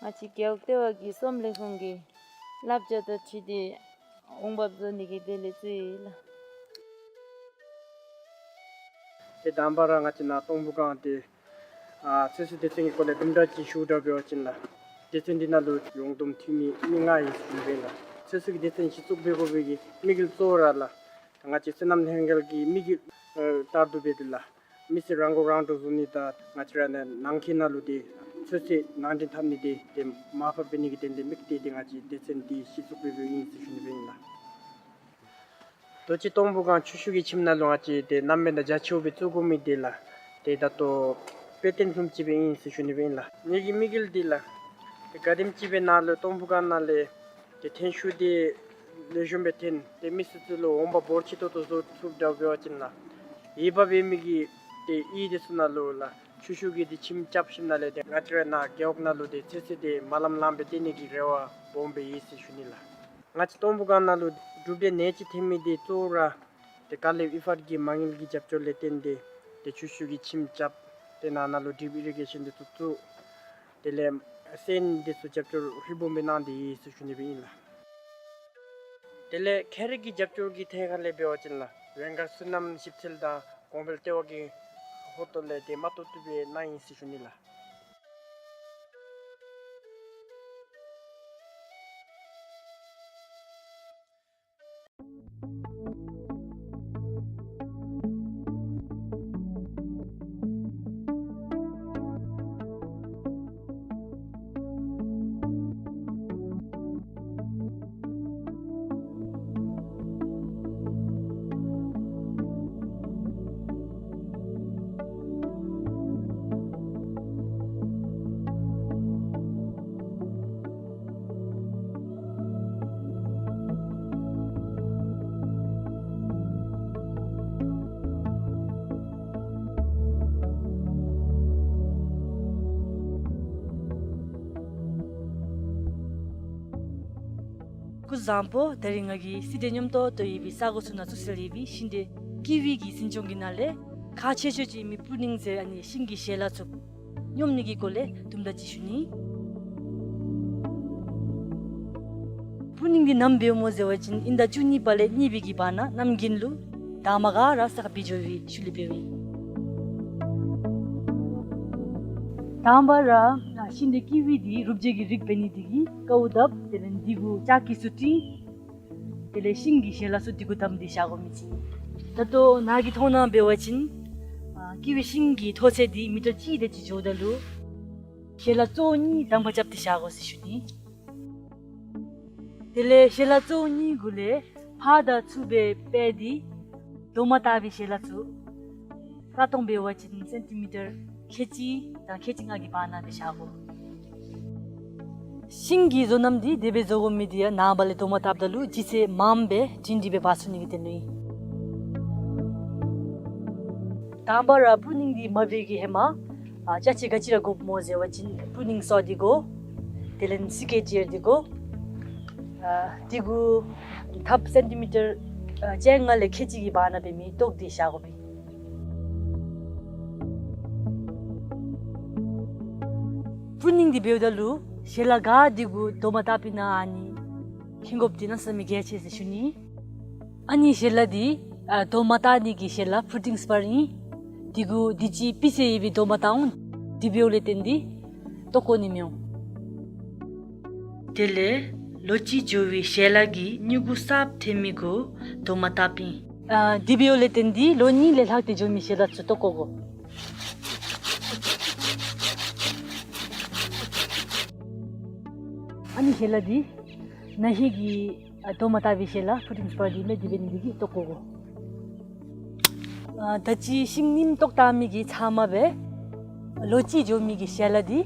ང་བཅས་རྒེད་འོག་ལྟེ་བ་གི་སོམ་ལས་ཁུངས་ཀྱི་བསླབ་བྱ་དང་འཁྲིལ་ཏེ་འོང་འབབ་བཟོ་ནི་གི་དོན་ལས་བཙུགས་ཡི་ལགས། ཏེ་དང་པ་ར་ང་བཅས་ནཱ་སྟོང་ཕུ་སྒང་འདི་ཨ་ཚོད་བསྲེ་སྡེ་ཚན་གྱི་སྐོར་ལས་དུམ་གྲ་ཅིག་ཞུཝ་འདྲཝ་འབད་བ་ཅིན་ལགས། སྡེ་ཚན་འདི་ནང་ལུ་ཡོངས་བསྡོམས་འཐུས་མི་མི་ལྔ་ཡོད་ཟེར་ཞུ་ནི་ཨིན་ལགས། ཚོད་བསྲེ་གི་སྡེ་ཚན་གཞི་བཙུགས་འབད་དགོ་པའི་གི་དམིགས་ཡུལ་གཙོ་བོ་ར་ལགས། ང་བཅས་སོ་ནམ་ལྷན་ཁག་གི་དམིགས་ཡུལ་ཨེ་ལྟར་དུ་སྦེ་དེ་ལགས། མི་སེར་རང་མགོ་རང་འདྲོངས་བཟོ་ནི་དང་ང་བཅས་ར་ནང་འཁོད་ནང་ལུ་དེ་ཚོད་བསྲེ་ནང་འདྲེན་འཐབ་ནི་དེ་དེ་མར་ཕབ་འབད་ནི་གི་དོན་ལས་དམིགས་ཏེ་དེ་ང་བཅས་སྡེ་ཚན་འདི་གཞི་བཙུགས་འབད་འབདཝ་ཨིན་ཟེར་ཞུ་ནི་སྦེ་ཨིན་ལགས། རྡོ་རྗེ་སྟོང་ཕུ་སྒང་ཆུ་ཤུགས་ཀྱི་ཁྱིམ་ནང་ལུ་ང་བཅས་དེ་གནམ་མེད་ས་མེད་རྒྱ་ཆེཝ་སྦེ་བཙུགས་དགོ་མི་དེ་ལགས། དེ་ད་ལྟོ་དཔེ་སྟོན་བཟུམ་ཅིག་སྦེ་ཨིན་ཟེར་ཞུ་ནི་སྦེ་ཨིན་ལགས། ངེ་གི་དམིགས་ཡུལ་དེ་ལགས། དེ་ག་དེམ་ཅིག་སྦེ་ནཱ་ལུ་སྟོང་ཕུ་སྒང་ནང་ལས་དེ་ཐོན་ཤུགས་དེ་ལེགས་ཤོམ་སྦེ་ཐོན། དེ་མི་སེར་ཚུ་ལུ་འོང་འབབ་འབོར་ཆེ་ཏོག་ཏོ་བཟོ་ཚུགསཔ་འདྲཝ་འབད་བ་ཅིན་ལགས། འོས་འབབ་ཡོད་མི་གི་དེ་གཡུས་དེ་ཚུ་ནང་ལུ་ལགས་ཆུ་ཤུགས་ཀྱི་དེ་ཁྱིམ་རྐྱབ་ཞིནམ་ལས་དེ་ང་བཅས་ར་ནཱ་རྒེད་འོག་ནང་ལུ་དེ་ཚོད་བསྲེ་དེ་མ་ལམ་ལམ་སྦེ་སྟོན་ནི་གི་རེ་བ་སྦོམ་སྦེ་ཡོད་ཟེར་ཞུ་ནི་ལགས། ང་བཅས་སྟོང་ཕུ་སྒང་ནང་ལུ་གྲུབ་འབྲས་ནེ་ཅིག་ཐོན་མི་དེ་གཙོ་བོ་ར་དེ་ཀ་ལེབ་ཨི་ཕཱར་གྱི་མ་དངུལ་གྱི་རྒྱབ་སྐྱོར་ལས་བརྟེན་ཏེ་དེ་ཆུ་ཤུགས་ཀྱི་ཁྱིམ་རྐྱབ། དེ་ནང་ན་ལུ་ཌིཔ་ཨི་རི་གེ་ཤཱན་དེ་ཚུ་བཙུགས། དེ་ལས་སོན་དེ་ཚུ་རྒྱབ་སྐྱོར་ཧྲིལ་བུམ་སྦེ་གནང་སྟེ་ཡོད་ཟེར་ཞུ་ནི་སྦེ་ཨིན་ལགས། དེ་ལས་ཁེ་རིག་གི་རྒྱབ་སྐྱོར་གྱི་ཐད་ཁར་ལས་འབད་བ་ཅིན་ལགས་ཝེང་གར་སོ་ནམ་ཞིབ་འཚོལ་དང་གོང་འཕེལ་ལྟེ་བ་གི་ཧོངས་ལས་དེ་མ་ཏོག་ཏོ་སྦེ་གནང་ཡི་ཟེར་ཞུ་ནི་ལགས། སྐུ་གཟུགས་བཟང་པོ། ད་རིས་ང་གིས་གསེར་ལྡན་ཉམས་ཏོག་ཏོ་ཡོད་པའི་ས་གོ་ཚུ་ནང་བཙུགས་ས་ལས་ཡོད་པའི་ཤིང་འབྲས་ཀི་ཝི་གི་འཛིན་སྐྱོང་གི་ནང་ལས་ཁག་ཆེ་ཤོས་ཅིག་ཨིན་མི་པུ་ནིང་ཟེར་ཨ་ནི་ཤིང་གི་ཞལ་ལག་ཚུ་སྙོམས་ནི་གི་སྐོར་ལས་དུམ་གྲ་ཅིག་ཞུ་ནི། པུ་ནིང་འདི་ནམ་འབདཝ་སྨོ་ཟེར་བ་ཅིན་དབྱིན་ཟླ་བཅུ་གཉིས་པ་ལས་གཉིས་པའི་གི་བར་ན་གནམ་དགུན་ལུ་དང་པ་ག་ར་ས་ཁར་འབིགས་འགྱོ་བའི་ཤུལ་ལས་འབདཝ་ཨིན། དང་པ་ར་ཤིང་འབྲས་ཀི་ཝི་འདི་རུབ་བྱེད་ཀྱི་རིགས་འབད་ནི་དེ་གིས་ཀཝ་བཏབ། དེ་ལས་འདི་གུ་ལྕགས་གིས་ཚུར་བྲིས། དེ་ལས་ཤིང་གི་ཞལ་ལག་ཚུ་འདི་གུ་བསྡམས་ཏེ་བཞག་དགོ་མི་ཅིག། ད་ལྟོ་ནཱ་གི་མཐོང་སྣང་འབད་བ་ཅིན་ཨ་ཀི་ཝི་ཤིང་གི་མཐོ་ཚད་འདི་མི་ཊར་གཅིག་དེ་ཅིག་འགྱོཝ་ད་ལུ་ཞལ་ལག་གཙོ་བོ་གཉིས་གདམ་ཁ་རྐྱབ་སྟེ་བཞག་དགོ་ཟེར་ཞུ་ནི། དེ་ལས་ཞལ་ལག་གཙོ་བོ་གཉིས་གུ་ལས་ཕར་དང་ཚུར་སྦེ་སྤེལ་ཏེ་རྡོག་མ་བཏགས་པའི་ཞལ་ལག་ཚུ་ས་སྟོང་འབད་བ་ཅིན་སེན་ཊི་མི་ཊར་ཁལ་གཅིག་དང་ཁལ་གཅིག་ལྔ་གི་བར་ན་སྦེ་བཞག་དགོ། ཤིང་གི་བཟོ་རྣམ་འདི་དེ་སྦེ་བཟོ་དགོ་མི་འདི་ཡང་ནངས་པ་ལས་རྡོག་མ་བཏགསཔ་ད་ལུ་ལྗིད་ཚད་མངམ་སྦེ་སྒྲིང་སྒྲི་སྦེ་འབག་ཚུགས་ནི་གི་དོན་ལུ་ཨིན། དང་པ་ར་པུ་ནིང་འདི་མ་འབད་བའི་གི་ཧེ་མ་ཨ་ཅ་ཆས་ག་ཅི་ར་དགོཔ་སྨོ་ཟེར་བ་ཅིན་པུ་ནིང་སོ་འདི་དགོ། དེ་ལས་སི་ཀེ་ཅེར་འདི་དགོ། ཨ་འདི་གུ་ཐགཔ་སེན་ཊི་མི་ཊར་ཨ་བཅོ་ལྔ་ལས་ཁལ་གཅིག་གི་བར་ན་འབད་མི་བཏོག་སྟེ་བཞག་དགོ་པས། པུ་ནིང་འདི་འབདཝ་ད་ལུ་ཞལ་ལག་ག་འདི་གུ་རྡོག་མ་བཏགས་པའི་ནང་ཨ་ནི་ཁེན་དགོཔ་འདི་གནམ་མེད་ས་མེད་གལ་ཆེ་ཟེར་ཞུ་ནི། ཨ་ནི་ཞལ་ལག་འདི་ཨ་རྡོག་མ་བཏགས་ནི་གི་ཞལ་ལག་ཕུ་ཊིང་སི་པར་ཨིན། འདི་གུ་དུས་ཅི་སྤུས་ཚད་ཡོད་པའི་རྡོག་མ་བཏགས་འོང་། དེ་འབདཝ་ལས་བརྟེན་ཏེ་བཏོག་དགོ་ནི་མི་འོང་། དེ་ལས་ལོ་གཅིག་འགྱོ་བའི་ཞལ་ལག་གི་མྱུ་གུ་གསརཔ་ཐོན་མི་གུ་རྡོག་མ་བཏགས་པའི་ཨ་དེ་འབདཝ་ལས་བརྟེན་ཏེ་ལོ་གཉིས་ལས་ལྷག་སྟེ་འགྱོ་མི་ཞལ་ལག་ཚུ་བཏོག་དགོ་གོ། ཨ་ནི་ཞལ་ལག་འདི་ན་ཧིང་གི་ཨ་རྡོག་མ་བཏགས་པའི་ཞལ་ལག་ཕུ་ཊིང་སི་པར་འདི་མས། དེ་འབད་ནི་འདི་གིས་བཏོག་དགོ་གོ། ཨ་ད་ཅི་ཤིང་རྙིངམ་བཏོག་བཏང་མི་གི་ཚབ་མ་སྦེ་ལོ་གཅིག་འགྱོ་མི་གི་ཞལ་ལག་འདི་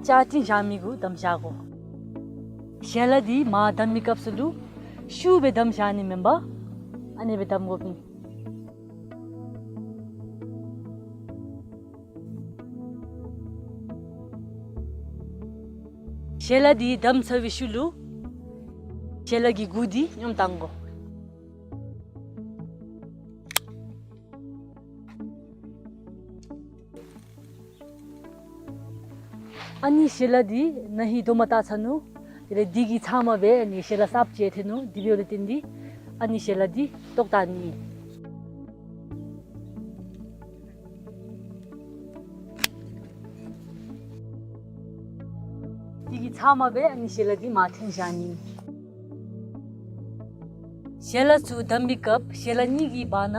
ལྕགས་ཀྲིན་བཞག་མི་གུ་བསྡམས་བཞག་དགོ། ཞལ་ལག་འདི་མར་བསྡམ་མི་སྐབས་སུ་ལུ་ཤུགས་སྦེ་བསྡམས་བཞག་ནི་མེན་པར་ཨ་ནེ་སྦེ་བསྡམ་དགོ་པས། ཞལ་ལག་འདི་བསྡམས་ཚར་བའི་ཤུལ་ལུ་ཞལ་ལག་གི་མགུ་འདི་སྙོམས་བཏང་དགོ། ཨ་ནི་ཞལ་ལག་འདི་ན་ཧིང་རྡོག་མ་བཏགས་ཚར་ནུག། དེ་ལས་འདི་གི་ཚབ་མ་སྦེ་ཨ་ནི་ཞལ་ལག་གསརཔ་ཅིག་ཐོན་ནུག། དེ་འབདཝ་ལས་བརྟེན་ཏེ་ཨ་ནི་ཞལ་ལག་འདི་བཏོག་བཏང་ནི། འདི་གི་ཚབ་མ་སྦེ་ཨ་ནི་ཞལ་ལག་འདི་མར་འཐེན་བཞག་ནི། ཞལ་ལག་ཚུ་བསྡམ་པའི་སྐབས་ཞལ་ལག་གཉིས་ཀྱི་བར་ན་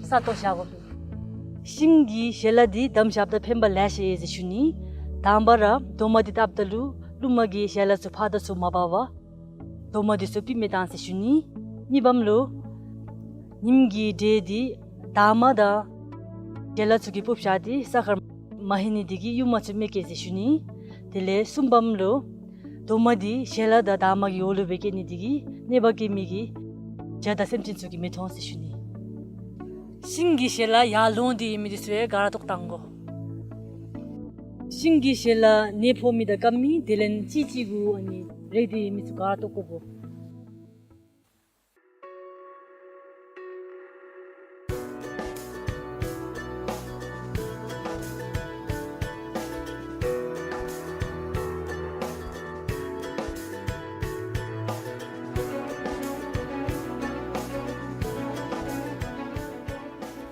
ས་བཏོག་བཞག་དགོ་པས། ཤིང་གི་ཞལ་ལག་འདི་བསྡམ་བཞགཔ་ད་ཕན་པ་ལེ་ཤ་ཡོད་ཟེར་ཞུ་ནི། དང་པ་ར་རྡོག་མ་འདི་བཏབ་ད་ལུ་རླུང་མ་གིས་ཞལ་ལག་ཚུ་ཕར་དང་ཚུར་མ་འབག་པར་རྡོག་མ་འདི་ཚུ་ཕུད་མི་བཏང་ཟེར་ཞུ་ནི། གཉིས་པམ་ལུ་ཉིམ་གི་དྲེག་འདི་དར་མ་དང་ཞལ་ལག་ཚུ་གིས་སྤུབས་བཞག་སྟེ་ས་ཁར་མ་ལྷོད་ནི་དེ་གིས་ཡུརམ་ཚུ་མི་སྐྱེ་ཟེར་ཞུ་ནི། དེ་ལས་གསུམ་པམ་ལུ་རྡོག་མ་འདི་ཞལ་ལག་དང་དར་མ་གི་འོག་ལུ་སྦེ་སྐྱེ་ནི་དེ་གིས་གནོད་པ་བཀལ་མི་གི་བྱ་དང་སེམས་ཅན་ཚུ་གིས་མི་མཐོང་ཟེར་ཞུ་ནི། ཤིང་གི་ཞལ་ལག་ཡར་ལོང་སྟེ་ཡོད་མི་འདི་ཚུ་ཡང་ག་ར་བཏོག་བཏང་དགོ། ཤིང་གི་ཞལ་ལག་ནད་ཕོག་མི་དང་སྐམ་མི་དེ་ལས་ཅིག་ཅིག་གུ་ཨ་ནི་རེག་སྟེ་ཡོད་མི་ཚུ་ག་ར་བཏོག་དགོ།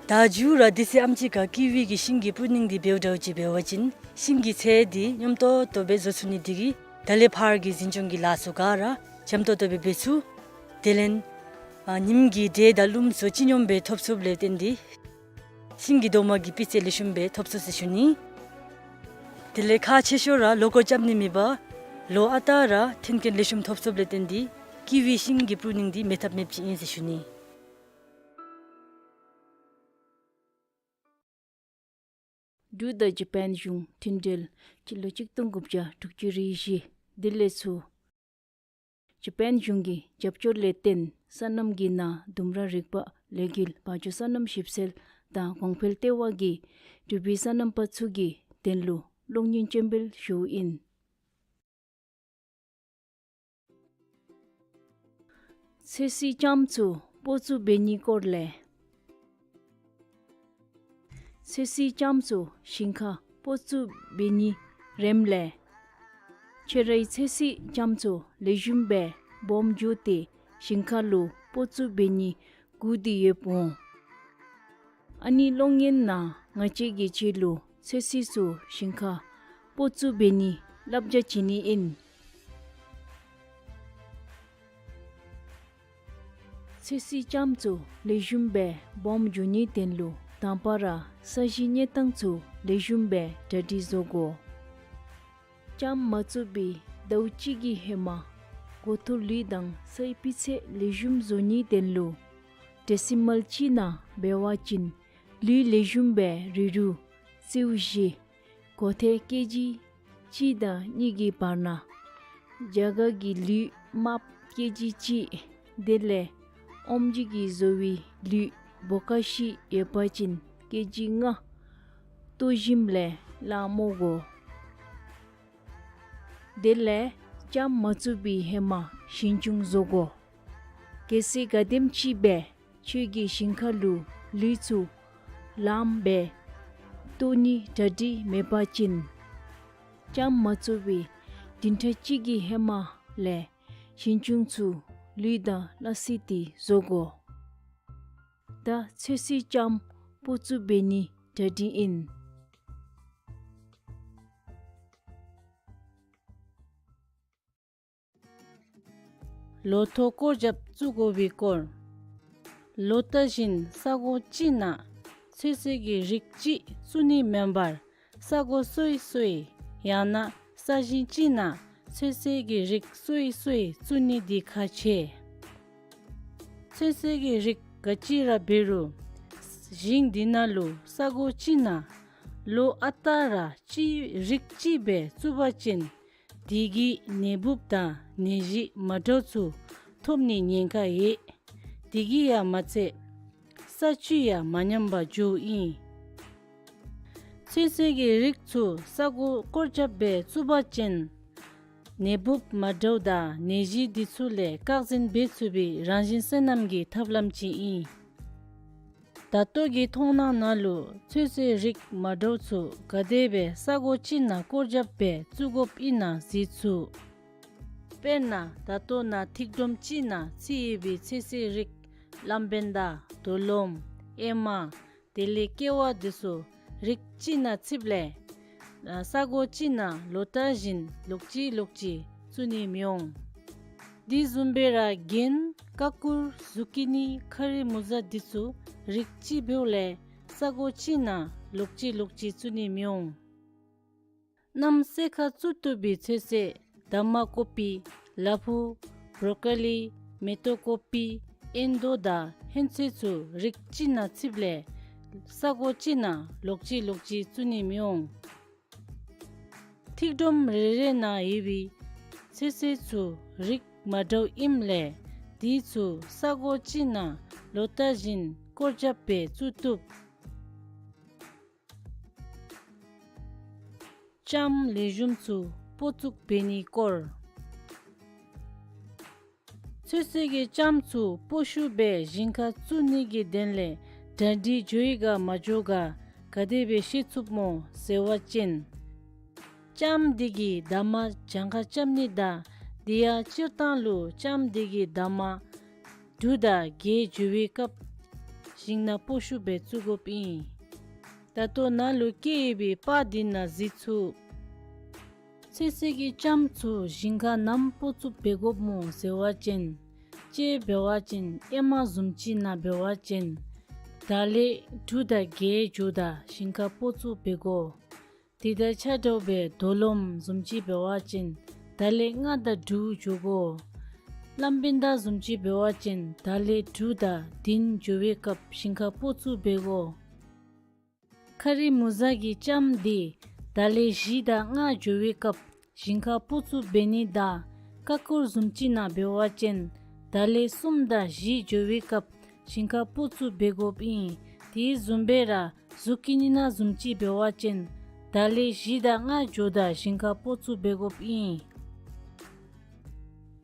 ད་མཇུག་ར་དེ་ཚེ་ཨམ་ཅིག་ཁར་ཀི་ཝི་གི་ཤིང་གི་པྲུ་ནིང་འདི་འབདཝ་འདྲཝ་ཅིག་འབད་བ་ཅིན་ཤིང་གི་ཚད་འདི་སྙོམས་ཏོག་ཏོ་སྦེ་བཟོ་ཚུགས་ནི་དེ་གིས་ད་ལས་ཕར་གྱི་འཛིན་སྐྱོང་གི་ལཱ་ཚུ་ག་ར་འཇམ་ཏོག་ཏོ་སྦེ་འབད་ཚུགས། དེ་ལས་ཨ་ཉིམ་གི་དྲེག་དང་རླུངམ་ཚུ་ཅི་སྙོམས་སྦེ་ཐོབ་ཚུགསཔ་ལས་བརྟེན་ཏེ་ཤིང་གི་རྡོག་མ་གི་སྤུས་ཚད་ལེགས་ཤོམ་སྦེ་ཐོབ་ཚུགས་ཟེར་ཞུ་ནི། དེ་ལས་ཁག་ཆེ་ཤོས་ར་ལོ་འཁོར་རྐྱབ་ནི་མེད་པར་ལོ་ཨ་རྟག་ར་ཐོན་སྐྱེད་ལེགས་ཤོམ་ཐོབ་ཚུགསཔ་ལས་བརྟེན་ཏེ་ཀི་ཝི་ཤིང་གི་པྲུ་ནིང་འདི་མེད་ཐབས་མེདཔ་ཅིག་ཨིན་ཟེར་ཞུ་ནི། འབྲུག་དང་ཇ་པཱན་གཞུང་མཐུན་འབྲེལ་སྤྱི་ལོ་གཅིག་སྟོང་དགུ་བརྒྱ་དྲུག་ཅུ་རེ་བཞི་འདི་ལས་ཚུར་ཇ་པཱན་གཞུང་གི་རྒྱབ་སྐྱོར་ལས་བརྟེན་སོ་ནམ་གྱི་ནང་ལྡུམ་ར་རིག་པ་ལས་འགུལ་བ་འཇོ་སོ་ནམ་ཞིབ་འཚོལ་དང་གོང་འཕེལ་ལྟེ་བ་གིས་འབྲུག་པའི་སོ་ནམ་པ་ཚུ་གི་དོན་ལུ་གློག་བརྙན་སྤྱན་འབུལ་ཞུཝ་ཨིན། ཚོད་བསྲེའི་ལྕངམ་ཚུ་སྤོ་བཙུགས་འབད་ནིའི་སྐོར་ལས། ཚོད་བསྲེའི་ལྕངམ་ཚུ་ཞིང་ཁར་སྤོ་བཙུགས་འབད་ནིའི་རེམ་ལས། ཁྱོད་རའི་ཚོད་བསྲེའི་ལྕངམ་ཚུ་ལེགས་ཤོམ་སྦེ་སྦོམ་འགྱོ་སྟེ་ཞིང་ཁ་ལུ་སྤོ་བཙུགས་འབད་ནི་སྒུག་སྟེ་ཡོདཔ་འོང་། ཨ་ནི་གློག་བརྙན་ནང་ང་བཅས་ཀྱིས་ཁྱོད་ལུ་ཚོད་བསྲེ་ཚུ་ཞིང་ཁར་སྤོ་བཙུགས་འབད་ནིའི་བསླབ་བྱ་བྱིན་ནི་ཨིན། ཚོད་བསྲེའི་ལྕངམ་ཚུ་ལེགས་ཤོམ་སྦེ་སྦོམ་འགྱོ་ནིའི་དོན་ལུ་དང་པ་ར་ས་གཞིའི་གནས་སྟངས་ཚུ་ལེགས་ཤོམ་སྦེ་གྲ་སྒྲིག་བཟོ་དགོ། ལྕངམ་མ་བཙུགས་པའི་ཟླཝ་གཅིག་གི་ཧེ་མ་འགོ་ཐོག་ལུད་དང་སའི་སྤུས་ཚད་ལེགས་ཤོམ་བཟོ་ནིའི་དོན་ལུ་ཌེ་སི་མཱལ་གཅིག་ནང་འབད་བ་ཅིན་ལུད་ལེགས་ཤོམ་སྦེ་རིལ་རུ་རྩེཝ་བཞེས། གོ་ཐལ་ཀེ་ཇི་གཅིག་དང་གཉིས་ཀྱི་བར་ན་རྒྱ་གར་གྱི་ལུད་དམརཔོ་ཀེ་ཇི་གཅིག། དེ་ལས་ཨོམ་ཇི་གིས་བཟོ་བའི་ལུད་བོ་ཀ་ཤི་ཡོད་པ་ཅིན་ཀེ་ཇི་ལྔ་ལྟོ་ཞིམ་ལས་ལང་སྨོ་དགོ། དེ་ལས་ལྕངམ་མ་བཙུགས་པའི་ཧེ་མ་ཞིང་ཆུང་བཟོ་དགོ། གལ་སྲིད་ག་དེམ་ཅིག་སྦེ་ཁྱོད་ཀྱི་ཞིང་ཁ་ལུ་ལུད་ཚུ་ལངམ་སྦེ་བཏོག་ནི་གྲ་སྒྲིག་མེད་པ་ཅིན་ལྕངམ་མ་བཙུགས་པའི་བདུན་ཕྲག་གཅིག་གི་ཧེ་མ་ལས་ཞིང་ཆུང་ཚུ་ལུད་དང་སླ་བསྲེ་སྟེ་བཟོ་དགོ། ད་ཚོད་བསྲེའི་ལྕངམ་སྤོ་བཙུགས་འབད་ནིའི་གྲ་སྒྲིག་ཨིན། ལོ་ཐོག་སྐོར་རྒྱབ་བཙུགས་དགོ་པའི་སྐོར། ལོ་ལྟར་བཞིན་ས་གོ་གཅིག་ནང་ཚོད་བསྲེ་གི་རིགས་གཅིག་བཙུགས་ནི་མེན་པར་ས་གོ་སོ་སོའི་ཡང་ན་ས་ཞིང་གཅིག་ནང་ཚོད་བསྲེ་གི་རིགས་སོ་སོའི་བཙུགས་ནི་འདི་ཁག་ཆེ། ཚོད་བསྲེ་གི་རིགས་ག་ཅི་ར་འབད་རུང་ཞིང་འདི་ནང་ལུ་ས་གོ་གཅིག་ནང་ལོ་ཨ་རྟག་ར་གཅིག་རིགས་གཅིག་སྦེ་བཙུགས་པ་ཅིན་དེ་གིས་ནད་འབུཔ་དང་ནད་གཞི་མ་འདྲཝ་ཚུ་ཐོབ་ནིའི་ཉེན་ཁ་ཡོད། དེ་གིས་ཡང་མ་ཚད་ས་བཅུད་ཡང་མ་ཉམས་པར་འགྱོཝ་ཨིན། ཚོད་བསྲེ་གི་རིགས་ཚུ་ས་གོ་སྐོར་རྒྱབ་སྦེ་བཙུགས་པ་ཅིན་ནད་འབུཔ་མ་འདྲཝ་དང་ནད་གཞི་འདི་ཚུ་ལས་བཀག་འཛིན་འབད་ཚུགས་པའི་རང་བཞིན་སོ་ནམ་གྱི་ཐབས་ལམ་ཅིག་ཨིན། ད་ལྟོ་གི་མཐོང་སྣང་ནང་ལུ་ཚོད་བསྲེ་རིགས་མ་འདྲཝ་ཚུ་ག་དེ་སྦེ་ས་གོ་གཅིག་ནང་སྐོར་རྒྱབ་སྦེ་བཙུགས་དགོཔ་ཨིན་ན་གཟིགས་ཚུགས། དཔེར་ན་ད་ལྟོ་ནཱ་ཐིག་སྒྲོམ་གཅིག་ནང་ཚུད་ཡོད་པའི་ཚོད་བསྲེ་རིགས་གླང་བན་དང་དོ་ལོམ་ཨེ་མ་དེ་ལས་ཀེ་བ་འདི་ཚུ་རིགས་གཅིག་ནང་ཚུདཔ་ལས་ཨ་ས་གོ་གཅིག་ནང་ལོ་ལྟར་བཞིན་ལོག་ཅི་ལོག་ཅི་བཙུགས་ནི་མི་འོང་། དེ་བཟུམ་སྦེ་ར་རྒན་ ཀ་ཀུར་ཟུ་ཀི་ནི་ཁ་རི་མུ་ཛ་འདི་ཚུ་རིགས་གཅིག་འབདཝ་ལས་ས་གོ་གཅིག་ནང་ལོགས་གཅིག་ལོགས་གཅིག་བཙུགས་ནི་མི་འོང་། གནམ་སེར་ཁ་བཙུགས་བཏུབ་པའི་ཚོད་བསྲེ་འདབ་མ་ཀོ་པི་ལ་ཕུག་བོ་རོ་ཀོ་ལི་མེ་ཏོག་ཀོ་པི་ཨིན་དོ་དང་ཧོན་ཚོད་ཚུ་རིགས་གཅིག་ནང་ཚུདཔ་ལས་ས་གོ་གཅིག་ནང་ལོགས་གཅིག་ལོགས་གཅིག་བཙུགས་ནི་མི་འོང་། ཐིག་སྒྲོམ་རེ་རེ་ནང་ཡོད་པའི་ཚོད་བསྲེ་ཚུ་རིགས་མ་འདྲཝ་ཨིནམ་ལས་དེ་ཚུ་ས་གོ་གཅིག་ནང་ལོ་ལྟར་བཞིན་སྐོར་རྐྱབ་སྦེ་བཙུགས་བཏུབ། ལྕངམ་ལེགས་ཤོམ་ཚུ་སྤོ་བཙུགས་འབད་ནིའི་སྐོར། ཚོད་བསྲེ་གི་ལྕངམ་ཚུ་སྤོ་བཤུད་སྦེ་ཞིང་ཁར་བཙུགས་ནི་གི་དོན་ལས་གྲ་སྒྲིག་འགྱོ་ཡི་ག་མ་འགྱོ་ག་ག་དེ་སྦེ་ཤེས་ཚུགསཔ་སྨོ་ཟེར་བ་ཅིན། ལྕངམ་འདི་གིས་འདབ་མ་གྱངས་ཁ་རྐྱབ་ནི་དང་དེ་ཡང་སྤྱིར་བཏང་ལུ་ལྕངམ་འདི་གིས་འདབ་མ་དྲུག་དང་བརྒྱད་འགྱོ་བའི་སྐབས་ཞིང་ནང་སྤོ་བཤུད་སྦེ་བཙུགས་དགོཔ་ཨིན། ད་ལྟོ་ནཱ་ལུ་བཀོད་ཡོད་པའི་པར་འདི་ནང་གཟིགས་ཚུགས། ཚོད་བསྲེ་གི་ལྕངམ་ཚུ་ཞིང་ཁར་ནམ་སྤོ་བཙུགས་འབད་དགོཔ་སྨོ་ཟེར་བ་ཅིན། སྤྱིར་འབད་བ་ཅིན་ཨེ་མ་བཟུམ་ཅིག་ནང་འབད་བ་ཅིན་ད་ལོ་དྲུག་དང་བརྒྱད་འགྱོཝ་ད་ཞིང་ཁར་སྤོ་བཙུགས་འབད་དགོ། དེ་དང་ཆ་འདྲཝ་སྦེ་རྡོ་ལོམ་བཟུམ་ཅིག་འབད་བ་ཅིན་ད་ལོ་ལྔ་དང་དྲུག་འགྱོ་དགོ། ལམ་བེན་ཌ་བཟུམ་ཅིག་འབད་བ་ཅིན་ད་ལོ་དྲུག་དང་བདུན་འགྱོ་བའི་སྐབས་ཞིང་ཁར་སྤོ་བཙུགས་འབད་དགོ། ཁ་རི་མུ་ཛ་གི་ལྕངམ་འདི་ད་ལོ་བཞི་དང་ལྔ་འགྱོ་བའི་སྐབས་ཞིང་ཁར་སྤོ་བཙུགས་འབད་ནི་དང་ཀ་ཀུར་བཟུམ་ཅིག་ནང་འབད་བ་ཅིན་ད་ལོ་གསུམ་དང་བཞི་འགྱོ་བའི་སྐབས་ཞིང་ཁར་སྤོ་བཙུགས་འབད་དགོཔ་ཨིན། དེ་བཟུམ་སྦེ་ར་ཟུ་ཀི་ནི་ནང་བཟུམ་ཅིག་འབད་བ་ཅིན་ད་ལོ་བཞི་དང་ལྔ་འགྱོཝ་ད་ཞིང་ཁར་སྤོ་བཙུགས་འབད་དགོཔ་ཨིན།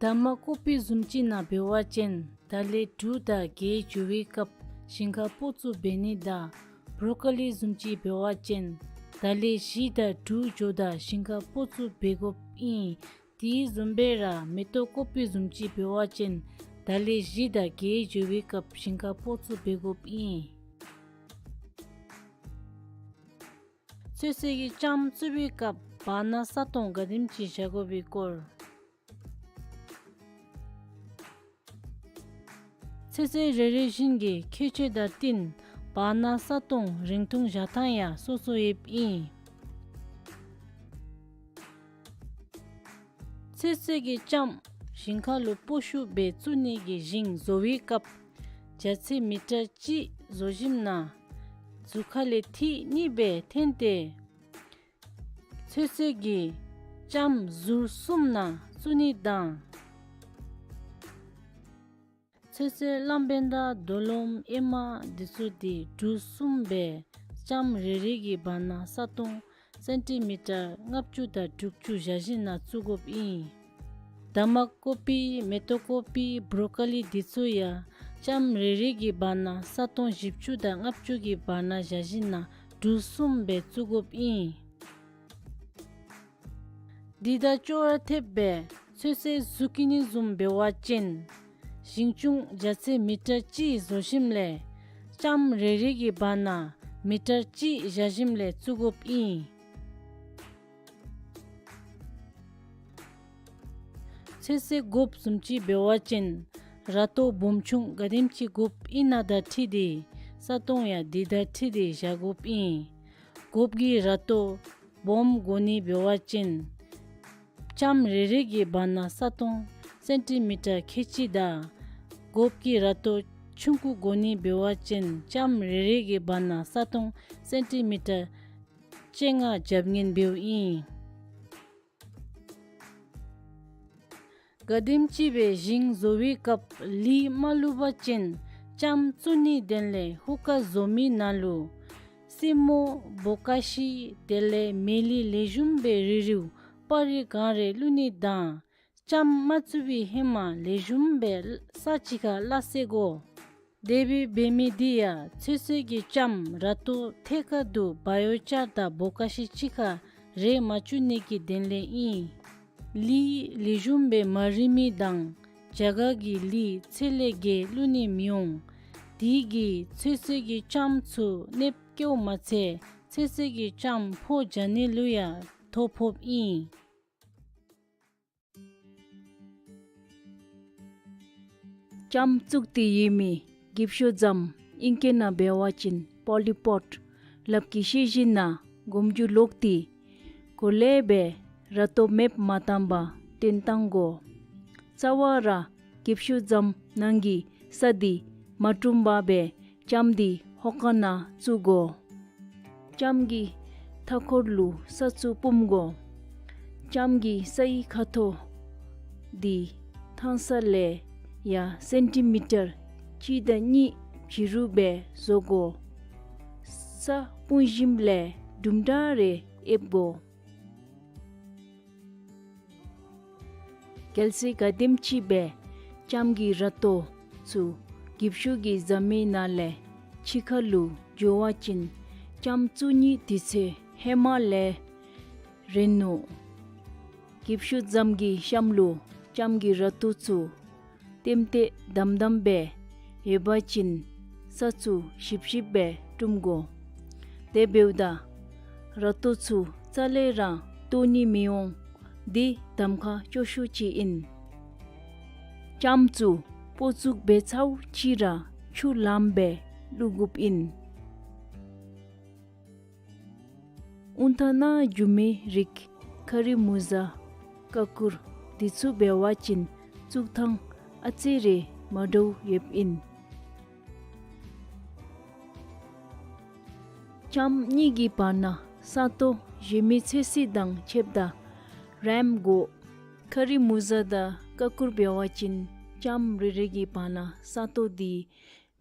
འདབ་མ་ཀོ་པི་བཟུམ་ཅིག་ནང་འབད་བ་ཅིན་ད་ལོ་དྲུག་དང་བརྒྱད་འགྱོ་བའི་སྐབས་ཞིང་ཁར་སྤོ་བཙུགས་འབད་ནི་དང་བོ་རོ་ཀོ་ལི་བཟུམ་ཅིག་འབད་བ་ཅིན་ད་ལོ་བཞི་དང་དྲུག་འགྱོཝ་ད་ཞིང་ཁར་སྤོ་བཙུགས་འབད་དགོཔ་ཨིན། དེ་བཟུམ་སྦེ་ར་མེ་ཏོག་ཀོ་པི་བཟུམ་ཅིག་འབད་བ་ཅིན་ད་ལོ་བཞི་དང་བརྒྱད་འགྱོ་བའི་སྐབས་ཞིང་ཁར་སྤོ་བཙུགས་འབད་དགོཔ་ཨིན། ཚོད་བསྲེ་གི་ལྕངམ་བཙུགས་པའི་སྐབས་བར་ན་ས་སྟོང་ག་དེམ་ཅིག་བཞག་དགོ་པའི་སྐོར། ཚོད་བསྲེ་རེ་རེ་བཞིན་གྱི་ཁྱད་ཆོས་དང་བསྟུན་བར་ན་ས་སྟོང་རིང་ཐུང་བཞག་ཐངས་ཡང་སོ་སོ་ཡོདཔ་ཨིན། ཚོད་བསྲེ་གི་ལྕངམ་ཞིང་ཁ་ལུ་སྤོ་བཤུད་སྦེ་བཙུགས་ནི་གི་ཞིང་བཟོ་བའི་སྐབས་རྒྱ་ཚད་མི་ཊར་གཅིག་བཟོ་ཞིནམ་ན་ཟུར་ཁ་ལས་ཐིག་གཉིས་སྦེ་འཐེན་ཏེ་ཚོད་བསྲེ་གི་ལྕངམ་ཟུར་གསུམ་ནང་བཙུགས་ནི་དང་ཚོད་བསྲེ་ལམ་བེན་ཌ་རྡོ་ལོམ་ཨེ་མ་འདི་ཚུ་འདི་གྲུ་གསུམ་སྦེ་ལྕངམ་རེ་རེ་གི་བར་ན་ས་སྟོང་སེན་ཊི་མི་ཊར་ལྔ་བཅུ་དང་དྲུག་ཅུ་བཞག་ཞིནམ་ན་བཙུགས་དགོཔ་ཨིན། འདབ་མ་ཀོ་པི་མེ་ཏོག་ཀོ་པི་བོ་རོ་ཀོ་ལི་འདི་ཚུ་ཡང་ལྕངམ་རེ་རེ་གི་བར་ན་ས་སྟོང་བཞི་བཅུ་དང་ལྔ་བཅུ་གི་བར་ན་བཞག་ཞིནམ་ན་གྲུ་གསུམ་སྦེ་བཙུགས་དགོཔ་ཨིན། འདི་དང་ཅོག་ར་འཐདཔ་སྦེ་ཚོད་བསྲེ་ཟུ་ཀི་ནི་བཟུམ་འབད་བ་ཅིན་ཞིང་ཆུང་རྒྱ་ཚད་མི་ཊར་གཅིག་བཟོ་ཞིནམ་ལས་ལྕངམ་རེ་རེ་གི་བར་ན་མི་ཊར་གཅིག་བཞག་ཞིནམ་ལས་བཙུགས་དགོཔ་ཨིན། ཚོད་བསྲེ་དགོཔ་བཟུམ་ཅིག་འབད་བ་ཅིན་ར་ཏོ་སྦོམ་ཆུང་ག་དེམ་ཅིག་དགོཔ་ཨིན་ན་དང་འཁྲིལ་ཏེ་ས་སྟོང་ཡང་འདི་དང་འཁྲིལ་ཏེ་བཞག་དགོཔ་ཨིན། དགོཔ་གི་ར་ཏོ་སྦོམ་དགོ་ནི་འབད་བ་ཅིན་ལྕངམ་རེ་རེ་གི་བར་ན་ས་སྟོང་སེན་ཊི་མི་ཊར་ཁལ་གཅིག་དང་དགོཔ་གི་ར་ཏོ་ཆུང་ཀུ་དགོ་ནི་འབད་བ་ཅིན་ལྕངམ་རེ་རེ་གི་བར་ན་ས་སྟོང་སེན་ཊི་མི་ཊར་བཅོ་ལྔ་རྐྱབ་ནི་འབདཝ་ཨིན། ག་དེམ་ཅིག་སྦེ་ཞིང་བཟོ་བའི་སྐབས་ལུད་མ་བླུགས་པ་ཅིན་ལྕངམ་བཙུགས་ནིའི་དོན་ལས་ཧུ་ཀ་བཟོ་མི་ནང་ལུ་སེན་མོ་བོ་ཀ་ཤི་དེ་ལས་མེ་ལི་ལེགས་ཤོམ་སྦེ་རེག་རེགཝ་པར་རིས་གང་རེ་བླུགས་ནི་དང་ལྕངམ་མ་བཙུགས་པའི་ཧེ་མ་ལེགས་ཤོམ་སྦེ་ས་གཅིག་ཁར་སླ་བསྲེ་དགོ། དེ་སྦེ་འབད་མི་འདི་ཡང་ཚོད་བསྲེ་གི་ལྕངམ་ར་ཏོ་ཐད་ཀར་དུ་བ་ཡོ་ཅར་དང་བོ་ཀ་ཤི་གཅིག་ཁར་རེག་མ་བཅུག་ནི་གི་དོན་ལས་ཨིན། ལུད་ལེགས་ཤོམ་སྦེ་མ་རེག་མི་དང་རྒྱ་གར་གྱི་ལུད་ཚད་ལས་བརྒལ་བླུགས་ནི་མི་འོང་། དེ་གིས་ཚོད་བསྲེ་གི་ལྕངམ་ཚུ་གནོདཔ་བཀལཝ་མ་ཚད་ཚོད་བསྲེ་གི་ལྕངམ་ཕོ་རྒྱག་ནི་ལུ་ཡང་ཐོ་ཕོགཔ་ཨིན། ལྕམ་བཙུགས་ཏེ་ཡོད་མི་འགྱིབ་ཤོག་ཟམ་ཨིང་སྐད་ནང་འབད་བ་ཅིན་པོ་ལི་པོཌ་ལགཔ་གི་ཤེལ་བཞི་ནང་སྒོམ་རྒྱུ་ལོག་སྟེ་གོ་ལེ་སྦེ་ར་ཏོ་མེདཔ་མ་བཏང་པར་བཏོན་བཏང་དགོ། རྩ་བ་ར་འགྱིབ་ཤོག་ཟམ་ནང་གི་ས་འདི་མ་བཀྲུམ་པར་སྦེ་ལྕམ་འདི་ཧོག་ཁང་ནང་བཙུགས་དགོ། ལྕམ་གྱི་མཐའ་འཁོར་ལུ་ས་ཚུ་སྤུངམ་དགོ། ལྕམ་གྱི་སའི་ཁ་ཐོག་འདི་ཐང་ས་ལས་ཡར་སེན་ཊི་མི་ཊར་གཅིག་དང་གཉིས་བྱི་རུ་སྦེ་བཟོ་དགོ། ས་སྤུངས་ཞིནམ་ལས་དུམ་གྲ་རེ་ཨེབ་དགོ། གལ་སྲིད་ག་དེམ་ཅིག་སྦེ་ལྕམ་གྱི་ར་ཏོ་ཚུ་འགྱིབ་ཤོག་གི་ཟམ་མི་ནང་ལས་ཕྱི་ཁ་ལུ་འགྱོ་བ་ཅིན་ལྕམ་བཙུགས་ནི་དུས་ཚོད་ཧེ་མ་ལས་རན་ནུག། འགྱིབ་ཤོག་ཟམ་གྱི་གཤམ་ལུ་ལྕམ་གྱི་ར་ཏོ་ཚུ་ལྟེམ་ལྟེ་དམ་དམ་སྦེ་ཡོད་པ་ཅིན་ས་ཚུ་ཞིབ་ཞིབ་སྦེ་བཀྲུམ་དགོ། དེ་འབདཝ་ད་ར་ཏོ་ཚུ་རྩ་ལས་ར་བཏོག་ནི་མི་འོང་། འདི་གདམ་ཁ་སྐྱོ་ཤོས་ཅིག་ཨིན། ལྕམ་ཚུ་སྤོ་བཙུགས་འབད་ཚརཝ་ཅིག་ར་ཆུ་ལངམ་སྦེ་བླུག་དགོཔ་ཨིན། དབུགས་ཐང་ནང་རྒྱུ་མའི་རིགས་ཁ་རི་མུ་ཟ་ཀ་ཀུར་འདི་ཚུ་འབད་བ་ཅིན་བཙུགས་ཐངས་ཨ་ཙི་རེ་མ་འདྲཝ་ཡོདཔ་ཨིན། ལྕམ་གཉིས་ཀྱི་བར་ན་ས་སྟོང་བཞེས་མི་ཚོད་བསྲེ་དང་ཕྱདཔ་ད་རེམ་དགོ། ཁ་རི་མུ་ཟ་དང་ཀ་ཀུར་འབད་བ་ཅིན་ལྕམ་རེ་རེ་གི་བར་ན་ས་སྟོང་འདི་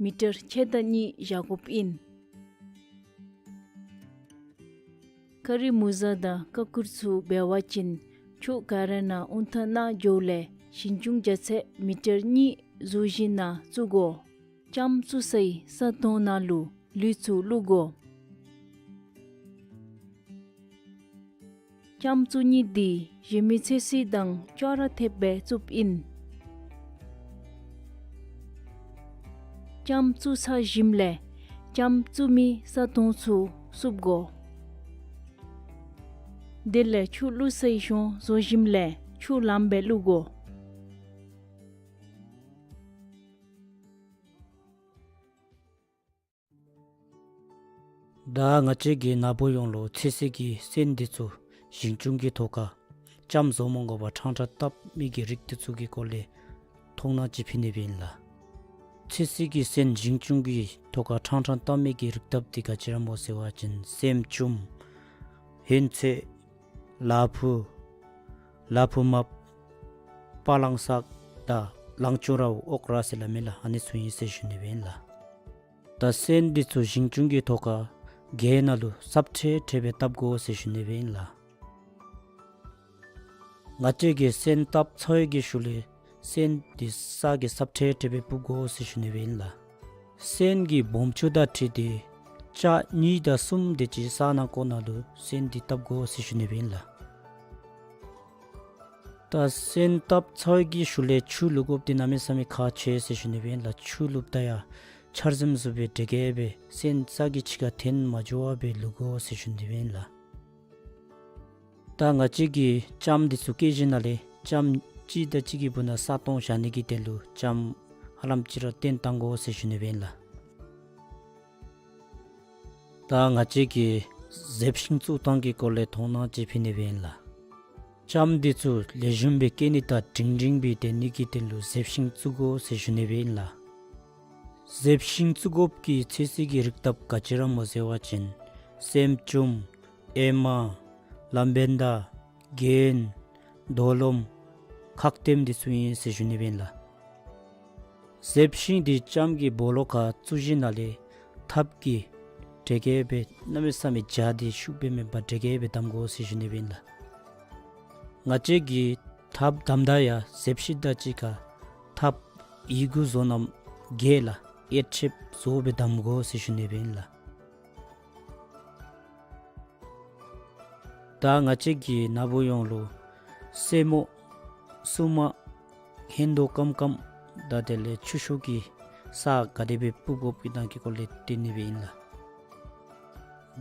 མི་ཊར་ཕྱེད་དང་གཉིས་བཞག་དགོཔ་ཨིན། ཁ་རི་མུ་ཟ་དང་ཀ་ཀུར་ཚུ་འབད་བ་ཅིན་ཕྱོགས་ག་ར་ནང་དབུགས་ཐང་ནང་འགྱོཝ་ལས་ཞིང་ཆུང་རྒྱ་ཚད་མི་ཊར་གཉིས་བཟོ་ཞིནམ་ལས་བཙུགས་དགོ། ལྕམ་བཙུགས་སའི་ས་སྟོང་ནང་ལུ་ལུད་ཚུ་བླུག་དགོ། ལྕམ་བཙུགས་ནི་འདི་བཞེས་མི་ཚོད་བསྲེ་དང་ཅོག་ར་འཐདཔ་སྦེ་བཙུགསཔ་ཨིན། ལྕམ་བཙུགས་ཚར་ཞིནམ་ལས་ལྕམ་བཙུགས་མི་ས་སྟོང་ཚུ་བསུབ་དགོ། དེ་ལས་ཆུ་བླུག་སའི་གཞོང་བཟོ་ཞིནམ་ལས་ཆུ་ལངམ་སྦེ་བླུག་དགོ། ད་ང་བཅས་ཀྱིས་ན་བུ་ཡོངས་ལུ་ཚོད་བསྲེ་གི་སོན་འདི་ཚུ་ཞིང་ཆུང་གི་ཐོག་ཁར་ལྕམ་བཟོ་མ་དགོ་པར་ཕྲང་ཕྲང་བཏབ་མི་གི་རིགས་འདི་ཚུ་གི་སྐོར་ལས་མཐོང་སྣང་ཅིག་ཕུལ་ནི་སྦེ་ཨིན་ལགས། ཚོད་བསྲེ་གི་སོན་ཞིང་ཆུང་གི་ཐོག་ཁར་ཕྲང་ཕྲང་བཏབ་མི་གི་རིགས་འདི་ག་ཅི་ར་སྨོ་ཟེར་བ་ཅིན་སྲནམ་ཅུམ་ཧོན་ཚོད་ལ་ཕུག་ལ་ཕུག་མབ་པ་ལང་སག་དང་ལང་ཅུང་རཝ་ཨོག་ར་ཟེར་སླབ་མས་ལགས། ཨ་ནི་ཚུ་ཨིན་ཟེར་ཞུ་ནི་སྦེ་ཨིན་ལགས། ད་སོན་འདི་ཚུ་ཞིང་ཆུང་གི་ཐོག་ཁར་གྱལ་ནང་ལུ་སྲབ་ཁྲེ་ཁྲེ་སྦེ་བཏབ་དགོ་ཟེར་ཞུ་ནི་སྦེ་ཨིན་ལགས། ང་བཅས་ཀྱིས་སོན་བཏབ་ཚར་བའི་གི་ཤུལ་ལས་སོན་འདི་ས་གིས་སྲབ་ཁྲེ་ཁྲེ་སྦེ་སྤུབ་དགོ་ཟེར་ཞུ་ནི་སྦེ་ཨིན་ལགས། སོན་གྱི་སྦོམ་ཆུང་དང་འཁྲིལ་ཏེ་ལྕགས་གཉིས་དང་གསུམ་དེ་ཅིག་ས་ནང་ཀོ་ནང་ལུ་སོན་འདི་བཏབ་དགོ་ཟེར་ཞུ་ནི་སྦེ་ཨིན་ལགས། ད་སོན་བཏབ་ཚར་བའི་གི་ཤུལ་ལས་ཆུ་བླུག་དགོཔ་འདི་གནམ་མེད་ས་མེད་ཁག་ཆེ་ཟེར་ཞུ་ནི་སྦེ་ཨིན་ལགས། ཆུ་བླུགཔ་ད་ཡང་ཆར་ཟིམ་བཟུམ་སྦེ་དྲེ་གེ་སྦེ་སོན་ས་གི་ཕྱི་ཁར་འཐོན་མ་འགྱོ་བར་སྦེ་བླུག་དགོ་ཟེར་ཞུ་ནི་སྦེ་ཨིན་ལགས། ད་ང་བཅས་ཀྱིས་ལྕམ་འདི་ཚུ་བཀལ་ཞིནམ་ལས་ལྕམ་གཅིག་དང་གཅིག་གི་སྦུག་ན་ས་སྟོང་བཞག་ནི་གི་དོན་ལུ་ལྕམ་ཧ་ལམ་ཅིག་ར་བཏོན་བཏང་དགོ་ཟེར་ཞུ་ནི་སྦེ་ཨིན་ལགས། ད་ང་བཅས་ཀྱིས་གཟེབ་ཤིང་བཙུགས་ཐངས་ཀྱི་སྐོར་ལས་མཐོང་སྣང་ཅིག་ཕུལ་ནི་སྦེ་ཨིན་ལགས། ལྕམ་འདི་ཚུ་ལེགས་ཤོམ་སྦེ་སྐྱེ་ནི་དང་སྒྲིང་སྒྲིང་སྦེ་སྡོད་ནི་གི་དོན་ལུ་གཟེབ་ཤིང་བཙུགས་དགོ་ཟེར་ཞུ་ནི་སྦེ་ཨིན་ལགས། གཟེབ་ཤིང་བཙུགས་དགོཔ་གི་ཚོད་བསྲེ་གི་རིགས་འདི་ག་ཅི་ར་སྨོ་ཟེར་བ་ཅིན་སྲནམ་ཅུམ་ཨེ་མ་ལ་བེན་ཌར་གྱེན་རྡོ་ལོམ་ཁག་ལྟེམ་འདི་ཚུ་ཨིན་ཟེར་ཞུ་ནི་སྦེ་ཨིན་ལགས། གཟེབ་ཤིང་འདི་ལྕམ་གྱི་སྦོ་ལོགས་ཁར་བཙུགས་ཞིནམ་ལས་ཐགཔ་གིས་དྲེ་གེ་སྦེ་གནམ་མེད་ས་མེད་འཇའ་འདི་ཤུགས་སྦེ་མེད་པར་དྲེ་གེ་སྦེ་བསྡམ་དགོ་ཟེར་ཞུ་ནི་སྦེ་ཨིན་ལགས། ང་བཅས་ཀྱིས་ཐགཔ་བསྡམ་ད་ཡང་གཟེབ་ཤིང་དང་གཅིག་ཁར་ཐགཔ་ཡི་གུ་བཟོ་རྣམ་གྱལ་ལགས་ཨེ་ཆེབ་བཟོ་སྦེ་བསྡམ་དགོ་ཟེར་ཞུ་ནི་སྦེ་ཨིན་ལགས། ད་ང་བཅས་ཀྱིས་ན་བུ་ཡོངས་ལུ་སེ་མོ་སུ་མ་ཧོན་དོ་ཀམ་ཀམ་དང་དེ་ལས་ཆུ་ཤོག་གི་ས་ག་དེ་སྦེ་སྤུབ་དགོཔ་གི་ཐངས་ཀྱི་སྐོར་ལས་སྟོན་ནི་སྦེ་ཨིན་ལགས།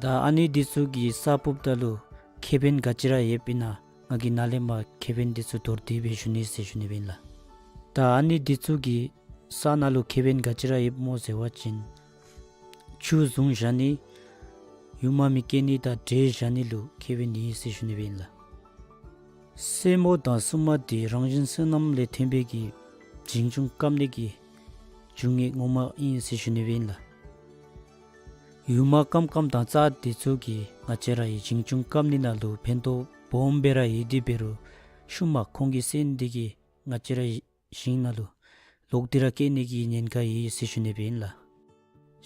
ད་ཨ་ནི་འདི་ཚུ་གི་ས་སྤུབ་ད་ལུ་ཁེ་ཕན་ག་ཅི་ར་ཡོདཔ་ཨིན་ན་ང་གིས་ནཱ་ལས་མར་ཁེ་ཕན་འདི་ཚུ་མདོར་བསྡུས་སྦེ་ཞུ་ནི་ཟེར་ཞུ་ནི་སྦེ་ཨིན་ལགས། ད་ཨ་ནི་འདི་ཚུ་གི་ ས་ནང་ལུ་ཁེ་ཕན་ག་ཅི་ར་ཡོདཔ་སྨོ་ཟེར་བ་ཅིན་ཆུ་བཟུང་བཞག་ནི་ཡུར་མ་མི་སྐྱེ་ནི་དང་འདྲེ་བཞག་ནི་ལུ་ཁེ་ཕན་ཡོད་ཟེར་ཞུ་ནི་སྦེ་ཨིན་ལགས། སེན་མོ་དང་སྲུ་མ་འདི་རང་བཞིན་བསོད་ནམས་ལས་ཐོན་པའི་གི་ཞིང་ཆུང་སྐམ་ནི་གི་རྒྱུ་ངེས་ངོ་མ་ཨིན་ཟེར་ཞུ་ནི་སྦེ་ཨིན་ལགས། ཡུར་མ་སྐམ་སྐམ་དང་རྩྭ་འདི་ཚུ་གིས་ང་བཅས་རའི་ཞིང་ཆུང་སྐམ་ནི་ནང་ལུ་ཕན་ཐོགས་སྦོམ་སྦེ་ར་ཡོད་དེ་འབད་རུང་ཤུལ་མ་ཁོང་གི་སོན་འདི་གིས་ང་བཅས་རའི་ཞིང་ནང་ལུ་ལོག་སྟེ་ར་སྐྱེ་ནི་གི་ཉེན་ཁ་ཡོད་ཟེར་ཞུ་ནི་སྦེ་ཨིན་ལགས།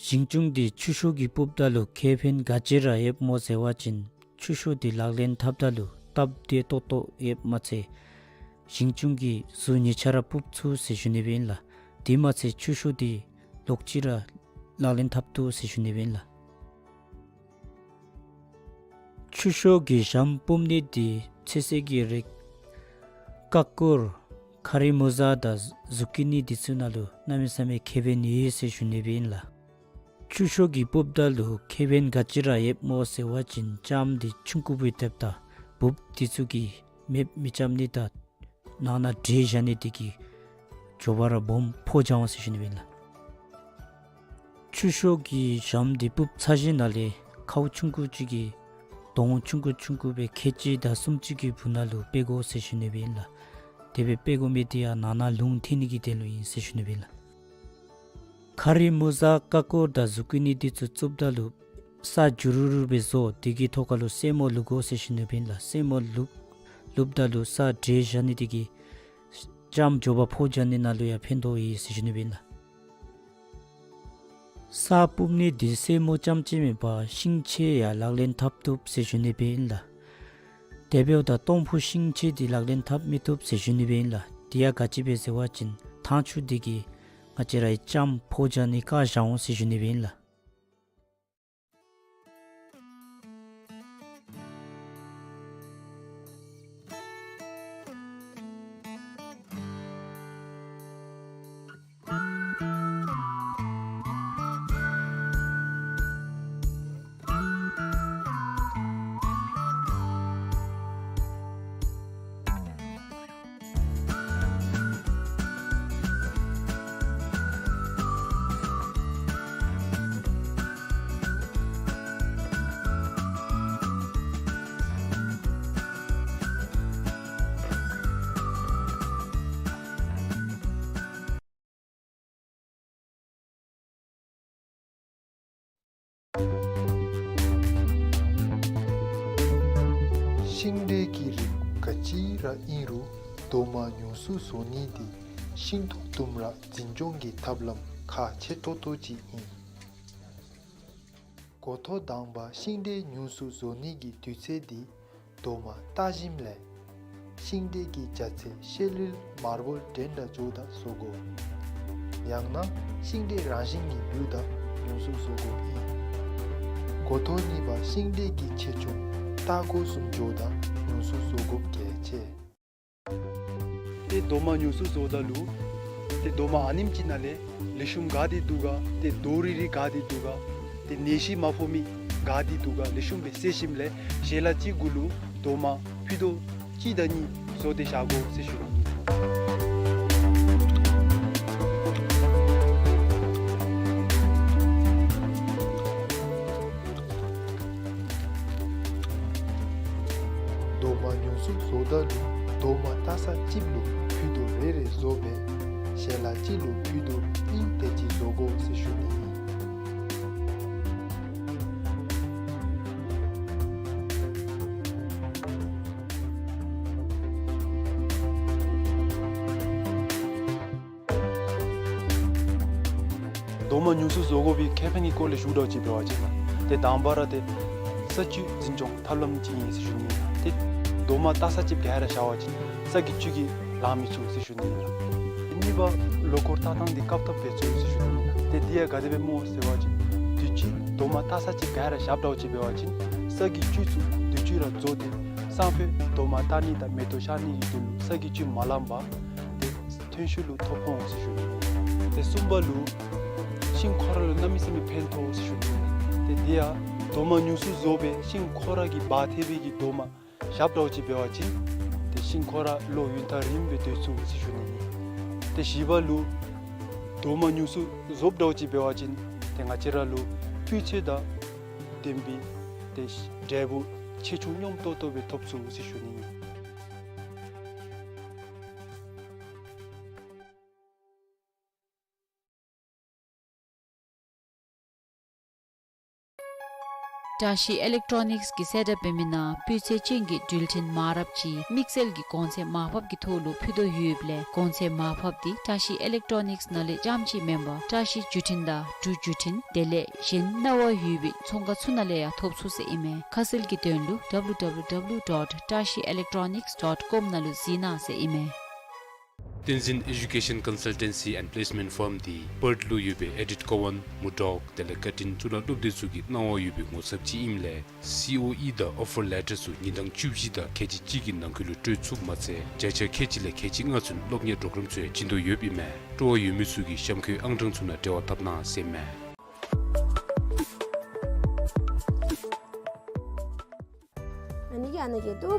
ཞིང་ཆུང་འདི་ཆུ་ཤོག་གིས་སྤུབ་ད་ལུ་ཁེ་ཕན་ག་ཅི་ར་ཡོདཔ་སྨོ་ཟེར་བ་ཅིན་ཆུ་ཤོག་འདི་ལག་ལེན་འཐབ་ད་ལུ་སྟབས་བདེ་ཏོག་ཏོ་ཡོདཔ་མ་ཚད་ཞིང་ཆུང་གི་ཟུར་གཉིས་ཆ་ར་སྤུབ་ཚུགས་ཟེར་ཞུ་ནི་སྦེ་ཨིན་ལགས། དེ་མ་ཚད་ཆུ་ཤོག་འདི་ལོག་ཅི་ར་ལག་ལེན་འཐབ་བཏུབ་ཟེར་ཞུ་ནི་སྦེ་ཨིན་ལགས། ཆུ་ཤོག་གི་ཞྭམོ་སྤུབ་ནི་འདི་ཚོད་བསྲེ་གི་རིགས་ཀ་ཀུར་ཁ་རི་མུ་ཟ་དང་ཟུ་ཀི་ནི་འདི་ཚུ་ནང་ལུ་གནམ་མེད་ས་མེད་ཁེ་ཕན་ཡོད་ཟེར་ཞུ་ནི་སྦེ་ཨིན་ལགས། ཆུ་ཤོག་གིས་སྤུབ་ད་ལུ་ཁེ་ཕན་ག་ཅི་ར་ཡོདཔ་སྨོ་ཟེར་བ་ཅིན་ལྕངམ་འདི་ཆུང་ཀུ་སྦེ་སྡོདཔ་ད་འབུཔ་འདི་ཚུ་གིས་མེདཔ་མི་རྐྱབ་ནི་དང་ནང་ན་འདྲེ་བཞག་ནི་འདི་གིས་མགྱོགས་པ་ར་སྦོམ་འཕོ་འགྱོ་འོང་ཟེར་ཞུ་ནི་སྦེ་ཨིན་ལགས། ཆུ་ཤོག་གི་ཞྭམོ་འདི་སྤུབ་ཚར་ཞིནམ་ལས་ཁཝ་ཆུང་ཀུ་ཅིག་གི་དོང་ཆུང་ཀུ་ཆུང་ཀུ་སྦེ་ཁལ་གཅིག་དང་སུམ་ཅུ་གི་སྦུག་ནང་ལུ་སྤེལ་དགོ་ཟེར་ཞུ་ནི་སྦེ་ཨིན་ལགས། དེ་སྦེ་སྤེལ་དགོ་མི་འདི་ཡང་ནང་ན་རླུང་ཐིམ་ནི་གི་དོན་ལུ་ཨིན་ཟེར་ཞུ་ནི་སྦེ་ཨིན་ལགས། ཁ་རི་མུ་ཟ་ཀ་ཀུར་དང་ཟུ་ཀི་ནི་འདི་ཚུ་བཙུགསཔ་ད་ལུ་ས་འགྱུར་རུ་རུ་སྦེ་བཟོ། དེ་གི་ཐོག་ཁ་ལུ་སེན་མོ་བླུག་དགོ་ཟེར་ཞུ་ནི་སྦེ་ཨིན་ལགས། སེན་མོ་བླུག་བླུགསཔ་ད་ལུ་ས་འདྲེ་བཞག་ནི་འདི་གིས་ལྕངམ་མགྱོགས་པ་འཕོ་འགྱོ་ནི་ནང་ལུ་ཡང་ཕན་ཐོགས་ཡོད་ཟེར་ཞུ་ནི་སྦེ་ཨིན་ལགས། ས་སྤུབ་ནི་འདི་སེན་མོ་རྐྱངམ་ཅིག་མེན་པར་ཤིང་ཆས་ཡང་ལག་ལེན་འཐབ་བཏུབ་ཟེར་ཞུ་ནི་སྦེ་ཨིན་ལགས། དེ་འབདཝ་ད་སྟོང་ཕུ་ཤིང་ཆས་འདི་ལག་ལེན་འཐབ་མི་བཏུབ་ཟེར་ཞུ་ནི་སྦེ་ཨིན་ལགས། དེ་ཡང་ག་ཅི་སྦེ་ཟེར་བ་ཅིན་ཐང་ཆུ་འདི་གིས་ང་བཅས་རའི་ལྕངམ་འཕོ་འགྱོ་ནི་བཀག་བཞག་འོང་ཟེར་ཞུ་ནི་སྦེ་ཨིན་ལགས། ཤིང་འབྲས་ཀྱི་རིགས་ག་ཅི་ར་ཨིན་རུང་རྡོག་མ་ཉུང་སུ་བཟོ་ནི་འདི་ཤིང་ཐོག་དུམ་གྲ་འཛིན་སྐྱོང་གི་ཐབས་ལམ་ཁག་ཆེ་ཏོག་ཏོ་ཅིག་ཨིན། འགོ་ཐོག་དང་པ་ཤིང་འབྲས་ཉུང་སུ་བཟོ་ནི་གི་དུས་ཚོད་འདི་རྡོག་མ་བཏགས་ཞིནམ་ལས་ཤིང་འབྲས་ཀྱི་རྒྱ་ཚད་ཤེལ་ལུད་མར་བོལ་འདྲན་འདྲ་འགྱོཝ་ད་བཟོ་དགོ། ཡང་ན་ཤིང་འབྲས་རང་བཞིན་གྱིས་ལུད་ད་ཉུང་སུ་བཟོ་དགོཔ་ཨིན། འགོ་ཐོག་གཉིས་པ་ཤིང་འབྲས་ཀྱི་ཆེ་ཆུང་ལྟ་སྒོ་བཟུམ་འགྱོཝ་ད་ཉུང་སུ་བཟོ་དགོཔ་གལ་ཆེ། ཏེ་རྡོག་མ་ཉུང་སུ་བཟོཝ་ད་ལུ་ཏེ་རྡོག་མ་ཨ་ནེམ་ཅིག་ནང་ལས་ལེགས་ཤོམ་ག་དེ་འདུག་ག། ཏེ་རྡོག་རིལ་རི་ག་དེ་འདུག་ག། ཏེ་ནད་གཞི་མ་ཕོག་མི་ག་དེ་འདུག་ག། ལེགས་ཤོམ་སྦེ་བསལ་ཞིནམ་ལས་ཞལ་ལག་གཅིག་གུ་ལུ་རྡོག་མ་ཕུད་རྡོག་གཅིག་དང་གཉིས་བཟོ་སྟེ་བཞག་དགོ་ཟེར་ཞུ་ནི། རྡོག་མ་ཉུང་སུ་བཟོཝ་ད་ལུ་རྡོག་མ་བཏགས་ས་གཅིག་ལུ་ཕུད་རྡོག་རེ་རེ་བཟོ་སྦེ་ཞལ་ལག་གཅིག་ལུ་ཕུད་རྡོག་གཉིས་དེ་ཅིག་བཟོ་དགོ་ཟེར་ཞུ་ནི་ཨིན། རྡོག་མ་ཉུང་སུ་བཟོ་དགོ་པའི་ཁེ་ཕན་གྱི་སྐོར་ལས་ཞུཝ་འདྲཝ་ཅིག་འབད་བ་ཅིན་ཏེ་དང་པ་ར་ཏེ་ས་བཅུད་འཛིན་སྐྱོང་ཐབས་ལམ་ཅིག་ཨིན་ཟེར་ཞུ་ནི་ཨིན། ཏེ་རྡོག་མ་བཏགས་ས་ཅིག་ག་ར་བཞག་པ་ཅིན་ས་གི་བཅུད་ཀྱིས་ལང་མི་ཚུགས་ཟེར་ཞུ་ནི་ཨིན། གཉིས་པ་ལོ་འཁོར་བཏགས་ཐངས་འདི་བཀབ་ཐབས་འབད་ཚུགས་ཟེར་ཞུ་ནི་ཨིན། ཏེ་འདི་ཡང་ག་དེ་སྦེ་སྨོ་ཟེར་བ་ཅིན་དུས་ཅི་རྡོག་མ་བཏགས་ས་ཅིག་ག་ར་བཞགཔ་འདྲཝ་ཅིག་འབད་བ་ཅིན་ས་གི་བཅུད་ཚུ་དུས་ཅི་ར་རྫོགས་ཏེ་སང་ཕོད་རྡོག་མ་བཏགས་ནི་དང་མེ་ཏོག་ཤར་ནི་གི་དོན་ལུ་ས་གི་བཅུད་མ་ལངམ་པར་ཏེ་ཐོན་ཤུགས་ལུ་ཐོ་ཕོག་འོང་ཟེར་ཞུ་ནི། ཏེ་གསུམ་པ་ལུ་ཤིང་ཁོ་ར་ལུ་གནམ་མེད་ས་མེད་ཕན་ཐོགས་ཟེར་ཞུ་ནི། ཏེ་འདི་ཡང་རྡོག་མ་ཉུང་སུ་བཟོ་སྦེ་ཤིང་ཁོ་ར་གི་བག་ཐེག་པའི་གི་རྡོག་མ་བཞགཔ་འདྲཝ་ཅིག་འབད་བ་ཅིན་ཏེ་ཤིང་ཁོ་ར་ལོ་ཡུན་ཐག་རིངམོ་སྦེ་སྡོད་ཚུགས་ཟེར་ཞུ་ནི། ཏེ་བཞི་པ་ལུ་ གོང་མ་ཉུང་སུ་བཟོཝ་འདྲཝ་ཅིག་འབད་བ་ཅིན་ཏེ་ང་བཅས་ར་ལུ་སྤུས་ཚད་དང་ལྡན་པའི་ཏེ་འབྲས་བུ་ཆེ་ཆུང་སྙོམས་ཏོག་ཏོ་སྦེ་ཐོབ་ཚུགས་ཟེར་ཞུ་ནི་ཨིན། བཀྲ་ཤིས་ཨི་ལེག་ཊོ་ནིཀསི་གི་སེཊ་ཨཔ་འབད་མི་ནང་སྤུས་ཚད་ཅན་གྱི་འགྲུལ་འཕྲིན་མ་འདྲཝ་ཅིག་དམིགས་བསལ་གྱི་གོང་ཚད་མར་ཕབ་ཀྱི་ཐོག་ལུ་ཕུལ་དོ་ཡོདཔ་ལས་གོང་ཚད་མར་ཕབ་འདི་བཀྲ་ཤིས་ཨི་ལེག་ཊོ་ནིཀསི་ནང་ལས་རྐྱངམ་ཅིག་མེན་པར་བཀྲ་ཤིས་བརྒྱུད་འཕྲིན་དང་འབྲུག་བརྒྱུད་འཕྲིན་དེ་ལས་གཞན་གནང་བ་ཡོད་པའི་ཚོང་ཁང་ཚུ་ནང་ལས་ཡང་ཐོབ་ཚུགས་ཟེར་ཨིན་མས། ཁ་གསལ་གྱི་དོན་ལུ་ཌབ་ལུ་ཌབ་ལུ་ཌབ་ལུ་ཌོཊ་བཀྲ་ཤིས་ཨི་ལེག་ཊོ་ནིཀསི་ཌོཊ་ཀོམ་ནང་ལུ་གཟིགས་གནང་ཟེར་ཨིན་མས། བསྟན་འཛིན་ཨེ་ཇུ་ཀེ་ཤཱན་ཀོན་སཱལ་ཊེན་སི་ཨེནཌ་པི་ལེསི་མེནཊ་ཕརམ་འདི་པརཐ་ལུ་ཡོད་པའི་ཨེ་ཌིཐ་ཀོ་ཝཱན་མུར་ཌོག་དེ་ལས་ཀར་ཊིན་གཙུག་ལག་སློབ་སྡེ་ཚུ་གིས་གནང་བ་ཡོད་པའི་ངོ་ཚབ་ཅིག་ཨིནམ་ལས་སི་ཨོ་ཨི་དང་ཨོ་ཕར་ལེ་ཊར་ཚུ་ཉིན་གྲངས་བཅུ་བཞི་དང་ཁལ་གཅིག་གཅིག་གི་ནང་འཁོད་ལུ་སྤྲོད་ཚུགསཔ་མ་ཚད་བརྒྱ་ཆ་ཁལ་གཅིག་ལས་ཁལ་གཅིག་ལྔ་ཚུན་སློབ་གཉེར་གྲོགས་རམ་ཚུ་ཡང་བྱིན་དོ་ཡོདཔ་ཨིན་མས། སྤྲོ་བ་ཡོད་མི་ཚུ་གིས་གཤམ་འཁོད་ཨང་གྲངས་ཚུ་ནང་འབྲེལ་བ་འཐབ་གནང་ཟེར་ཨིན་མས། ཨ་ནི་གི་ཨ་ནི་གི་ཏོ།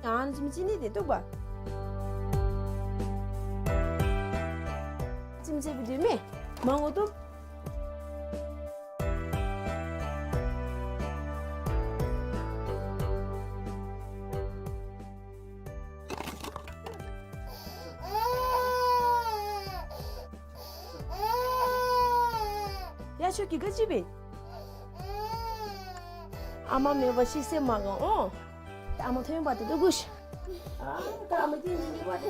ཨ་ནི་ཅི་མི་ཅི་ནི་དེ་ཏོ་བ། ཅི་མི་ཅི་བི་དེ་མེ། མང་ངོ་ཏོ། ཡ་ཆོ་གི་ག་ཅི་བེ། ཨ་མ་མེད་པ་ཤི་སེམས་མ་དགའ་འོ། ཨ་མ་ཐོན་པ་དེ་དུ་གུཤ། ཨ་ད་ཨ་མ་ཏིན་ཅིང་གི་བ་དེ་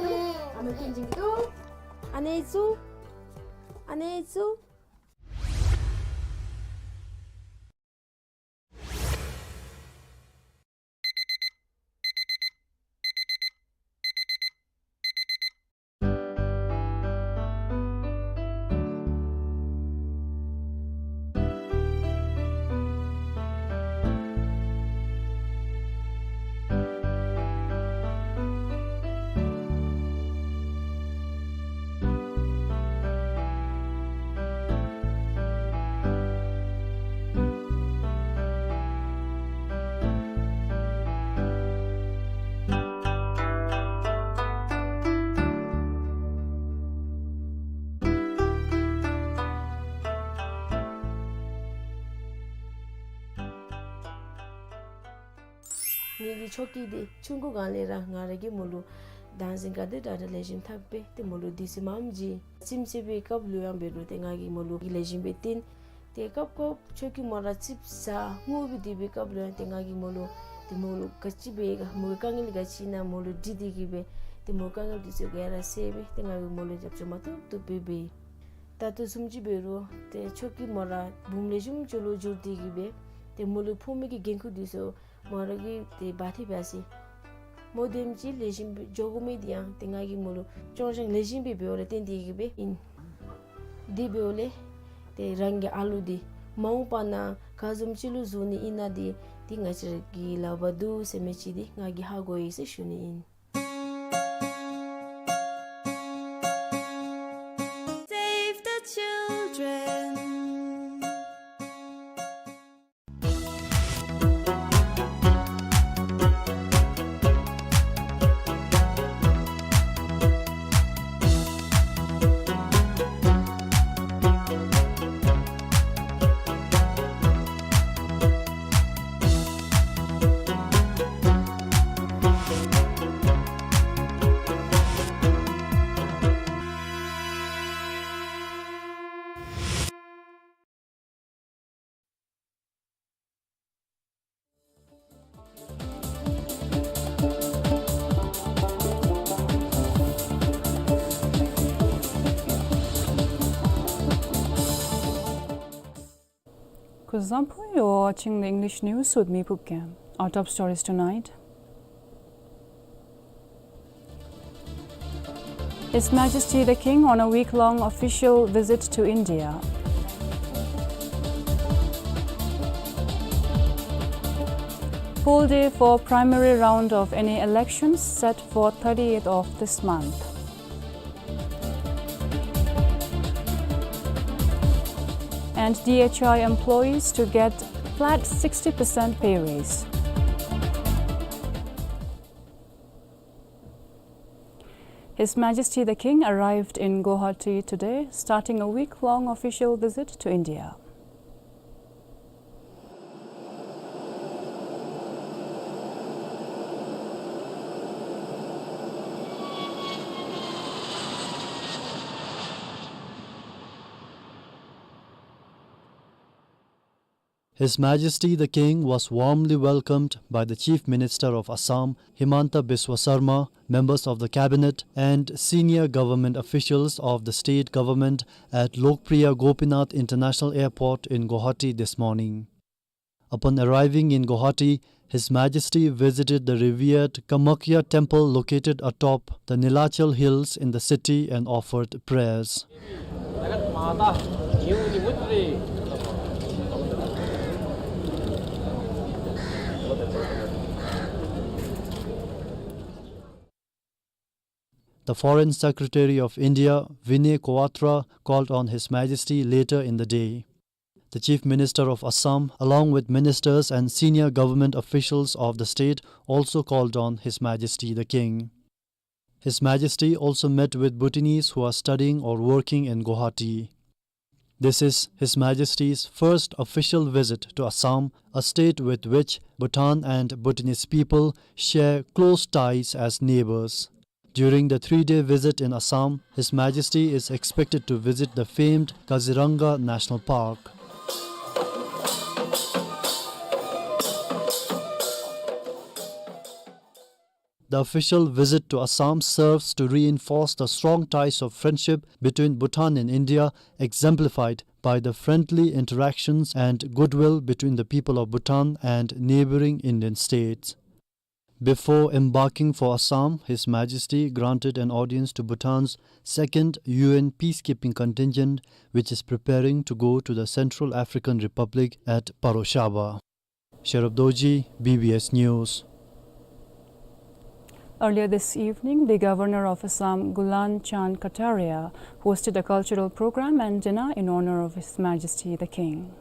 ཨ་མ་ཏིན་ཅིང་གི་དུ། ཨ་ནེ་ཚུ། ཨ་ནེ་ཚུ། ངེ་གི་ཆོ་གི་དེ་ཆུང་ཀུ་གང་ལས་ར་ང་ར་གི་མོ་ལུ་དང་ཟིན་ག་དེ་དྲག་དྲག་ལེགས་ཤོམ་ཐབས་པེ་དེ་མོ་ལུ་དུས་སུ་མངམ་ཅིག་ཙིམ་ཙེ་པའི་སྐབས་ལུ་ཡང་འབད་རུང་དེ་ང་གི་མོ་ལུ་ལེགས་ཤོམ་སྦེ་བསྟེན། དེ་སྐབས་སྐབས་ཆོ་གི་མོ་ར་ཙིགཔ་ཟ་ངུ་བའི་དེ་སྦེ་སྐབས་ལུ་ཡང་དེ་ང་གི་མོ་ལུ་དེ་མོ་ལུ་ག་ཅི་སྦེ་ག་མོ་གི་དཀའ་ངལ་ག་ཅི་ཨིན་ན་མོ་ལུ་དྲི་སྟེ་གི་སྦེ་དེ་མོ་དཀའ་ངལ་དེ་ཚུ་ག་ར་སེལ་སྦེ་དེ་ང་གི་མོ་ལུ་རྒྱབ་སྐྱོར་མ་ཐུབ་ཐུབ་སྦེ་འབད། ད་ལྟོ་བཟུམ་ཅིག་འབད་རུང་དེ་ཆོ་གི་མོ་ར་བུམོ་ལེགས་ཤོམ་ཅིག་ལུ་འགྱུར་ཏེ་གི་སྦེ་དེ་མོ་ལུ་ཕོག་མི་གི་འགན་ཁུར་དེ་ཚུ་མོ་ར་གིས་དེ་འབག་སྟེ་འབད་ཡི། མོ་དེམ་ཅིག་ལེགས་ཤོམ་སྦེ་འགྱོ་དགོ་མི་དེ་ཡང་དེ་ང་གི་མོ་ལུ་སྐྱོང་བཞག་ལེགས་ཤོམ་སྦེ་འབདཝ་ལས་བརྟེན་ཏེ་གི་སྦེ་ཨིན། དེ་འབདཝ་ལས་དེ་རང་གི་ཨ་ལུ་དེ་མ་འོངས་པ་ནང་ག་བཟུམ་ཅིག་ལུ་བཟོ་ནི་ཨིན་ན་དེ་དེ་ང་བཅས་ར་གི་ལག་པར་འདུག་ཟེར་མི་ཅིག་དེ་ང་གིས་ཧ་གོ་ཡི་ཟེར་ཞུ་ནི་ཨིན། Save the children. Kuzuzangpo, you're watching the English news with me, Phubkeng. Our top stories tonight. His Majesty the King on a week-long official visit to India. Poll day for primary round of N A elections set for thirtieth of this month. And D H I employees to get flat sixty percent pay raise. His Majesty the King arrived in Guwahati today, starting a week-long official visit to India. His Majesty the King was warmly welcomed by the Chief Minister of Assam, Himanta Biswa Sarma, members of the cabinet, and senior government officials of the state government at Lokpriya Gopinath International Airport in Guwahati this morning. Upon arriving in Guwahati, His Majesty visited the revered Kamakhya Temple located atop the Nilachal Hills in the city and offered prayers. The Foreign Secretary of India, Vinay Kwatra, called on His Majesty later in the day. The Chief Minister of Assam, along with ministers and senior government officials of the state, also called on His Majesty the King. His Majesty also met with Bhutanese who are studying or working in Guwahati. This is His Majesty's first official visit to Assam, a state with which Bhutan and Bhutanese people share close ties as neighbors. During the three-day visit in Assam, His Majesty is expected to visit the famed Kaziranga National Park. The official visit to Assam serves to reinforce the strong ties of friendship between Bhutan and India, exemplified by the friendly interactions and goodwill between the people of Bhutan and neighboring Indian states. Before embarking for Assam, His Majesty granted an audience to Bhutan's second U N peacekeeping contingent, which is preparing to go to the Central African Republic at Paroshaba. Sherub Dorji, B B S News. Earlier this evening, the Governor of Assam, Gulan Chand Kataria, hosted a cultural program and dinner in honor of His Majesty the King.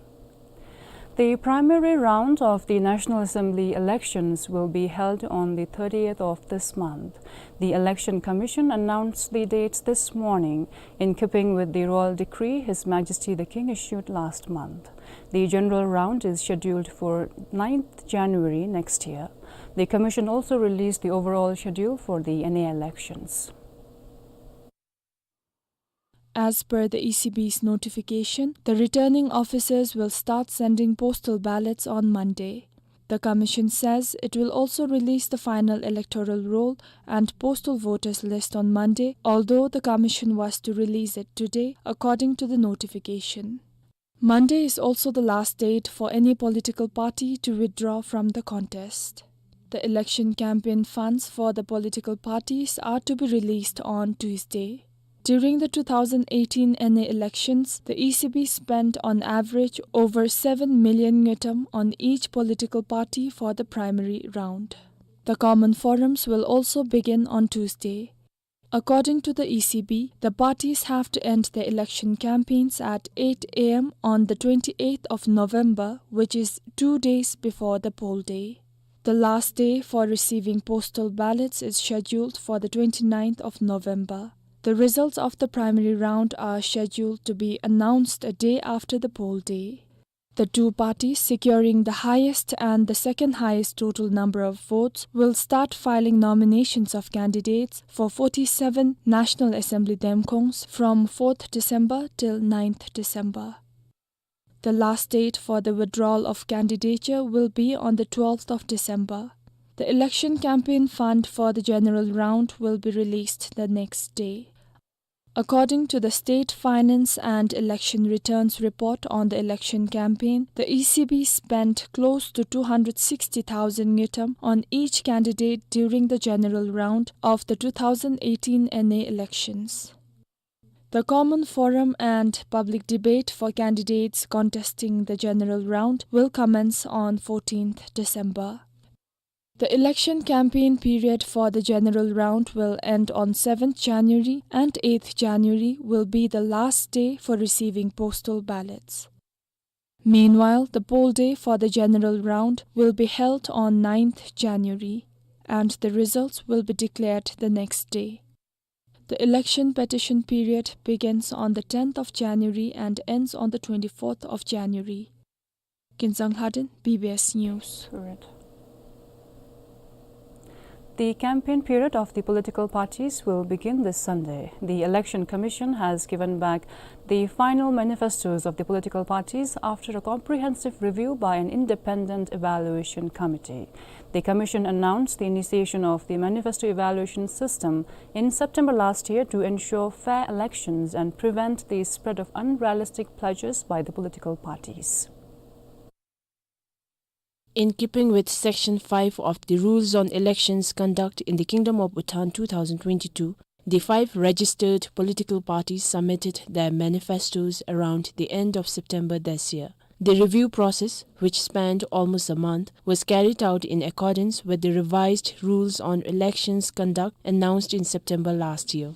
The primary round of the National Assembly elections will be held on the thirtieth of this month. The Election Commission announced the dates this morning, in keeping with the royal decree His Majesty the King issued last month. The general round is scheduled for ninth January next year. The commission also released the overall schedule for the N A elections. As per the E C B's notification, the returning officers will start sending postal ballots on Monday. The commission says it will also release the final electoral roll and postal voters list on Monday, although the commission was to release it today, according to the notification. Monday is also the last date for any political party to withdraw from the contest. The election campaign funds for the political parties are to be released on Tuesday. During the two thousand eighteen N A elections, the E C B spent on average over seven million ngultrum on each political party for the primary round. The common forums will also begin on Tuesday. According to the E C B, the parties have to end their election campaigns at eight A M on the twenty-eighth of November, which is two days before the poll day. The last day for receiving postal ballots is scheduled for the twenty-ninth of November. The results of the primary round are scheduled to be announced a day after the poll day. The two parties securing the highest and the second highest total number of votes will start filing nominations of candidates for forty-seven National Assembly demkongs from fourth December till ninth December. The last date for the withdrawal of candidature will be on the twelfth of December. The election campaign fund for the general round will be released the next day. According to the State Finance and Election Returns Report on the election campaign, the E C B spent close to two hundred sixty thousand ngultrum on each candidate during the general round of the two thousand eighteen N A elections. The common forum and public debate for candidates contesting the general round will commence on fourteenth December. The election campaign period for the general round will end on seventh January, and eighth January will be the last day for receiving postal ballots. Meanwhile, the poll day for the general round will be held on ninth January, and the results will be declared the next day. The election petition period begins on the tenth of January and ends on the twenty-fourth of January. Kinzang Lhaden, B B S News. The campaign period of the political parties will begin this Sunday. The Election Commission has given back the final manifestos of the political parties after a comprehensive review by an independent evaluation committee. The commission announced the initiation of the manifesto evaluation system in September last year to ensure fair elections and prevent the spread of unrealistic pledges by the political parties. In keeping with Section five of the Rules on Elections Conduct in the Kingdom of Bhutan two thousand twenty-two, the five registered political parties submitted their manifestos around the end of September this year. The review process, which spanned almost a month, was carried out in accordance with the revised rules on elections conduct announced in September last year.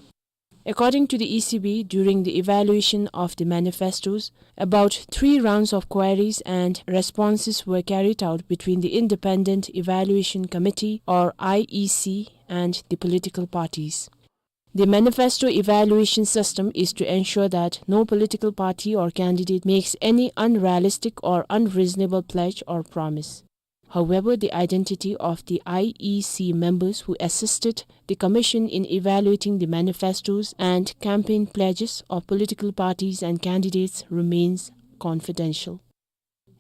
According to the E C B, during the evaluation of the manifestos, about three rounds of queries and responses were carried out between the Independent Evaluation Committee, or I E C, and the political parties. The manifesto evaluation system is to ensure that no political party or candidate makes any unrealistic or unreasonable pledge or promise. However, the identity of the I E C members who assisted the commission in evaluating the manifestos and campaign pledges of political parties and candidates remains confidential.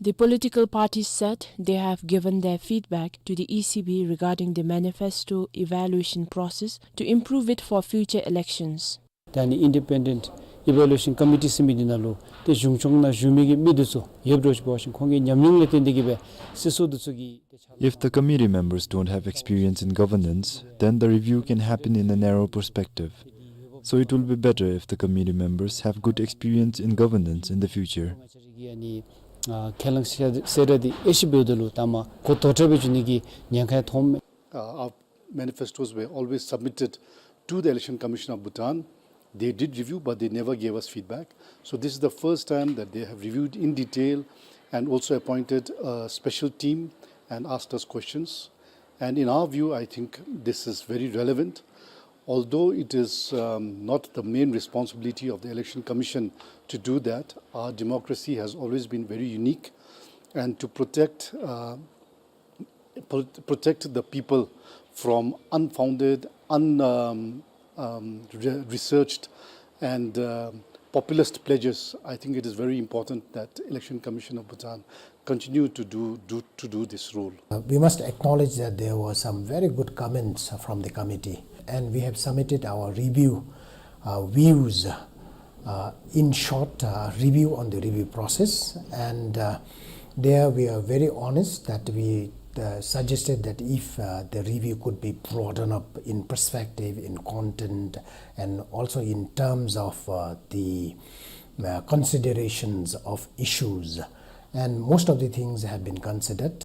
The political parties said they have given their feedback to the E C B regarding the manifesto evaluation process to improve it for future elections. ད་ནི་Independent Evaluation Committee ཟེར་མི་འདི་ནང་ལུ་ཏེ་གཞུང་སྐྱོང་ནང་བཞུགས་མི་གི་མི་འདི་ཚུ་ཡོདཔ་འདྲཝ་ཅིག་འབད་བ་ཅིན་ཁོང་གི་ཉམས་མྱོང་ལས་བརྟེན་ཏེ་གིས་སྦེ་སྲིད་ཚོགས་འདི་ཚུ་གི་ཏེ་ཕྱག་If the committee members don't have experience in governance, then the review can happen in a narrow perspective. So it will be better if the committee members have good experience in governance in the future. ཨ་ནི་ཨ་ཁས་བླངས་གསལ་བསྒྲགས་འདི་ཨེ་ཤེས་འབདཝ་ད་ལུ་ད་མ་གོ་དོག་བྲལ་སྦེ་འགྱོ་ནི་གི་ཉེན་ཁ་ཡང་མཐོངམ་མས། Uh, our manifestos were always submitted to the Election Commission of Bhutan. They did review, but they never gave us feedback. So this is the first time that they have reviewed in detail and also appointed a special team and asked us questions. And in our view, I think this is very relevant. Although it is, um, not the main responsibility of the Election Commission to do that, our democracy has always been very unique, and to protect, uh, pro-, protect the people from unfounded, un-, um, um, re-, researched and, um, populist pledges, I think it is very important that Election Commission of Bhutan continue to do, do, to do this role. Uh, we must acknowledge that there were some very good comments from the committee, and we have submitted our review, uh, views, uh, in short, uh, review on the review process, and, uh, there we are very honest that we, uh, suggested that if, uh, the review could be broadened up in perspective, in content, and also in terms of, uh, the, uh, considerations of issues, and most of the things have been considered.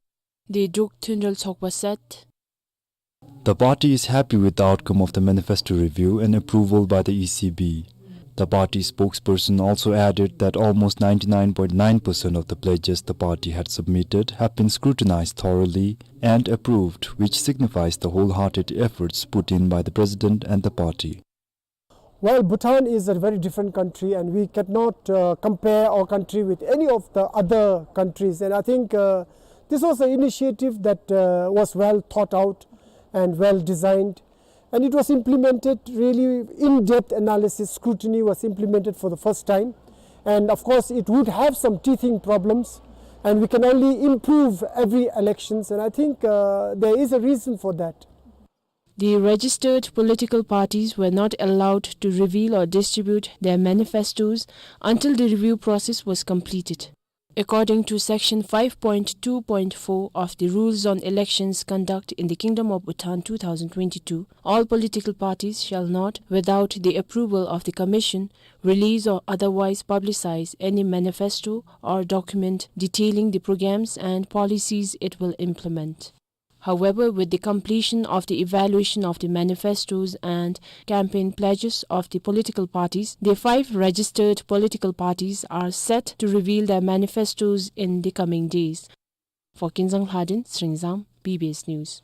The Druk Thunrel Tsokpa said, The party is happy with the outcome of the manifesto review and approval by the E C B. The party spokesperson also added that almost ninety-nine point nine percent of the pledges the party had submitted have been scrutinized thoroughly and approved, which signifies the wholehearted efforts put in by the president and the party. Well, Bhutan is a very different country, and we cannot, uh, compare our country with any of the other countries. And I think, uh, this was an initiative that, uh, was well thought out and well designed. And it was implemented, really in-depth analysis, scrutiny was implemented for the first time. And of course, it would have some teething problems, and we can only improve every elections. And I think, uh, there is a reason for that. The registered political parties were not allowed to reveal or distribute their manifestos until the review process was completed. According to Section five point two point four of the Rules on Elections Conduct in the Kingdom of Bhutan two thousand twenty-two, all political parties shall not, without the approval of the Commission, release or otherwise publicize any manifesto or document detailing the programs and policies it will implement. However, with the completion of the evaluation of the manifestos and campaign pledges of the political parties, the five registered political parties are set to reveal their manifestos in the coming days. For Kinzang Lhaden, Sringzang, B B S News.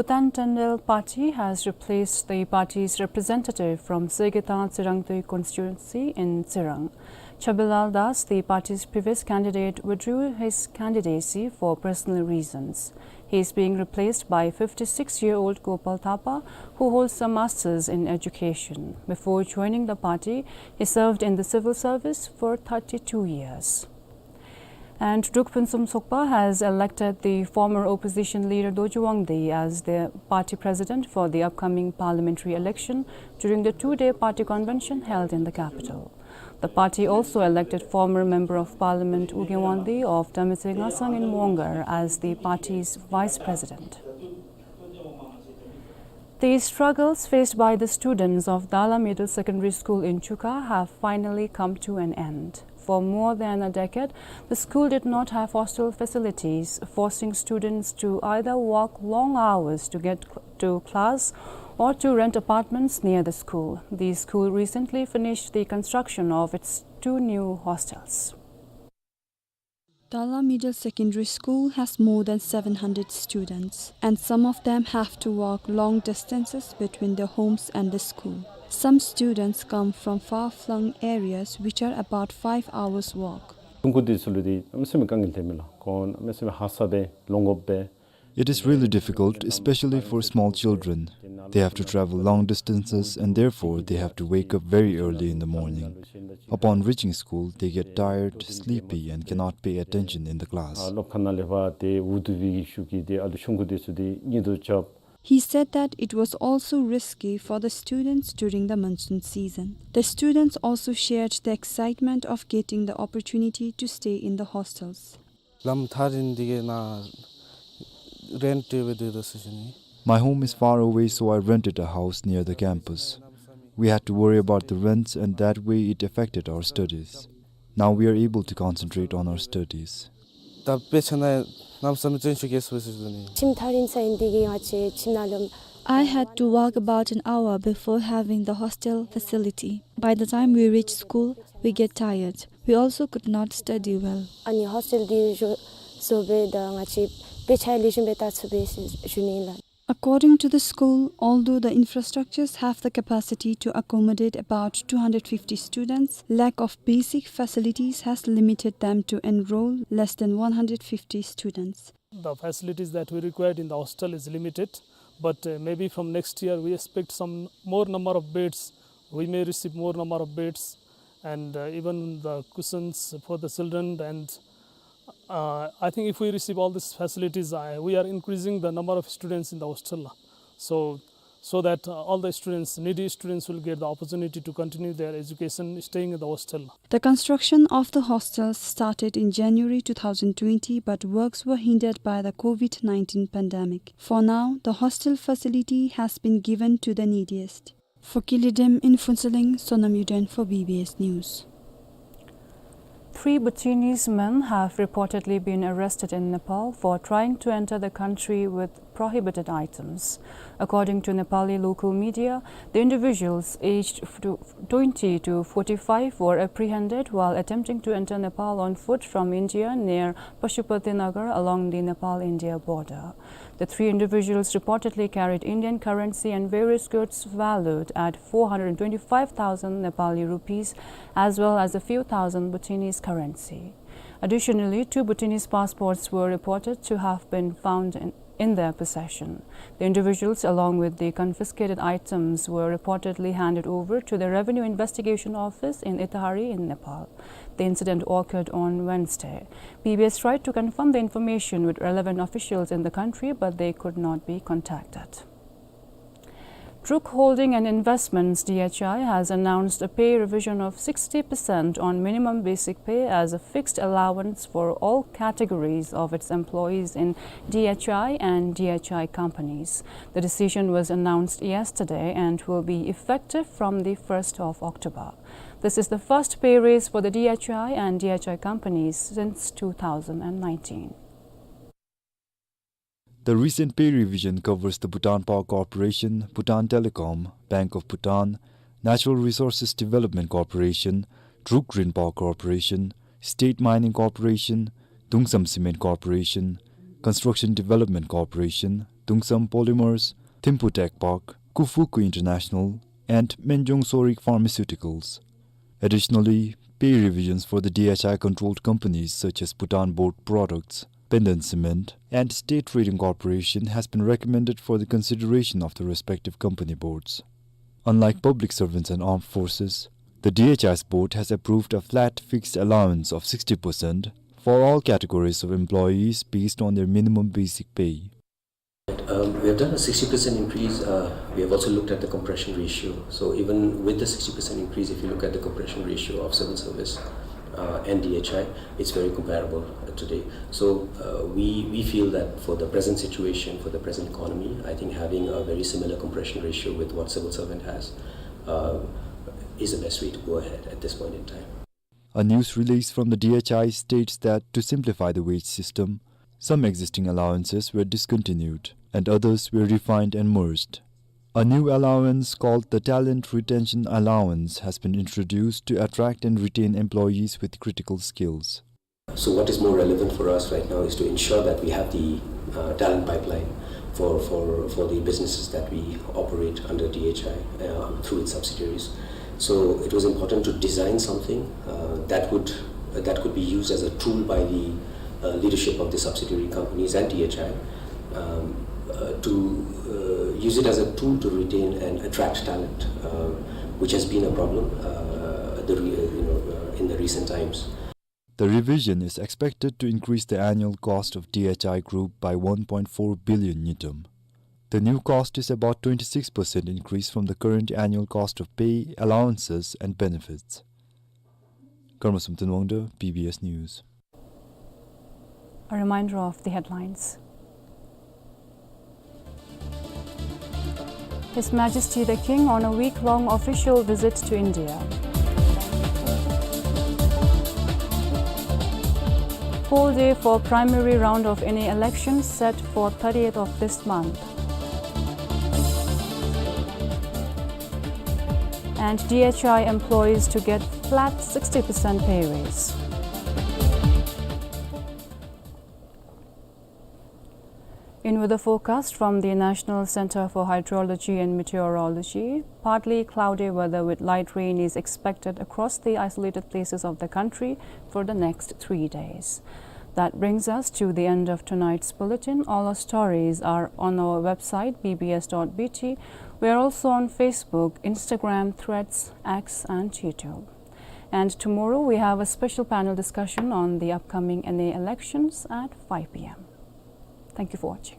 Bhutan Tendel Party has replaced the party's representative from Sergeta Tsirangtui constituency in Tsirang. Chabilal Das, the party's previous candidate, withdrew his candidacy for personal reasons. He is being replaced by fifty-six-year-old Gopal Thapa, who holds a master's in education. Before joining the party, he served in the civil service for thirty-two years. And Druk Phuentsum Sokpa has elected the former opposition leader Dorji Wangdi as the party president for the upcoming parliamentary election during the two-day party convention held in the capital. The party also elected former Member of Parliament Uge Wangdi of Tamitse Ngasang in Mongar as the party's vice president. The struggles faced by the students of Dala Middle Secondary School in Chuka have finally come to an end. For more than a decade, the school did not have hostel facilities, forcing students to either work long hours to get cl-, to class or to rent apartments near the school. The school recently finished the construction of its two new hostels. Dala Middle Secondary School has more than seven hundred students, and some of them have to walk long distances between their homes and the school. Some students come from far-flung areas, which are about five hours' walk. ཆུང་ཀུ་འདི་ཚུ་ལུ་འདི་གནམ་མེད་ས་མེད་དཀའ་ངལ་ཐོནམ་ཨིན་ལགས། ཁོང་གནམ་མེད་ས་མེད་ཧ་སག་སྦེ་ལོང་དགོ་པས། It is really difficult, especially for small children. They have to travel long distances and therefore they have to wake up very early in the morning. Upon reaching school, they get tired, sleepy, and cannot pay attention in the class. ཨ་སློབ་ཁང་ནང་ལས་ཕར་ཏེ་འུ་སྡུག་སྦེ་གི་ཤུགས་ཀྱིས་ཏེ་ཨ་ལུ་ཆུང་ཀུ་འདི་ཚུ་འདི་གཉིད་དུ་རྐྱབ། He said that it was also risky for the students during the monsoon season. The students also shared the excitement of getting the opportunity to stay in the hostels. ལམ་ཐག་རིང་འདི་གིས་ནཱ་རེནཊ་སྦེ་སྡོད་དོ་ཟེར་ཞུ་ནི། My home is far away, so I rented a house near the campus. We had to worry about the rents, and that way it affected our studies. Now we are able to concentrate on our studies. ད་དཔེ་ཆ་ནང་གནམ་མེད་ས་མེད་བརྩོན་ཤུགས་བསྐྱེད་དགོ་ཟེར་ཞུ་ནི། ཁྱིམ་ཐག་རིང་ས་ཨིན་འདི་གིས་ང་བཅས་ཁྱིམ་ནང་ལུ། I had to walk about an hour before having the hostel facility. By the time we reach school, we get tired. We also could not study well. ཨ་ནི་ཧོསི་ཊེལ་འདི་བཟོ་བཟོ་སྦེ་ད་ང་བཅས་དཔེ་ཆ་ལེགས་ཤོམ་སྦེ་ལྟ་ཚུགས་པས་ཟེར་ཞུ་ནི་ལགས། According to the school, although the infrastructures have the capacity to accommodate about two hundred fifty students, lack of basic facilities has limited them to enroll less than one hundred fifty students. The facilities that we required in the hostel is limited, but, uh, maybe from next year we expect some more number of beds. We may receive more number of beds and, uh, even the cushions for the children. And, uh, I think if we receive all these facilities, I, we are increasing the number of students in the hostel. So, so that, uh, all the students, needy students, will get the opportunity to continue their education staying in the hostel. The construction of the hostels started in January two thousand twenty, but works were hindered by the COVID nineteen pandemic. For now, the hostel facility has been given to the neediest. For Kilidem in Phuentsholing, Sonam Yuden for B B S News. Three Bhutanese men have reportedly been arrested in Nepal for trying to enter the country with prohibited items. According to Nepali local media, the individuals aged f-, to twenty to forty-five were apprehended while attempting to enter Nepal on foot from India near Pashupatinagar along the Nepal-India border. The three individuals reportedly carried Indian currency and various goods valued at four hundred twenty-five thousand Nepali rupees, as well as a few thousand Bhutanese currency. Additionally, two Bhutanese passports were reported to have been found in, in their possession. The individuals, along with the confiscated items, were reportedly handed over to the Revenue Investigation Office in Ithari in Nepal. The incident occurred on Wednesday. B B S tried to confirm the information with relevant officials in the country, but they could not be contacted. Druk Holding and Investments, D H I, has announced a pay revision of sixty percent on minimum basic pay as a fixed allowance for all categories of its employees in D H I and D H I companies. The decision was announced yesterday and will be effective from the first of October. This is the first pay raise for the D H I and D H I companies since two thousand and nineteen. The recent pay revision covers the Bhutan Power Corporation, Bhutan Telecom, Bank of Bhutan, Natural Resources Development Corporation, Druk Rinpa Corporation, State Mining Corporation, Tuensang Cement Corporation, Construction Development Corporation, Tuensang Polymers, Thimphu Tech Park, Kufuku International, and Menjong Sorik Pharmaceuticals. Additionally, pay revisions for the D H I controlled companies such as Bhutan Board Products, Penden Cement, and State Trading Corporation has been recommended for the consideration of the respective company boards. Unlike public servants and armed forces, the D H I's board has approved a flat fixed allowance of sixty percent for all categories of employees based on their minimum basic pay. Um, we have done a sixty percent increase. Uh, we have also looked at the compression ratio. So even with the sixty percent increase, if you look at the compression ratio of civil service, uh, and D H I, it's very comparable, uh, today. So, uh, we, we feel that for the present situation, for the present economy, I think having a very similar compression ratio with what civil servant has, uh, is the best way to go ahead at this point in time. A news release from the D H I states that to simplify the wage system, some existing allowances were discontinued and others were refined and merged. A new allowance called the Talent Retention Allowance has been introduced to attract and retain employees with critical skills. So what is more relevant for us right now is to ensure that we have the, uh, talent pipeline for, for, for the businesses that we operate under D H I, uh, through its subsidiaries. So it was important to design something, uh, that would, that could be used as a tool by the, uh, leadership of the subsidiary companies and D H I, um, uh, to, uh, use it as a tool to retain and attract talent, uh, which has been a problem, uh, the re-, uh, you know, uh, in the recent times. The revision is expected to increase the annual cost of D H I Group by one point four billion ngultrum. The new cost is about twenty-six percent increase from the current annual cost of pay, allowances, and benefits. Karma Samten Wangda, B B S News. A reminder of the headlines. His Majesty the King on a week-long official visit to India. Poll day for primary round of N A elections set for thirtieth of this month. And D H I employees to get flat sixty percent pay raise. In weather forecast from the National Center for Hydrology and Meteorology, partly cloudy weather with light rain is expected across the isolated places of the country for the next three days. That brings us to the end of tonight's bulletin. All our stories are on our website, B B S dot B T. We are also on Facebook, Instagram, Threads, X, and YouTube. And tomorrow we have a special panel discussion on the upcoming N A elections at five P M. Thank you for watching.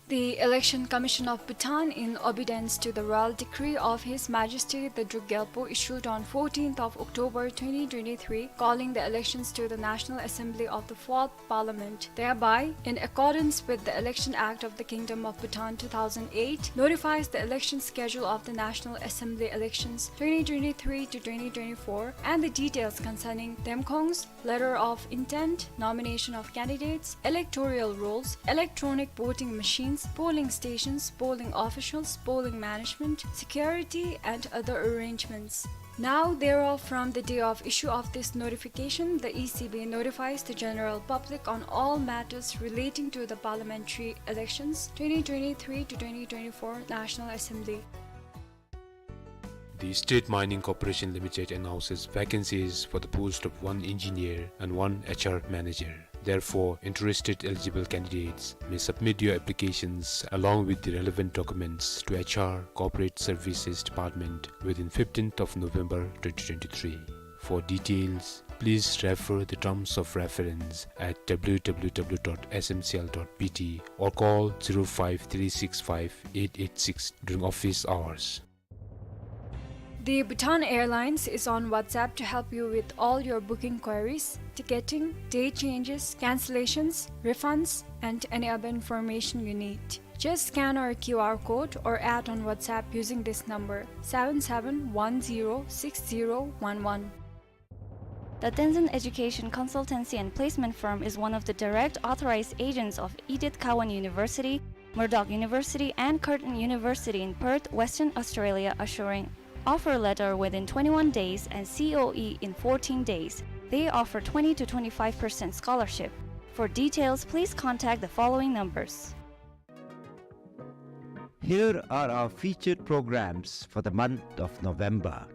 The Election Commission of Bhutan, in obedience to the royal decree of His Majesty the Druk Gyalpo, issued on fourteenth of October twenty twenty-three, calling the elections to the National Assembly of the Fourth Parliament, thereby, in accordance with the Election Act of the Kingdom of Bhutan two thousand eight, notifies the election schedule of the National Assembly elections twenty twenty-three to twenty twenty-four and the details concerning them khong's letter of intent, nomination of candidates, electoral rolls, electronic voting machines, polling stations, polling officials, polling management, security, and other arrangements. Now thereof, from the day of issue of this notification, the E C B notifies the general public on all matters relating to the parliamentary elections twenty twenty-three to twenty twenty-four National Assembly. The State Mining Corporation Limited announces vacancies for the post of one engineer and one H R manager. Therefore, interested eligible candidates may submit your applications along with the relevant documents to H R Corporate Services Department within fifteenth of November twenty twenty-three. For details, Please refer the terms of reference at W W W dot S M C L dot B T or call zero five three six five eight eight six during office hours. The Bhutan Airlines is on WhatsApp to help you with all your booking queries, ticketing, date changes, cancellations, refunds, and any other information you need. Just scan our Q R code or add on WhatsApp using this number, seven seven one zero six zero one one. The Tenzin Education Consultancy and Placement Firm is one of the direct authorized agents of Edith Cowan University, Murdoch University, and Curtin University in Perth, Western Australia, assuring offer letter within twenty-one days and C O E in fourteen days. They offer twenty to twenty-five percent scholarship. For details, please contact the following numbers. Here are our featured programs for the month of November.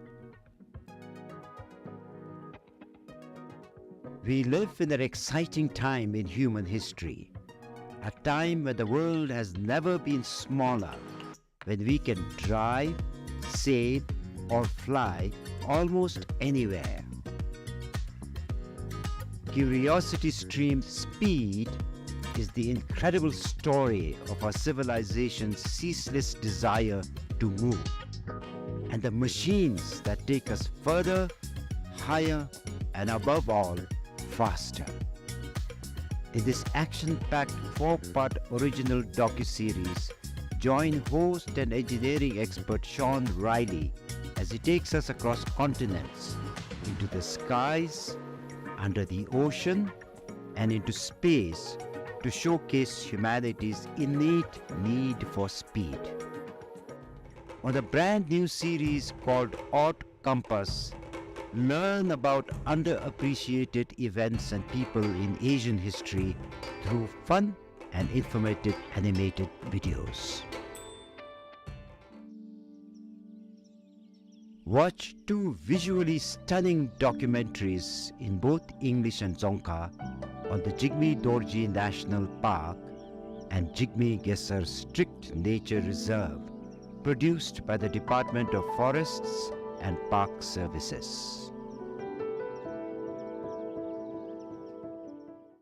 We live in an exciting time in human history, a time when the world has never been smaller, when we can drive, sail, or fly almost anywhere. Curiosity Stream Speed is the incredible story of our civilization's ceaseless desire to move, and the machines that take us further, higher, and above all, faster. In this action-packed four-part original docuseries, join host and engineering expert Sean Riley as he takes us across continents, into the skies, under the ocean, and into space to showcase humanity's innate need for speed. On the brand new series called Odd Compass, learn about underappreciated events and people in Asian history through fun and informative animated videos. Watch two visually stunning documentaries in both English and Dzongkha on the Jigme Dorji National Park and Jigme Khesar Strict Nature Reserve, produced by the Department of Forests and Park Services.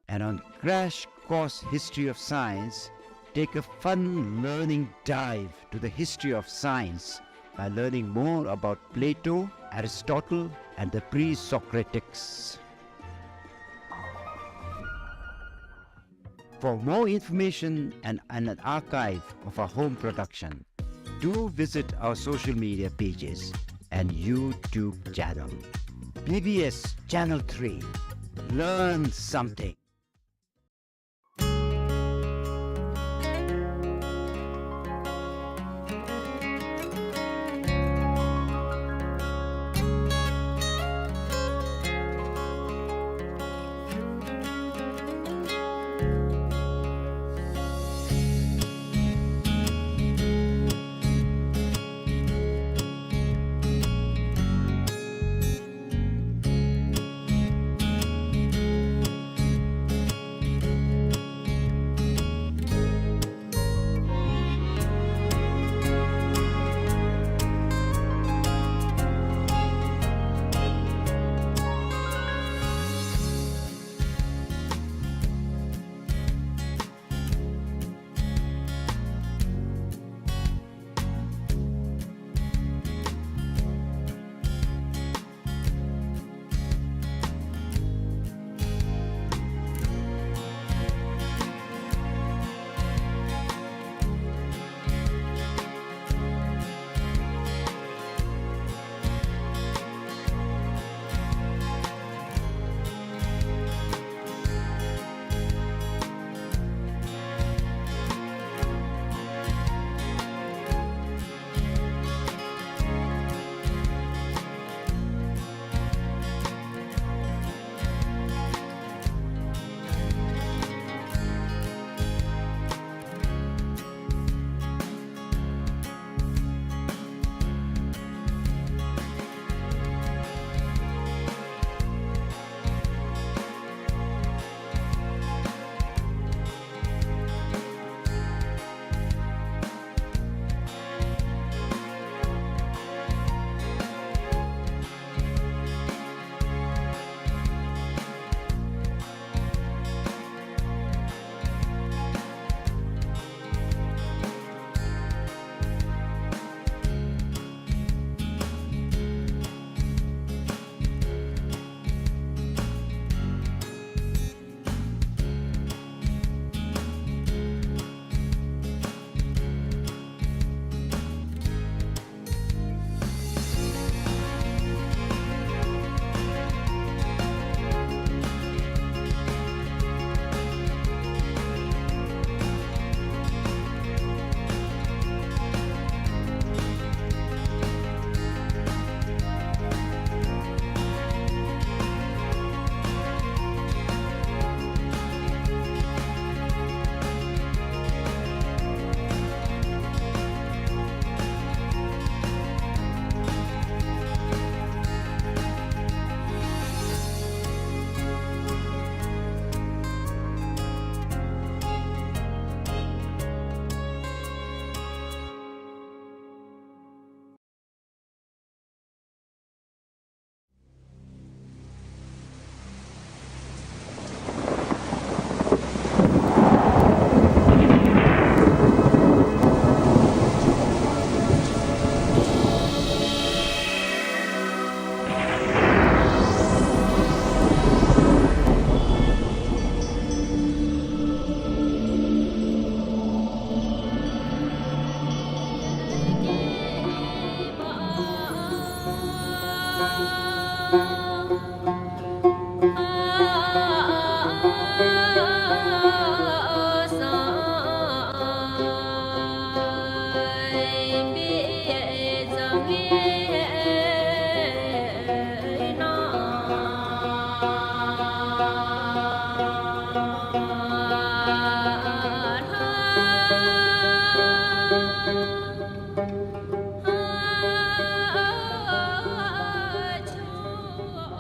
And on Crash Course History of Science, take a fun learning dive to the history of science by learning more about Plato, Aristotle, and the pre-Socratics. For more information and, and an archive of our home production, do visit our social media pages and YouTube channel. B B S Channel three. Learn something.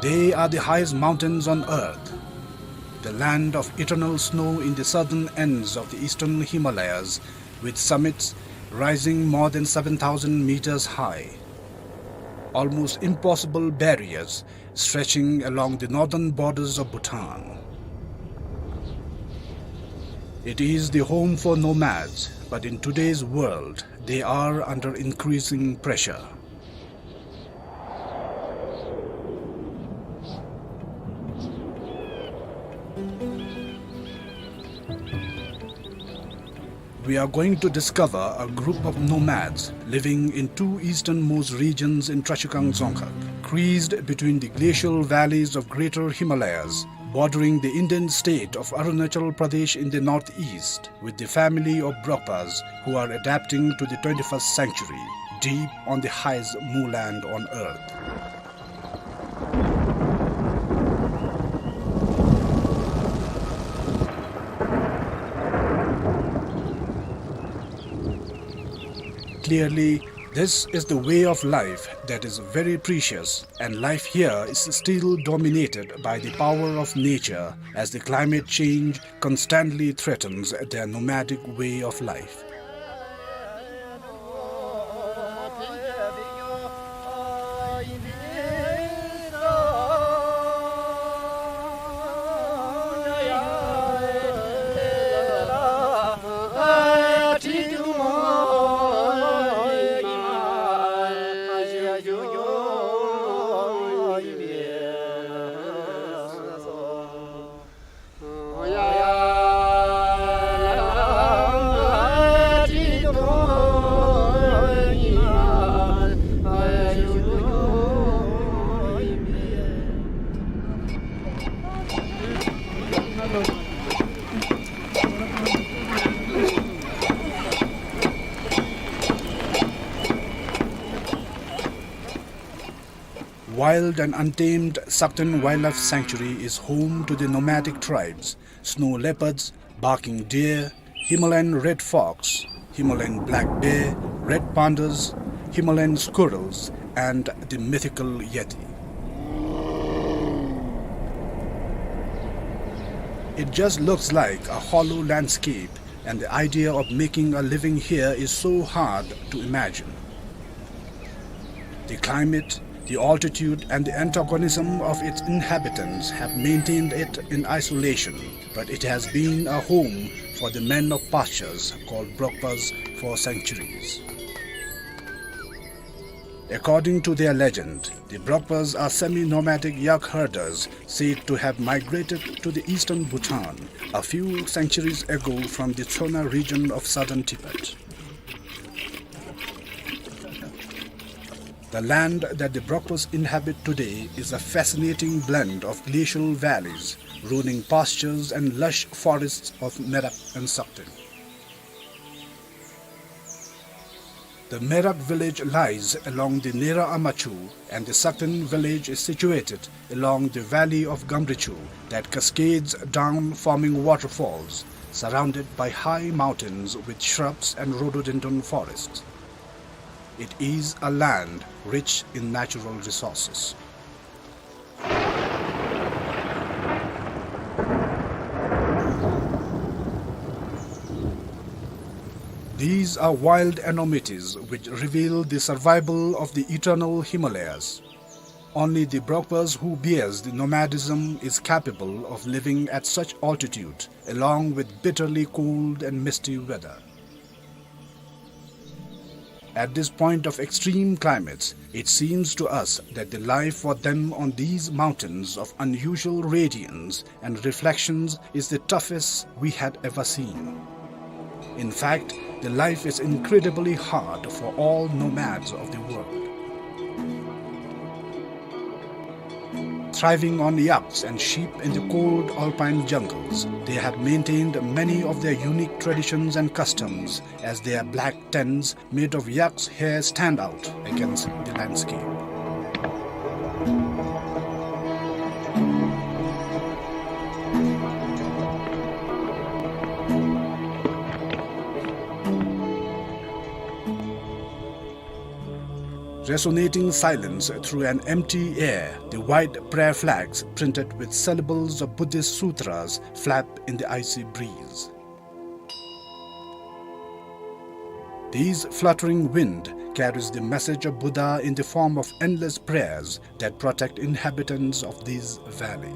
They are the highest mountains on earth, the land of eternal snow in the southern ends of the eastern Himalayas, with summits rising more than seven thousand meters high, almost impossible barriers stretching along the northern borders of Bhutan. It is the home for nomads, but in today's world, they are under increasing pressure. We are going to discover a group of nomads living in two easternmost regions in Trashigang Dzongkhag, creased between the glacial valleys of Greater Himalayas, bordering the Indian state of Arunachal Pradesh in the northeast, with the family of Brokpas, who are adapting to the twenty-first century, deep on the highest moorland on earth. Clearly, this is the way of life that is very precious, and life here is still dominated by the power of nature, as the climate change constantly threatens their nomadic way of life. Wild and untamed Sakten Wildlife Sanctuary is home to the nomadic tribes, snow leopards, barking deer, Himalayan red fox, Himalayan black bear, red pandas, Himalayan squirrels, and the mythical yeti. It just looks like a hollow landscape, and the idea of making a living here is so hard to imagine. The climate, the altitude, and the antagonism of its inhabitants have maintained it in isolation, but it has been a home for the men of pastures called Brokpas for centuries. According to their legend, the Brokpas are semi-nomadic yak herders said to have migrated to the eastern Bhutan a few centuries ago from the Tsona region of southern Tibet. The land that the Brokpas inhabit today is a fascinating blend of glacial valleys, rolling pastures, and lush forests of Merak and Sakten. The Merak village lies along the Nera Amachu, and the Sakten village is situated along the valley of Gamrichu that cascades down, forming waterfalls, surrounded by high mountains with shrubs and rhododendron forests. It is a land rich in natural resources. These are wild enormities which reveal the survival of the eternal Himalayas. Only the Brokpas who bears the nomadism is capable of living at such altitude, along with bitterly cold and misty weather. At this point of extreme climates, it seems to us that the life for them on these mountains of unusual radiance and reflections is the toughest we had ever seen. In fact, the life is incredibly hard for all nomads of the world. Thriving on yaks and sheep in the cold alpine jungles, they have maintained many of their unique traditions and customs, as their black tents made of yak's hair stand out against the landscape. Resonating silence through an empty air, the white prayer flags printed with syllables of Buddhist sutras flap in the icy breeze. These fluttering wind carries the message of Buddha in the form of endless prayers that protect inhabitants of this valley.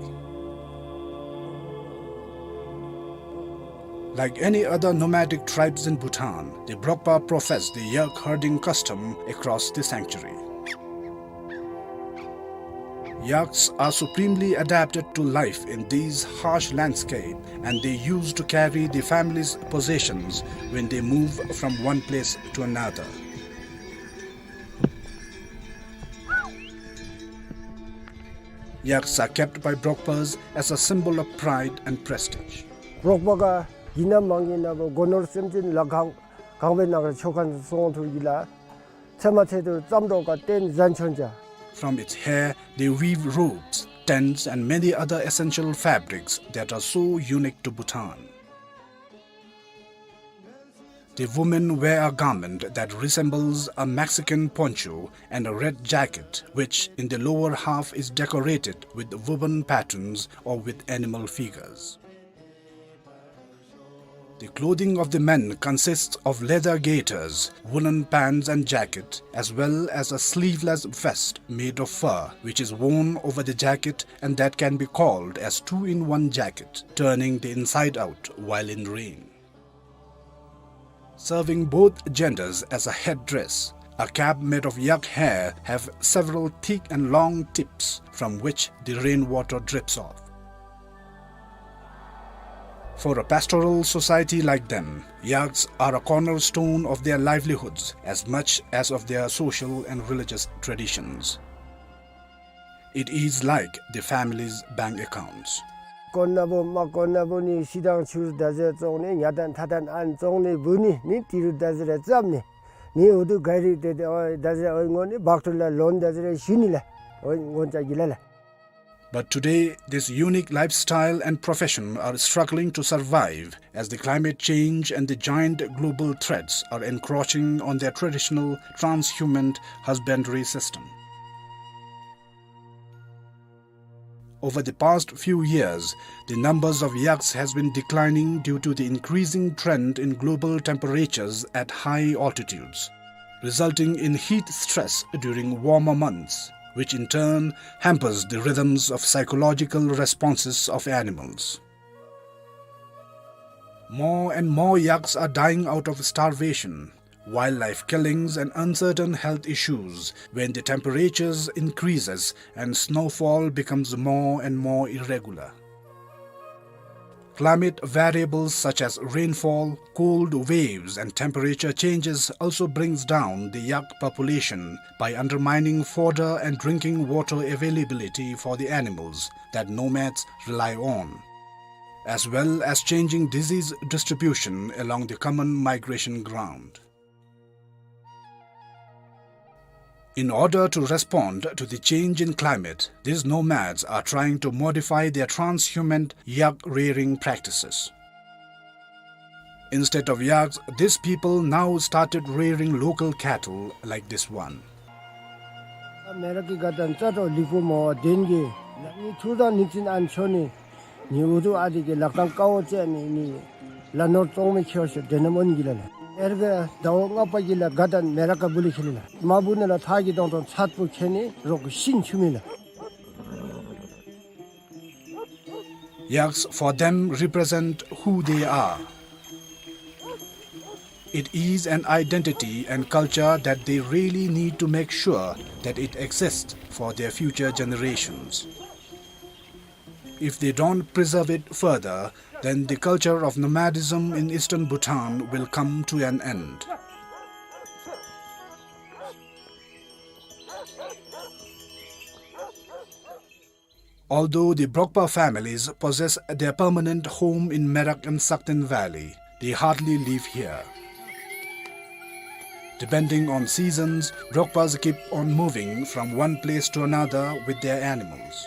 Like any other nomadic tribes in Bhutan, the Brokpa profess the yak herding custom across the sanctuary. Yaks are supremely adapted to life in these harsh landscape, and they used to carry the family's possessions when they move from one place to another. Yaks are kept by Brokpas as a symbol of pride and prestige. Brokpa ག་གི་ན་མང་གི་ན་བོ་སྒོ་ནོར་སེམས་ཅན་ལ་གང་གང་བའི་ནང་ར་ཆོ་ཁན་སོང་ཐུག་གི་ལ། ཚེ་མ་ཚེ་དུ་ཙམ་འགྲོ་ག་བརྟེན་ཟན་ཆོན་ཅ། From its hair, they weave robes, tents, and many other essential fabrics that are so unique to Bhutan. The women wear a garment that resembles a Mexican poncho and a red jacket, which in the lower half is decorated with woven patterns or with animal figures. The clothing of the men consists of leather gaiters, woolen pants and jacket, as well as a sleeveless vest made of fur, which is worn over the jacket and that can be called as two-in-one jacket, turning the inside out while in rain. Serving both genders as a headdress, a cap made of yak hair have several thick and long tips from which the rainwater drips off. For a pastoral society like them, yaks are a cornerstone of their livelihoods as much as of their social and religious traditions. It is like the family's bank accounts. དཀོན་ན་བོ་མ་དཀོན་ན་བོ་ནི་ཤི་དང་ཆུར་ད་ཟེར་བཙོང་ནི་ཉ་དང་ཐ་དང་ཨན་བཙོང་ནི་བུ་ནི་ནི་ཏི་རུ་ད་ཟེར་རེ་བཙབ་ནི་ནི་འུ་དུ་ག་རི་ཏེ་ཏེ་འོ་ད་ཟེར་འོ་ངོ་ནི་བག་ཁྲུ་ལ་ལོན་ད་ཟེར་རེ་ཞུ་ནི་ལ་འོ་ངོ་ཅ་གི་ལ་ལ། But today, this unique lifestyle and profession are struggling to survive as the climate change and the giant global threats are encroaching on their traditional transhumant husbandry system. Over the past few years, the numbers of yaks has been declining due to the increasing trend in global temperatures at high altitudes, resulting in heat stress during warmer months, which in turn hampers the rhythms of psychological responses of animals. More and more yaks are dying out of starvation, wildlife killings and uncertain health issues when the temperatures increases and snowfall becomes more and more irregular. Climate variables such as rainfall, cold waves and temperature changes also brings down the yak population by undermining fodder and drinking water availability for the animals that nomads rely on, as well as changing disease distribution along the common migration ground. In order to respond to the change in climate, these nomads are trying to modify their transhumant yak rearing practices. Instead of yaks, these people now started rearing local cattle like this one. མེ་ར་ཀི་ག་དང་ཙ་ཏོ་ལི་ཀུ་མོ་དེན་གི་ནི་ཐུ་དང་ནི་ཅིན་ཨན་ཆོ་ནི། ནི་འུ་དུ་ཨ་དི་གི་ལག་ཏང་ཀའོ་ཅེ་ནི་ནི་ལ་ནོར་ཙོང་མི་ཁྱེར་ཤོ་དེ་ནམ་འོན་གི་ལ་ལ། ཨེར་གི་ཟླཝ་ལྔ་པ་གི་ལ་ག་དང་མེ་ར་ཀ་བུ་ལི་ཁེ་ལི་ལ། མ་བུ་ནི་ལ་ཐ་གི་དོང་དོང་ཚད་པོ་ཁེ་ནི་རོག་གི་ཤིན་ཆུ་མི་ལ། Yaks for them represent who they are. It is an identity and culture that they really need to make sure that it exists for their future generations. If they don't preserve it further, then the culture of nomadism in eastern Bhutan will come to an end. Although the Brokpa families possess their permanent home in Merak and Sakten Valley, they hardly live here. Depending on seasons, Brokpas keep on moving from one place to another with their animals.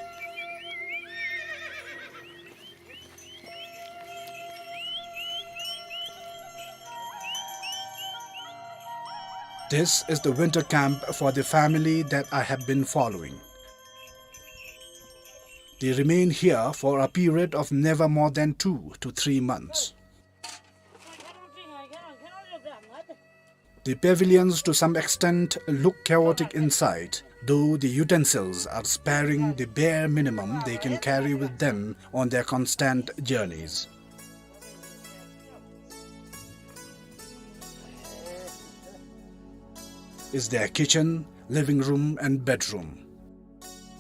This is the winter camp for the family that I have been following. They remain here for a period of never more than two to three months. The pavilions to some extent look chaotic inside, though the utensils are sparing, the bare minimum they can carry with them on their constant journeys. Is their kitchen, living room and bedroom.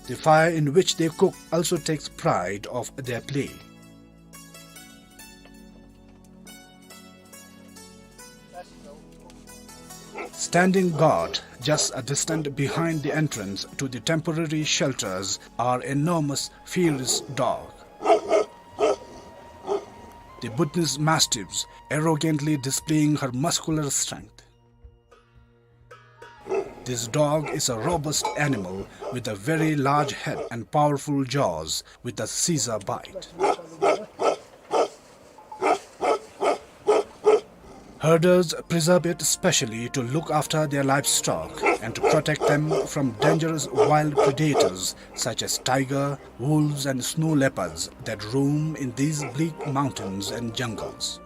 The fire in which they cook also takes pride of their play. Standing guard just a distance behind the entrance to the temporary shelters are enormous, fierce dog. The Bhutanese mastiffs arrogantly displaying her muscular strength. This dog is a robust animal with a very large head and powerful jaws with a scissor bite. Herders preserve it specially to look after their livestock and to protect them from dangerous wild predators such as tiger, wolves and snow leopards that roam in these bleak mountains and jungles.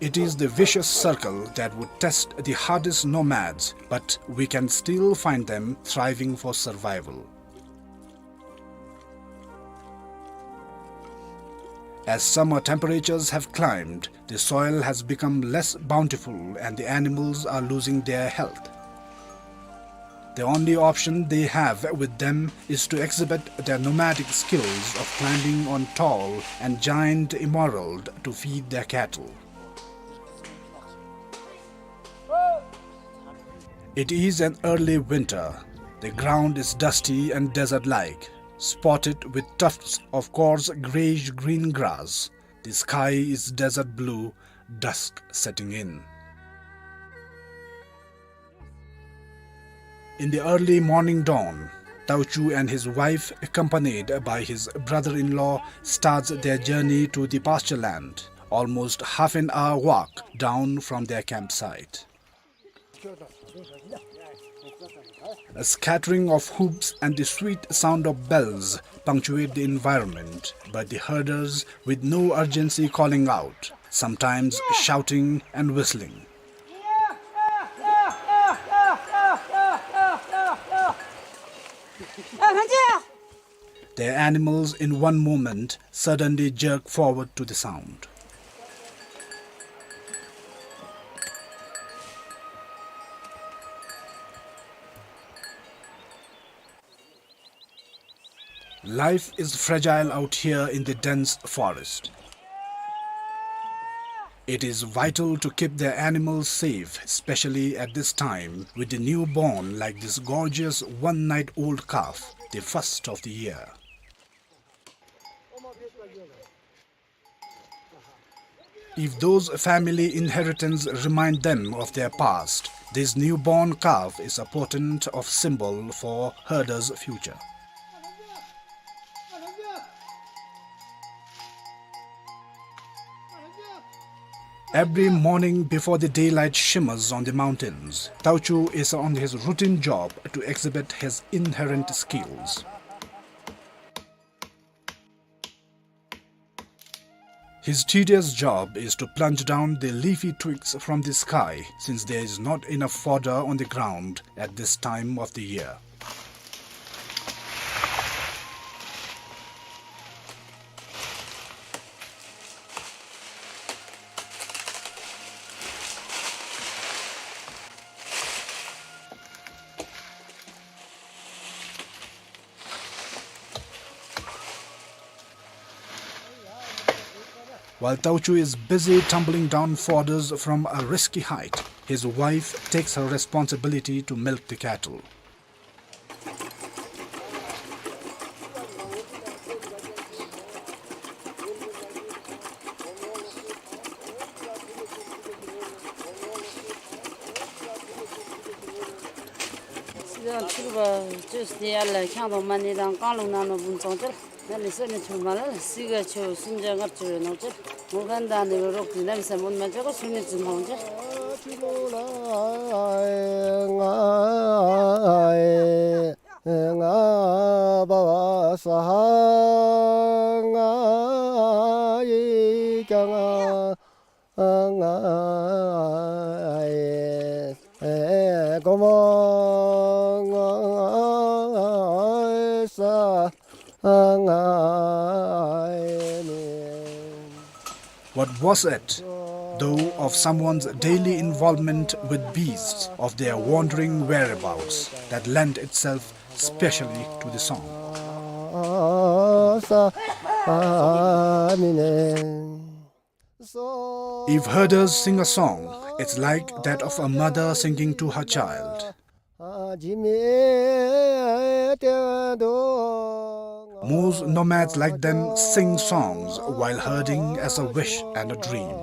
It is the vicious circle that would test the hardest nomads, but we can still find them thriving for survival. As summer temperatures have climbed, the soil has become less bountiful and the animals are losing their health. The only option they have with them is to exhibit their nomadic skills of climbing on tall and giant emerald to feed their cattle. It is an early winter. The ground is dusty and desert-like, spotted with tufts of coarse grayish-green grass. The sky is desert blue, dusk setting in. In the early morning dawn, Tauchu and his wife, accompanied by his brother-in-law, starts their journey to the pasture land, almost half an hour walk down from their campsite. A scattering of hoofs and the sweet sound of bells punctuate the environment, but the herders, with no urgency, calling out, sometimes shouting and whistling. Their animals in one moment suddenly jerk forward to the sound. Life is fragile out here in the dense forest. It is vital to keep their animals safe, especially at this time, with the newborn like this gorgeous one-night-old calf, the first of the year. If those family inheritance remind them of their past, this newborn calf is a potent of symbol for herder's future. Every morning before the daylight shimmers on the mountains, Tauchu is on his routine job to exhibit his inherent skills. His tedious job is to plunge down the leafy twigs from the sky, since there is not enough fodder on the ground at this time of the year. While Tauchu is busy tumbling down fodders from a risky height, his wife takes her responsibility to milk the cattle. བ་ཅོས་ཏེ་ཡར་ལས་ཁྱང་དང་མ་ཎི་དང་བཀང་ལུང་ནང་ནོ་བུམ་ཚང་ཅིག་ནང་ལས་སོ་ནི་ཆུ་མ་ལ་སི་ག་ཆུ་སུམ་བརྒྱ་ལྔ་བཅུ་རེ་ནོ་ཅིག་མོ་གན་དང་ནི་རོགས་ཏེ་ནམ་སེ་མོན་མ་ཅོ་ག་སུ་ནི་ཙི་ནོ་ཅིག། ང་ང་བ་བ་ས་ཧ་ང་ཡི་ཀྱང་ང་ང་ཨེ་ཨེ་གོ་མ་ང་ཨེ་ས་ང་ཨེ་ནི། What was it, though, of someone's daily involvement with beasts, of their wandering whereabouts, that lent itself specially to the song? If herders sing a song, it's like that of a mother singing to her child. Most nomads like them sing songs while herding as a wish and a dream.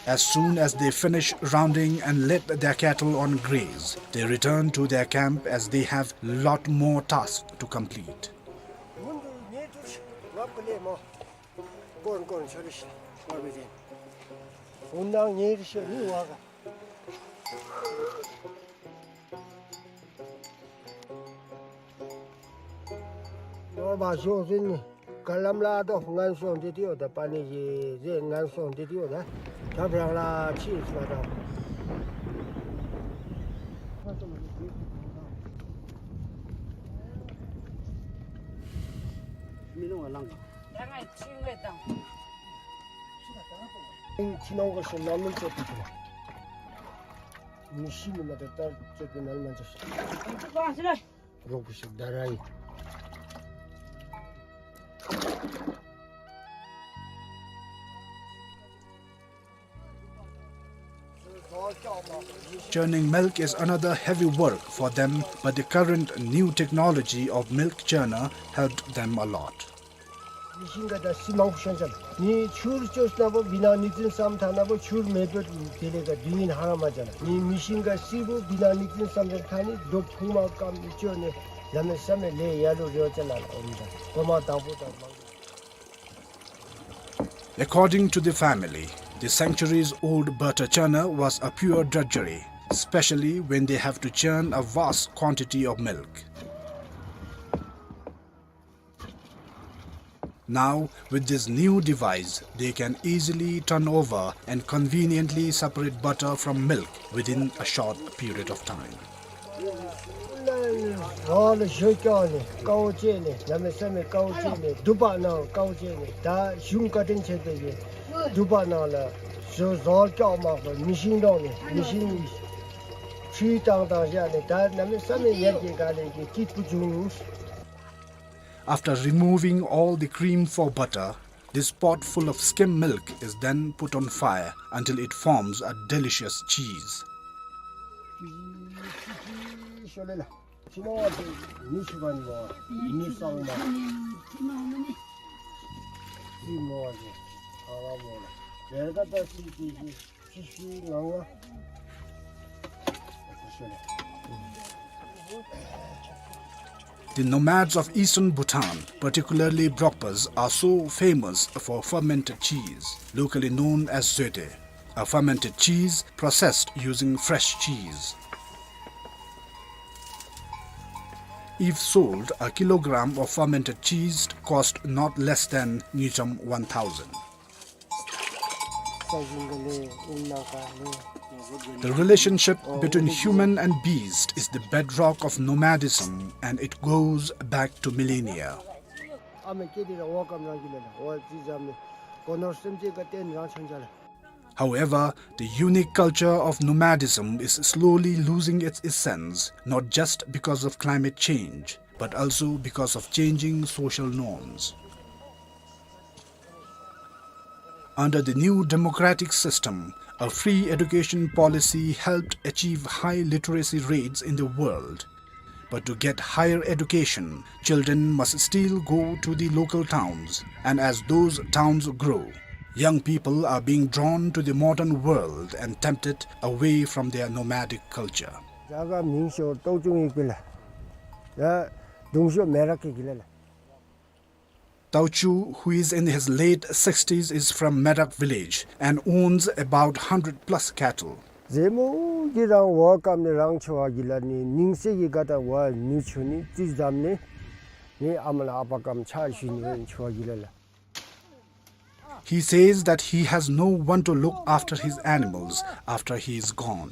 As soon as they finish rounding and let their cattle on graze, they return to their camp as they have lot more tasks to complete. ནོར་བ་ཤོག་ཟིན་ནི། ག་ལམ་ལ་ཏོ་ངན་སོང་འདི་ཏི་ཡོད་ད་པ་ནི་ཡི་ཟེ་ངན་སོང་འདི་ཏི་ཡོད་ད། ཁྱབ་རང་ལ་ཕྱིས་སུ་བ་དང་། མི་ལུང་བ་ལང་། ད་ང་ཕྱི་ངོས་དང་། ཕྱི་ནང་གོ་ཤེས་ན་མི་ཆོད་པའི་ཀྱི་ན། མི་ཤི་ནི་མ་དེ་ལྟར་ཆོད་པའི་ན་མ་ཆོད་ཤེས། རོགས་པ་ཞིག་ད་ར་ཡིན། Churning milk is another heavy work for them, but the current new technology of milk churner helped them a lot. མི་ཤིང་ག་ད་སི་མང་པོ་ཤོན་ཅན། ནི་ཆུར་ཅོས་ན་བོ་བི་ན་ནིག་ཙིན་སམ་ཐ་ན་བོ་ཆུར་མེ་བོད་དེ་ལས་ག་དུས་ཉིན་ཧ་ར་མ་ཅན། ནི་མི་ཤིང་ག་སི་བོ་བི་ན་ནིག་ཙིན་སམ་ཅན་ཐ་ནི་རྡོ་ཕུང་མ་ཀམ་ནི་ཅོ་ནི་ལ་མེ་ས་མེ་ལེ་ཡ་ལུ་རེ་བ་ཅན་ལ་ཨོ་མི་ད་གོ་མ་དང་པོ་དང་མང་། According to the family, the centuries-old butter churner was a pure drudgery, especially when they have to churn a vast quantity of milk. Now, with this new device, they can easily turn over and conveniently separate butter from milk within a short period of time. ཟོག་ལ་ཞོ་སྐྱོག་ནི་དཀའཝ་སྤྱད་ནི་ལ་མེ་ས་མེ་དཀའཝ་སྤྱད་ནི་དུ་པ་ནང་དཀའཝ་སྤྱད་ནི་ད་གཞུང་བཀའ་དྲིན་ཆེ་དེ་གི་དུ་པ་ནང་ལ་ཟོ་ཟོག་སྐྱོག་མ་གོ་མི་ཤིང་འདོང་ནི་མི་ཤིང་ཆུའི་བཏང་བཏང་བཞག་ནི་ད་ལ་མེ་ས་མེ་ཡར་གྱི་ག་ལས་ཀྱི་སྐྱིད་པོ་བྱུང་། After removing all the cream for butter, this pot full of skim milk is then put on fire until it forms a delicious cheese. The nomads of eastern Bhutan, particularly Brokpas, are so famous for fermented cheese, locally known as zoete, a fermented cheese processed using fresh cheese. If sold, a kilogram of fermented cheese cost not less than ngultrum one thousand. The relationship between human and beast is the bedrock of nomadism, and it goes back to millennia. However, the unique culture of nomadism is slowly losing its essence, not just because of climate change, but also because of changing social norms. Under the new democratic system, A free education policy helped achieve high literacy rates in the world. But to get higher education, children must still go to the local towns, and as those towns grow, young people are being drawn to the modern world and tempted away from their nomadic culture. རྒྱ་གར་མིང་ཤོར་ཏོའུ་ཅུང་ཡི་གི་ལ། ཡ་དུང་ཤོར་མེ་རག་གི་གི་ལ་ལ། Tauchu, who is in his late sixties, is from Merak village and owns about hundred plus cattle. ཟེ་མོ་གི་རང་བ་ཀམ་ནི་རང་ཆོ་བ་གི་ལ་ནི་ནིང་སེ་གི་ག་ད་བ་ནུ་ཆུ་ནི་ཙི་ཛམ་ནི་ནི་ཨ་མ་ལ་ཨ་པ་ཀམ་ཆ་ཞུ་ནི་བ་ཆོ་བ་གི་ལ་ལ། He says that he has no one to look after his animals after he is gone.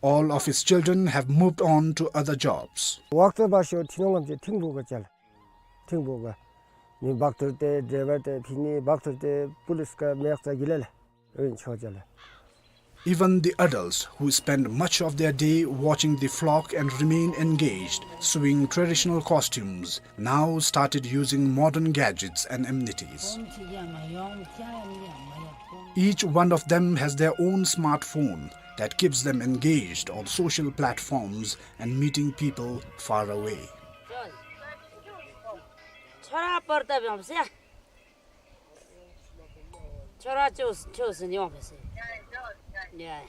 All of his children have moved on to other jobs. ཝག་ཏོ་བ་ཤོ་ཐི་ནོང་ངམ་ཅེ་ཐིང་བོ་ག་ཅལ། ཐིང་བོ་ག་ནི་བག་ཐུར་ཏེ་ཌྲའི་ཝར་ཏེ་ཕི་ནི་བག་ཐུར་ཏེ་པུ་ལིས་ཀ་མེག་ཙ་གི་ལ་ལ། ཨོན་ཆོ་ཅལ། Even the adults who spend much of their day watching the flock and remain engaged, sewing traditional costumes, now started using modern gadgets and amenities. Each one of them has their own smartphone that keeps them engaged on social platforms and meeting people far away. छोरा पढ्दा भ्याउँछ या। छोरा च्यो, च्यो नि भ्याउँछ। या।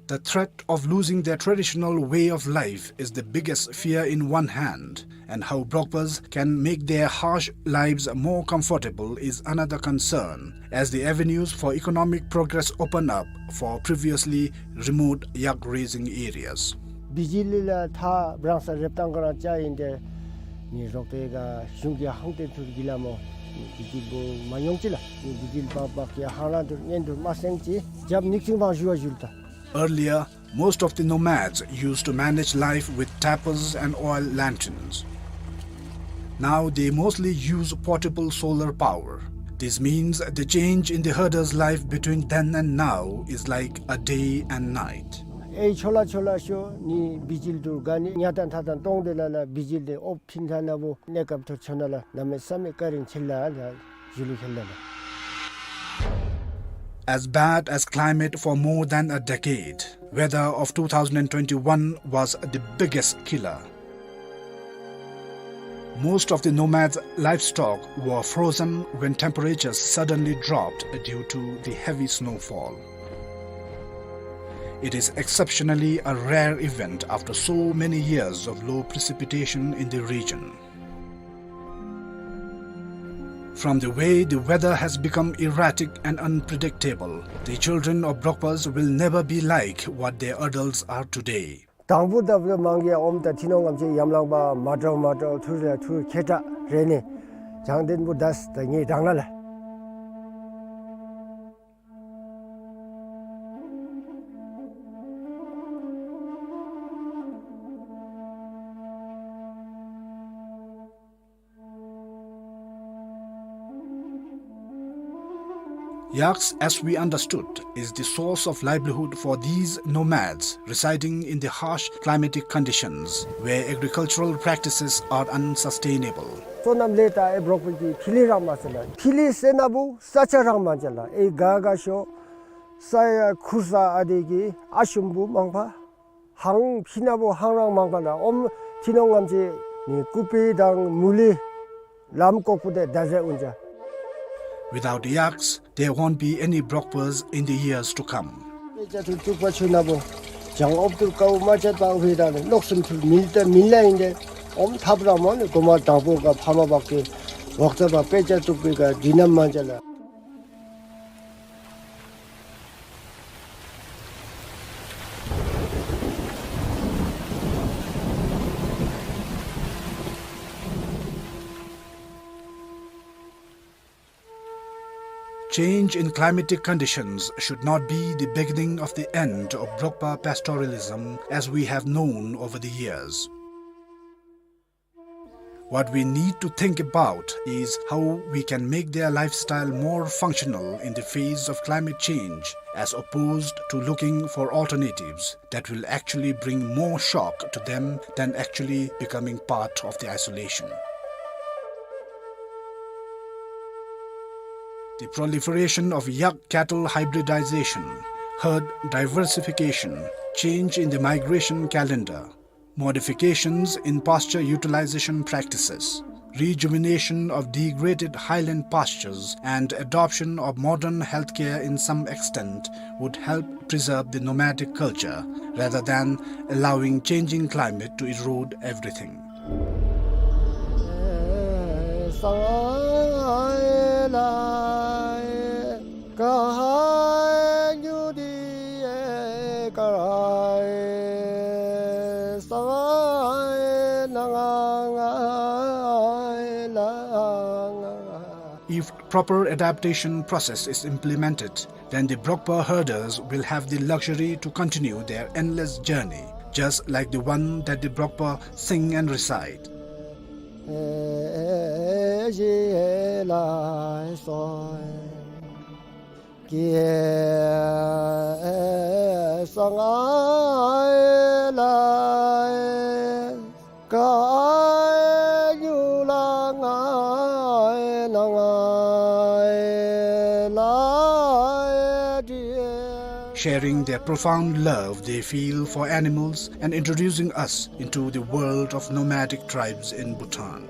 The threat of losing their traditional way of life is the biggest fear in one hand, and how Brokpas can make their harsh lives more comfortable is another concern, as the avenues for economic progress open up for previously remote yak raising areas. བི་ཇི་ལི་ལ་ཐ་བྲང་ས་རེབ་ཏང་ག་རང་ཅ་ཡིན་ཏེ། ནི་རོགས་ཏེ་ག་གཞུང་གི་ཧང་ཏེ་ཐུར་གི་ལ་མོ། ནི་བི་ཇི་ལི་བོ་མ་ཉོང་ཅི་ལ། ནི་བི་ཇི་ལི་བག་བག་གི་ཧང་རང་ཐུར་ཉན་ཐུར་མ་སེང་ཅི། ཇབ་ནིག་ཅིང་བང་ཞུ་བ་ཞུལ་ཏ། Earlier, most of the nomads used to manage life with tapers and oil lanterns. Now they mostly use portable solar power. This means the change in the herder's life between then and now is like a day and night. ཨེ་ཆོ་ལ་ཆོ་ལ་ཤོ་ནི་བི་ཇི་ལི་ཐུར་ག་ནི་ཉ་ཏན་ཐ་ཏན་ཏོང་ཏེ་ལ་ལ་བི་ཇི་ལི་ཨོབ་ཕིན་ཐ་ན་བོ་ནེ་ཀབ་ཐུར་ཆོ་ན་ལ་ན་མེ་ས་མེ་ཀ་རིན་ཆི་ལ་ལ་ཞུ་ལི་ཁེ་ལ་ལ། As bad as climate for more than a decade, weather of two thousand and twenty-one was the biggest killer. Most of the nomads' livestock were frozen when temperatures suddenly dropped due to the heavy snowfall. It is exceptionally a rare event after so many years of low precipitation in the region. From the way the weather has become erratic and unpredictable, the children of Brokpas will never be like what their adults are today. དང་པོ་ད་བུ་མང་གི་ཨོམ་ད་ཐི་ནོང་ངམ་ཅེ་ཡམ་ལང་པ་མ་ཏྲོ་མ་ཏྲོ་ཐུར་རེ་ཐུར་ཁེ་ཏ་རེ་ནི། ཇང་དེན་བུ་དས་ད་ངེ་དང་ན་ལ། Yaks, as we understood, is the source of livelihood for these nomads residing in the harsh climatic conditions where agricultural practices are unsustainable. སོ་ནམ་ལས་ད་ཨེ་བྲོག་པའི་གི་ཐི་ལི་རང་མ་ཟེར་ལ། ཐི་ལི་ཟེར་ན་བུ་ས་ཆ་རང་མ་ཅ་ལ། ཨེ་ག་ག་ཤོ་ས་ཡ་ཁུར་ས་ཨ་དེ་གི་ཨ་ཤུམ་བུ་མང་པ། ཧང་ཕི་ན་བོ་ཧང་རང་མང་པ་ལ་ཨོམ་ཐི་ནོང་ངམ་ཅེ་ནི་ཀུ་པི་དང་མུ་ལི་ལམ་ཀོག་པུ་དེ་ད་ཟེ་ཨུན་ཅ། Without yaks, there won't be any Brokpas in the years to come. དཔེ་ཆ་ཐུར་ཐུར་པ་ཆུ་ན་བོ་ཇང་ཨོབ་ཐུར་ཀའུ་མ་ཅད་པ་ཧུའི་རང་ནི་ལོག་སུམ་ཐུར་མིལ་ཏེ་མིལ་ལ་ཡིན་ཏེ་ཨོམ་ཐབ་ར་མོ་ནི་གོ་མ་དང་པོ་ག་ཕ་མ་བག་གི་ཝག་ཙ་བ་དཔེ་ཆ་ཐུག་པི་ག་དུས་ནམ་མ་ཅ་ལ། Change in climatic conditions should not be the beginning of the end of Brokpa pastoralism as we have known over the years. What we need to think about is how we can make their lifestyle more functional in the face of climate change, as opposed to looking for alternatives that will actually bring more shock to them than actually becoming part of the isolation. The proliferation of yak cattle hybridization, herd diversification, change in the migration calendar, modifications in pasture utilization practices, rejuvenation of degraded highland pastures, and adoption of modern healthcare in some extent would help preserve the nomadic culture rather than allowing changing climate to erode everything. If proper adaptation process is implemented, then the Brokpa herders will have the luxury to continue their endless journey, just like the one that the Brokpa sing and recite. Sharing their profound love they feel for animals and introducing us into the world of nomadic tribes in Bhutan.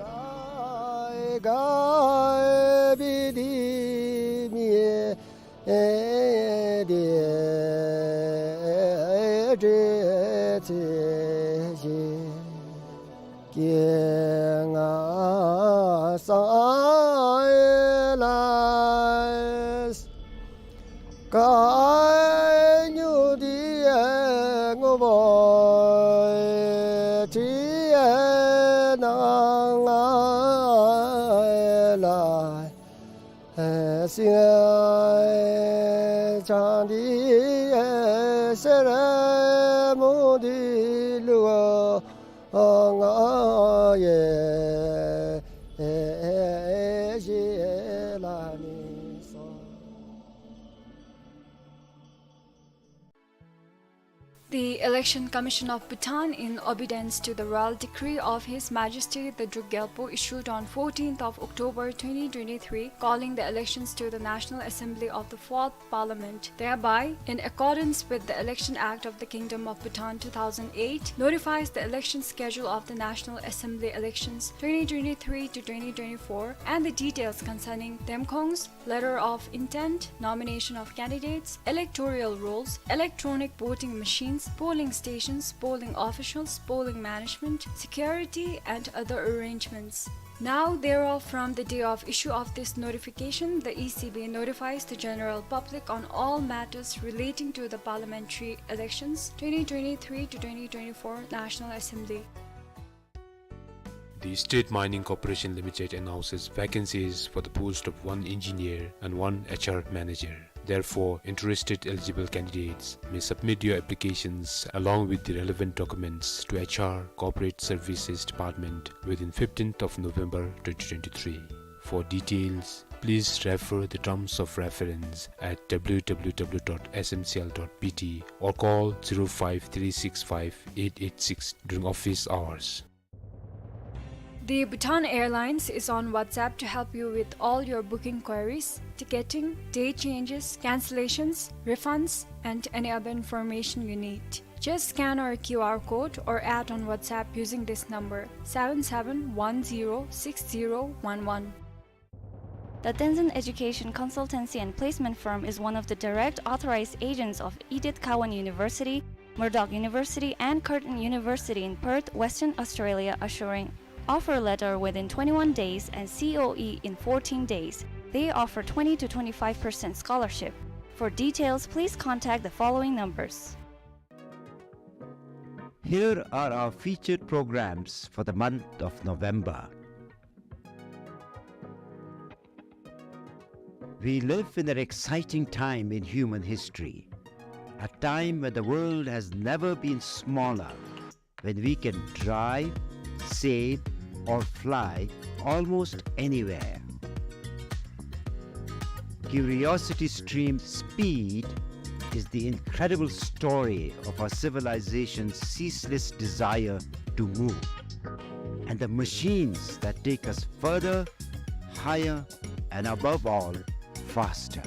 The Election Commission of Bhutan, in obedience to the royal decree of His Majesty the Druk Gyalpo, issued on fourteenth of October twenty twenty-three, calling the elections to the National Assembly of the Fourth Parliament. Thereby, in accordance with the Election Act of the Kingdom of Bhutan two thousand eight, notifies the election schedule of the National Assembly elections twenty twenty-three to twenty twenty-four and the details concerning demkhongs, letter of intent, nomination of candidates, electoral rolls, electronic voting machines, polling stations, polling officials, polling management, security, and other arrangements. Now, thereof, from the day of issue of this notification, the E C B notifies the general public on all matters relating to the parliamentary elections twenty twenty-three to twenty twenty-four National Assembly. The State Mining Corporation Limited announces vacancies for the post of one engineer and one H R manager. Therefore, interested eligible candidates may submit your applications along with the relevant documents to H R Corporate Services Department within fifteenth of November twenty twenty-three. For details, please refer the terms of reference at W W W dot S M C L dot B T or call zero five three six five eight eight six during office hours. The Bhutan Airlines is on WhatsApp to help you with all your booking queries, ticketing, date changes, cancellations, refunds, and any other information you need. Just scan our Q R code or add on WhatsApp using this number, seven seven one zero six zero one one. The Tenzin Education Consultancy and Placement Firm is one of the direct authorized agents of Edith Cowan University, Murdoch University, and Curtin University in Perth, Western Australia, assuring offer letter within twenty-one days and C O E in fourteen days. They offer twenty to twenty-five percent scholarship. For details, please contact the following numbers. Here are our featured programs for the month of November. We live in an exciting time in human history, a time when the world has never been smaller, when we can drive, sail, or fly almost anywhere. Curiosity Stream Speed is the incredible story of our civilization's ceaseless desire to move, and the machines that take us further, higher, and above all, faster.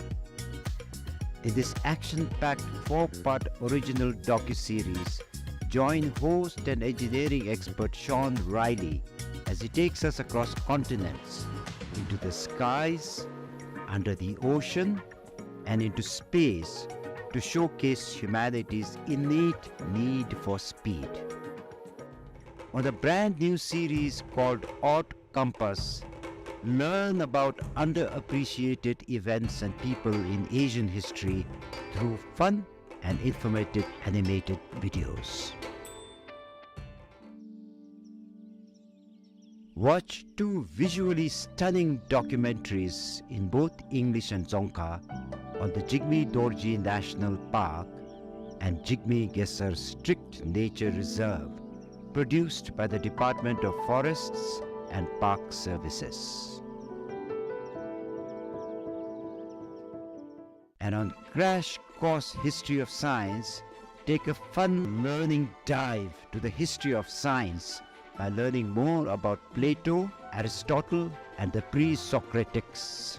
In this action-packed four-part original docuseries, join host and engineering expert Sean Riley as he takes us across continents, into the skies, under the ocean, and into space to showcase humanity's innate need for speed. On the brand new series called Odd Compass, learn about underappreciated events and people in Asian history through fun and informative animated videos. Watch two visually stunning documentaries in both English and Dzongkha on the Jigme Dorji National Park and Jigme Khesar Strict Nature Reserve, produced by the Department of Forests and Park Services. And on Crash Course History of Science, take a fun learning dive to the history of science by learning more about Plato, Aristotle, and the pre-Socratics.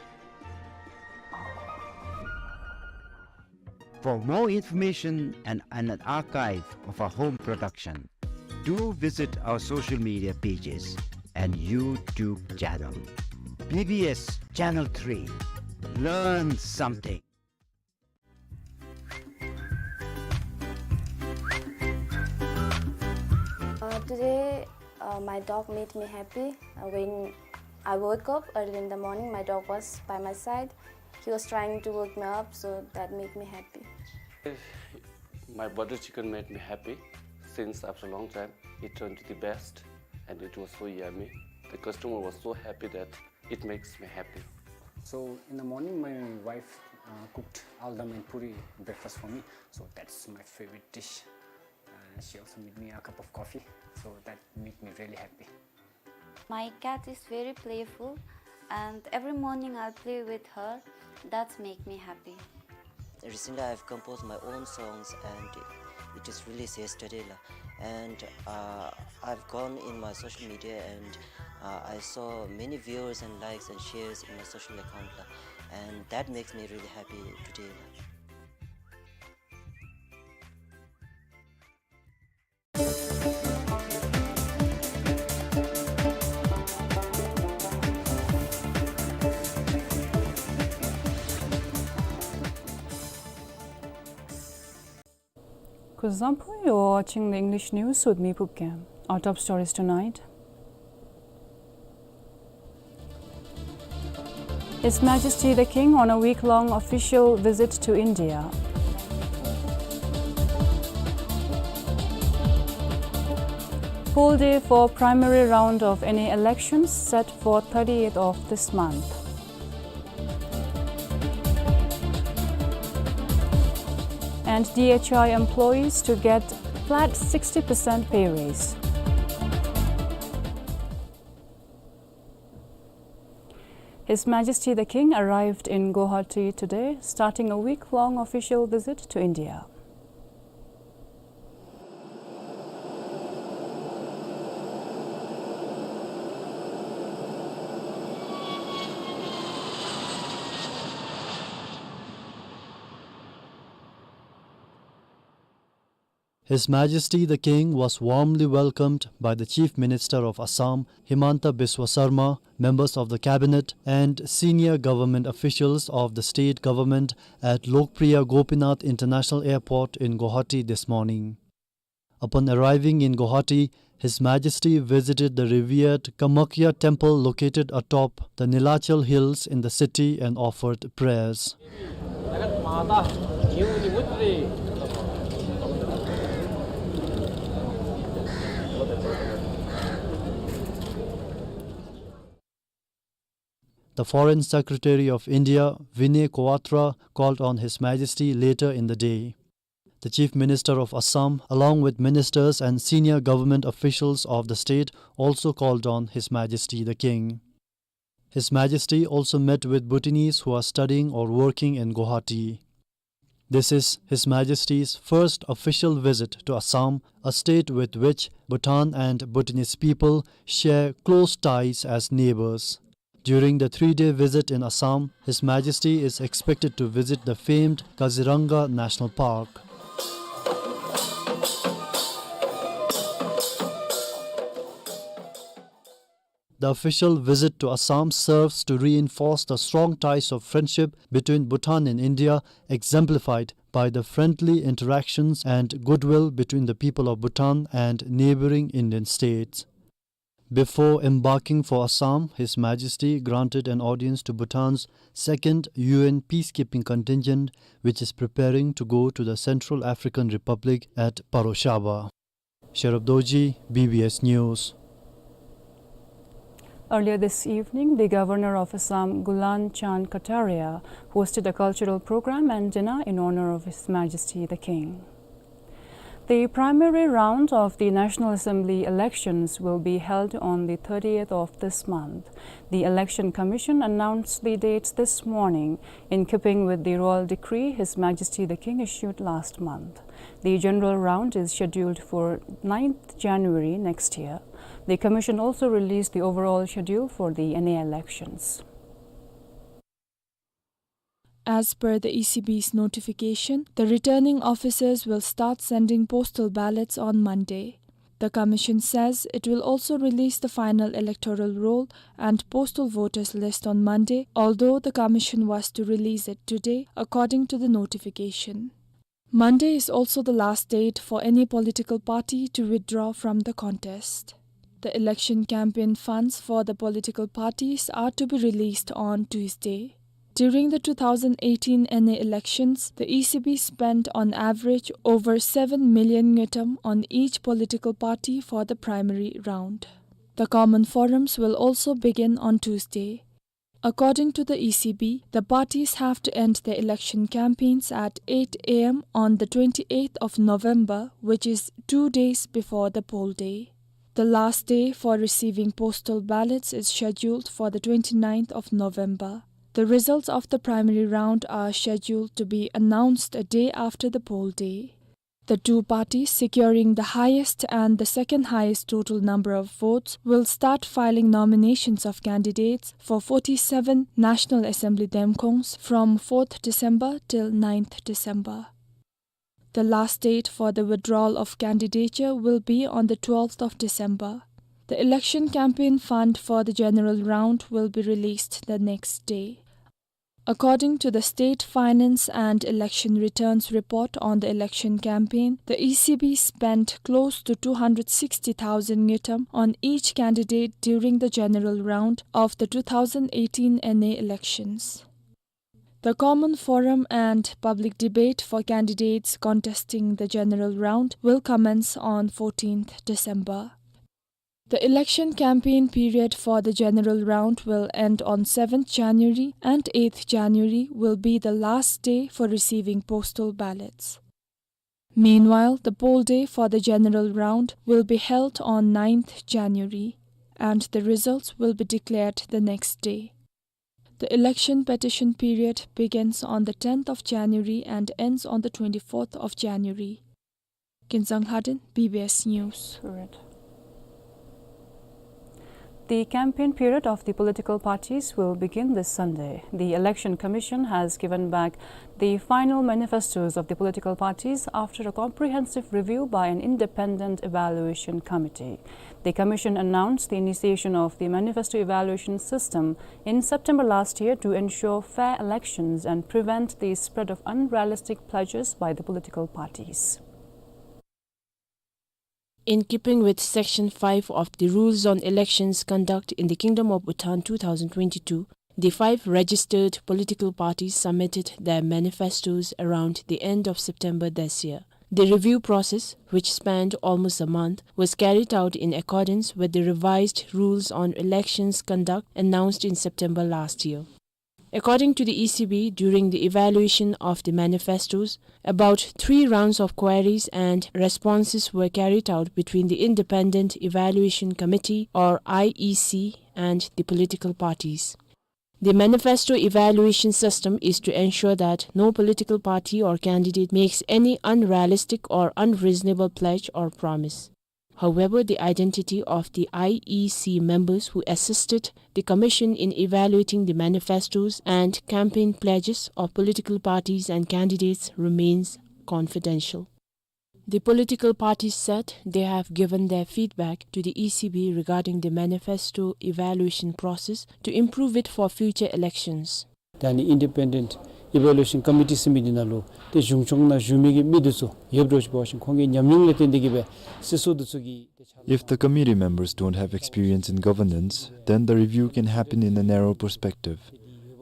For more information and, and an archive of our home production, do visit our social media pages and YouTube channel. B B S Channel three. Learn something. Uh, today, uh, my dog made me happy. Uh, when I woke up early in the morning, my dog was by my side. He was trying to wake me up, so that made me happy. My butter chicken made me happy since after a long time. It turned to the best, and it was so yummy. The customer was so happy that it makes me happy. So in the morning, my wife, uh, cooked aldam and puri breakfast for me. So that's my favorite dish. Uh, she also made me a cup of coffee. So that made me really happy. My cat is very playful, and every morning I'll play with her. That's make me happy. Recently, I've composed my own songs, and it is released yesterday, la. And, uh, I've gone in my social media, and, uh, I saw many viewers and likes and shares in my social account, la. And that makes me really happy today, la. Kuzuzangpo, you're watching the English news with me, Phubkeng. Our top stories tonight. His Majesty the King on a week-long official visit to India. Poll day for primary round of N A elections set for thirtieth of this month. And D H I employees to get flat sixty percent pay raise. His Majesty the King arrived in Guwahati today, starting a week-long official visit to India. His Majesty the King was warmly welcomed by the Chief Minister of Assam, Himanta Biswa Sarma, members of the cabinet, and senior government officials of the state government at Lokpriya Gopinath International Airport in Guwahati this morning. Upon arriving in Guwahati, His Majesty visited the revered Kamakhya Temple located atop the Nilachal Hills in the city and offered prayers. The Foreign Secretary of India, Vinay Kwatra, called on His Majesty later in the day. The Chief Minister of Assam, along with ministers and senior government officials of the state, also called on His Majesty the King. His Majesty also met with Bhutanese who are studying or working in Guwahati. This is His Majesty's first official visit to Assam, a state with which Bhutan and Bhutanese people share close ties as neighbors. During the three-day visit in Assam, His Majesty is expected to visit the famed Kaziranga National Park. The official visit to Assam serves to reinforce the strong ties of friendship between Bhutan and India, exemplified by the friendly interactions and goodwill between the people of Bhutan and neighboring Indian states. Before embarking for Assam, His Majesty granted an audience to Bhutan's second U N peacekeeping contingent, which is preparing to go to the Central African Republic at Paroshaba. Sherab Dorji, B B S News. Earlier this evening, the Governor of Assam, Gulan Chand Kataria, hosted a cultural program and dinner in honor of His Majesty the King. The primary round of the National Assembly elections will be held on the thirtieth of this month. The Election Commission announced the dates this morning in keeping with the royal decree His Majesty the King issued last month. The general round is scheduled for ninth January next year. The commission also released the overall schedule for the N A elections. As per the E C B's notification, the returning officers will start sending postal ballots on Monday. The commission says it will also release the final electoral roll and postal voters list on Monday, although the commission was to release it today, according to the notification. Monday is also the last date for any political party to withdraw from the contest. The election campaign funds for the political parties are to be released on Tuesday. During the two thousand eighteen N A elections, the E C B spent on average over seven million ngultrum on each political party for the primary round. The common forums will also begin on Tuesday. According to the E C B, the parties have to end their election campaigns at eight A M on the twenty-eighth of November, which is two days before the poll day. The last day for receiving postal ballots is scheduled for the twenty-ninth of November. The results of the primary round are scheduled to be announced a day after the poll day. The two parties securing the highest and the second highest total number of votes will start filing nominations of candidates for forty-seven National Assembly demkongs from fourth December till ninth December. The last date for the withdrawal of candidature will be on the twelfth of December. The election campaign fund for the general round will be released the next day. According to the State Finance and Election Returns Report on the election campaign, the E C B spent close to two hundred sixty thousand ngultrum on each candidate during the general round of the two thousand eighteen N A elections. The common forum and public debate for candidates contesting the general round will commence on fourteenth December. The election campaign period for the general round will end on seventh January, and eighth January will be the last day for receiving postal ballots. Meanwhile, the poll day for the general round will be held on ninth January, and the results will be declared the next day. The election petition period begins on the tenth of January and ends on the twenty-fourth of January. Kinzang Lhaden, B B S News. Right. The campaign period of the political parties will begin this Sunday. The Election Commission has given back the final manifestos of the political parties after a comprehensive review by an independent evaluation committee. The commission announced the initiation of the manifesto evaluation system in September last year to ensure fair elections and prevent the spread of unrealistic pledges by the political parties. In keeping with Section five of the Rules on Elections Conduct in the Kingdom of Bhutan two thousand twenty-two, the five registered political parties submitted their manifestos around the end of September this year. The review process, which spanned almost a month, was carried out in accordance with the revised rules on elections conduct announced in September last year. According to the E C B, during the evaluation of the manifestos, about three rounds of queries and responses were carried out between the Independent Evaluation Committee, or I E C, and the political parties. The manifesto evaluation system is to ensure that no political party or candidate makes any unrealistic or unreasonable pledge or promise. However, the identity of the I E C members who assisted the commission in evaluating the manifestos and campaign pledges of political parties and candidates remains confidential. The political parties said they have given their feedback to the E C B regarding the manifesto evaluation process to improve it for future elections. ད་ཨ་ནི་Independent Evaluation Committee ཟེར་མི་འདི་ནང་ལུ་ཏེ་གཞུང་སྐྱོང་ནང་བཞུགས་མི་གི་མི་འདི་ཚུ་ཡོདཔ་འདྲཝ་ཅིག་འབད་བ་ཅིན་ཁོང་གི་ཉམས་མྱོང་ལས་བརྟེན་ཏེ་གིས་སྦེ་སྲིད་ཚོགས་འདི་ཚུ་གིས། If the committee members don't have experience in governance, then the review can happen in a narrow perspective.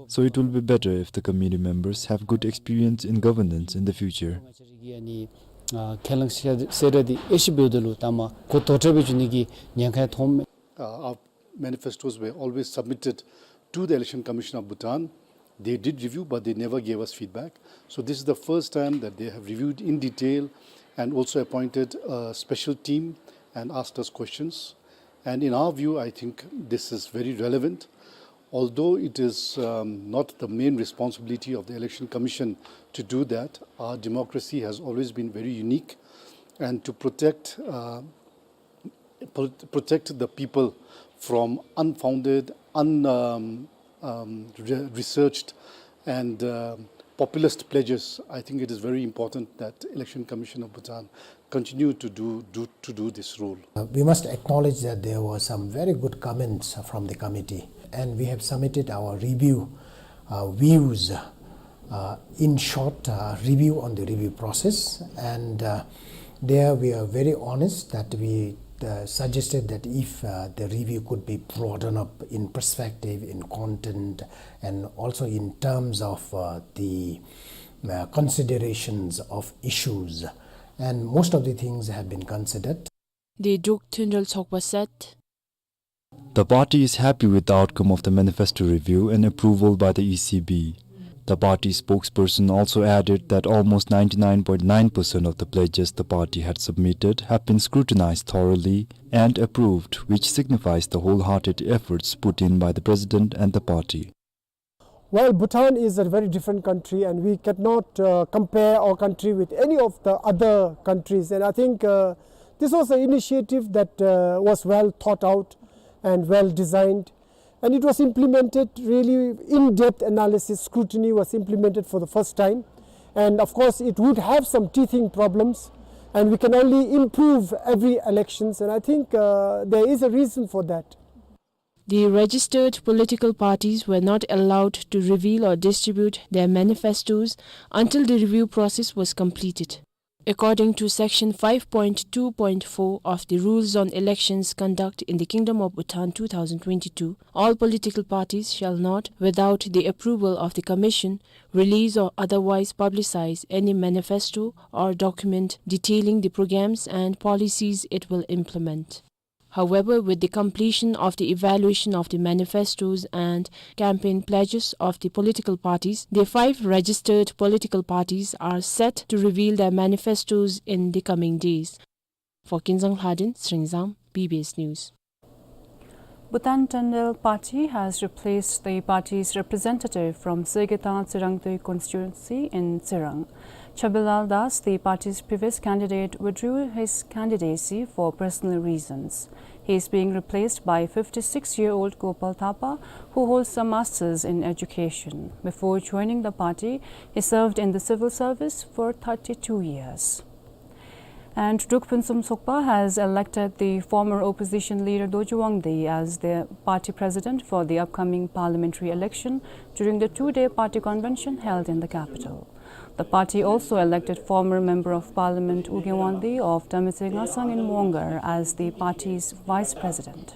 So it will be better if the committee members have good experience in governance in the future. ཨ་ནི་ཨ་ཁས་བླངས་གསལ་བསྒྲགས་འདི་ཨེ་ཤེས་འབདཝ་ད་ལུ་ད་མ་གོ་དོ་ཏེ་སྦེ་འགྱོ་ནི་གི་ཉེན་ཁ་ཡང་མཐོངམ་མས། Uh, our manifestos were always submitted to the Election Commission of Bhutan. They did review, but they never gave us feedback. So this is the first time that they have reviewed in detail and also appointed a special team and asked us questions. And in our view, I think this is very relevant. Although it is, um, not the main responsibility of the Election Commission to do that, our democracy has always been very unique, and to protect, uh, pro-, protect the people from unfounded, un-, um, um, re-, researched and, um, populist pledges, I think it is very important that Election Commission of Bhutan continue to do, do, to do this role. Uh, we must acknowledge that there were some very good comments from the committee, and we have submitted our review, uh, views, uh, in short, uh, review on the review process. And, uh, there we are very honest that we, uh, suggested that if, uh, the review could be broadened up in perspective, in content, and also in terms of, uh, the, uh, considerations of issues. And most of the things have been considered. The Druk Thundral Tsokpa said, The party is happy with the outcome of the manifesto review and approval by the E C B. The party spokesperson also added that almost ninety-nine point nine percent of the pledges the party had submitted have been scrutinized thoroughly and approved, which signifies the wholehearted efforts put in by the president and the party. Well, Bhutan is a very different country, and we cannot, uh, compare our country with any of the other countries. And I think, uh, this was an initiative that, uh, was well thought out and well designed. And it was implemented really in-depth analysis, scrutiny was implemented for the first time. And of course, it would have some teething problems, and we can only improve every elections. And I think, uh, there is a reason for that. The registered political parties were not allowed to reveal or distribute their manifestos until the review process was completed. According to Section five point two point four of the Rules on Elections Conduct in the Kingdom of Bhutan two thousand twenty-two, all political parties shall not, without the approval of the Commission, release or otherwise publicize any manifesto or document detailing the programs and policies it will implement. However, with the completion of the evaluation of the manifestos and campaign pledges of the political parties, the five registered political parties are set to reveal their manifestos in the coming days. For Kinzang Lhaden, Sringzang, B B S News. Bhutan Tendel Party has replaced the party's representative from Segeta Tsirangtui constituency in Tsirang. Chabilal Das, the party's previous candidate, withdrew his candidacy for personal reasons. He is being replaced by fifty-six-year-old Gopal Thapa, who holds a master's in education. Before joining the party, he served in the civil service for thirty-two years. And Druk Phuntsum Tsokpa has elected the former opposition leader Dorji Wangdi as the party president for the upcoming parliamentary election during the two-day party convention held in the capital. The party also elected former Member of Parliament Ugyen Wangdi of Tamitse Ngasan in Wongar as the party's vice president.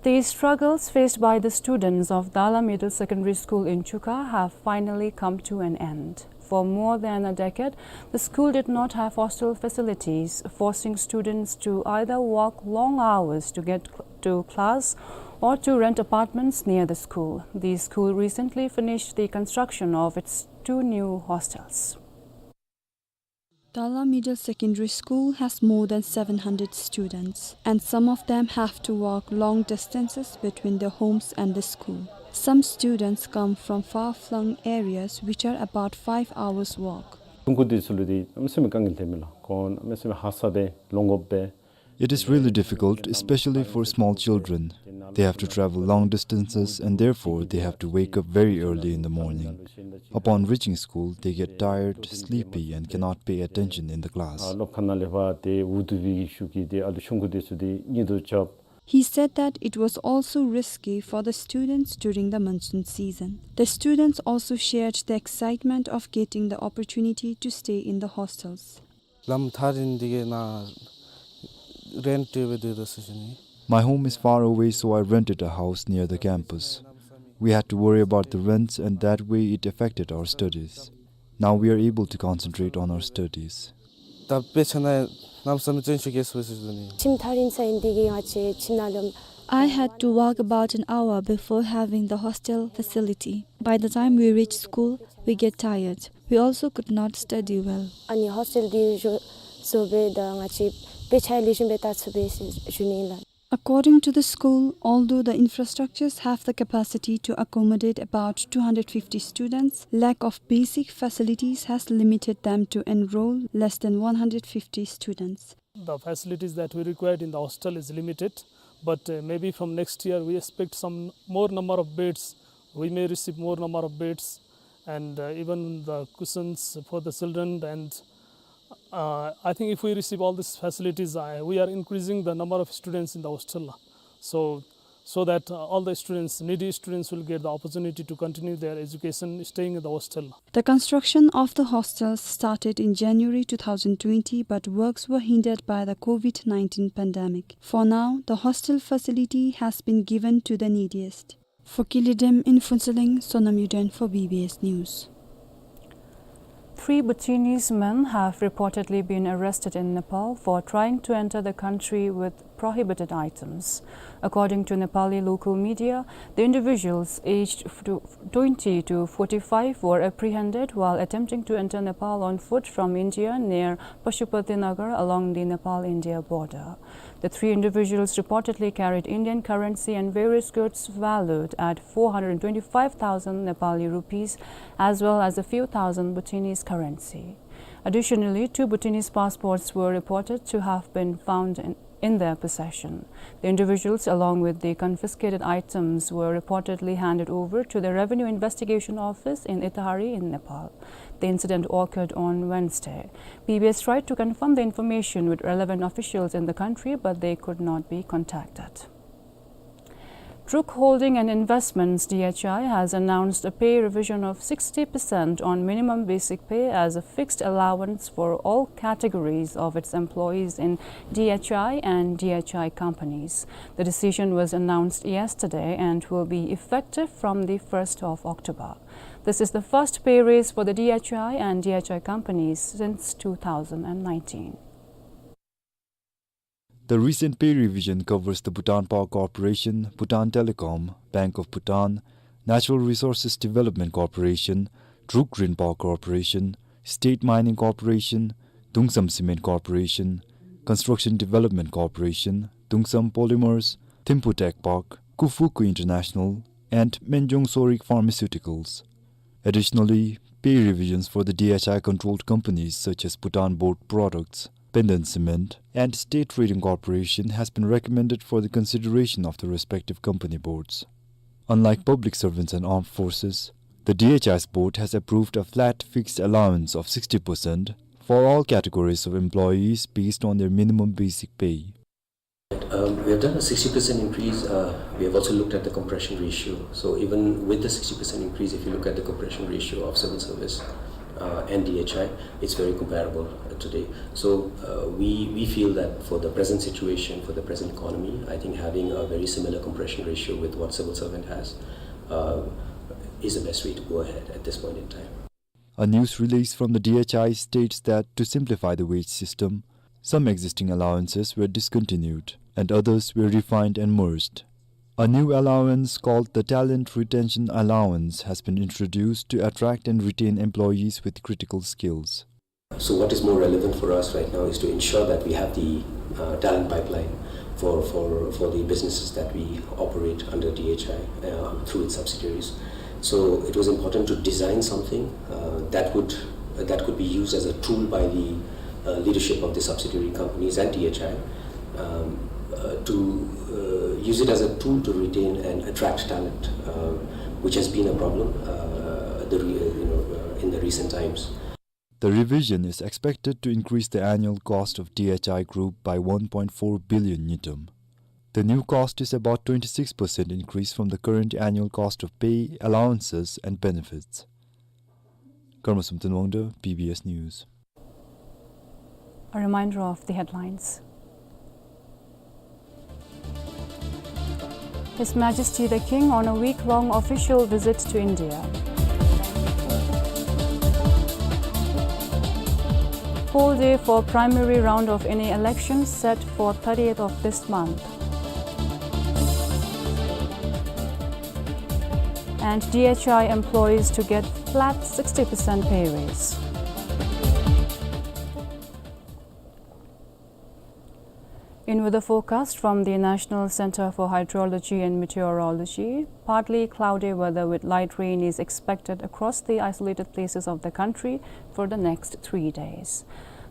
The struggles faced by the students of Dala Middle Secondary School in Chukha have finally come to an end. For more than a decade, the school did not have hostel facilities, forcing students to either walk long hours to get cl-, to class or to rent apartments near the school. The school recently finished the construction of its two new hostels. Dala Middle Secondary School has more than seven hundred students, and some of them have to walk long distances between their homes and the school. Some students come from far-flung areas, which are about five hours' walk. གཞུང་གི་འདི་ཚུ་ལུ་འདི་གནམ་མེད་ས་མེད་དཀའ་ངལ་ཐོནམ་ཨིན་ལགས། ཁོང་གནམ་མེད་ས་མེད་ཧ་སག་སྦེ་ལོང་དགོཔ་སྦེ། It is really difficult, especially for small children. They have to travel long distances and therefore they have to wake up very early in the morning. Upon reaching school, they get tired, sleepy, and cannot pay attention in the class. ཨ་སློབ་ཁང་ནང་ལས་ཕར་ཏེ་འུ་སྡུག་པའི་ཤུགས་ཀྱིས་ཏེ་ཨ་ལུ་ཆུང་ཀུ་འདི་ཚུ་འདི་གཉིད་དུ་རྐྱབ། He said that it was also risky for the students during the monsoon season. The students also shared the excitement of getting the opportunity to stay in the hostels. ལམ་ཐག་རིང་འདི་གིས་ནཱ་རེནཊ་སྦེ་སྡོད་དོ་ཟེར་ཞུ་ནི། My home is far away, so I rented a house near the campus. We had to worry about the rents, and that way it affected our studies. Now we are able to concentrate on our studies. ད་དཔེ་ཆ་ནང་གནམ་མེད་ས་མེད་བརྩོན་ཤུགས་བསྐྱེད་སོང་ཟེར་ཞུ་ནི། ཁྱིམ་ཐག་རིང་ས་ཨིན་འདི་གིས་ང་བཅས་ཁྱིམ་ནང་ལུ། I had to walk about an hour before having the hostel facility. By the time we reached school, we get tired. We also could not study well. ཨ་ནི་ཧོསི་ཊེལ་འདི་བཟོ་བཟོ་སྦེ་ད་ང་བཅས་དཔེ་ཆ་ལེགས་ཤོམ་སྦེ་ལྟ་ཚུགས་པས་ཟེར་ཞུ་ནི་ལགས། According to the school, although the infrastructures have the capacity to accommodate about two hundred fifty students, lack of basic facilities has limited them to enroll less than one hundred fifty students. The facilities that we required in the hostel is limited, but, uh, maybe from next year we expect some more number of beds. We may receive more number of beds and, uh, even the cushions for the children. And, uh, I think if we receive all these facilities, I, we are increasing the number of students in the hostel. So, so that, uh, all the students, needy students, will get the opportunity to continue their education staying in the hostel. The construction of the hostels started in January two thousand twenty, but works were hindered by the COVID nineteen pandemic. For now, the hostel facility has been given to the neediest. For Kili Dem in Phuentsholing, Sonam Yuden for B B S News. Three Bhutanese men have reportedly been arrested in Nepal for trying to enter the country with prohibited items. According to Nepali local media, the individuals aged f-, to twenty to forty-five were apprehended while attempting to enter Nepal on foot from India near Pashupatinagar along the Nepal-India border. The three individuals reportedly carried Indian currency and various goods valued at four hundred twenty-five thousand Nepali rupees, as well as a few thousand Bhutanese currency. Additionally, two Bhutanese passports were reported to have been found in, in their possession. The individuals, along with the confiscated items, were reportedly handed over to the Revenue Investigation Office in Ithari in Nepal. The incident occurred on Wednesday. B B S tried to confirm the information with relevant officials in the country, but they could not be contacted. Druk Holding and Investments, D H I, has announced a pay revision of sixty percent on minimum basic pay as a fixed allowance for all categories of its employees in D H I and D H I companies. The decision was announced yesterday and will be effective from the first of October. This is the first pay raise for the D H I and D H I companies since two thousand and nineteen. The recent pay revision covers the Bhutan Power Corporation, Bhutan Telecom, Bank of Bhutan, Natural Resources Development Corporation, Druk Rinpha Corporation, State Mining Corporation, Tuensang Cement Corporation, Construction Development Corporation, Tuensang Polymers, Thimphu Tech Park, Kufuku International, and Menjong Sorik Pharmaceuticals. Additionally, pay revisions for the D H I controlled companies such as Bhutan Board Products, Penden Cement, and State Trading Corporation has been recommended for the consideration of the respective company boards. Unlike public servants and armed forces, the D H I's board has approved a flat fixed allowance of sixty percent for all categories of employees based on their minimum basic pay. Um, we have done a sixty percent increase. Uh, we have also looked at the compression ratio. So even with the sixty percent increase, if you look at the compression ratio of civil service, uh, and D H I, it's very comparable, uh, today. So, uh, we, we feel that for the present situation, for the present economy, I think having a very similar compression ratio with what civil servant has, uh, is the best way to go ahead at this point in time. A news release from the D H I states that to simplify the wage system, some existing allowances were discontinued and others were refined and merged. A new allowance called the Talent Retention Allowance has been introduced to attract and retain employees with critical skills. So what is more relevant for us right now is to ensure that we have the, uh, talent pipeline for, for, for the businesses that we operate under D H I, uh, through its subsidiaries. So it was important to design something, uh, that would Uh, that could be used as a tool by the, uh, leadership of the subsidiary companies and D H I, um, uh, to, uh, use it as a tool to retain and attract talent, uh, which has been a problem, uh, the re-, uh, you know, uh, in the recent times. The revision is expected to increase the annual cost of D H I Group by one point four billion ngultrum. The new cost is about twenty-six percent increase from the current annual cost of pay, allowances, and benefits. Karma Somten Wangda, B B S News. A reminder of the headlines. His Majesty the King on a week-long official visit to India. Poll day for primary round of N A elections set for thirtieth of this month. And D H I employees to get flat sixty percent pay raise. In weather forecast from the National Center for Hydrology and Meteorology, partly cloudy weather with light rain is expected across the isolated places of the country for the next three days.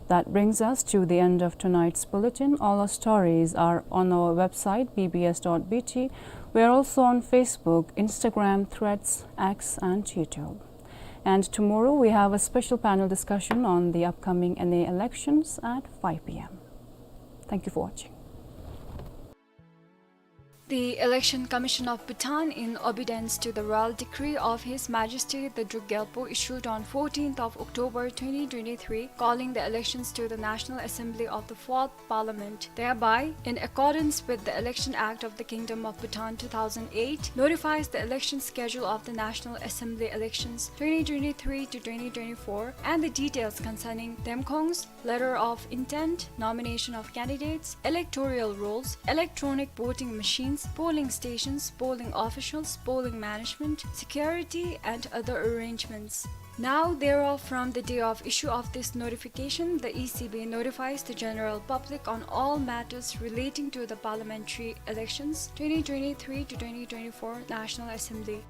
That brings us to the end of tonight's bulletin. All our stories are on our website, B B S dot B T. We are also on Facebook, Instagram, Threads, X, and YouTube. And tomorrow we have a special panel discussion on the upcoming N A elections at five P M. Thank you for watching. The Election Commission of Bhutan, in obedience to the royal decree of His Majesty the Druk Gyalpo, issued on fourteenth of October twenty twenty-three, calling the elections to the National Assembly of the Fourth Parliament, thereby, in accordance with the Election Act of the Kingdom of Bhutan two thousand eight, notifies the election schedule of the National Assembly elections twenty twenty-three to twenty twenty-four and the details concerning demkhongs, letter of intent, nomination of candidates, electoral rolls, electronic voting machines, polling stations, polling officials, polling management, security, and other arrangements. Now thereof, from the day of issue of this notification, the E C B notifies the general public on all matters relating to the parliamentary elections twenty twenty-three to twenty twenty-four National Assembly.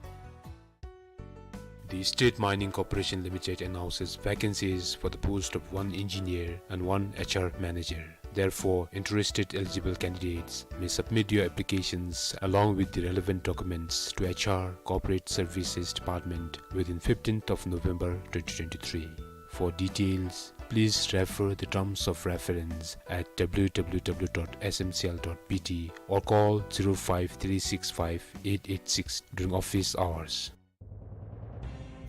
The State Mining Corporation Limited announces vacancies for the post of one engineer and one H R manager. Therefore, interested eligible candidates may submit your applications along with the relevant documents to H R Corporate Services Department within fifteenth of November twenty twenty-three. For details, please refer the terms of reference at W W W dot S M C L dot B T or call zero five three six five eight eight six during office hours.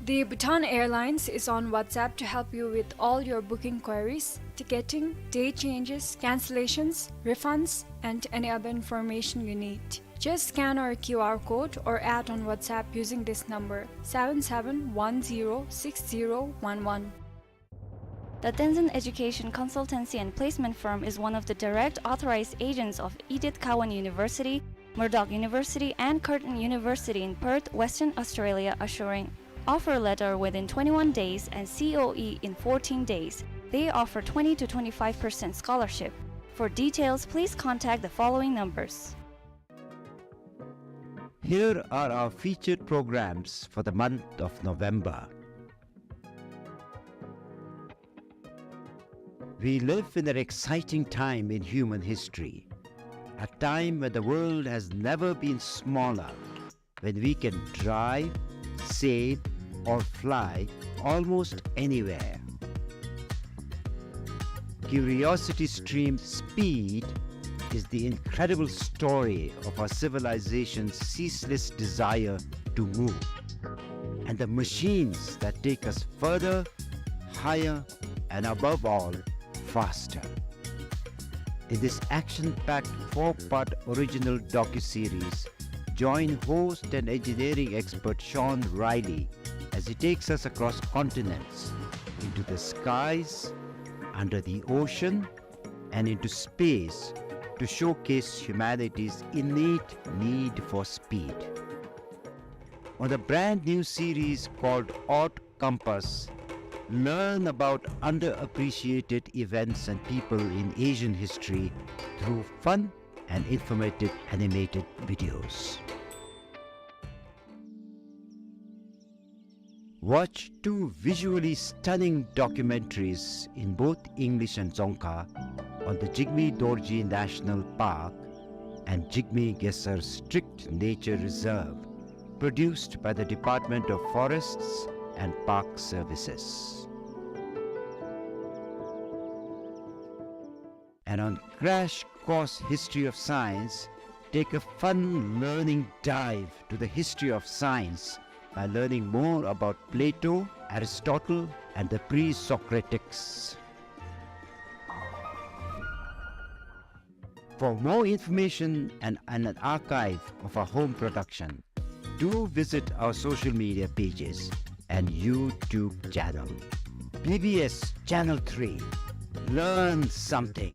The Bhutan Airlines is on WhatsApp to help you with all your booking queries, ticketing, day changes, cancellations, refunds, and any other information you need. Just scan our Q R code or add on WhatsApp using this number, seven seven one zero six zero one one. The Tenzin Education Consultancy and Placement Firm is one of the direct authorized agents of Edith Cowan University, Murdoch University, and Curtin University in Perth, Western Australia, assuring offer letter within twenty-one days and C O E in fourteen days. They offer twenty to twenty-five percent scholarship. For details, please contact the following numbers. Here are our featured programs for the month of November. We live in an exciting time in human history, a time when the world has never been smaller, when we can drive, sail, or fly almost anywhere. Curiosity Stream Speed is the incredible story of our civilization's ceaseless desire to move, and the machines that take us further, higher, and above all, faster. In this action-packed four-part original docuseries, join host and engineering expert Sean Riley as he takes us across continents, into the skies, under the ocean, and into space to showcase humanity's innate need for speed. On the brand new series called Odd Compass, learn about underappreciated events and people in Asian history through fun and informative animated videos. Watch two visually stunning documentaries in both English and Dzongkha on the Jigme Dorji National Park and Jigme Khesar Strict Nature Reserve, produced by the Department of Forests and Park Services. And on Crash Course History of Science, take a fun learning dive to the history of science by learning more about Plato, Aristotle, and the pre-Socratics. For more information and, and an archive of our home production, do visit our social media pages and YouTube channel. B B S Channel three. Learn something.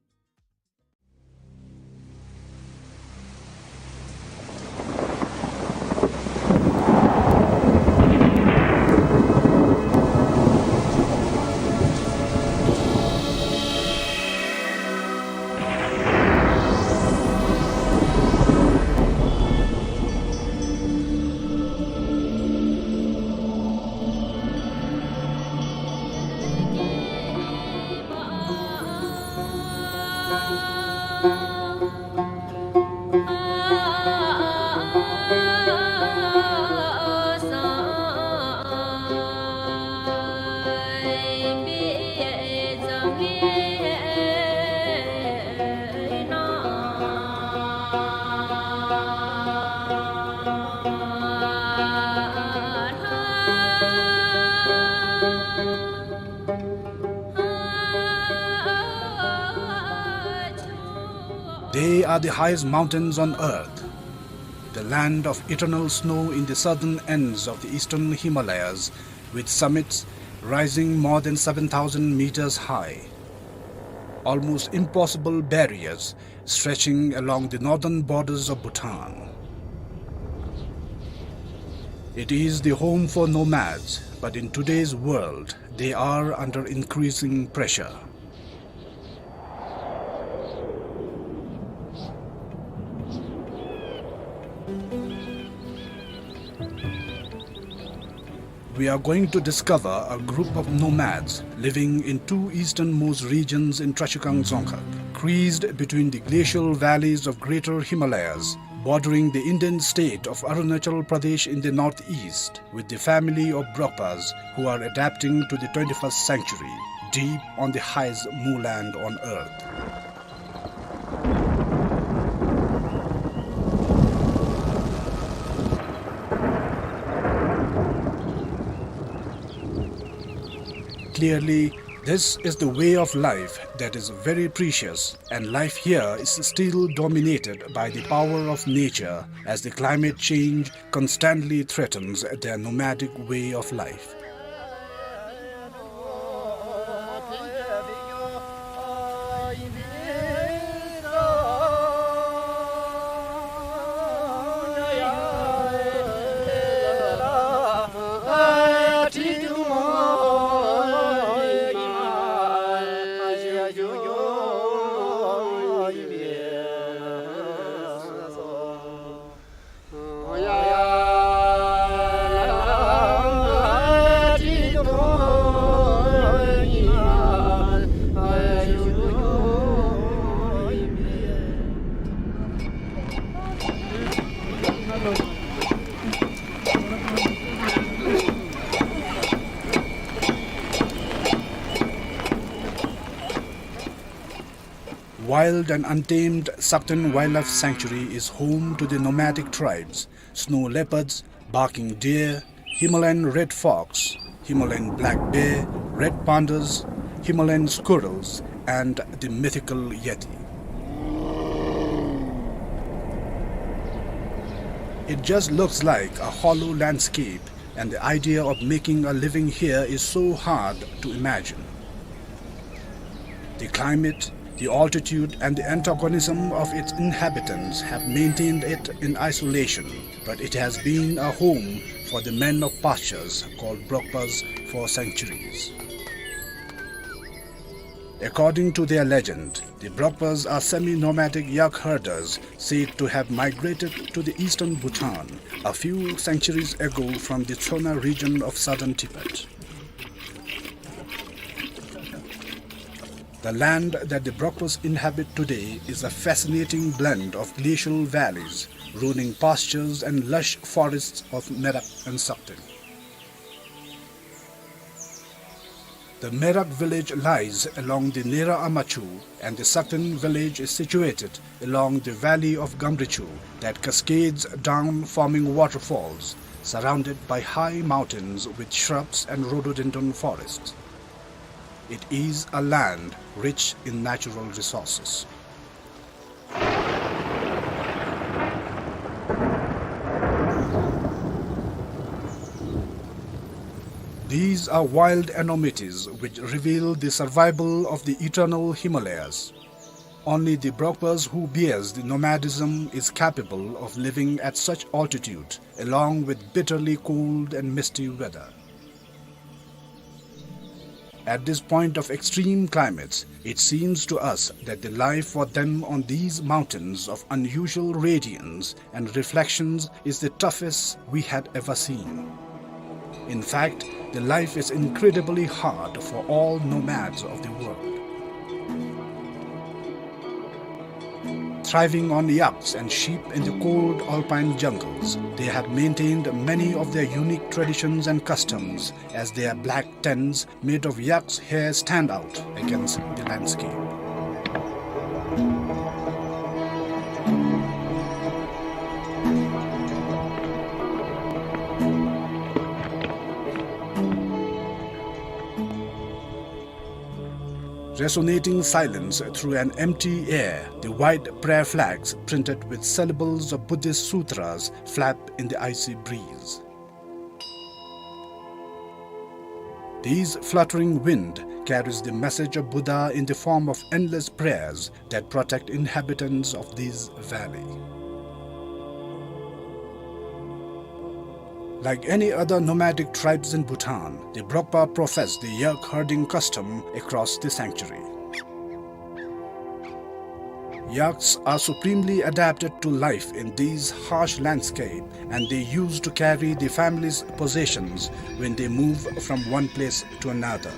They are the highest mountains on earth, the land of eternal snow in the southern ends of the eastern Himalayas, with summits rising more than seven thousand meters high. Almost impossible barriers stretching along the northern borders of Bhutan. It is the home for nomads, but in today's world, they are under increasing pressure. We are going to discover a group of nomads living in two easternmost regions in Trashigang Dzongkhag, creased between the glacial valleys of Greater Himalayas, bordering the Indian state of Arunachal Pradesh in the northeast, with the family of Brokpas, who are adapting to the twenty-first century, deep on the highest moorland on earth. Clearly, this is the way of life that is very precious, and life here is still dominated by the power of nature, as the climate change constantly threatens their nomadic way of life. Wild and untamed Sakten Wildlife Sanctuary is home to the nomadic tribes, snow leopards, barking deer, Himalayan red fox, Himalayan black bear, red pandas, Himalayan squirrels, and the mythical yeti. It just looks like a hollow landscape, and the idea of making a living here is so hard to imagine. The climate, the altitude, and the antagonism of its inhabitants have maintained it in isolation, but it has been a home for the men of pastures called Brokpas for centuries. According to their legend, the Brokpas are semi-nomadic yak herders said to have migrated to the eastern Bhutan a few centuries ago from the Tsona region of southern Tibet. The land that the Brokpas inhabit today is a fascinating blend of glacial valleys, rolling pastures and lush forests of Merak and Sakten. The Merak village lies along the Nera Amachu, and the Sakten village is situated along the valley of Gamrichu that cascades down, forming waterfalls, surrounded by high mountains with shrubs and rhododendron forests. It is a land rich in natural resources. These are wild enormities which reveal the survival of the eternal Himalayas. Only the Brokpas who bears the nomadism is capable of living at such altitude, along with bitterly cold and misty weather. At this point of extreme climates, it seems to us that the life for them on these mountains of unusual radiance and reflections is the toughest we had ever seen. In fact, the life is incredibly hard for all nomads of the world. Thriving on yaks and sheep in the cold alpine jungles, they have maintained many of their unique traditions and customs, as their black tents made of yak's hair stand out against the landscape. Resonating silence through an empty air, the white prayer flags printed with syllables of Buddhist sutras flap in the icy breeze. This fluttering wind carries the message of Buddha in the form of endless prayers that protect inhabitants of this valley. Like any other nomadic tribes in Bhutan, the Brokpa profess the yak herding custom across the sanctuary. Yaks are supremely adapted to life in these harsh landscape, and they used to carry the family's possessions when they move from one place to another.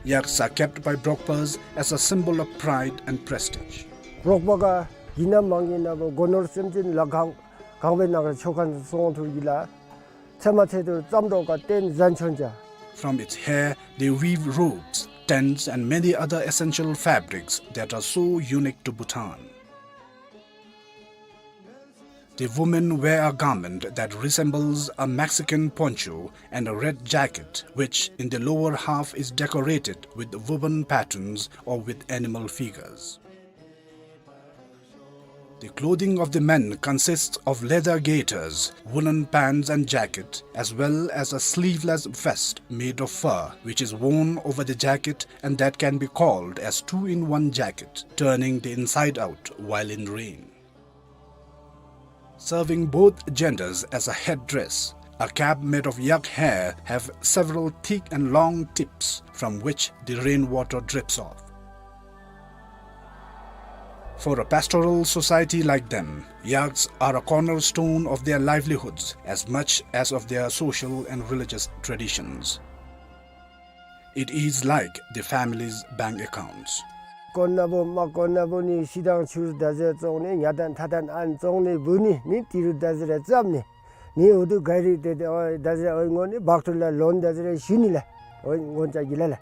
Yaks are kept by Brokpas as a symbol of pride and prestige. རོགས་པ་ག་ཡིན་ན་མང་ཡིན་ན་བོ་སྒོ་ནོར་སེམས་ཅན་ལ་གང་གང་བའི་ནང་ར་ཆོ་ག་སོང་ཐུག་གི་ལ། ཚེ་མ་ཚེ་དུར་ཙམ་རོགས་ཀ་བརྟེན་གཟན་ཆོན་ཅ། From its hair, they weave robes, tents, and many other essential fabrics that are so unique to Bhutan. The women wear a garment that resembles a Mexican poncho and a red jacket, which in the lower half is decorated with woven patterns or with animal figures. The clothing of the men consists of leather gaiters, woolen pants and jacket, as well as a sleeveless vest made of fur, which is worn over the jacket and that can be called as two-in-one jacket, turning the inside out while in rain. Serving both genders as a headdress, a cap made of yak hair have several thick and long tips from which the rainwater drips off. For a pastoral society like them, yaks are a cornerstone of their livelihoods as much as of their social and religious traditions. It is like the family's bank accounts. དཀོན་ན་བོ་མ་དཀོན་ན་བོ་ནི་ཤི་དང་ཆུར་ད་ཟེར་བཙོང་ནི་ཉ་དང་ཐ་དང་ཨན་བཙོང་ནི་བུ་ནི་ནི་ཏི་རུ་ད་ཟེར་རེ་ཙམ་ནི་ནི་འུ་དུ་ག་རི་ཏེ་ཏེ་ཨོ་ད་ཟེར་ཨོ་ངོ་ནི་བག་ཏུ་ལ་ལོན་ད་ཟེར་རེ་ཞུ་ནི་ལ་ཨོ་ངོ་ཅ་གི་ལ་ལ།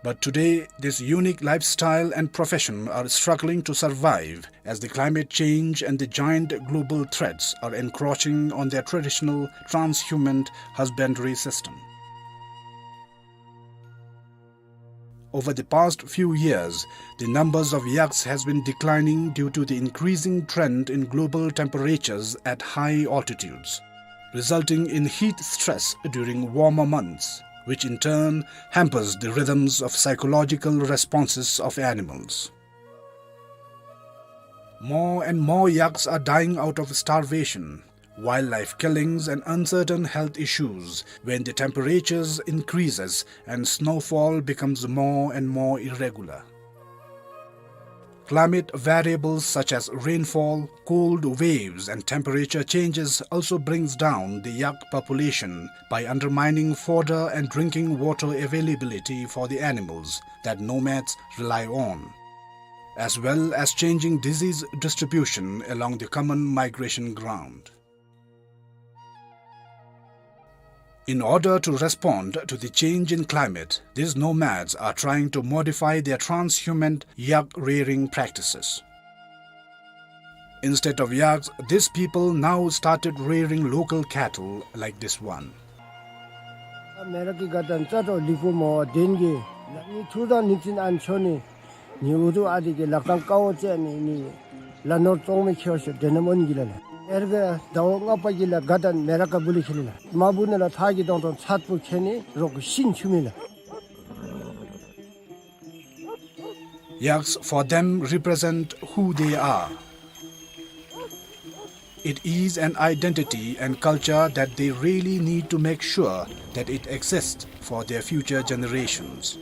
But today, this unique lifestyle and profession are struggling to survive as the climate change and the giant global threats are encroaching on their traditional transhumant husbandry system. Over the past few years, the numbers of yaks has been declining due to the increasing trend in global temperatures at high altitudes, resulting in heat stress during warmer months, which in turn hampers the rhythms of psychological responses of animals. More and more yaks are dying out of starvation, wildlife killings and uncertain health issues when the temperatures increases and snowfall becomes more and more irregular. Climate variables such as rainfall, cold waves and temperature changes also brings down the yak population by undermining fodder and drinking water availability for the animals that nomads rely on, as well as changing disease distribution along the common migration ground. In order to respond to the change in climate, these nomads are trying to modify their transhumant yak rearing practices. Instead of yaks, these people now started rearing local cattle like this one. མེ་རག་གི་དགའ་སྟོན་རྩ་དྲོ་ལི་ཕུ་མོ་བ་དེན་གི་ལ་ནི་ཐུ་དང་ནི་ཙིན་ཨན་ཆོ་ནི་ནི་འུ་ཐུ་ཨ་དི་གི་ལག་ཐང་ཀ་བོ་ཅན་ནི་ནི་ལ་ནོར་ཙོང་མི་ཁྱེར་ཤོ་དེ་ནམ་ཨོན་གི་ལ་ལ་ཨེར་གི་ཟླ་བ་ལྔ་པ་གི་ལ་དགའ་སྟོན་མེ་རག་ག་བུ་ལི་ཁེ་ལི་ལ་མ་བུ་ནི་ལ་ཐག་གི་དོང་དོང་ཚད་པོ་ཁེ་ནི་རོག་གི་ཤིན་ཆུ་མི་ལ། Yaks for them represent who they are. It is an identity and culture that they really need to make sure that it exists for their future generations.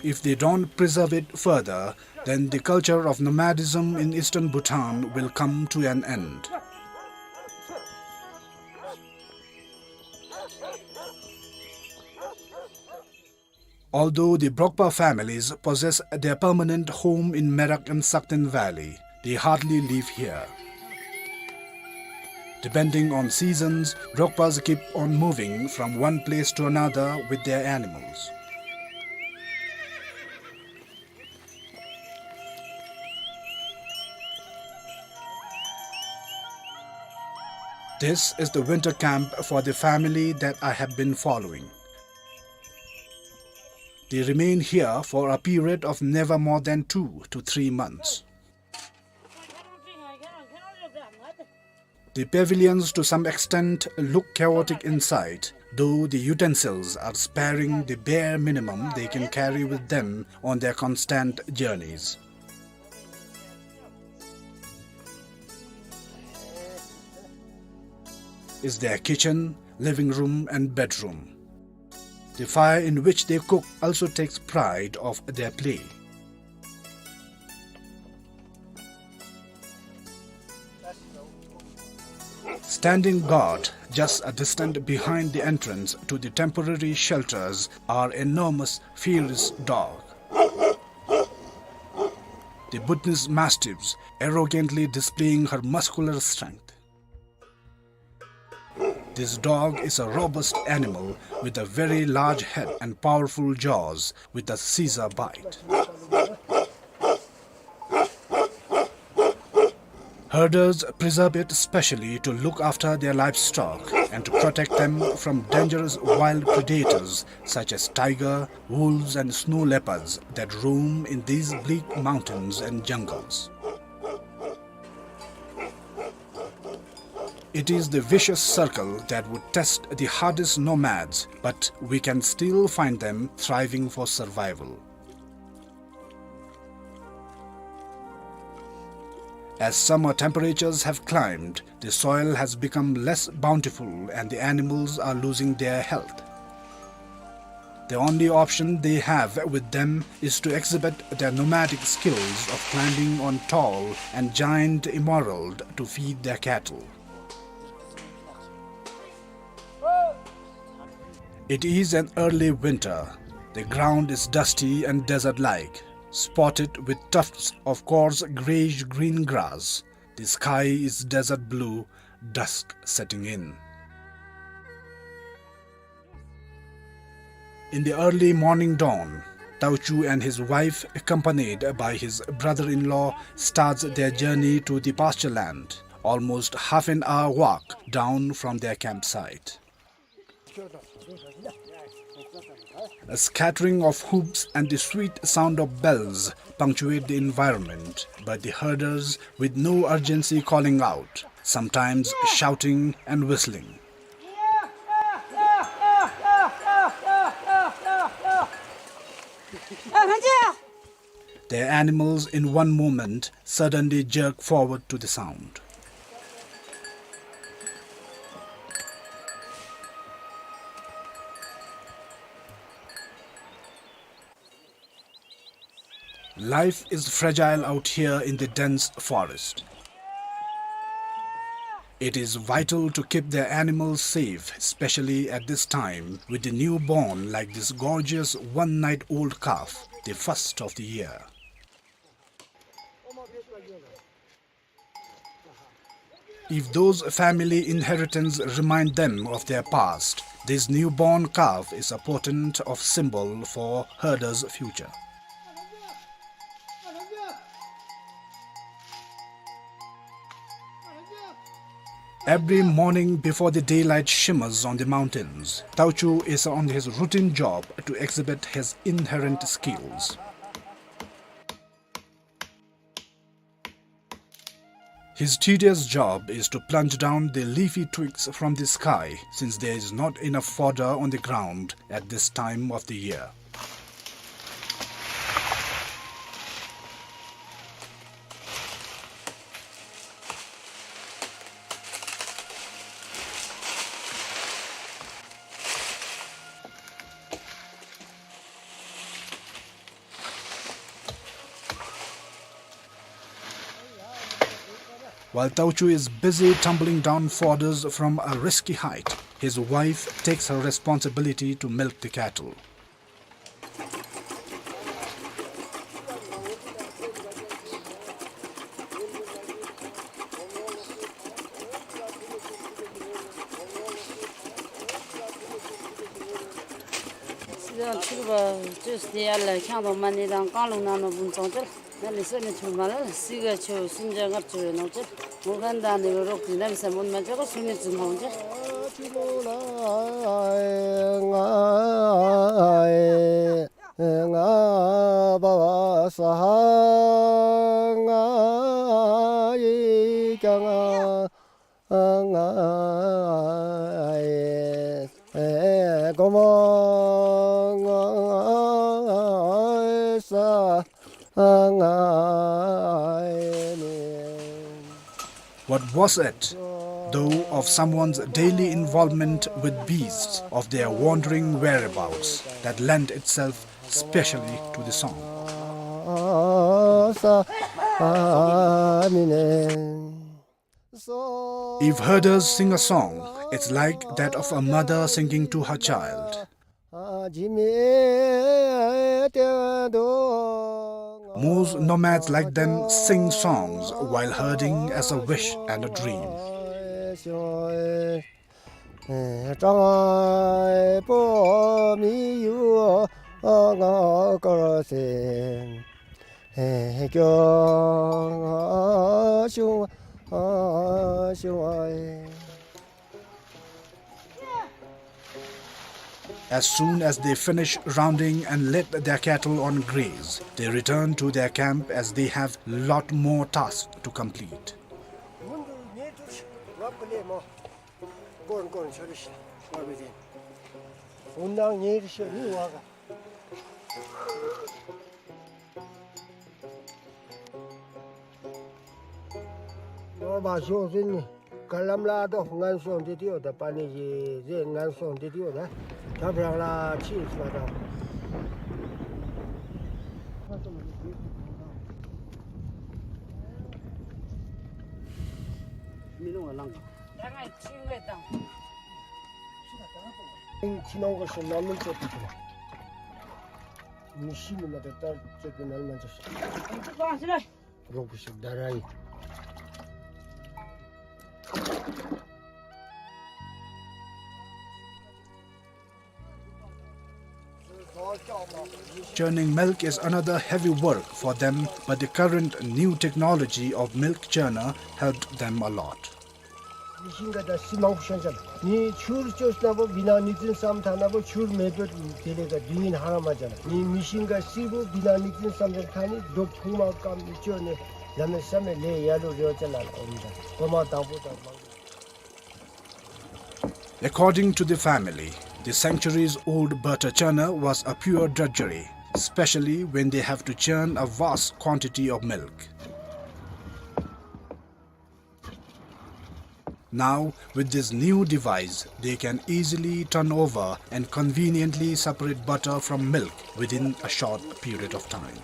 If they don't preserve it further, then the culture of nomadism in eastern Bhutan will come to an end. Although the Brokpa families possess their permanent home in Merak and Sakten Valley, they hardly live here. Depending on seasons, Brokpas keep on moving from one place to another with their animals. This is the winter camp for the family that I have been following. They remain here for a period of never more than two to three months. The pavilions to some extent look chaotic inside, though the utensils are sparing the bare minimum they can carry with them on their constant journeys. Is their kitchen, living room and bedroom. The fire in which they cook also takes pride of their play. Standing guard just a distance behind the entrance to the temporary shelters are enormous, fierce dog. The Bhutanese mastiffs arrogantly displaying her muscular strength. This dog is a robust animal with a very large head and powerful jaws with a scissor bite. Herders preserve it specially to look after their livestock and to protect them from dangerous wild predators such as tiger, wolves and snow leopards that roam in these bleak mountains and jungles. It is the vicious circle that would test the hardest nomads, but we can still find them thriving for survival. As summer temperatures have climbed, the soil has become less bountiful and the animals are losing their health. The only option they have with them is to exhibit their nomadic skills of climbing on tall and giant emerald to feed their cattle. It is an early winter. The ground is dusty and desert-like, spotted with tufts of coarse grayish-green grass. The sky is desert blue, dusk setting in. In the early morning dawn, Tauchu and his wife, accompanied by his brother-in-law, starts their journey to the pasture land, almost half an hour walk down from their campsite. A scattering of hoofs and the sweet sound of bells punctuate the environment, but the herders, with no urgency, calling out, sometimes shouting and whistling. Their animals, in one moment, suddenly jerk forward to the sound. Life is fragile out here in the dense forest. It is vital to keep their animals safe, especially at this time with the newborn like this gorgeous one-night-old calf, the first of the year. If those family inheritance remind them of their past, this newborn calf is a potent of symbol for herders' future. Every morning before the daylight shimmers on the mountains, Tauchu is on his routine job to exhibit his inherent skills. His tedious job is to plunge down the leafy twigs from the sky, since there is not enough fodder on the ground at this time of the year. While Tauchu is busy tumbling down fodders from a risky height, his wife takes her responsibility to milk the cattle. སི་ཁ་ཆུ་བ་བཅོས་ཏེ་ཡར་ལ་ཁྱང་དང་མ་ཎི་དང་རྐང་ལུག་ནང་ན་བུན་ཙང་ཅིག་ན་ལི་སོ་ནི་ཆུ་མ་ལ་སི་ཁ་ཆུ་སུམ་བརྒྱ་ལྔ་བཅུ་ཡོད་ནོ་ཅིག་མོ་གན་དང་ནི་རོགས་ཏེ་ན་མི་ས་མུན་མ་ཅོ་ག་སུ་ནི་ཙུན་ཧོང་ཅིག། What was it, though, of someone's daily involvement with beasts, of their wandering whereabouts, that lent itself specially to the song? If herders sing a song, it's like that of a mother singing to her child. Most nomads like them sing songs while herding as a wish and a dream. As soon as they finish rounding and let their cattle on graze, they return to their camp as they have lot more tasks to complete. ནོར་བ་ཤོག་ཟིན་ནི། ག་ལམ་ལ་དོ་ངན་སོང་འདི་དེའོ་ད་པ་ནི་ཡི་ཟེ་ངན་སོང་འདི་དེའོ་ད། ད་བྲག་ལ་ཕྱིན་སོ་ད། མི་ནོར་བ་ལང་། ད་ང་ཕྱིན་ངེ་དང་། ཕྱི་ནང་གོ་ཤེས་ན་མི་ཆོག་པའི་ཐོག་མི་ཤི་ནི་མ་ད་ལྟར་ཆོག་པའི་ནང་མ་ཆོག་ཤེས། རོགས་པོ་ཞིག་ད་ར་ཡི། Churning milk is another heavy work for them, but the current new technology of milk churner helped them a lot. མི་ཤིང་ག་ད་སི་མང་ཤན་ཅན་ནི་ཆུར་ཅོས་ན་བོ་བི་ན་ནིག་ཛིན་སམ་ཐ་ན་བོ་ཆུར་མེ་བོ་དེ་ལས་ག་དུས་ཡུན་ཧ་ར་མ་ཅན་ནི་མི་ཤིང་ག་སི་བོ་བི་ན་ནིག་ཛིན་སམ་ཅན་ཐ་ནི་རྡོ་ཕུང་མ་ཀམ་ནི་ཅོ་ནི་ལ་མེ་ས་མེ་ལེ་ཡ་ལུ་རེ་བ་ཅན་ལ་ཨོ་མི་ད་གོ་མ་དང་པོ་དང་མང་། According to the family, the centuries-old butter churner was a pure drudgery, especially when they have to churn a vast quantity of milk. Now, with this new device, they can easily turn over and conveniently separate butter from milk within a short period of time.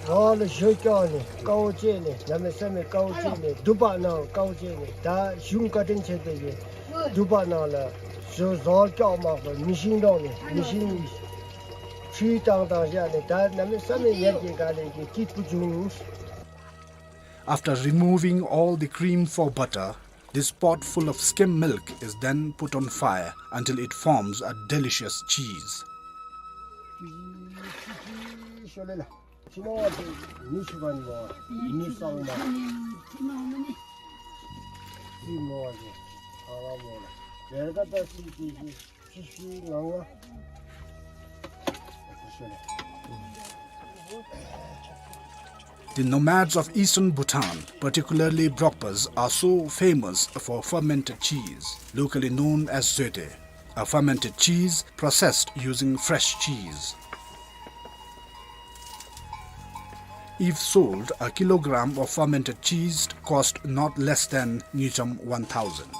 རོགས་ལུ་ཞོ་བཀྱག་ནི་དཀའཝ་སྤྱད་ནི་གནམ་མེད་ས་མེད་དཀའཝ་སྤྱད་ནི་དུ་པ་ནང་དཀའཝ་སྤྱད་ནི་ད་གཞུང་བཀའ་དྲིན་ཆེ་དེ་གིས་དུ་པ་ནང་ལུ་ཞོ་བཟོ་བཀྱག་མ་པ་མི་ཤིང་དོང་ནི་མི་ཤིང་ཁྲུས་བཏང་བཏང་བཞག་ནི་ད་གནམ་མེད་ས་མེད་ཡར་རྒྱས་ག་ལས་ཀྱི་སྐྱིད་པོ་བྱུང་། After removing all the cream for butter, this pot full of skim milk is then put on fire until it forms a delicious cheese. The nomads of eastern Bhutan, particularly Brokpas, are so famous for fermented cheese, locally known as zoete, a fermented cheese processed using fresh cheese. If sold, a kilogram of fermented cheese cost not less than ngultrum one thousand.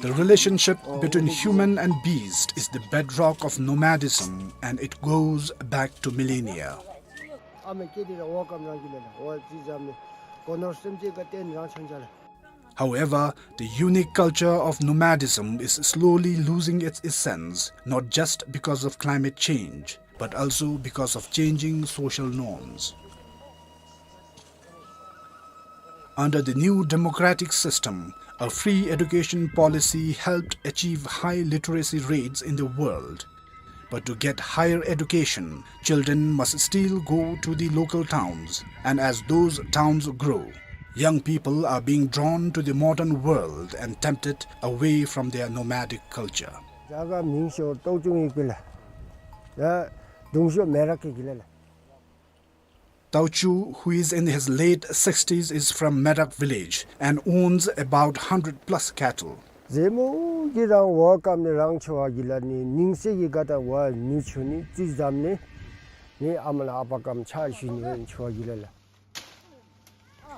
The relationship between human and beast is the bedrock of nomadism, and it goes back to millennia. However, the unique culture of nomadism is slowly losing its essence, not just because of climate change, but also because of changing social norms. Under the new democratic system, a free education policy helped achieve high literacy rates in the world. But to get higher education, children must still go to the local towns, and as those towns grow, young people are being drawn to the modern world and tempted away from their nomadic culture. རྒྱ་གར་མིང་ཤོ་ཏོའུ་ཅུང་ཡིག་པི་ལ། ཡ་གདུང་ཤོ་མེ་རག་གི་གི་ལ་ལ། Tauchu, who is in his late sixties, is from Merak village and owns about hundred plus cattle. ཟེ་མོ་གི་རང་བ་ཀམ་ནི་རང་ཆོ་བ་གི་ལ་ནི་ནིང་སེ་གི་ག་ད་བ་ནུ་ཆུ་ནི་ཙི་ཛམ་ནི་ནི་ཨ་མ་ལ་ཨ་པ་ཀམ་ཆ་ཞུ་ནི་ཆོ་བ་གི་ལ་ལ།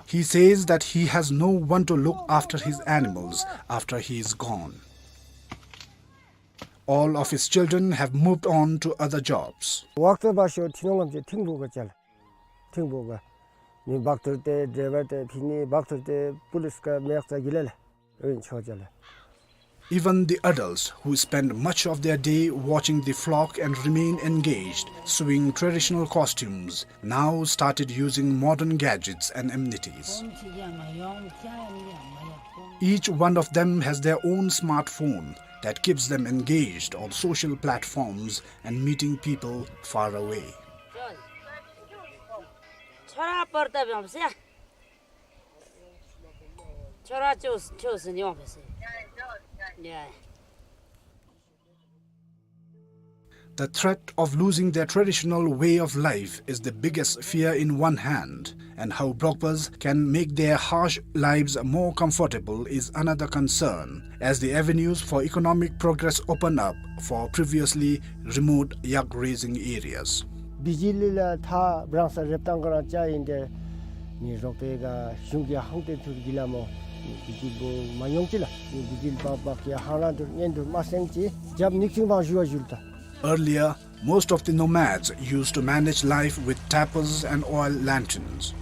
He says that he has no one to look after his animals after he is gone. All of his children have moved on to other jobs. ཝག་ཏོ་བ་ཤོ་ཐི་ནོང་ངམ་ཅེ་ཐིང་བོ་ག་ཅལ། ཐིང་བོ་ག་ནི་བག་ཐུར་ཏེ་ཌྲའི་ཝར་ཏེ་ཕི་ནི་བག་ཐུར་ཏེ་པུ་ལིས་ཀ་མེག་ཙ་གི་ལ་ལ་ཨོན་ཆོ་ཅལ། Even the adults, who spend much of their day watching the flock and remain engaged, sewing traditional costumes, now started using modern gadgets and amenities. Each one of them has their own smartphone that keeps them engaged on social platforms and meeting people far away. The threat of losing their traditional way of life is the biggest fear in one hand, and how Brokpas can make their harsh lives more comfortable is another concern, as the avenues for economic progress open up for previously remote yak raising areas. བི་ཇི་ལི་ལ་ཐ་བྲང་ས་རེབ་ཏང་ག་རང་ཅ་ཡིན་ཏེ་ནི་རོགས་པའི་ག་གཞུང་གི་ཧང་ཏེ་ཐུར་གི་ལ་མོ་ནི་བི་ཇི་ལི་བོ་མ་ཡོང་ཅི་ལ་ནི་བི་ཇི་ལི་བང་བག་གི་ཧང་རང་ཐུར་ཉན་ཐུར་མ་སེང་ཅི་རྒྱབ་ནིག་ཅིང་བང་ཞུ་བ་ཞུལ་ཏ། Earlier, most of the nomads used to manage life with tapers and oil lanterns.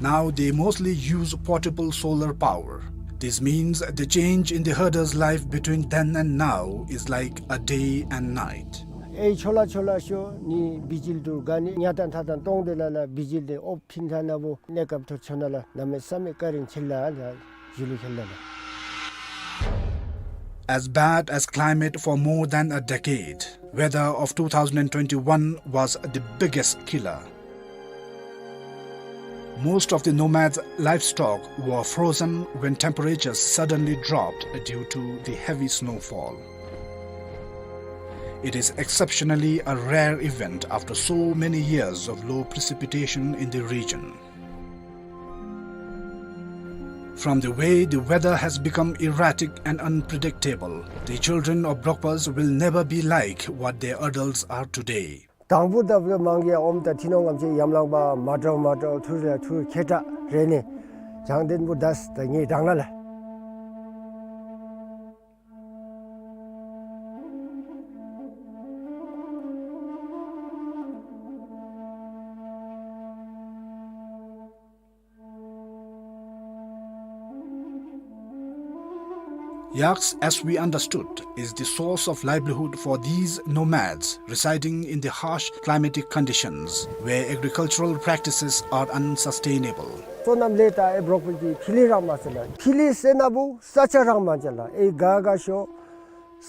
Now they mostly use portable solar power. This means the change in the herder's life between then and now is like a day and night. ཨེ་ཆོ་ལ་ཆོ་ལ་ཤོ་ནི་བི་ཇི་ལི་ཐུར་ག་ནི་ཉ་ཏན་ཐ་ཏན་ཏོང་ཏེ་ལ་ལ་བི་ཇི་ལི་ཨོབ་ཕིན་ཐ་ན་བོ་གནས་སྐབས་ཐུར་ཆོ་ན་ལ་གནམ་མེད་ས་མེད་ཀ་རིང་ཆི་ལ་ལ། As bad as climate for more than a decade, weather of two thousand twenty-one was the biggest killer. Most of the nomads' livestock were frozen when temperatures suddenly dropped due to the heavy snowfall. It is exceptionally a rare event after so many years of low precipitation in the region. From the way the weather has become erratic and unpredictable, the children of Brokpas will never be like what their adults are today. དང་པོ་ད་བུ་མང་གི་ཨོམ་ད་ཐི་ནོང་ངམ་ཅེ་ཡམ་ལང་པ་མ་དྲོ་མ་དྲོ་ཐུར་རེ་ཐུར་ཁེ་ཏྲ་རེ་ནི་བྱང་ལྡན་བུ་དས་ད་ངེ་དྲང་ན་ལ། Yaks, as we understood, is the source of livelihood for these nomads residing in the harsh climatic conditions where agricultural practices are unsustainable. བསོད་ནམས་ལས་ད་ཨེ་འབྲོག་པའི་གི་ཕི་ལི་རང་མ་ཟེར་ལ། ཕི་ལི་ཟེར་ན་བུ་ས་ཆ་རང་མ་ཟེར་ལ། ཨེ་ག་ག་ཤོ་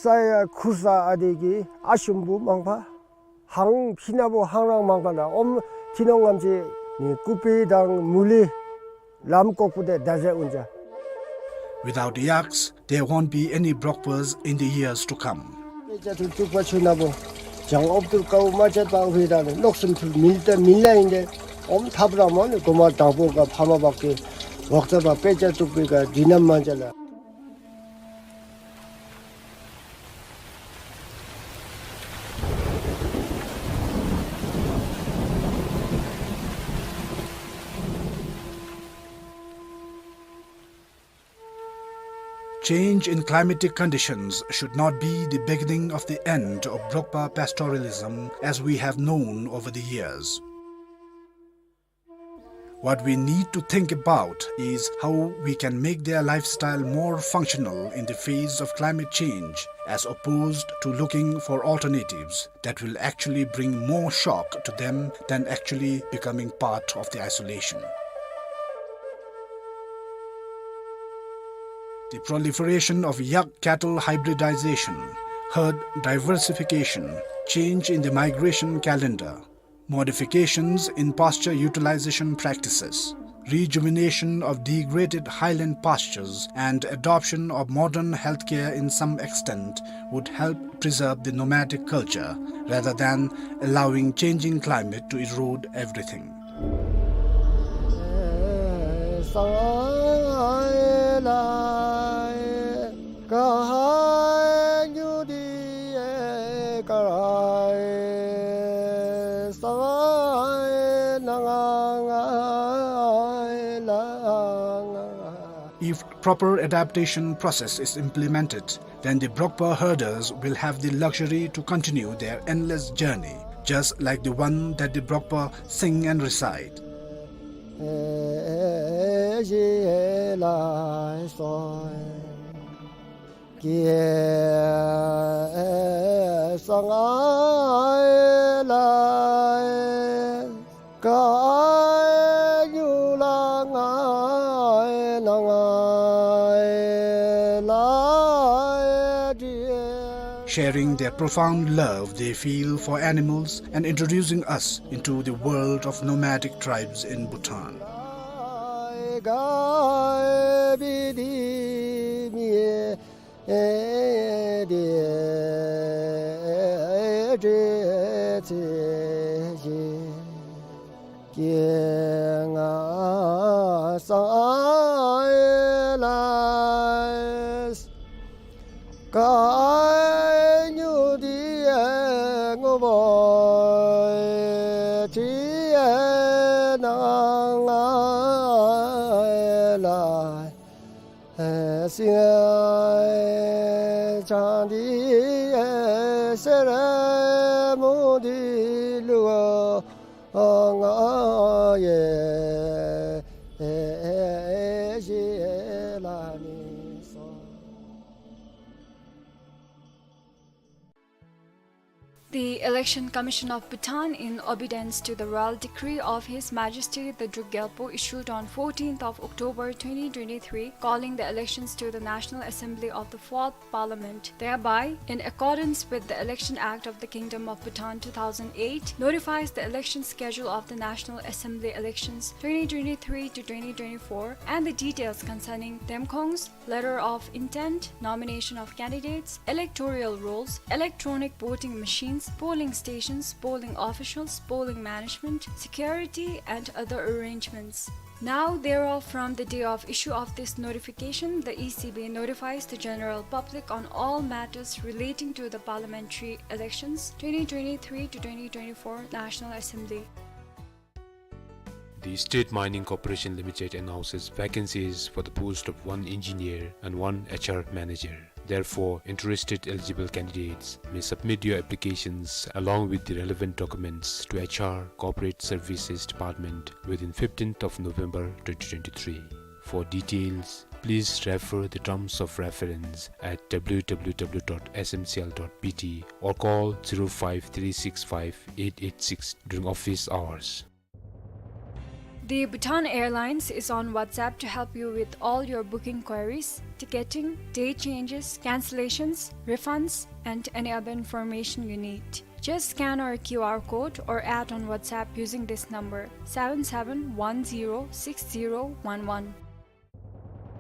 ས་ཡ་ཁུར་ས་ཨ་དེ་གི་ཨ་ཞུམ་བུ་མང་པ། ཧང་ཕི་ན་བུ་ཧང་རང་མང་པ་ལ། ཨོམ་ཐི་ནོང་ངམ་ཅི་ནི་ཀུ་པི་དང་མུ་ལི་ལམ་ཀོག་པུ་དེ་ད་ཟེར་འུན་ཅ། Without the yaks, there won't be any Brokpas in the years to come. དཔེ་ཆ་ཐུབ་ཐུབ་པ་ཆུ་ན་བུ་ཅང་ཨོབ་ཏུར་ཀའུ་མ་ཆད་པ་ཧུའི་དང་ནི་ནོག་སུམ་ཐུབ་མིལ་ཏེ་མིལ་ལ་ཨིན་ཏེ། ཨོམ་ཐབ་ར་མོ་ནི་གོ་མ་དང་པོ་ག་ཕ་མ་བག་གི་ཝག་ཙ་བ་དཔེ་ཆ་ཐུབ་པའི་ག་དི་ནམ་མ་ཅ་ལ། Change in climatic conditions should not be the beginning of the end of Brokpa pastoralism as we have known over the years. What we need to think about is how we can make their lifestyle more functional in the face of climate change, as opposed to looking for alternatives that will actually bring more shock to them than actually becoming part of the isolation. The proliferation of yak cattle hybridization, herd diversification, change in the migration calendar, modifications in pasture utilization practices, rejuvenation of degraded highland pastures, and adoption of modern healthcare in some extent would help preserve the nomadic culture rather than allowing changing climate to erode everything. If proper adaptation process is implemented, then the Brokpa herders will have the luxury to continue their endless journey, just like the one that the Brokpa sing and recite. Sharing their profound love they feel for animals and introducing us into the world of nomadic tribes in Bhutan. The Election Commission of Bhutan, in obedience to the royal decree of His Majesty the Druk Gyalpo, issued on fourteenth of October twenty twenty-three, calling the elections to the National Assembly of the Fourth Parliament, thereby, in accordance with the Election Act of the Kingdom of Bhutan two thousand eight, notifies the election schedule of the National Assembly elections twenty twenty-three to twenty twenty-four and the details concerning demkhongs, letter of intent, nomination of candidates, electoral rolls, electronic voting machines, polling stations, polling officials, polling management, security, and other arrangements. Now, thereof, from the day of issue of this notification, the E C B notifies the general public on all matters relating to the parliamentary elections twenty twenty-three to twenty twenty-four National Assembly. The State Mining Corporation Limited announces vacancies for the post of one engineer and one H R manager. Therefore, interested eligible candidates may submit your applications along with the relevant documents to H R Corporate Services Department within fifteenth of November twenty twenty-three. For details, please refer the terms of reference at W W W dot S M C L dot B T or call zero five three six five eight eight six during office hours. The Bhutan Airlines is on WhatsApp to help you with all your booking queries, ticketing, day changes, cancellations, refunds, and any other information you need. Just scan our Q R code or add on WhatsApp using this number, seven seven one zero six zero one one.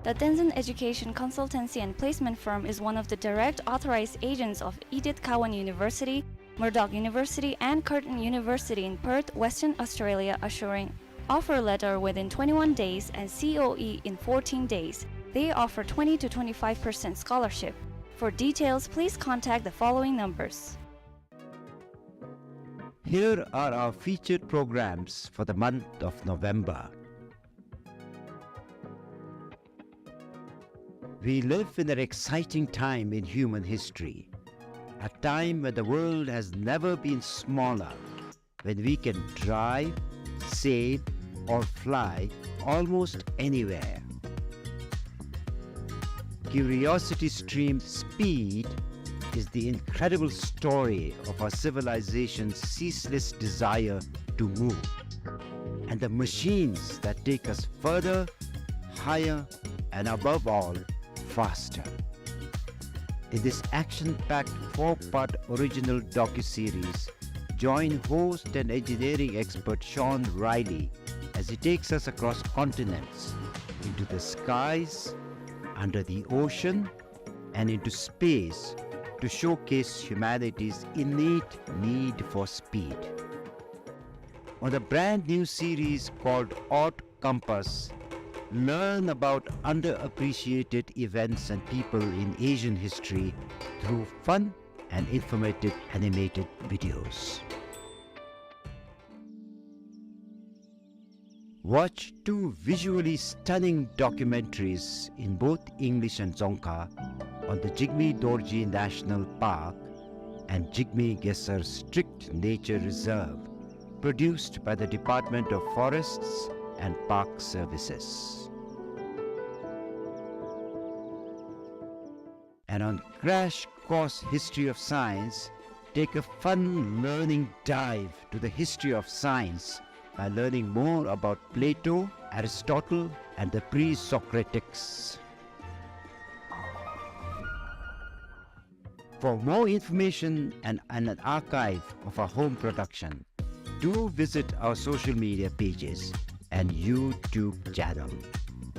The Tenzin Education Consultancy and Placement Firm is one of the direct authorized agents of Edith Cowan University, Murdoch University, and Curtin University in Perth, Western Australia, assuring offer letter within twenty-one days and C O E in fourteen days. They offer twenty to twenty-five percent scholarship. For details, please contact the following numbers. Here are our featured programs for the month of November. We live in an exciting time in human history, a time when the world has never been smaller, when we can drive, sail, or fly almost anywhere. Curiosity Stream Speed is the incredible story of our civilization's ceaseless desire to move, and the machines that take us further, higher, and above all, faster. In this action-packed four-part original docuseries, join host and engineering expert Sean Riley as he takes us across continents, into the skies, under the ocean, and into space to showcase humanity's innate need for speed. On the brand new series called Odd Compass, learn about underappreciated events and people in Asian history through fun and informative animated videos. Watch two visually stunning documentaries in both English and Dzongkha on the Jigme Dorji National Park and Jigme Gesar Strict Nature Reserve, produced by the Department of Forests and Park Services. And on Crash Course History of Science, take a fun learning dive to the history of science by learning more about Plato, Aristotle, and the pre-Socratics. For more information and, and an archive of our home production, do visit our social media pages and YouTube channel.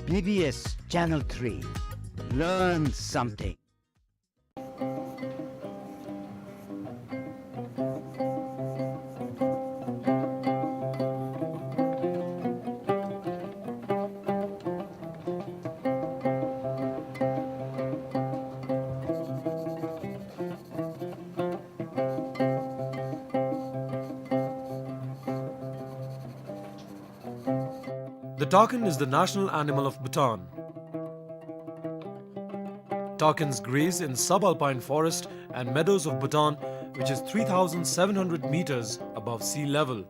B B S Channel three. Learn something. The takin is the national animal of Bhutan. Takins graze in subalpine forest and meadows of Bhutan, which is three thousand seven hundred meters above sea level.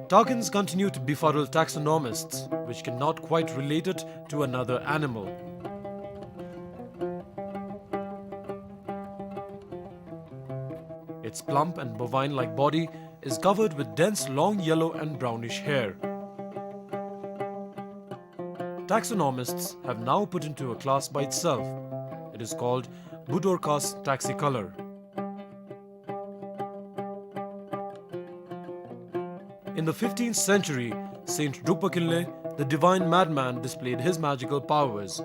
Takins continue to befuddle taxonomists, which cannot quite relate it to another animal. Its plump and bovine-like body is covered with dense long yellow and brownish hair. Taxonomists have now put into a class by itself. It is called Budorcas taxicolor. In the fifteenth century, Saint Drukpa Kinley, the divine madman, displayed his magical powers.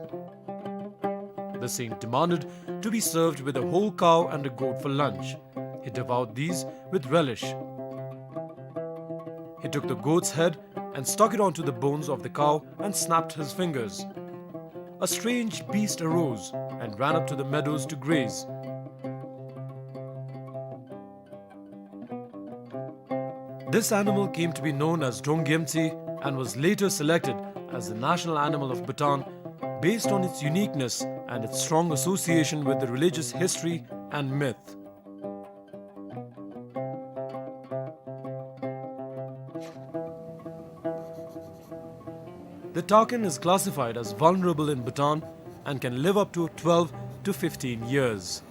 The saint demanded to be served with a whole cow and a goat for lunch. He devoured these with relish. He took the goat's head and stuck it onto the bones of the cow and snapped his fingers. A strange beast arose and ran up to the meadows to graze. This animal came to be known as Drongyemtsi and was later selected as the national animal of Bhutan based on its uniqueness and its strong association with the religious history and myth. The takin is classified as vulnerable in Bhutan and can live up to twelve to fifteen years.